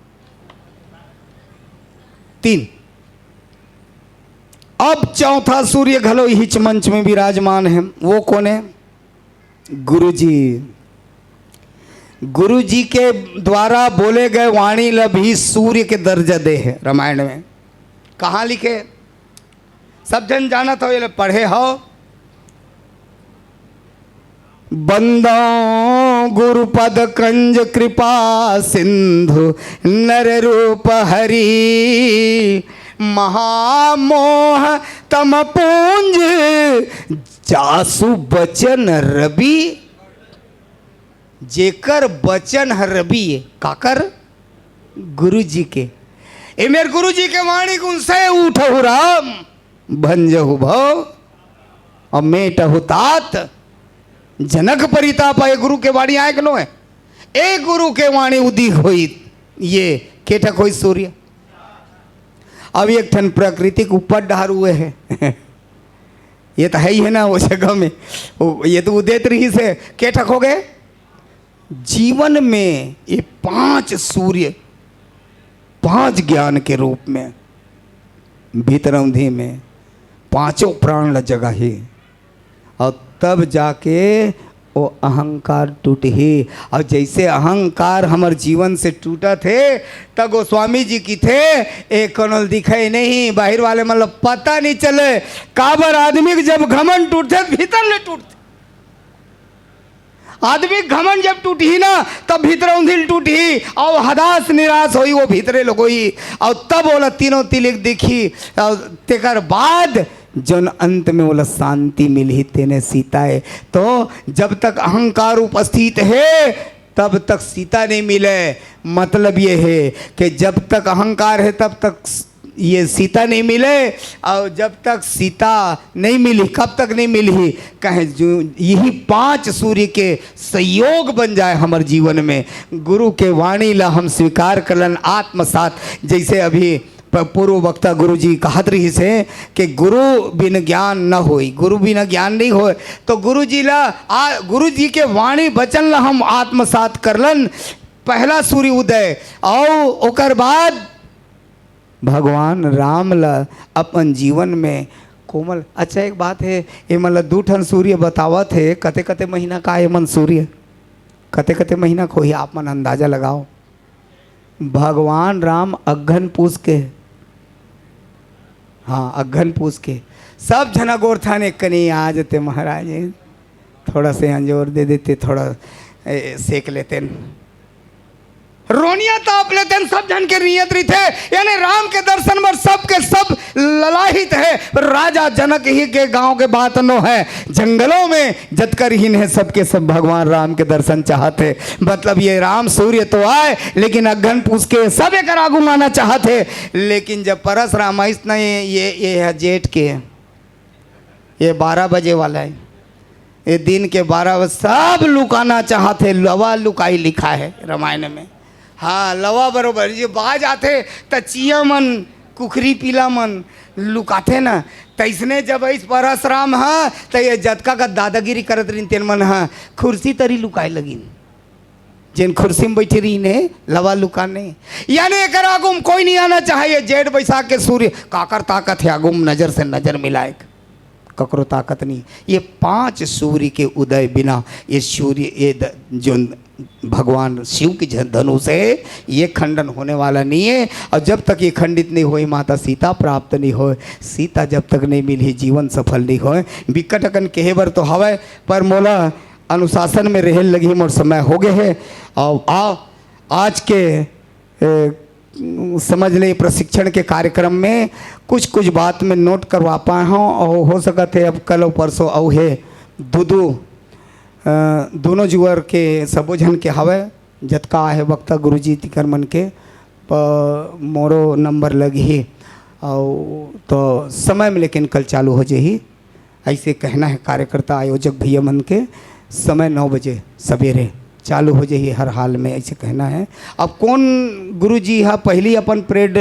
तीन। अब चौथा सूर्य घलो इहिच मंच में विराजमान है। वो कौन है? गुरु जी। गुरु जी के द्वारा बोले गए वाणी ल भी सूर्य के दर्जा दे है रामायण में। कहाँ लिखे? सब झन जानत हो, ये ल पढ़े हो। बंदो गुरुपद कंज कृपा सिंधु नर रूप हरि, महामोह तम पूंज जासु बचन रवि। जेकर बचन ह रवि, काकर? गुरु जी के। ए मेर गुरु जी के वाणी गुन से उठहु राम, भंजहु भव, अउ मेटहु तात। जनक परिताप, ए गुरु के वाणी आय के नो है? ए गुरु के वाणी उदित होई, ये के ठक होई सूर्य। अब एक ठन प्राकृतिक उपज डहार हुए है। ये तो है ही है ना वो जगह में, वो, ये तो उदित रहिस है, के ठक हो गए? जीवन में ये पांच सूर्य, पांच ज्ञान के रूप में भीतरौंधी में पांचों प्राण ल जगाही, और तब जाके वो अहंकार टूटही। और जैसे अहंकार हमर जीवन से टूटत हे, त गोस्वामी जी कथे, "ए कोनो ल दिखे नहीं, बाहिर वाले मन ल पता नहीं चले।" काबर? आदमी के जब घमंड टूटथे, त भीतर ले टूटथे। आदमी घमंड जब टूटही ना, तब भीतरौंधी ल टूटही, अउ हताश निराश होई, वो भीतरे लोगोई, अउ तब ओला तीनों तिलिक दिखही, अउ तेकर बाद जौन अंत में ओला शांति मिलही, तेने सीता ए। तो जब तक अहंकार उपस्थित हे, तब तक सीता नहीं मिले। मतलब ये है कि जब तक अहंकार है, तब तक ये सीता नहीं मिले, और जब तक सीता नहीं मिली, कब तक नहीं मिली? कहे जो यही पांच सूर्य के संयोग बन जाए हमर जीवन में, गुरु के वाणी ला हम स्वीकार कर लन आत्मसात। जैसे अभी प-, पूर्व वक्ता गुरु जी कहत रहिस हे कि गुरु बिन ज्ञान न होई, गुरु बिना ज्ञान नहीं होय। तो गुरु जी ला, आ, गुरु जी के वाणी वचन ला हम आत्मसात कर लन, पहला सूर्य उदय, और ओकर बाद भगवान राम ला अपन जीवन में कोमल। अच्छा, एक बात है, एमन ला दू ठन सूर्य बतावत हे, कते कते महीना का एमन सूर्य, कते कते महीना को ही आप मन अंदाजा लगाओ। भगवान राम अघ्घन पूस के, हाँ, अघ्घन पूस के, सब झना गोरथन एक कनी आ जते महाराज, थोड़ा से अंजोर दे देते, थोड़ा ए, सेक लेते न। रोनिया ताप लेते न, सब झन के नियत रहिथे, यानी राम के दर्शन बर सब के सब ललाहित हे। राजा जनक ही के गांव के बात नो है, जंगलों में जतका रिहिन हे, सबके सब भगवान राम के दर्शन चाहत हे। मतलब ये राम सूर्य तो आए, लेकिन अघ्घन पूस के सब एकर आगू म आना चाहत हे। लेकिन जब परसराम आइस न, ये, ये, ये ह जेठ के, ये बारह बजे वाला है, ये दिन के बारह बजे, सब लुकाना चाहत हे, लवा लुकाई लिखा है रामायण में। हाँ, लवा बरोबर, ये बाज आथे, त चिया मन, कुखरी पीला मन लुकाथे ना, तइसने जब अइस परसराम ह, त ये जतका का दादागिरी करत रहिन, तेन मन ह खुर्सी तरी लुकाए लगिन। जेन खुर्सी म बइठे रहिन हे, लवा लुकाने। यानी एकर आगू म कोई नहीं आना चाहे, ये जेठ बैसाख के सूर्य, काकर ताकत हे आगू म नजर से नजर मिलाए? ककरो ताकत नहीं। ये पांच सूर्य के उदय बिना ये सूर्य, ये द-, जो भगवान शिव की झ-, धनुष है, ये खंडन होने वाला नहीं है। और जब तक ये खंडित नहीं होई, माता सीता प्राप्त नहीं होय, सीता जब तक नहीं मिलही, जीवन सफल नहीं होय। बिकट अकन कहे बर तो हवय, पर मोला अनुशासन में रहे लगही, मोर समय हो गए है। और आ, आज के, ए, समझ ले, प्रशिक्षण के कार्यक्रम में कुछ कुछ बात मैं नोट करवा पाए हूँ, और हो सकत है अब कल और परसों अउ हे दू दू, अ, दोनों जुअर के सबो झन के हवय, जतका आहे वक्ता गुरुजी तिकर मन के, प-, मोरो नंबर लगही, अउ तो समय में लेकिन कल चालू हो जाही। ऐसे कहना है कार्यकर्ता आयोजक भैया मन के, समय नौ बजे सवेरे चालू हो जाही हर हाल में, ऐसे कहना है। अब कौन गुरुजी हा पहली अपन परेड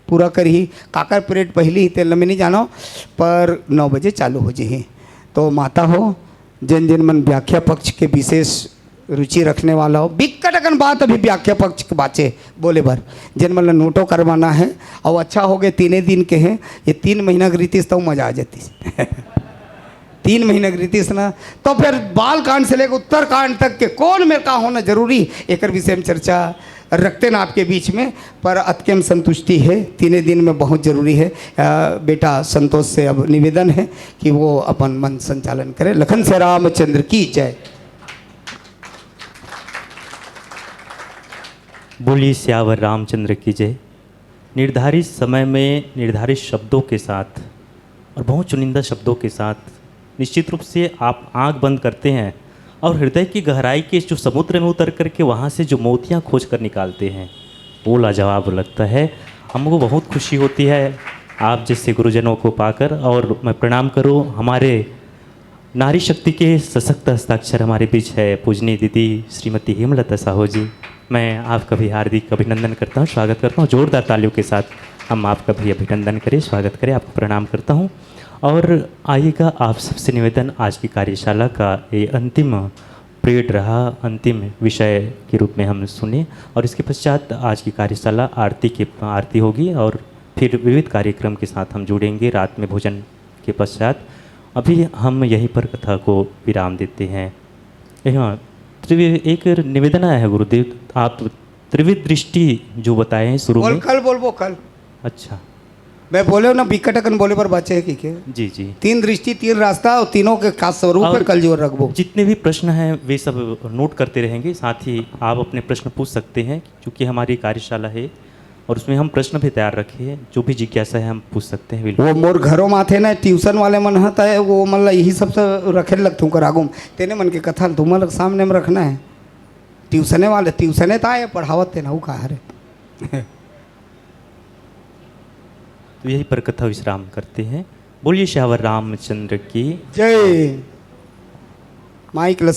पूरा करही, काकर परेड पहली ही, तेला मैं नहीं जानो, पर नौ बजे चालू हो जाही। तो माता हो, जिन जिन मन व्याख्या पक्ष के विशेष रुचि रखने वाला हो, बिकट अकन बात अभी व्याख्या पक्ष के बाचे बोले बर, जिन मन ला नोटो करवाना है, और अच्छा हो गए तीने दिन के हैं, ये तीन महीना के रीतिस तो मजा आ जाती। तीन महीना के रीतिस ना, तो फिर बाल कांड से लेकर उत्तर कांड तक के कौन मेर का होना जरूरी, एकर विषय में चर्चा रखते ना आपके बीच में, पर अतके में संतुष्टि है, तीने दिन में बहुत जरूरी है। अ, बेटा संतोष से अब निवेदन है कि वो अपन मन संचालन करे। लखन से रामचंद्र की जय। बोलिए सियावर रामचंद्र की जय। निर्धारित समय में निर्धारित शब्दों के साथ और बहुत चुनिंदा शब्दों के साथ निश्चित रूप से आप आंख बंद करते हैं और हृदय की गहराई के जो समुद्र में उतर करके वहाँ से जो मोतियाँ खोज कर निकालते हैं, वो लाजवाब लगता है। हमको बहुत खुशी होती है आप जैसे गुरुजनों को पाकर। और मैं प्रणाम करूँ हमारे नारी शक्ति के सशक्त हस्ताक्षर हमारे बीच है पूजनीय दीदी श्रीमती हेमलता साहू जी। मैं आपका भी हार्दिक अभिनंदन करता हूँ, स्वागत करता हूँ। जोरदार तालियों के साथ हम आपका भी अभिनंदन करें, स्वागत करें, आपको प्रणाम करता हूँ। और आइएगा, आप सबसे निवेदन, आज की कार्यशाला का ये अंतिम परेड रहा, अंतिम विषय के रूप में हम सुने और इसके पश्चात आज की कार्यशाला आरती के, आरती होगी और फिर विविध कार्यक्रम के साथ हम जुड़ेंगे रात में भोजन के पश्चात। अभी हम यहीं पर कथा को विराम देते हैं। यहाँ त्रिवि-, एक निवेदन आया है गुरुदेव, आप त्रिविध दृष्टि जो बताए हैं शुरू बोल, में। कल बोलबो, कल। अच्छा। मैं बोले ना, बिकट अकन बोले पर बाचे है कि के? जी, जी। तीन दृष्टि, तीन रास्ता और तीनों के खास स्वरूप और पर कल जोर रखबो। जितने भी प्रश्न हैं, वे सब नोट करते रहेंगे। साथ ही आप अपने प्रश्न पूछ सकते हैं, क्योंकि हमारी कार्यशाला है और उसमें हम प्रश्न भी तैयार रखे हैं। जो भी जिज्ञासा है, हम पूछ सकते हैं, बिल्कुल। वो मोर घरों में आथे ना, ट्यूशन वाले मन ह, त वो मन ला यही सब से रखे लगथूं कर आगू में। तेने मन के कथा ल तुमन ला सामने में रखना है। ट्यूशने वाले, ट्यूशने त आए, पढ़ावत तेन, अउ का हरे। तो यही पर कथा विश्राम करते हैं। बोलिए सियावर रामचंद्र की जय। माइक ल